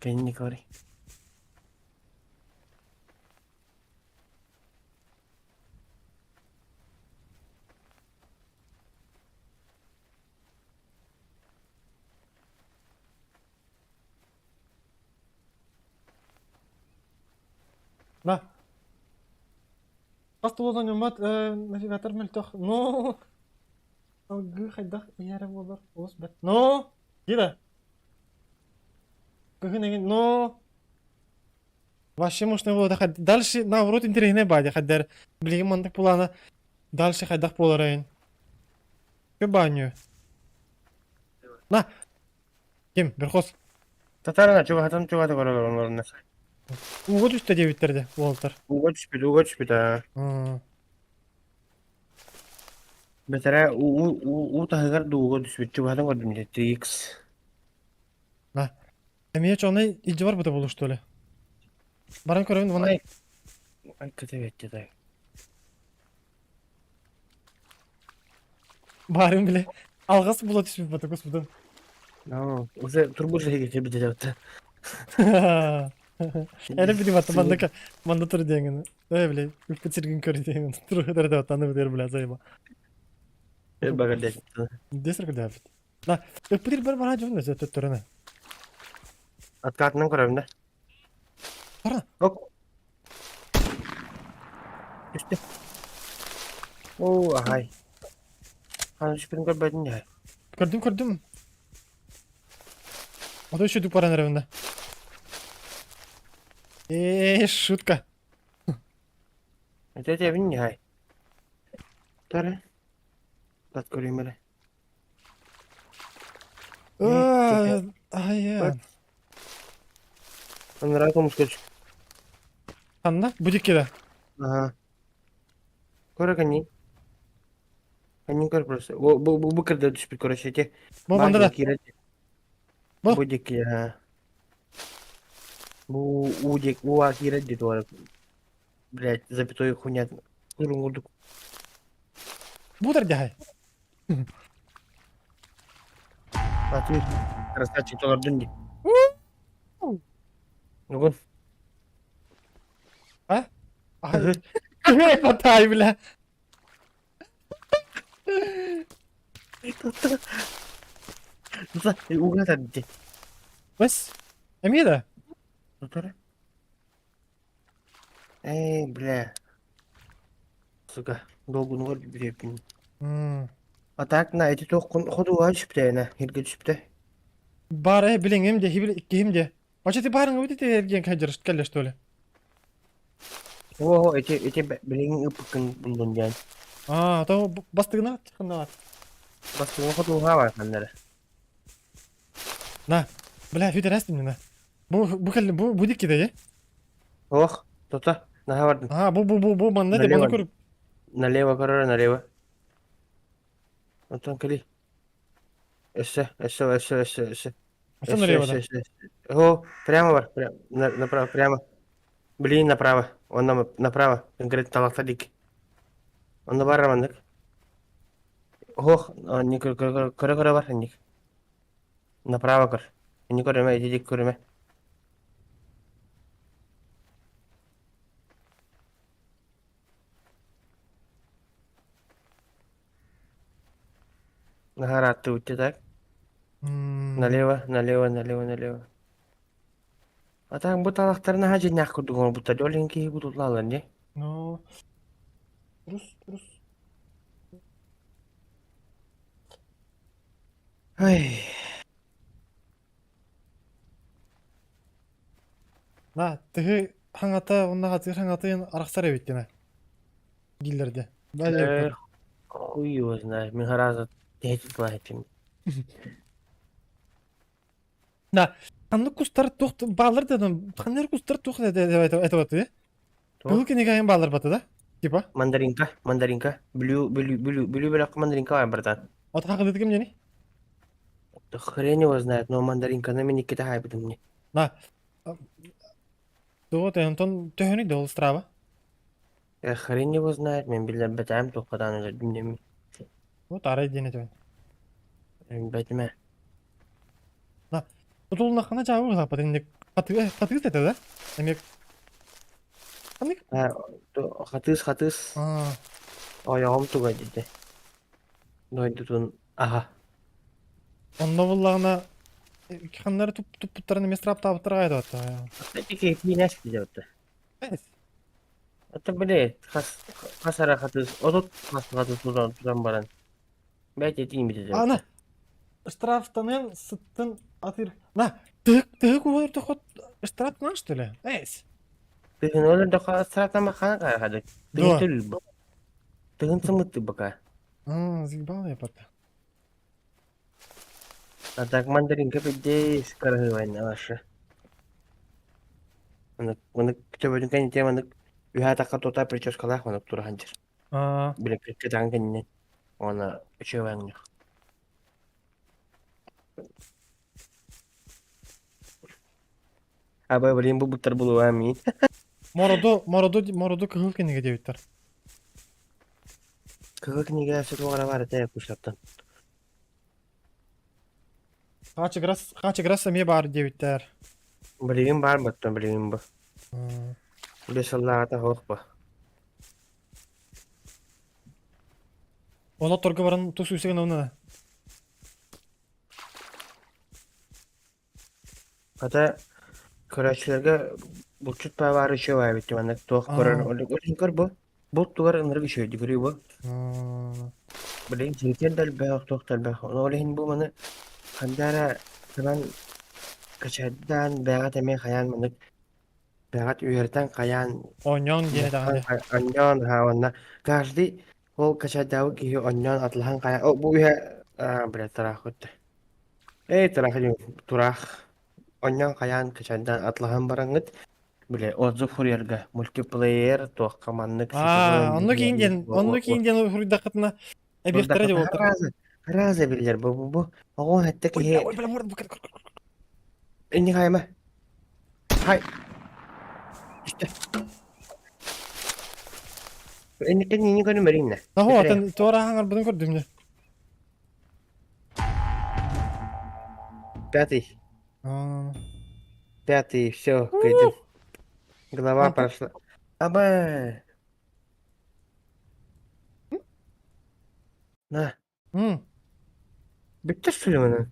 [SPEAKER 2] Кэнник ори.
[SPEAKER 1] На. Хас тулудан ньуммат навигатор мөлтөх. Ну, алгыы хайдах иһэрэ буолар олус бэрт. Ну, Гида. Кыһын эҥин, ну, вообще можно было дальше наоборот интереснее бади хаддар. Билигин мантык булана дальше хайдах буолар эҥин. Баню. На, Ким? Верхоз.
[SPEAKER 2] Татарына чугаһатан чугата көрөлөр онлорунна.
[SPEAKER 1] Ууга түстэ диэбиттэр де уолтар.
[SPEAKER 2] Ууга түспүт, ууга түспүт аа. Бэтэрээ уу уу уу таһыгар да ууга түспүт чугаһатан көрдүм дии TX.
[SPEAKER 1] На. Эмиэ чоной илдьи барбыта буолуо что ли? Баран көрөбүн уонна
[SPEAKER 2] Ай, ай кытыбетти тай.
[SPEAKER 1] Баарын биле. Алҕас була түспүт бата господун.
[SPEAKER 2] Ну, уже турбуж эһиги кэлбит
[SPEAKER 1] Эрэ били бата манна манна тур диэҥин. Э били үппүт сиргин көр диэҥин. Тур эрэ аттаны битер бля зайба.
[SPEAKER 2] Багадет.
[SPEAKER 1] Десер кыдаабыт. На, үппүт бар бара дьон өсө төттөрөнө.
[SPEAKER 2] Откатынан көрөбүн да.
[SPEAKER 1] Бара.
[SPEAKER 2] Ок. Түстэ. Оо, аһай. Аны түспүтүн көрбөтүн дии.
[SPEAKER 1] Көрдүм, көрдүм. Ото үчүдүк баран эрэбин да. Ээ, шутка.
[SPEAKER 2] Это этэбин дии. Тары. Тат көрейм эрэ.
[SPEAKER 1] Ай,
[SPEAKER 2] Анараа комуска түс.
[SPEAKER 1] Ханна? Бу дикки да.
[SPEAKER 2] Ага. Көрө кэннин. Кэннин көр просто. Бу бу бу бу кырда түспүт короче эти.
[SPEAKER 1] Бу манда да.
[SPEAKER 2] Киирэ.
[SPEAKER 1] Бу.
[SPEAKER 2] Бу дикки ага. Бу у дик у киирэ ди туара. Блять, запятой хуйня. Курун курдук.
[SPEAKER 1] Бу дәрдяхай.
[SPEAKER 2] А ты красавчик толордун ди. Нугун.
[SPEAKER 1] А? Хватай, бля.
[SPEAKER 2] Угата ди.
[SPEAKER 1] Бас. Эмиэ да?
[SPEAKER 2] Тутара. Эй, бля. Сука, долгунугар бүтэппин. А так на эти туох хотуга түспүтэ на хиргэ түспүтэ.
[SPEAKER 1] Бар э билиҥим де хибил иккиһим де. Вообще ты барың өте эрген кайдыр кэллэ что ли?
[SPEAKER 2] Оо, ити ити билигин ыппыккын буллун диэн.
[SPEAKER 1] Аа, то бастыгына ханна бар?
[SPEAKER 2] Бастыгына хотуга бар ханна эрэ.
[SPEAKER 1] На, бля, хүтэрээстим на. Бу бу кэлли бу бу дикки дии.
[SPEAKER 2] Ох, тута, наһаа бардым.
[SPEAKER 1] Аа, бу бу бу бу манна де
[SPEAKER 2] Налево.
[SPEAKER 1] маны көр.
[SPEAKER 2] Налево көрөр, налево. Онтон кэли. Өссө, өссө, өссө, өссө, өссө.
[SPEAKER 1] Өссө
[SPEAKER 2] Өссө,
[SPEAKER 1] налево
[SPEAKER 2] өссө,
[SPEAKER 1] да.
[SPEAKER 2] өссө, өссө. О, прямо бар, прямо, направо, прямо. Блин, направо. Он направо. Конкретно талахта дик. Онно бар маннык. Ох, не көрө көрө бар инник. Направо көр. Инник көрүмэ, ити дик көрүмэ. Наһаа ырааттыбыт так. Налево, налево, налево, налево. А так бу талахтар наһаа дьиҥнээх курдук оҥорбуттар. Ол иһин киһи бутуллааллар дии.
[SPEAKER 1] Ну, рус, рус.
[SPEAKER 2] Ай.
[SPEAKER 1] На, тыһы хаҥата, онно хатыыр хаҥатын арахсар эбит гына. Дииллэрде.
[SPEAKER 2] Э, хуй его знает. Мин раза тиһэтит этим.
[SPEAKER 1] Да, ханнык кустар туох баалар да ханнык кустар туох это вот Кыһыл кинигэ баалар бата да? Типа?
[SPEAKER 2] Мандаринка, мандаринка. Блю, блю, блю, блю бөлөккө мандаринка бар, братан.
[SPEAKER 1] От хакыдытыгым нени?
[SPEAKER 2] Да хрен его знает, но мандаринканы мин иккитэ хаайбытым не.
[SPEAKER 1] На. Туго онтон төһөнүй дол страва?
[SPEAKER 2] Э, хрен его знает, мен билбэтээм туоххатаан өлөрдүм деми.
[SPEAKER 1] Вот арай диэн этебин.
[SPEAKER 2] Билбэтим
[SPEAKER 1] На. Тутулнахына жабы запад инник хатыы хатыы это да? Эмек Ханнык?
[SPEAKER 2] Хатыыс хатыыс. Ойоҕум туга диэтэ. Дойдутун аһа.
[SPEAKER 1] Онно буллаҕына ханнары туппуттарын эмиэ страптаабыттар аҕай
[SPEAKER 2] Ити киинэс диэбитэ. Это блядь, хас хас ара хатыыс, отут хас хатыыс тутан тутан баран. Бэйт этиим
[SPEAKER 1] Ана штрафтанын сыттын атыр. На, тык тык уһар тохот штрафтан что ли? Эс.
[SPEAKER 2] Тыгын өлөр да штрафтама хана кайхадык. Тыгын төлүр бу. Тыгын сымытты бака.
[SPEAKER 1] А, заебал я пока.
[SPEAKER 2] А так мандаринка пиздец карагывайна ваша. Аны аны төбөтүн кэнниттэн маннык үһэ атахха тута прическалаах маннык тура сылдьар. Били кытаан кэннинэн уонна үчүгэй оҥньох. Аба блин бу буттар булуа мин.
[SPEAKER 1] Мороду, мороду, мороду кыһыл кинигэ диэбиттэр.
[SPEAKER 2] Кыһыл кинигэ сотуоҕара баар этэ куштаттан.
[SPEAKER 1] Хаачыгырас, хаачыгырас эмиэ баар диэбиттэр.
[SPEAKER 2] Билигин баар баттан билигин бу. Бес сыллааҕыта суох бу.
[SPEAKER 1] Ону торга баран тус үсүгэн онно.
[SPEAKER 2] Хата көрөөччүлэргэ булчут баары үчүгэй эбит маннык туох көрөр олин көр бу булт тугар ынырык үчүгэй көрүү бу билигин сиртэн да элбэх туох да элбэх ону ол иһин бу маны ханна эрэ тынан качайдаан бэйэҕит эмиэ хайаан маннык бэйэҕит үөрэтэн хайаан
[SPEAKER 1] Оонньоон диэн этэҕин
[SPEAKER 2] оонньоон аһаа уонна каждый ол качайдаабыт киһи оонньоон атылаһан хайа о бу үһэ блядь тараах көттө Ээ, тураах диэн тураах онньоон хайаан кычайдаан атлаһан бараҥҥыт, били отзыв суруйарга мультиплеер туохха маннык
[SPEAKER 1] Аа, онно киин диэн, онно киин диэн суруйдаххытына эбиэхтэрэ дии буолтар.
[SPEAKER 2] Раза, раза биллэр бу бу бу оҕо этте киһи
[SPEAKER 1] Ой, бля, морду көр көр көр.
[SPEAKER 2] Инни хайма. Хай. Işte. Инни инни көрүм беринне.
[SPEAKER 1] Наһу атын туора хаҥарбытын көрдүм дьэ.
[SPEAKER 2] Пятый.
[SPEAKER 1] А.
[SPEAKER 2] Пятый, все, кыйдым. Голова прошла. Аба. На. Бүттэ что ли маны?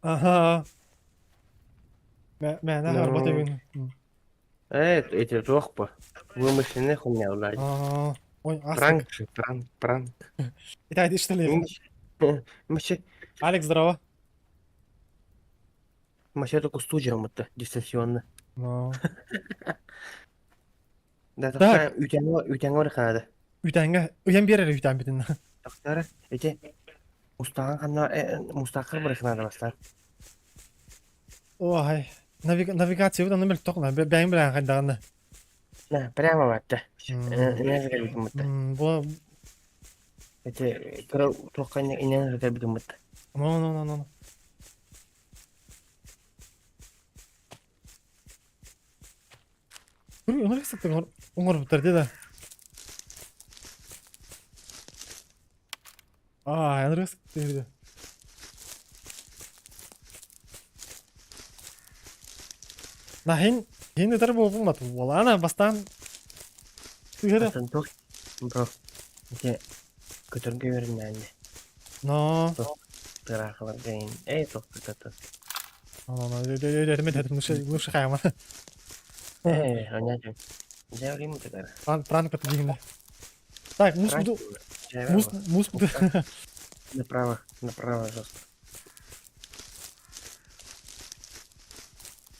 [SPEAKER 1] Аха. Мээнэ харбат эбин.
[SPEAKER 2] Э, эти туох бу? Вымышленный хуйня улай.
[SPEAKER 1] Ой,
[SPEAKER 2] Пранк же, пранк, пранк.
[SPEAKER 1] Итайды что ли?
[SPEAKER 2] Мачы,
[SPEAKER 1] Алекс, здорово.
[SPEAKER 2] Мачы это кустуу дьараммытта дистанционно.
[SPEAKER 1] Но.
[SPEAKER 2] Да,
[SPEAKER 1] Так.
[SPEAKER 2] тахта үтэҥҥэ үтэҥҥэ барыхаада.
[SPEAKER 1] Үтэҥҥэ ыйан биэрэр үтээн бүтүн.
[SPEAKER 2] Тахтара ити мустааҕын ханна мустаахха барыхаада бастаан.
[SPEAKER 1] О, ай. Навигация бут аны мөлтөх на. Бэйэҥ билээн хайдаҕына.
[SPEAKER 2] На, прямо барда. Нэ
[SPEAKER 1] Бу
[SPEAKER 2] Ити кыра туохха инэн кэлбитиммит.
[SPEAKER 1] Ну, ну, ну, ну. Оҥорбуттар дии да. Аа, ынырык сыттыыр Наһин хин ытар буолбут буолаана бастаан сыһыра.
[SPEAKER 2] Атын туох бро ити көтөргө үөрэннээнни.
[SPEAKER 1] Но.
[SPEAKER 2] Тыраахыларга ин эй туох көтөтө.
[SPEAKER 1] Но но өйдөтүм лучше лучше хайама.
[SPEAKER 2] Э, онятым. Дьэ, олим тыгар.
[SPEAKER 1] Пранк дигинэ. Так, мус буду. Мус мус буду.
[SPEAKER 2] Направо, направо жестко.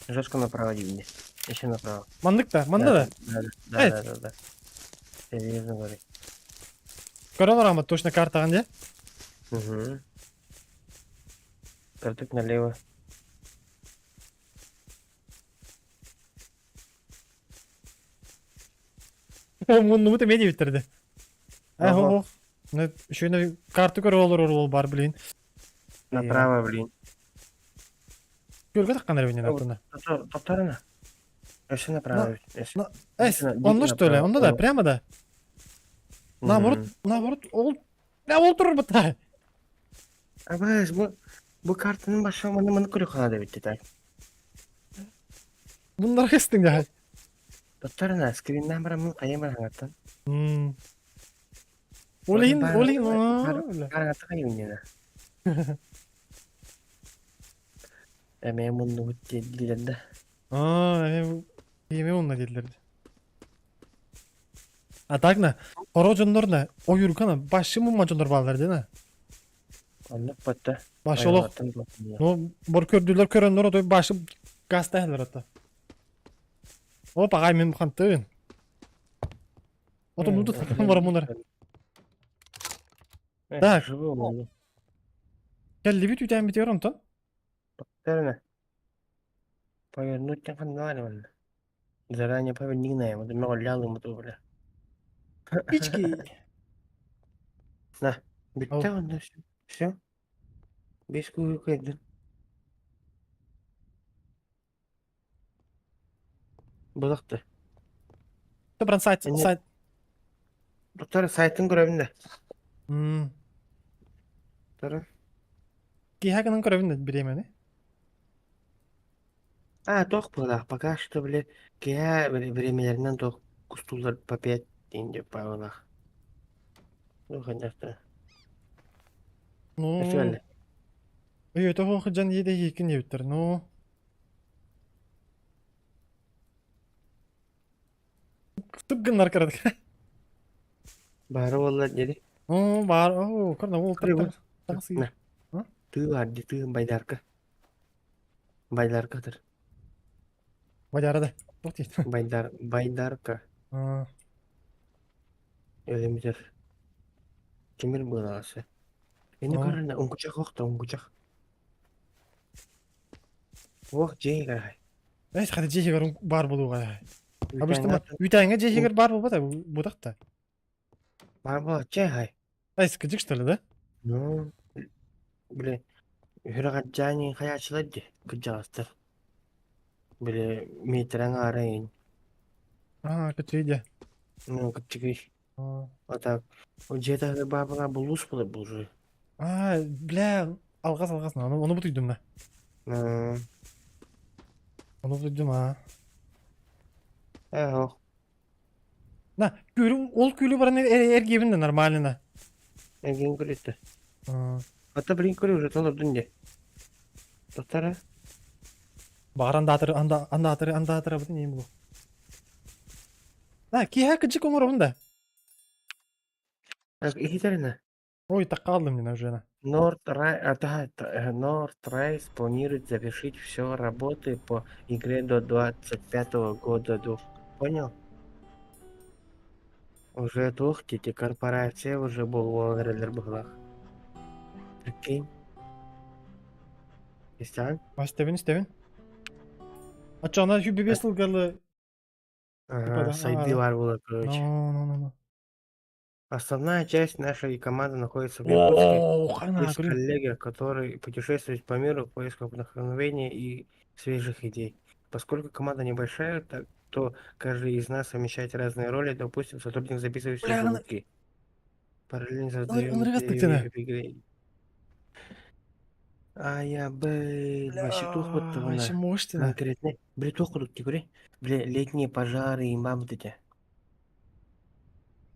[SPEAKER 2] Жестко направо дивни. Еще направо.
[SPEAKER 1] Маннык да, манна да.
[SPEAKER 2] Да, да, да, да, да. Серьезно говорю.
[SPEAKER 1] Көрөн бараммыт точно картаҕын дии.
[SPEAKER 2] Угу. Картык налево.
[SPEAKER 1] Муннубут эмиэ диэбиттэр Э, ох, Еще карты көрө олорор уол бар, блин.
[SPEAKER 2] Направо, блин.
[SPEAKER 1] Көргө таххан эрэ бинен аттына.
[SPEAKER 2] Топтарына. Өссө направо.
[SPEAKER 1] Эс, онно что ли? Онно да, прямо да. Наоборот, наоборот, ол прямо ол турар бытта.
[SPEAKER 2] Абас, бу бу картанын башы маны маны көрө да битти так.
[SPEAKER 1] Bunlar кестиң да.
[SPEAKER 2] Тоттарына скриннан барамын хайа бараңаттан.
[SPEAKER 1] Олин, олин.
[SPEAKER 2] Бараңатта хайа үннена. Эме мунну диэллэр да.
[SPEAKER 1] Аа, эме мунна диэллэр. А так на, хоро дьоннор на, ойургана, башы мумма дьоннор баалар дена.
[SPEAKER 2] Оннук батта.
[SPEAKER 1] Башы олох. Ну, бор көрдүлөр көрөннөр отой башы газ ата. О, пагай мен хантын. Ото муду такан бар мунар. Так. Келли бит үтән битер онтон.
[SPEAKER 2] Терне. Повернуть ханнаар манна. Заранее поверни на ему, мен олялым бу бля.
[SPEAKER 1] Пички.
[SPEAKER 2] На, бүттэ онно все. Бес кую кайдын. Булакты.
[SPEAKER 1] Бран сайт сайт.
[SPEAKER 2] Доктор сайтын көрөбүн да. Доктор.
[SPEAKER 1] Киһэ гынан көрөбүн да бириэмэни.
[SPEAKER 2] А, тох буолаах, пока что, бile, киһэ бириэмэлэринэн тох кустуулар по 5 диэн деп баалаах. Ну, конечно.
[SPEAKER 1] Ну, Ой, это хыджан еде екин ебиттер, ну. Тып гыннар кырадык.
[SPEAKER 2] Бары болла деді.
[SPEAKER 1] О, бар, о, көрнө ол
[SPEAKER 2] На. Тыы бар, тыы байдарка. Байдарка тыр.
[SPEAKER 1] Бадяра да. Туох дейт.
[SPEAKER 2] Байдар, байдарка. Өлемитер. Тимир быылаасы. Эни көрөнө уҥкучах охто уҥкучах. Ох, дьиэ карай.
[SPEAKER 1] Эс хата дьиэһигэр баар буолуоҕа. Обычно үтээҥҥэ дьиэһигэр баар буолбата бутах да.
[SPEAKER 2] Баар буолаччы хай.
[SPEAKER 1] Ай, кыдьык что ли, да?
[SPEAKER 2] Ну, бile үһүрэ хайаачылар ди кырдьаҕастар. Бile метрэн аара
[SPEAKER 1] А, кычыйдя.
[SPEAKER 2] Ну, кычыгый. А так, дьиэ таһыгар баабыла булуус буолар булжуй.
[SPEAKER 1] А, бля, алҕас алҕас, ону ону бутуйдум да. Ону бутуйдум а.
[SPEAKER 2] Э, ох.
[SPEAKER 1] На, күлүм, ол күлү баран эргиэбин да нормально.
[SPEAKER 2] Эргиэн күлүттэ. Ата блин көрү уже толордун де. Тоқтара.
[SPEAKER 1] Баҕар андаатыр, анда андаатыр, андаатырабытын иим бу. На, киһэ кыдьык оҥоробун да.
[SPEAKER 2] Иһитерина.
[SPEAKER 1] Ой, так хааллым мин уже.
[SPEAKER 2] Норд Райс планирует завершить все работы по игре до 25 года. Понял? Уже туох диэти корпорация уже буолуон эрэллэр быһыылаах. Прикинь. Истэҕин?
[SPEAKER 1] Истэбин, истэбин. Оччоҕуна 25 сылгалы типа
[SPEAKER 2] Ага,
[SPEAKER 1] да,
[SPEAKER 2] сайдыы
[SPEAKER 1] ага.
[SPEAKER 2] баар буолар, короче.
[SPEAKER 1] Ну, ну, ну, ну.
[SPEAKER 2] Основная часть нашей команды находится в Якутске.
[SPEAKER 1] О, хана,
[SPEAKER 2] Есть
[SPEAKER 1] көрү.
[SPEAKER 2] коллега, который путешествует по миру в поисках вдохновения и свежих идей. Поскольку команда небольшая, так, то каждый из нас совмещает разные роли, допустим, сотрудник записывает все
[SPEAKER 1] Бля,
[SPEAKER 2] звуки. Параллельно создаем
[SPEAKER 1] ынырык
[SPEAKER 2] идеи
[SPEAKER 1] астык
[SPEAKER 2] в игре. А я бы вообще туох
[SPEAKER 1] Бля, вообще
[SPEAKER 2] буттаҕына
[SPEAKER 1] мощно.
[SPEAKER 2] конкретно били туох курдук дии били летние пожары и вот эти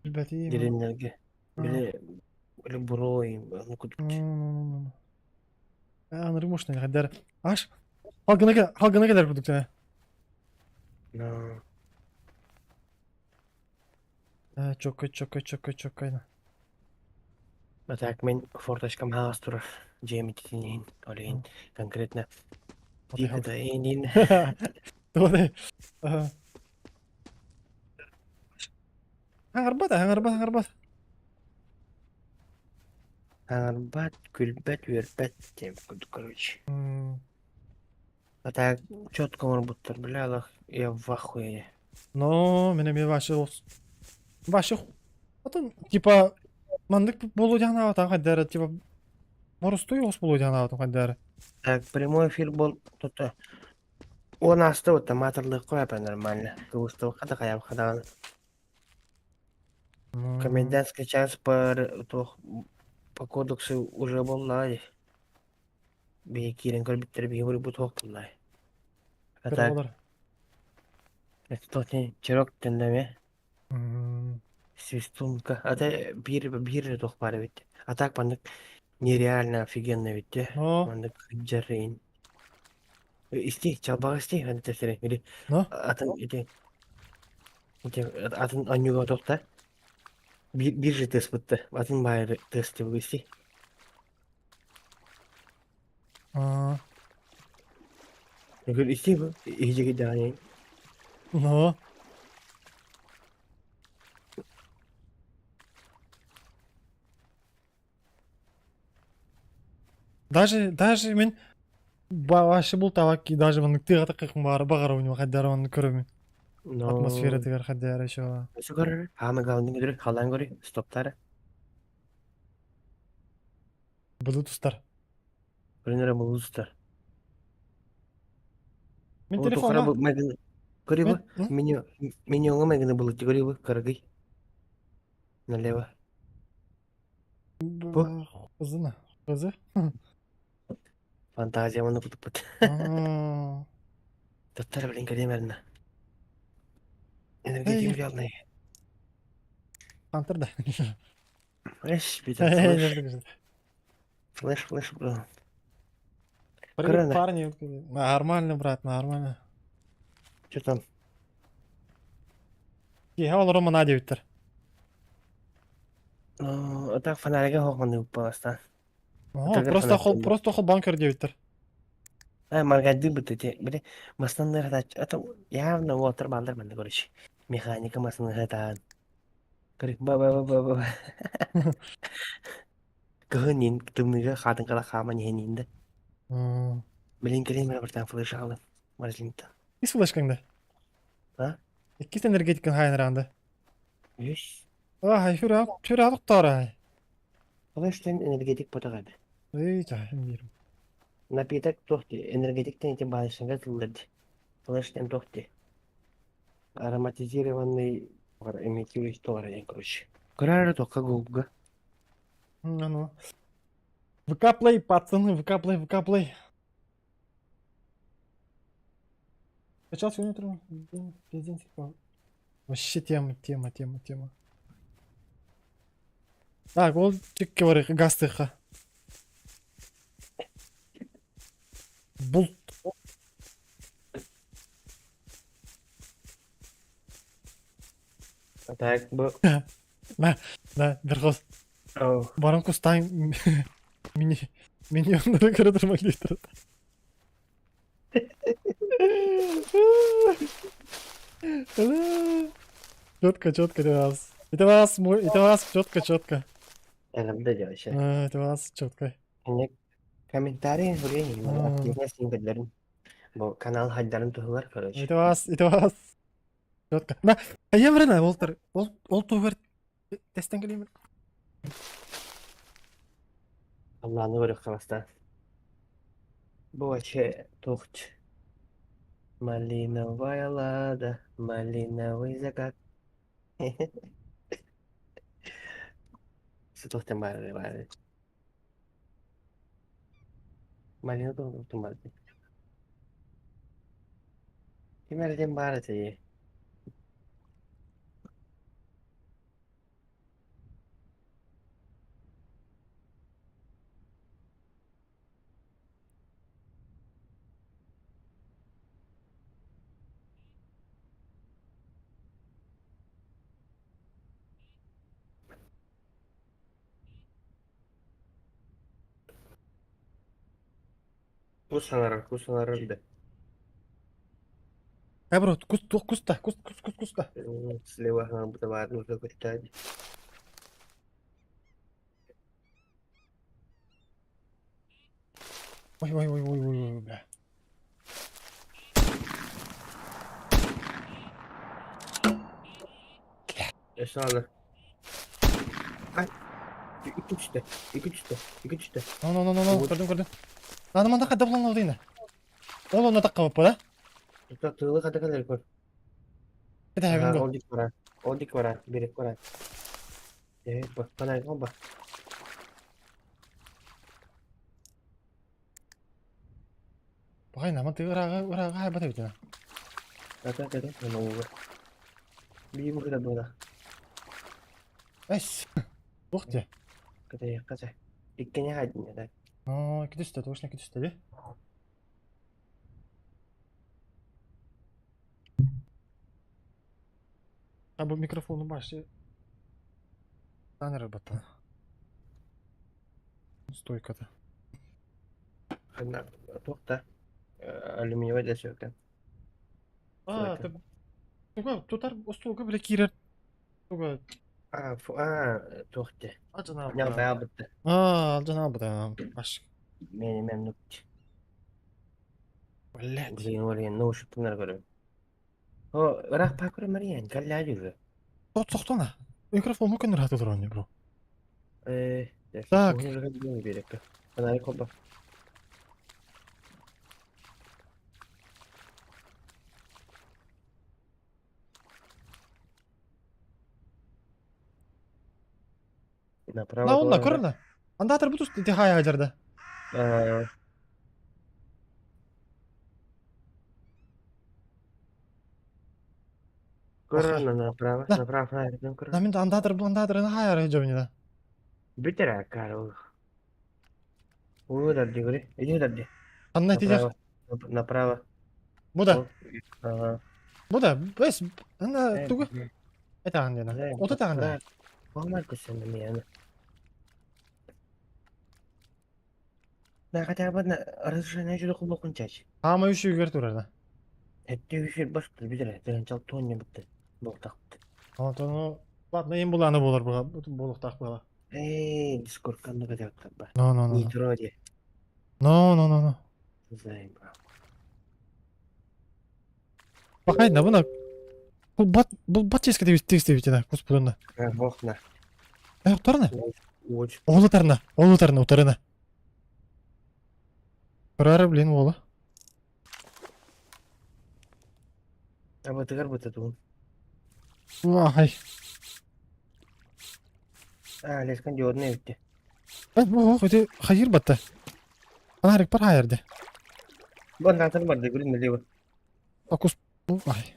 [SPEAKER 1] Билбэтиим.
[SPEAKER 2] деревняларга били били буруо ну курдук
[SPEAKER 1] Ну, Ынырык мощно хайдар. Аш халгына халгына кэлэр курдук тена.
[SPEAKER 2] Но
[SPEAKER 1] Чоккой, чоккой, чоккой, чоккой.
[SPEAKER 2] А так мин форточкам хаҕас турар дьиэм ититиниин ол иһин конкретно тииката иһиниин
[SPEAKER 1] Туодай. Хаҥарбат, хаҥарбат, хаҥарбат.
[SPEAKER 2] Хаҥарбат, күлбэт, үөрбэт диэн курдук короче. А так четко оҥорбуттар, бля, олох я в ахуе.
[SPEAKER 1] Но, мин эмиэ вообще вообще Атын, типа, маннык буолуо диэн аҕатан хайдара, типа, боростуой оҕус буолуо диэн аҕатан хайдара.
[SPEAKER 2] Так, прямой эфир был тут он ааста вот маатырлыахха эпэ нормально. Кыбыстыбакка да хайабакка даҕаны. Комендантский час по туох по кодексу уже буолла дии. Биһи киирэн көрбүттэр биһи буруйбут суох буолла. А так,
[SPEAKER 1] Кыра
[SPEAKER 2] это чирок тендеме. Свистунка. А те биир биир туох баар эбит. А так маннык нереально офигенно эбит дии.
[SPEAKER 1] Но,
[SPEAKER 2] Маннык дьарыйын. Исти, чалбаҕа исти, аны тэсэрэ. Или
[SPEAKER 1] но,
[SPEAKER 2] атын ити ити атын онньуга тохта. Биир биир же тыас бытта. Атын баайы тыас тибиг исти.
[SPEAKER 1] а,
[SPEAKER 2] Гүл исти бу. Иһдьиги даҕаны.
[SPEAKER 1] но. Даже, даже мин вообще бултаабакки даже маннык тыаҕа таххыахпын баҕара баҕарабын хайдара маннык көрөбүн.
[SPEAKER 2] Но
[SPEAKER 1] Атмосфератыгар хайдара еще.
[SPEAKER 2] Өссө көрөр. Хаама галны көрөр, халаан көрүй, стоптары.
[SPEAKER 1] Былыт устар.
[SPEAKER 2] Көрүнэрэ булустар.
[SPEAKER 1] Мин
[SPEAKER 2] Ол тухара
[SPEAKER 1] телефоҥҥа
[SPEAKER 2] бу мэгин көрүй бу
[SPEAKER 1] мин
[SPEAKER 2] меню менюҥа мэгини булут көрүй бу кыргый налево. Бу
[SPEAKER 1] Кызына. Кызы.
[SPEAKER 2] фантазия маны кутуппут.
[SPEAKER 1] Аа.
[SPEAKER 2] Таптар блин кэлиэмэрнэ. Энергетик реальный.
[SPEAKER 1] Хантер да.
[SPEAKER 2] Эш, бит флеш. Флеш, флеш, бро.
[SPEAKER 1] Привет, парни. Нормально, брат, нормально.
[SPEAKER 2] Что там?
[SPEAKER 1] Киһи олору мана диэбиттэр.
[SPEAKER 2] Ну, а так фонарига хоҕону уппаластан.
[SPEAKER 1] О, просто хол просто холбоон көр диэбиттэр.
[SPEAKER 2] А, маргадыы быт эти, били, маснаннар это явно уотар баалар манна короче. Механика масныга таан. Көрү, ба ба ба ба ба. Кыһын ин тымныыга хаатыҥкала хааман иһэн иинде. Билин кэлин бара бартаан флеш аҕалым. Морозильниктан.
[SPEAKER 1] Ис флешкаҥ да?
[SPEAKER 2] А?
[SPEAKER 1] Иккис энергетикын хаайан да.
[SPEAKER 2] Үс.
[SPEAKER 1] Ай, сүрэ сүрэ тохтоор
[SPEAKER 2] Флештен энергетик потоҕа эбит.
[SPEAKER 1] Эй, чаһын диирим.
[SPEAKER 2] Напиток туох дии, энергетиктэн ити баайсыҥҥа тыллар дии. Флештен туох дии. Ароматизированный имитирует диэн короче. Көрөр туохха Гугга.
[SPEAKER 1] Ну. ВК Play, пацаны, ВК Play, ВК Play. Качал сегодня утром день, весь день типа. Вообще тема, тема, тема, тема. Так, ол чикке бар гастыха. Булт.
[SPEAKER 2] Так, бу
[SPEAKER 1] На, на, Верхоз.
[SPEAKER 2] Оу.
[SPEAKER 1] Баран кустаан. Мини миньоннары көрө турмак диэхтэрэ. Четко, четко это вас. Это вас, мой, это вас четко, четко.
[SPEAKER 2] Эҕэрдэ дьэ
[SPEAKER 1] Это вас четко.
[SPEAKER 2] Комментарий суруйан активность көрдөрүн. Бу канал хайдарын туһугар короче.
[SPEAKER 1] Это вас, это вас. Четко. На, а я ол ол ол туһугар тестен кэлиим.
[SPEAKER 2] Алланы көрүөххэ бастаан. Бу вообще туохч. Малиновая лада, малиновый закат. Сытохтан баары баары. Малина туохтан баары. Ким эрден баары тии. Кус саҥарар, кус саҥарар да.
[SPEAKER 1] Э, бро, кус, туох куста, кус, кус, кус, куста.
[SPEAKER 2] Слева хаампыта баар нужно көттөөд.
[SPEAKER 1] Ой, ой, ой, ой, ой, ой, бля.
[SPEAKER 2] Өссө аны. Ай. Икки түстэ, икки түстэ, икки түстэ.
[SPEAKER 1] No, no, no, no, no, көрдүм, көрдүм. Аны манда қайда булан алдың Ол оны таққа болып да?
[SPEAKER 2] Тута тыылы қата кэлэр көр.
[SPEAKER 1] Это
[SPEAKER 2] Ага,
[SPEAKER 1] хабын
[SPEAKER 2] ол дик бара. Ол дик бара, берек бара. Э, бакпанай оба.
[SPEAKER 1] Бай, наман ты ырага, ырага хайбат эбитина.
[SPEAKER 2] Ата ата ата. Биир бу кыта була.
[SPEAKER 1] Эс. Ух ты.
[SPEAKER 2] Кыта ката. Иккини хадин да.
[SPEAKER 1] Оо, кидүстэ, точно кидүстэ ди. А бу микрофону баши. Тан работа. Стойката.
[SPEAKER 2] Ханна туохта алюминиевай да сөкөн.
[SPEAKER 1] А, ты туга тутар остуолга биле киирэр туга
[SPEAKER 2] А, фу, а, туохте.
[SPEAKER 1] ажана.
[SPEAKER 2] Нялбай бытты.
[SPEAKER 1] А, ажана быта. Баш.
[SPEAKER 2] Мени мен нук.
[SPEAKER 1] Блять.
[SPEAKER 2] Блин, олен, наушниктар көрөм. О, ыраах пакура Мариян, калля жүрү.
[SPEAKER 1] Тот сохтона. Микрофон мүмкүн рахат туран бро.
[SPEAKER 2] Э,
[SPEAKER 1] Так.
[SPEAKER 2] Берекке. Фонарик оба. Направо.
[SPEAKER 1] На онна көрүнө. Анда бутус ти хай хажарда.
[SPEAKER 2] Э, Көрүнө направо,
[SPEAKER 1] Да.
[SPEAKER 2] направо фонарик көрүнө.
[SPEAKER 1] На мен андатыр бу андатыр на хай ара жобни да.
[SPEAKER 2] Бүтер акар. Уу дадди көрү. Иди дадди.
[SPEAKER 1] Анна тижах.
[SPEAKER 2] Направо. Направо.
[SPEAKER 1] Бу да.
[SPEAKER 2] Ага.
[SPEAKER 1] Бу да. Бес. Анда тугу. Это анда. Ота таганда.
[SPEAKER 2] Помар көсөнө мени. На хотя бы на разрешение жүдө кулокун чач.
[SPEAKER 1] Ама үш үгер турар да.
[SPEAKER 2] Этте үшер баш билер, деген чал тоня битти. Болтак.
[SPEAKER 1] Антону ладно эм буланы болор буга болуктак буга.
[SPEAKER 2] Эй, Дискорд кандай кетет ба.
[SPEAKER 1] No no no.
[SPEAKER 2] Нитро де.
[SPEAKER 1] No no no no.
[SPEAKER 2] Заебал.
[SPEAKER 1] Бакай на буна. Бул бат бул бат ческе деп текст деп да куспудунда.
[SPEAKER 2] Бохна.
[SPEAKER 1] Э тарна.
[SPEAKER 2] Очень.
[SPEAKER 1] Оолу тарна. Оолу тарна утарына. Көрөр блин оолу.
[SPEAKER 2] А вот игр будет это.
[SPEAKER 1] Вай.
[SPEAKER 2] А, лескан диодный битти.
[SPEAKER 1] Э бу хөтө хайыр батта. Фонарик бар хайырды.
[SPEAKER 2] Бу натыр бар дегүрүн лево.
[SPEAKER 1] Акус бу ай.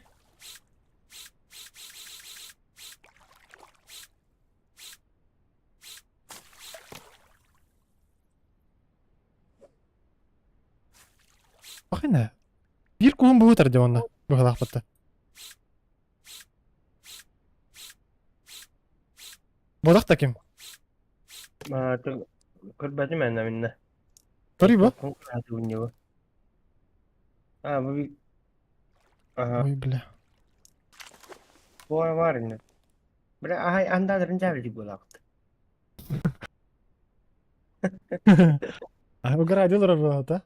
[SPEAKER 1] Бакына. Бир куһун бу өтөр деп онна. Бу батта. Бодах та ким?
[SPEAKER 2] А, ты. Көрбөтүм эн миннэ.
[SPEAKER 1] Көрүй бу?
[SPEAKER 2] У него. А, вы... Ага.
[SPEAKER 1] Ой, бля.
[SPEAKER 2] Буа бар инде. Бля, ай, андадырын жабылдик буолаакыт.
[SPEAKER 1] А, угородил работа.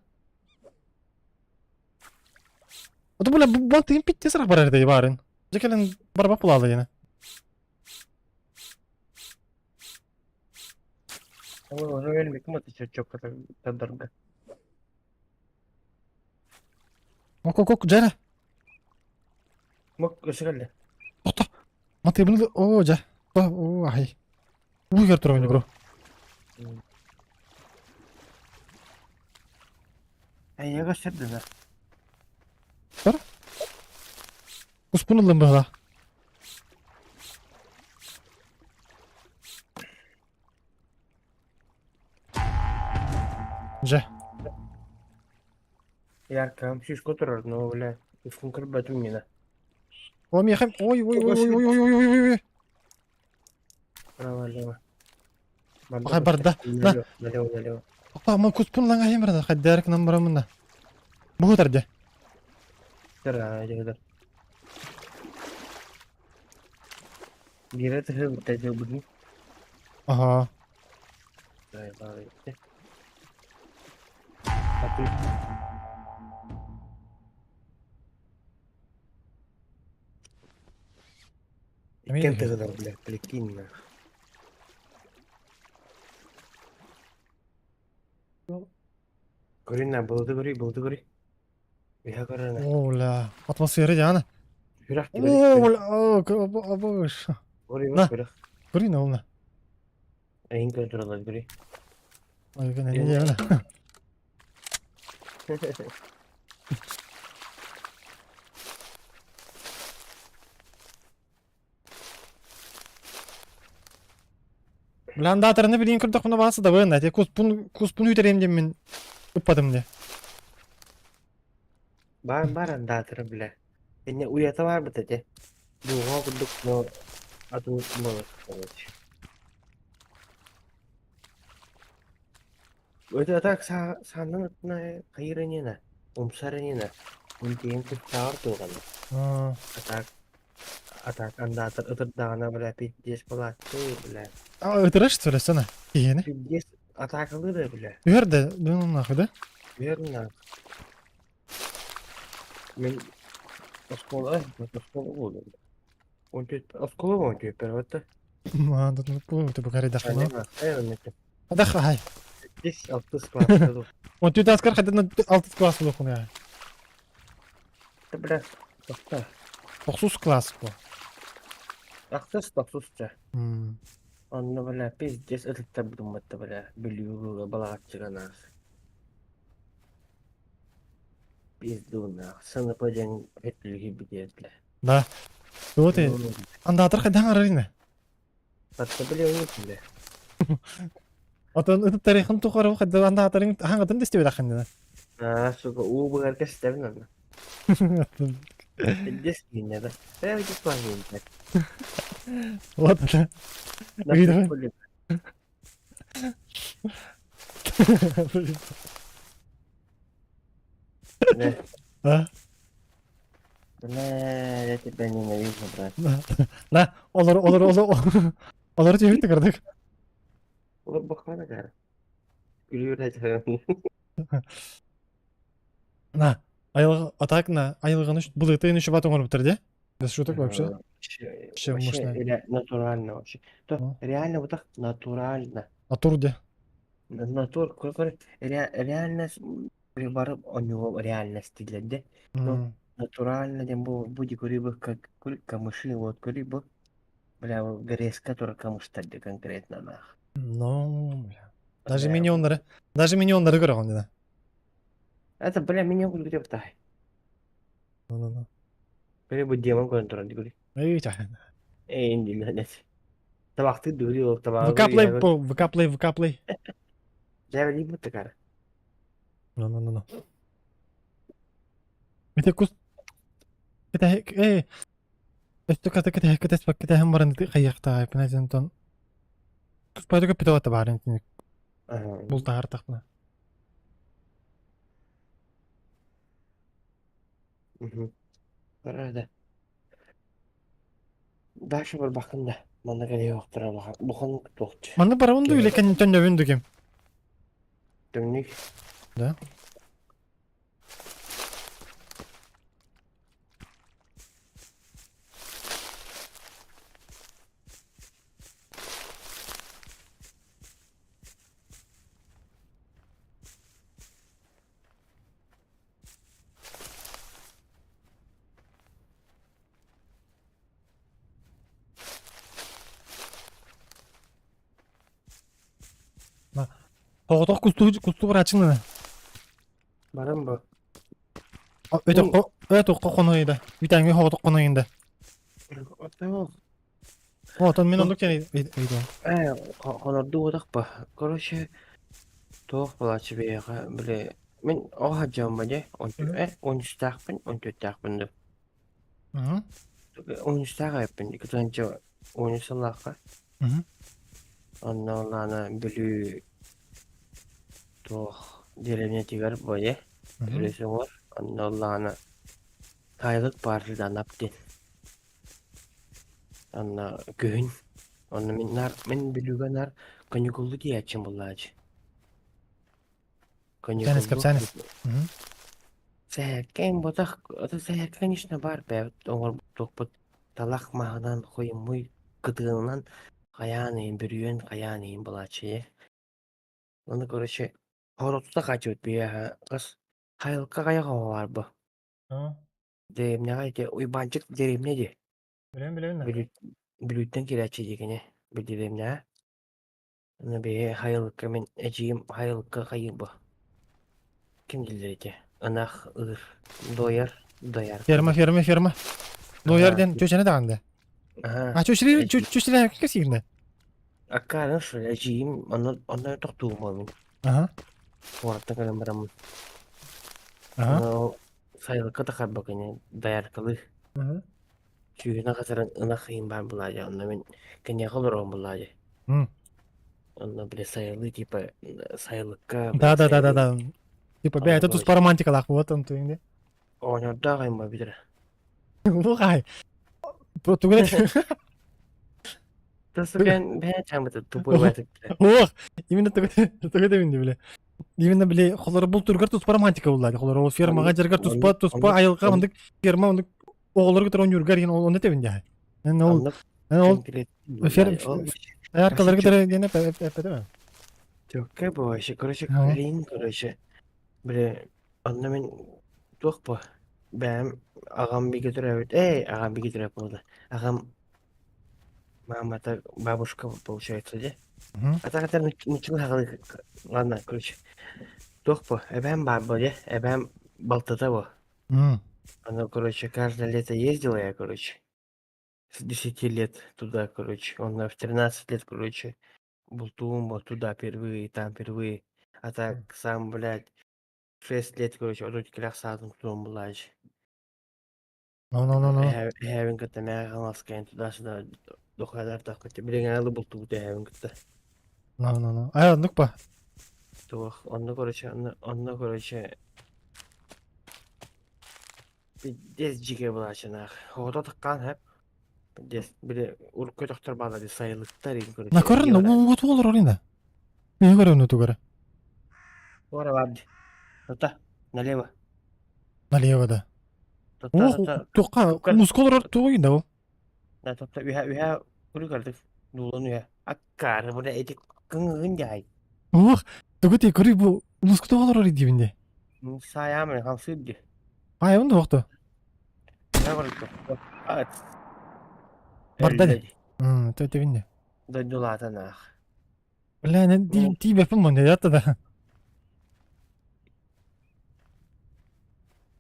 [SPEAKER 1] Ото бля, бу тыын питте сырах барар дей барын. Же келен барбак булалы яна.
[SPEAKER 2] Ой, уже өлмек мо ты чөк тадарга.
[SPEAKER 1] Ок, ок, ок, жара.
[SPEAKER 2] Мок өсөрөллө.
[SPEAKER 1] Ото. Маты bunu о жа. О, ай. Уйгар турабын бро.
[SPEAKER 2] Ай, я gösterdi
[SPEAKER 1] Бар? Успун ыллым быһла. Жа.
[SPEAKER 2] Яркам шишко турар, но, бля, үскүн көрбөтүм мена.
[SPEAKER 1] О, мехам. Ой, ой, ой, ой, ой, ой, ой, ой, ой.
[SPEAKER 2] Право, лево.
[SPEAKER 1] Ай, барда.
[SPEAKER 2] Налево, налево, налево.
[SPEAKER 1] Апа, ма куспун лаңа хем барда. Хаддарк нам барамында. Бу тарда.
[SPEAKER 2] Тара, жагдар. Бире тыгы битте бүгүн.
[SPEAKER 1] Ага.
[SPEAKER 2] Ай, бары. Иккен тыгыдар, бля, прикинь, нах. Көрүн на, былды көрүй, былды көрүй. Үһэ көрөр на.
[SPEAKER 1] О, ля. Атмосфера жана.
[SPEAKER 2] Үрэх
[SPEAKER 1] О, ля, о, обыш.
[SPEAKER 2] Көрүй,
[SPEAKER 1] На.
[SPEAKER 2] көрүй.
[SPEAKER 1] Көрүй на, олна.
[SPEAKER 2] Эйин көрө туралар, көрүй.
[SPEAKER 1] Ой, гына не жана. Бландаторны билин көрдөх мына басы да бын, әте куспун куспун үтерем деп мен ыппадым де.
[SPEAKER 2] Бар бар андаатыр бля. Эне уята бар бит эте. Дуға курдук, но ату болот, короче. Это так санын атына кайрынена, умсарынена. Унтиен куттаар туган.
[SPEAKER 1] А,
[SPEAKER 2] Атак атак андаатыр ытырдагана бля пиздец балатты бля.
[SPEAKER 1] ытырыш сөйлесene. Киһини.
[SPEAKER 2] Пиздец атакалы да бля.
[SPEAKER 1] Үһэр да, ну нахуй да.
[SPEAKER 2] Верно. Мен оскола, оскола болду. Он чуть оскола он чуть первотта.
[SPEAKER 1] А, тут ну ты букари дахма.
[SPEAKER 2] Ага.
[SPEAKER 1] Дах хай.
[SPEAKER 2] Здесь алтыс класс.
[SPEAKER 1] Он ты таскар хадна алтыс класс булук я.
[SPEAKER 2] Да бля. Тохта.
[SPEAKER 1] Тохсус класс бу.
[SPEAKER 2] Алтыс тохсусча.
[SPEAKER 1] М.
[SPEAKER 2] Онно бля пиздец ытыттар думматта бля. Бүлүүгү балааччыганаас. Пиздуна. Саны пожен хеттүлүгү битет бля.
[SPEAKER 1] Да. Вот и андатыр хайдан арарина.
[SPEAKER 2] Татта бля уни бля.
[SPEAKER 1] Отон ытыт тарихын тухары хадда андатырын хаңатын дестебе дахын.
[SPEAKER 2] А, сука, уу бугар кестебин анна. Пиздец кине да. Э, здесь планин.
[SPEAKER 1] Вот. Да. Видно.
[SPEAKER 2] Не,
[SPEAKER 1] А?
[SPEAKER 2] бля, я тебя ненавижу, брат.
[SPEAKER 1] На, на, олар олар олар олар түһүттү көрдүк.
[SPEAKER 2] Олар бакана кара. Күлүр айтам.
[SPEAKER 1] На, айылғы атак на айылғын үш былытын үш бат оңор бутыр де. Без шуток вообще.
[SPEAKER 2] Вообще,
[SPEAKER 1] Вообще мощно.
[SPEAKER 2] натурально вообще. То
[SPEAKER 1] Ну.
[SPEAKER 2] реально вот так натурально.
[SPEAKER 1] Натур де.
[SPEAKER 2] Натур, реально барып у него реальность дилерде.
[SPEAKER 1] М.
[SPEAKER 2] Натурально дем бу буди курибы как камыши вот курибы. Бля, грез, который камыштар конкретно нах.
[SPEAKER 1] Ну, бля. Даже
[SPEAKER 2] Бля,
[SPEAKER 1] миньоннары, даже миньоннары көрөҕүн дина.
[SPEAKER 2] Это, бля, меня где тай.
[SPEAKER 1] Ну, ну, ну.
[SPEAKER 2] Бля, бу демон контроль дигури.
[SPEAKER 1] Эй, ча.
[SPEAKER 2] Эй, инди нет. Табакты дури ол табагы.
[SPEAKER 1] ВК плей, по ВК плей, ВК плей.
[SPEAKER 2] Жабы бу такара.
[SPEAKER 1] Ну, ну, ну, ну. Мите кус. Кете, эй. Өстө ката кете кете спак кете хем баран хайякта, пиназентон. Кус пайдуга питоата баран. Бултаһартахпына.
[SPEAKER 2] Рада. Даша барбаххын да. Манна кэлиэхтэрэ улахан улахан туохчу.
[SPEAKER 1] Манна барабын да үлэ кэнниттэн нөбүн дукем.
[SPEAKER 2] Түҥнүк.
[SPEAKER 1] Да. Оҕотох кустуу кустуу барааччыҥ
[SPEAKER 2] Баран бу.
[SPEAKER 1] Өтөххө өтөххө хонуйда. Бүтээҥҥи хоҕотох хонуйда.
[SPEAKER 2] Оттон
[SPEAKER 1] Отон мин оннук диэн ыйдым.
[SPEAKER 2] Ээ, хонордуу утах ба. Короче, туох буолааччы биһиэхэ, били, мин оҕо сылдьабын ба дии, он он үстээхпин, он түөртээхпин дуу. Он үстээх эбиппин, икки он үс сыллаахха. Онно ылаана Бүлүү туох деревнятигэр бо дии, өрүс уҥуор, онно ыллаҕына Тайлык баар Жданап диэн. Онно күһүн, онно мин наар мин Бүлүүгэ наар каникуллуу тиийээччим буоллааччы.
[SPEAKER 1] Кэпсээнис,
[SPEAKER 2] Каникуллуу
[SPEAKER 1] кэпсээнис.
[SPEAKER 2] Сэһэркээн ботах, ото сэһэркэ конечно баар бэйэбит оҥорбутуохпут талах маһынан хойуммуй кытыанынан хайаан иһин бүрүйэн хайаан иһин буолааччы ээ. Ону короче хоротута хааччыбыт биһиэхэ хас хайылка хайах оҕо баар бу. Дэриэбинэҕэ ити Уйбаанчык дэриэбинэ дии.
[SPEAKER 1] Билэбин билэбин да.
[SPEAKER 2] Бүлүү Бүлүүттэн киирээччи дии кини бу дэриэбинэҕэ. Аны биһи Хайылыкка мин эдьиийим Хайылыкка хайыыр бу. Ким дииллэр ити? Ынах ыыр. Дуойар, доярка
[SPEAKER 1] Ферма,
[SPEAKER 2] диэн.
[SPEAKER 1] ферма, ферма. Дуойар
[SPEAKER 2] Аһаа,
[SPEAKER 1] диэн чүөчэни даҕаны да.
[SPEAKER 2] аһаа.
[SPEAKER 1] А чүөчэли
[SPEAKER 2] Эдьиий.
[SPEAKER 1] чүөчэли кэсиирнэ.
[SPEAKER 2] Аккаарын что ли, эдьиийим онно онно тохтуум буолбун.
[SPEAKER 1] Аха.
[SPEAKER 2] Куораттан кэлэн бараммын.
[SPEAKER 1] Аха.
[SPEAKER 2] Ону сайылыкка тахарба кини дояркалыы. Сүүһүнэн хасарын ынах ыйын баар булаадьа, онно мин киниэхэ олороон булаадьа. Онно били сайылыы типа сайылыкка
[SPEAKER 1] Да да да да да. Типа
[SPEAKER 2] Онно
[SPEAKER 1] бэйэтэ туспа романтикалаах буолат онтуйуҥ дии.
[SPEAKER 2] Оҕонньордоох айма бүтэрэ.
[SPEAKER 1] Бу хай. Тугу
[SPEAKER 2] Тасыган бэйэ чамыты тупой байтык.
[SPEAKER 1] Ох, именно тугу тугу да били. Именно били холор бул тургар туспа романтика буллар. Холор ол фермага жаргар туспа туспа айылга мындык ферма мындык оҕолорго туран юргар деген ол оны тебин дьаһай. Эн ол эн ол фер аркаларга туран диэн эппетеме.
[SPEAKER 2] Төккө больше, короче, хрень, короче. Били, онно мин туох бу? Бэйэм аҕам бигэ төрөөбүт. Эй, аҕам бигэ төрөөбүт буолла. Аҕам мамата бабушка получается, дии. А так это ничего Ладно, короче. Туох бу? Эбээм баар бу, дии. Эбээм балтыта бу. Она, короче, каждое лето ездила я, короче. С 10 лет туда, короче. Он в 13 лет, короче, бултуум вот туда впервые, там впервые. А так сам, блядь, в 6 лет, короче, отут кэлэх саатын тутуом булаачы.
[SPEAKER 1] Ну ну ну ну.
[SPEAKER 2] Эһээбин кытта мэҕэ хаҥаскайын туда-сюда духадардаах билигин алы бултубут эһээбин кытта.
[SPEAKER 1] Ну ну ну. Ай оннук ба.
[SPEAKER 2] Туох, онно, короче, онно, онно, короче, пиздец дьигэ булаачынаах. Оҕото таххаан хэп. Пиздец, били урукку өтөхтөр баалар дии сайылыктар иин, короче,
[SPEAKER 1] На көрөн
[SPEAKER 2] эдьиий барар.
[SPEAKER 1] уу олорор ина. Не көрөн тугара.
[SPEAKER 2] Туора бар дии. Тута, налево.
[SPEAKER 1] Налево да.
[SPEAKER 2] Тута,
[SPEAKER 1] Ох,
[SPEAKER 2] тута,
[SPEAKER 1] туққа
[SPEAKER 2] кукар.
[SPEAKER 1] мускул олорор тугу инда ол.
[SPEAKER 2] Да, тута, үһэ, үһэ, куру көрдүк. Дуулан үһэ. Аккаары, бу да эти кыңыгын дьаай.
[SPEAKER 1] Ох, тугу ти көрүй бу мускул олорор дибинде.
[SPEAKER 2] Саайаамын хамсыыр дии.
[SPEAKER 1] Ай, онда оқты.
[SPEAKER 2] Үһэ көрдүк. Ат.
[SPEAKER 1] Барда
[SPEAKER 2] Өллө
[SPEAKER 1] ди.
[SPEAKER 2] дии.
[SPEAKER 1] М, төтөбинде.
[SPEAKER 2] Дойдулаатан аах.
[SPEAKER 1] Бля, не ти бепин монде ятта да.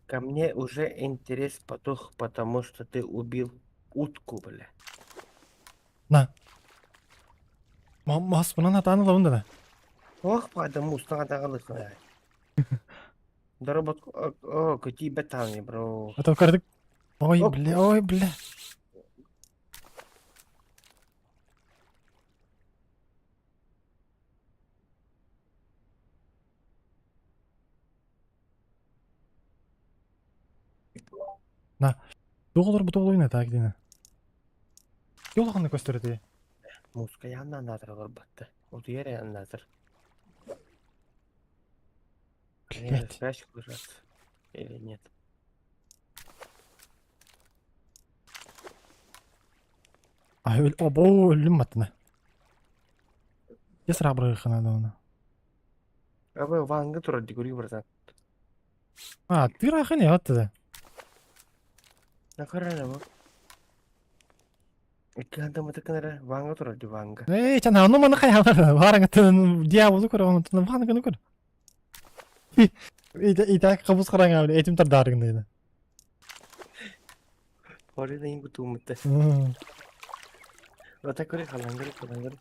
[SPEAKER 2] Ко мне уже интерес потух, потому что ты убил утку, бля.
[SPEAKER 1] На. Мас бунан атааны лабын да.
[SPEAKER 2] Ох, потому устаға тағылық. Доработку, о, какие бетаны, бро.
[SPEAKER 1] А то көрдүк. Ой, бля, ой, бля. На. Туох олорбут олуйна так дина. Йол ханна көстөр эти.
[SPEAKER 2] Музыка янна аннатыр олорбатты. Утуйар аннатыр.
[SPEAKER 1] Блять.
[SPEAKER 2] Или нет?
[SPEAKER 1] А өл обо өлүм матына. Я сразу надо оны.
[SPEAKER 2] Абы ванга турар дигури братан.
[SPEAKER 1] А, ты рахын я да.
[SPEAKER 2] Накарана бу. Икки мытыкынара ванга турар ди ванга.
[SPEAKER 1] Эй, чан аны маны каялар. Барың тын дьяволу көр, оны тын ванганы көр. Итак кабыз караңа биле, этим тардарың дейdi.
[SPEAKER 2] Хоры да ингу туумутта. Ота көрө халангыр халангыр.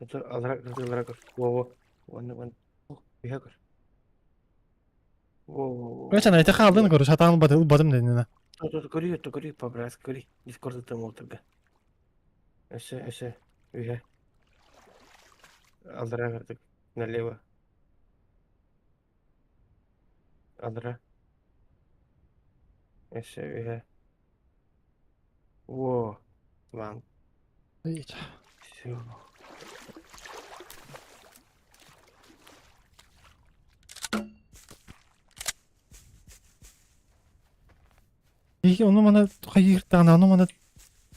[SPEAKER 2] Это алара алара көр. Во во. Ван ван. Биха көр. Во во во.
[SPEAKER 1] Чан айта халдын көр, шатан бады, бадым дейdi.
[SPEAKER 2] То көрү, то көрү, по-братски көрү. Дискордта там олтырга. Эсе, эсе, үйе. Алдыра кырдык. Налево. Алдыра. Эсе, үйе. Во. Ван. Все.
[SPEAKER 1] Их ону мана хайыртаана, ону мана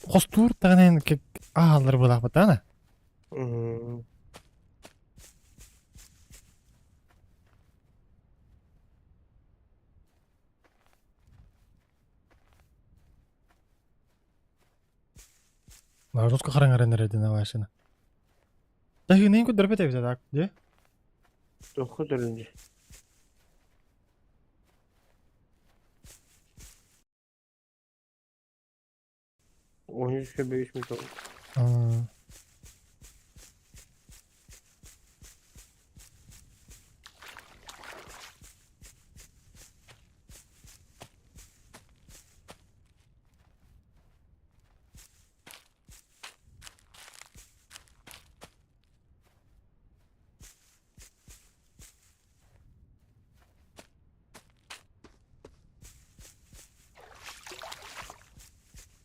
[SPEAKER 1] хостуур таҕанан ааллар буолаахпытаана. Жестко хараҥаран эрэрдин машина. Таһыынайын көрдөрбөт эбит так, дии?
[SPEAKER 2] Тохху дөрүнде. 13'e 5 mi oldu?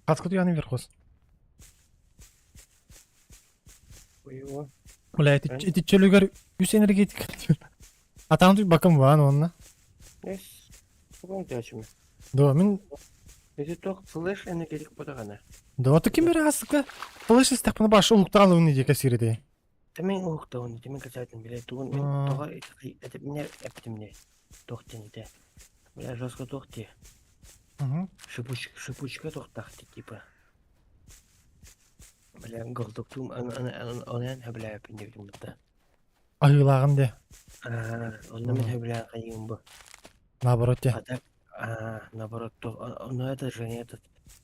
[SPEAKER 1] Хаскы туяны верхос.
[SPEAKER 2] Ой,
[SPEAKER 1] Бля, эти чөлүгөр үс энергетик. Атаан туй бакым баан онна.
[SPEAKER 2] Нес. Бүгін тәчімі.
[SPEAKER 1] Да, мин
[SPEAKER 2] Эти ток флеш энергетик бодағана.
[SPEAKER 1] Да, то ким бер асыкка. Флеш истәкпне баш улуктан уны дике сиреде.
[SPEAKER 2] Темен уукта оны, темен качайтын биле тугун мен тога это меня эптимне. Тохтен ите. Бля, жестко тохти. Шипучка, шипучка тохтахти типа. Бля, голдоктум, анан хабля пинде бутта.
[SPEAKER 1] Айылагын де.
[SPEAKER 2] Онна мен хабля кайым бу.
[SPEAKER 1] Наоборот те.
[SPEAKER 2] А так, наоборот, то, но это же не этот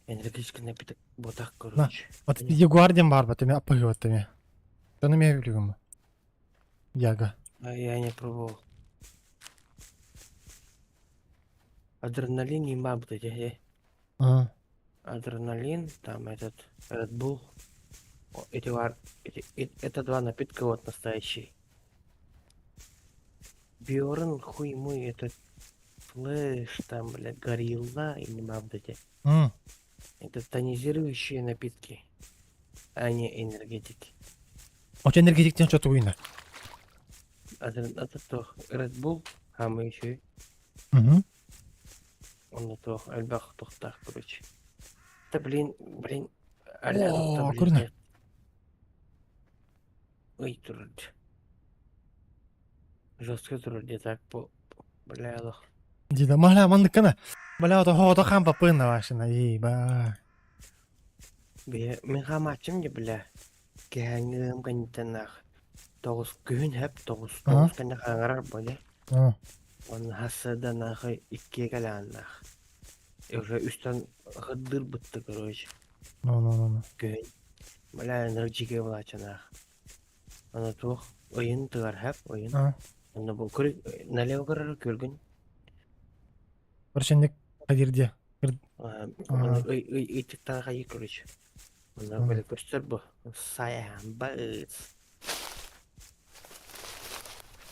[SPEAKER 2] энергетический напиток, вот так, короче.
[SPEAKER 1] Вот Ягуар бар ба теме аппы теме. Тоны ме билигим. Яга.
[SPEAKER 2] А я не пробовал. Адреналин не маб,
[SPEAKER 1] А.
[SPEAKER 2] Адреналин, там этот Red Bull. Эти, эти, это два напитка вот настоящие. Биорн, хуй мой, это флэш, там, блядь, горилла и не мабдате. Это тонизирующие напитки, а не энергетики.
[SPEAKER 1] Оча энергетиктен что туйна.
[SPEAKER 2] Это то Red Bull, а мы еще
[SPEAKER 1] Угу.
[SPEAKER 2] Он то альбах тохтах, короче. Да блин, блин.
[SPEAKER 1] О, көрүнө.
[SPEAKER 2] Ой, турд. Жестко турд, так по бля, лох.
[SPEAKER 1] Дида мала мандыккана. Бля, то хото хам папына вашина. И ба.
[SPEAKER 2] Бе, мен хамачым де бля. Кәңгім кәнтенах. Тоғыз күн хәп, тоғыз тоғыз кәнне хаңарар боля. Он хасада нахы икки каланнах. И уже үстен хыдыр бытты, короче.
[SPEAKER 1] Ну, ну, ну, ну.
[SPEAKER 2] Күн. Бля, энергетика булачанах. Аны тух ойын тыгар хәп, ойын. Аны бу күр налево көрөр көргөн.
[SPEAKER 1] Короче, кадирде.
[SPEAKER 2] Аны ый ый ый тыктан кайы, короче. Аны бөле көстөр бу. Сая бац.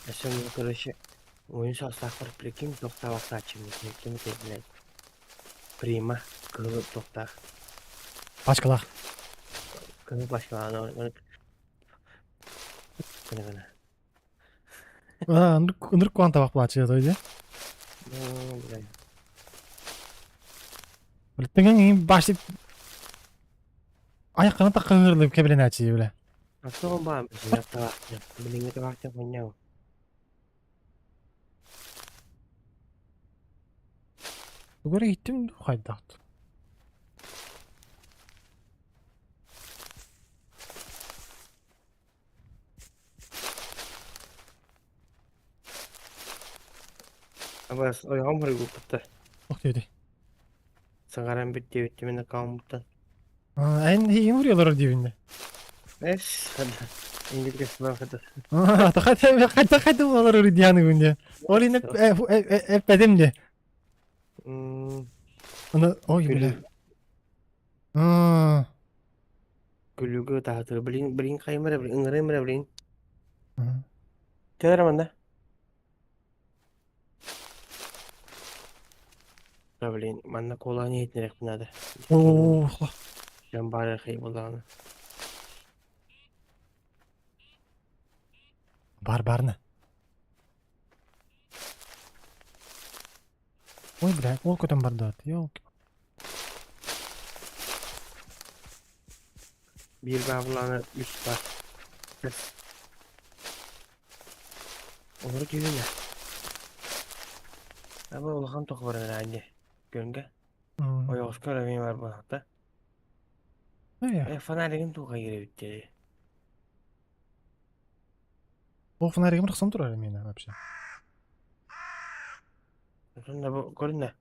[SPEAKER 2] Әсен, короче, Ойун саастаахпар прикинь тохтообохтооччубун ким этэй блядь Прима кыһыл тохтоох
[SPEAKER 1] Пачкалаах.
[SPEAKER 2] Кыһыл пачкалаах гына гына
[SPEAKER 1] Аа, ынырык ынырык куһаҕан табах буолааччы той дии.
[SPEAKER 2] Ну, блядь.
[SPEAKER 1] Билиттиҥ башты айаххына таххыһырлып кэбилэнээччи бile.
[SPEAKER 2] А что баам билиҥҥи табаахтан хонньау.
[SPEAKER 1] Тугу эрэ иһиттим дуу хайдах?
[SPEAKER 2] Абас ойоҕум хоруйбуппуттар.
[SPEAKER 1] Ох диэти.
[SPEAKER 2] Саҥаран бүт диэбиттим мин аккаунтан.
[SPEAKER 1] Аа, эн иһин уруйалар диибин да.
[SPEAKER 2] Эс, ингилге сылаахыта.
[SPEAKER 1] Аа, хайда хайда хайда буолар уруйдианыгын диэ. Ол иһин эппэтим диэ. Аны ой бля. Аа.
[SPEAKER 2] Күлүгү таһатыр блин блин хайым эрэ блин ыҥырыым эрэ блин. Кэл эрэ манна. Да блин манна куолаан иһитинэриэхпин наада.
[SPEAKER 1] Оо,
[SPEAKER 2] Дьон баар эрэ буоллаҕына.
[SPEAKER 1] Бар барна. Ой, бля, ол көтөн барда. Ёлки.
[SPEAKER 2] Биир баабылааны үс бар. Олору түүнэ. Аба улахан тох бар эрэ Көнгө. Ойоҕоско эрэ эмиэ бар буолахта. Э, фонаригын туха кирэбит дии.
[SPEAKER 1] Ол фонаригым тахсан турар эмиэ вообще.
[SPEAKER 2] Сонно бу көрүнэ.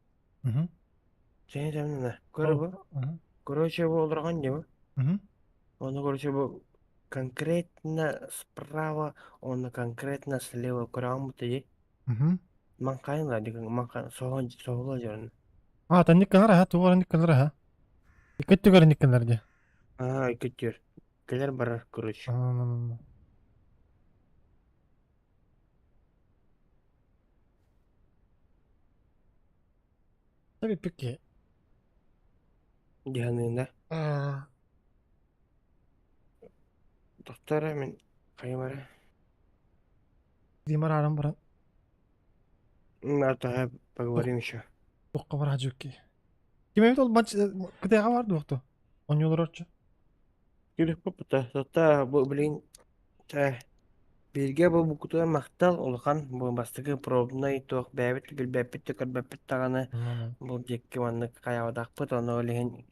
[SPEAKER 2] Сен сэмнэ. Көр бу. Короче, бу олоргон дии бу. Оны короче бу конкретно справа, он конкретно слева көрөҕүн бу дии. Маҥхайын ла дигин маҥхан соһон соһула дьон.
[SPEAKER 1] А, танник кынар аха, тугар анник кынар аха. Икки өттүгэр анник кынар дии.
[SPEAKER 2] Аа, икки өттүгэр. Кэлэр барар, короче.
[SPEAKER 1] Tabii peki.
[SPEAKER 2] Дьаһаныына.
[SPEAKER 1] Аа.
[SPEAKER 2] Тохтор мин хайым эрэ.
[SPEAKER 1] Димар арам баран.
[SPEAKER 2] Надо поговорим еще.
[SPEAKER 1] Туохха барааччы Ким эбит ол матч кытайга бар дуохту? Оонньуулар орчу.
[SPEAKER 2] Күлүк Тота бу блин Бииргэ буолбуккутугар махтал, улахан бу бастакы пробнай туох бэйэбит билбэппит да көрбөппүт даҕаны бу диэки маннык хайаабатахпыт, ону ол иһин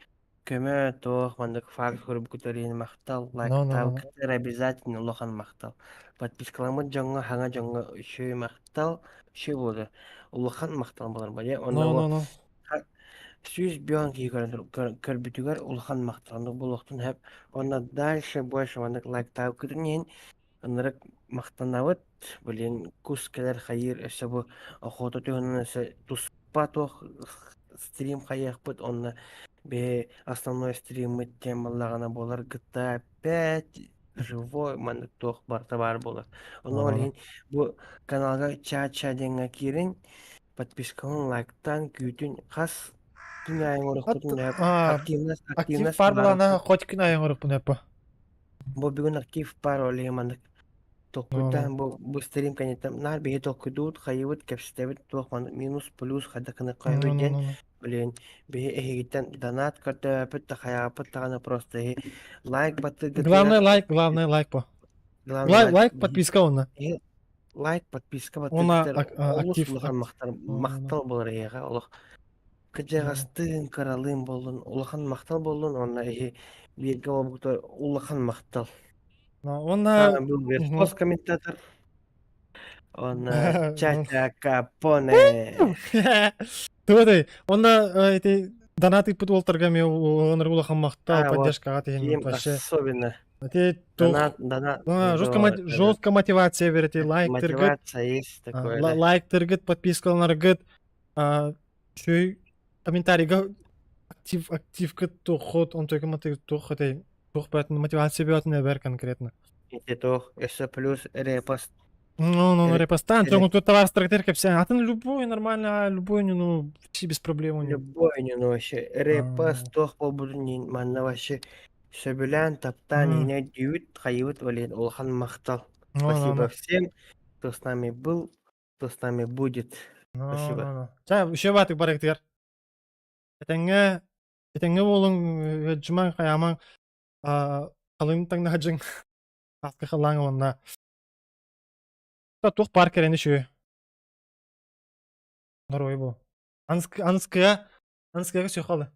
[SPEAKER 2] көмө туох маннык факт көрбүккүтүгэр иһин махтал, лайктаабыккытыгар обязательно улахан махтал. Подпискаламмыт дьоҥҥо, хаҥа дьоҥҥо үчүгэй махтал, үчүгэй буолуо, улахан махтал буолар бу Онно бу 100 киһи көрөн көрбүтүгэр улахан махталлаах буолуохтун сөп. Уонна дальше больше маннык лайктаабыккытын иһин ынырык махтанабыт. Блин, кус кэлэр хайыыр өссө бу охота туһунан өссө туспа туох стрим хайыахпыт онно биһи основной стриммыт диэн буоллаҕына буолар GTA 5 живой маннык туох барыта баар буолар. Онно ол иһин бу каналга ча-ча диэҥҥэ киирин подпискалын лайктаан күүтүн хас күн аайы оҥоруохпутун сөп активность
[SPEAKER 1] активность баар буолана хоть күн аайы оҥоруохпун сөп
[SPEAKER 2] бу бүгүн актив баар ол иһин маннык толкуйдаан бу бу стрим кэнниттэн наар биһи толкуйдуубут хайыбыт кэпсэтэбит туох маннык минус плюс хайдах гына хайабыт диэн блин биһи эһигиттэн донат көрдөппүт да хайааппыт даҕаны просто эһи лайк баттыыргытыгар
[SPEAKER 1] главное лайк главное лайк по лайк лайк подписка онно
[SPEAKER 2] лайк подписка
[SPEAKER 1] Уонна
[SPEAKER 2] баттыыр олус
[SPEAKER 1] актив
[SPEAKER 2] улахан махтал махтал буолар эһиэхэ олох кырдьаҕастыын кыралыын буоллун улахан махтал буоллун уонна эһи бииргэ буолбуккутугар улахан махтал
[SPEAKER 1] уонна
[SPEAKER 2] был комментатор уонна чача капоне
[SPEAKER 1] Туотай, уонна ити донат ыыппыт уолтарга эмиэ уонар улахан махтал поддержкаҕа тиһин вообще
[SPEAKER 2] особенно
[SPEAKER 1] Ити
[SPEAKER 2] донат донат
[SPEAKER 1] жестко жестко мотивация берет лайктыргыт
[SPEAKER 2] мотивация есть такое да
[SPEAKER 1] лайктыргыт подпискаланаргыт үчүгэй комментарийга актив активкыт туоххут онтойга туох этэй туох бээтин мотивация бээтин эбэр конкретно
[SPEAKER 2] ити туох өссө плюс репост.
[SPEAKER 1] Ну, ну, ну, репостан, то тут товар кепсен. Атын любой нормально, любой, ну, вообще без проблем у него.
[SPEAKER 2] Любой не ну вообще. Репост туох буолбутун манна вообще сөбүлээн таптаан иһинэ дьүүт хайыбыт вален улахан махтал. Спасибо всем, кто с нами был, кто с нами будет. Спасибо.
[SPEAKER 1] Ча, еще батык барыктыгар. Этэҥҥэ, этэҥҥэ буолуҥ, дьумаҥ хайаамаҥ, халыҥ таҥнаһадьыҥ, аска халлааҥ уонна туох паар кэрэни үчүгэй. Норуой бу. Анскыга, анскыга сүхалы.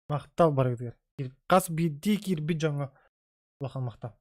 [SPEAKER 1] Махтал барыгытыгар. Хас биирдии киирбит дьоҥҥо улахан махтал.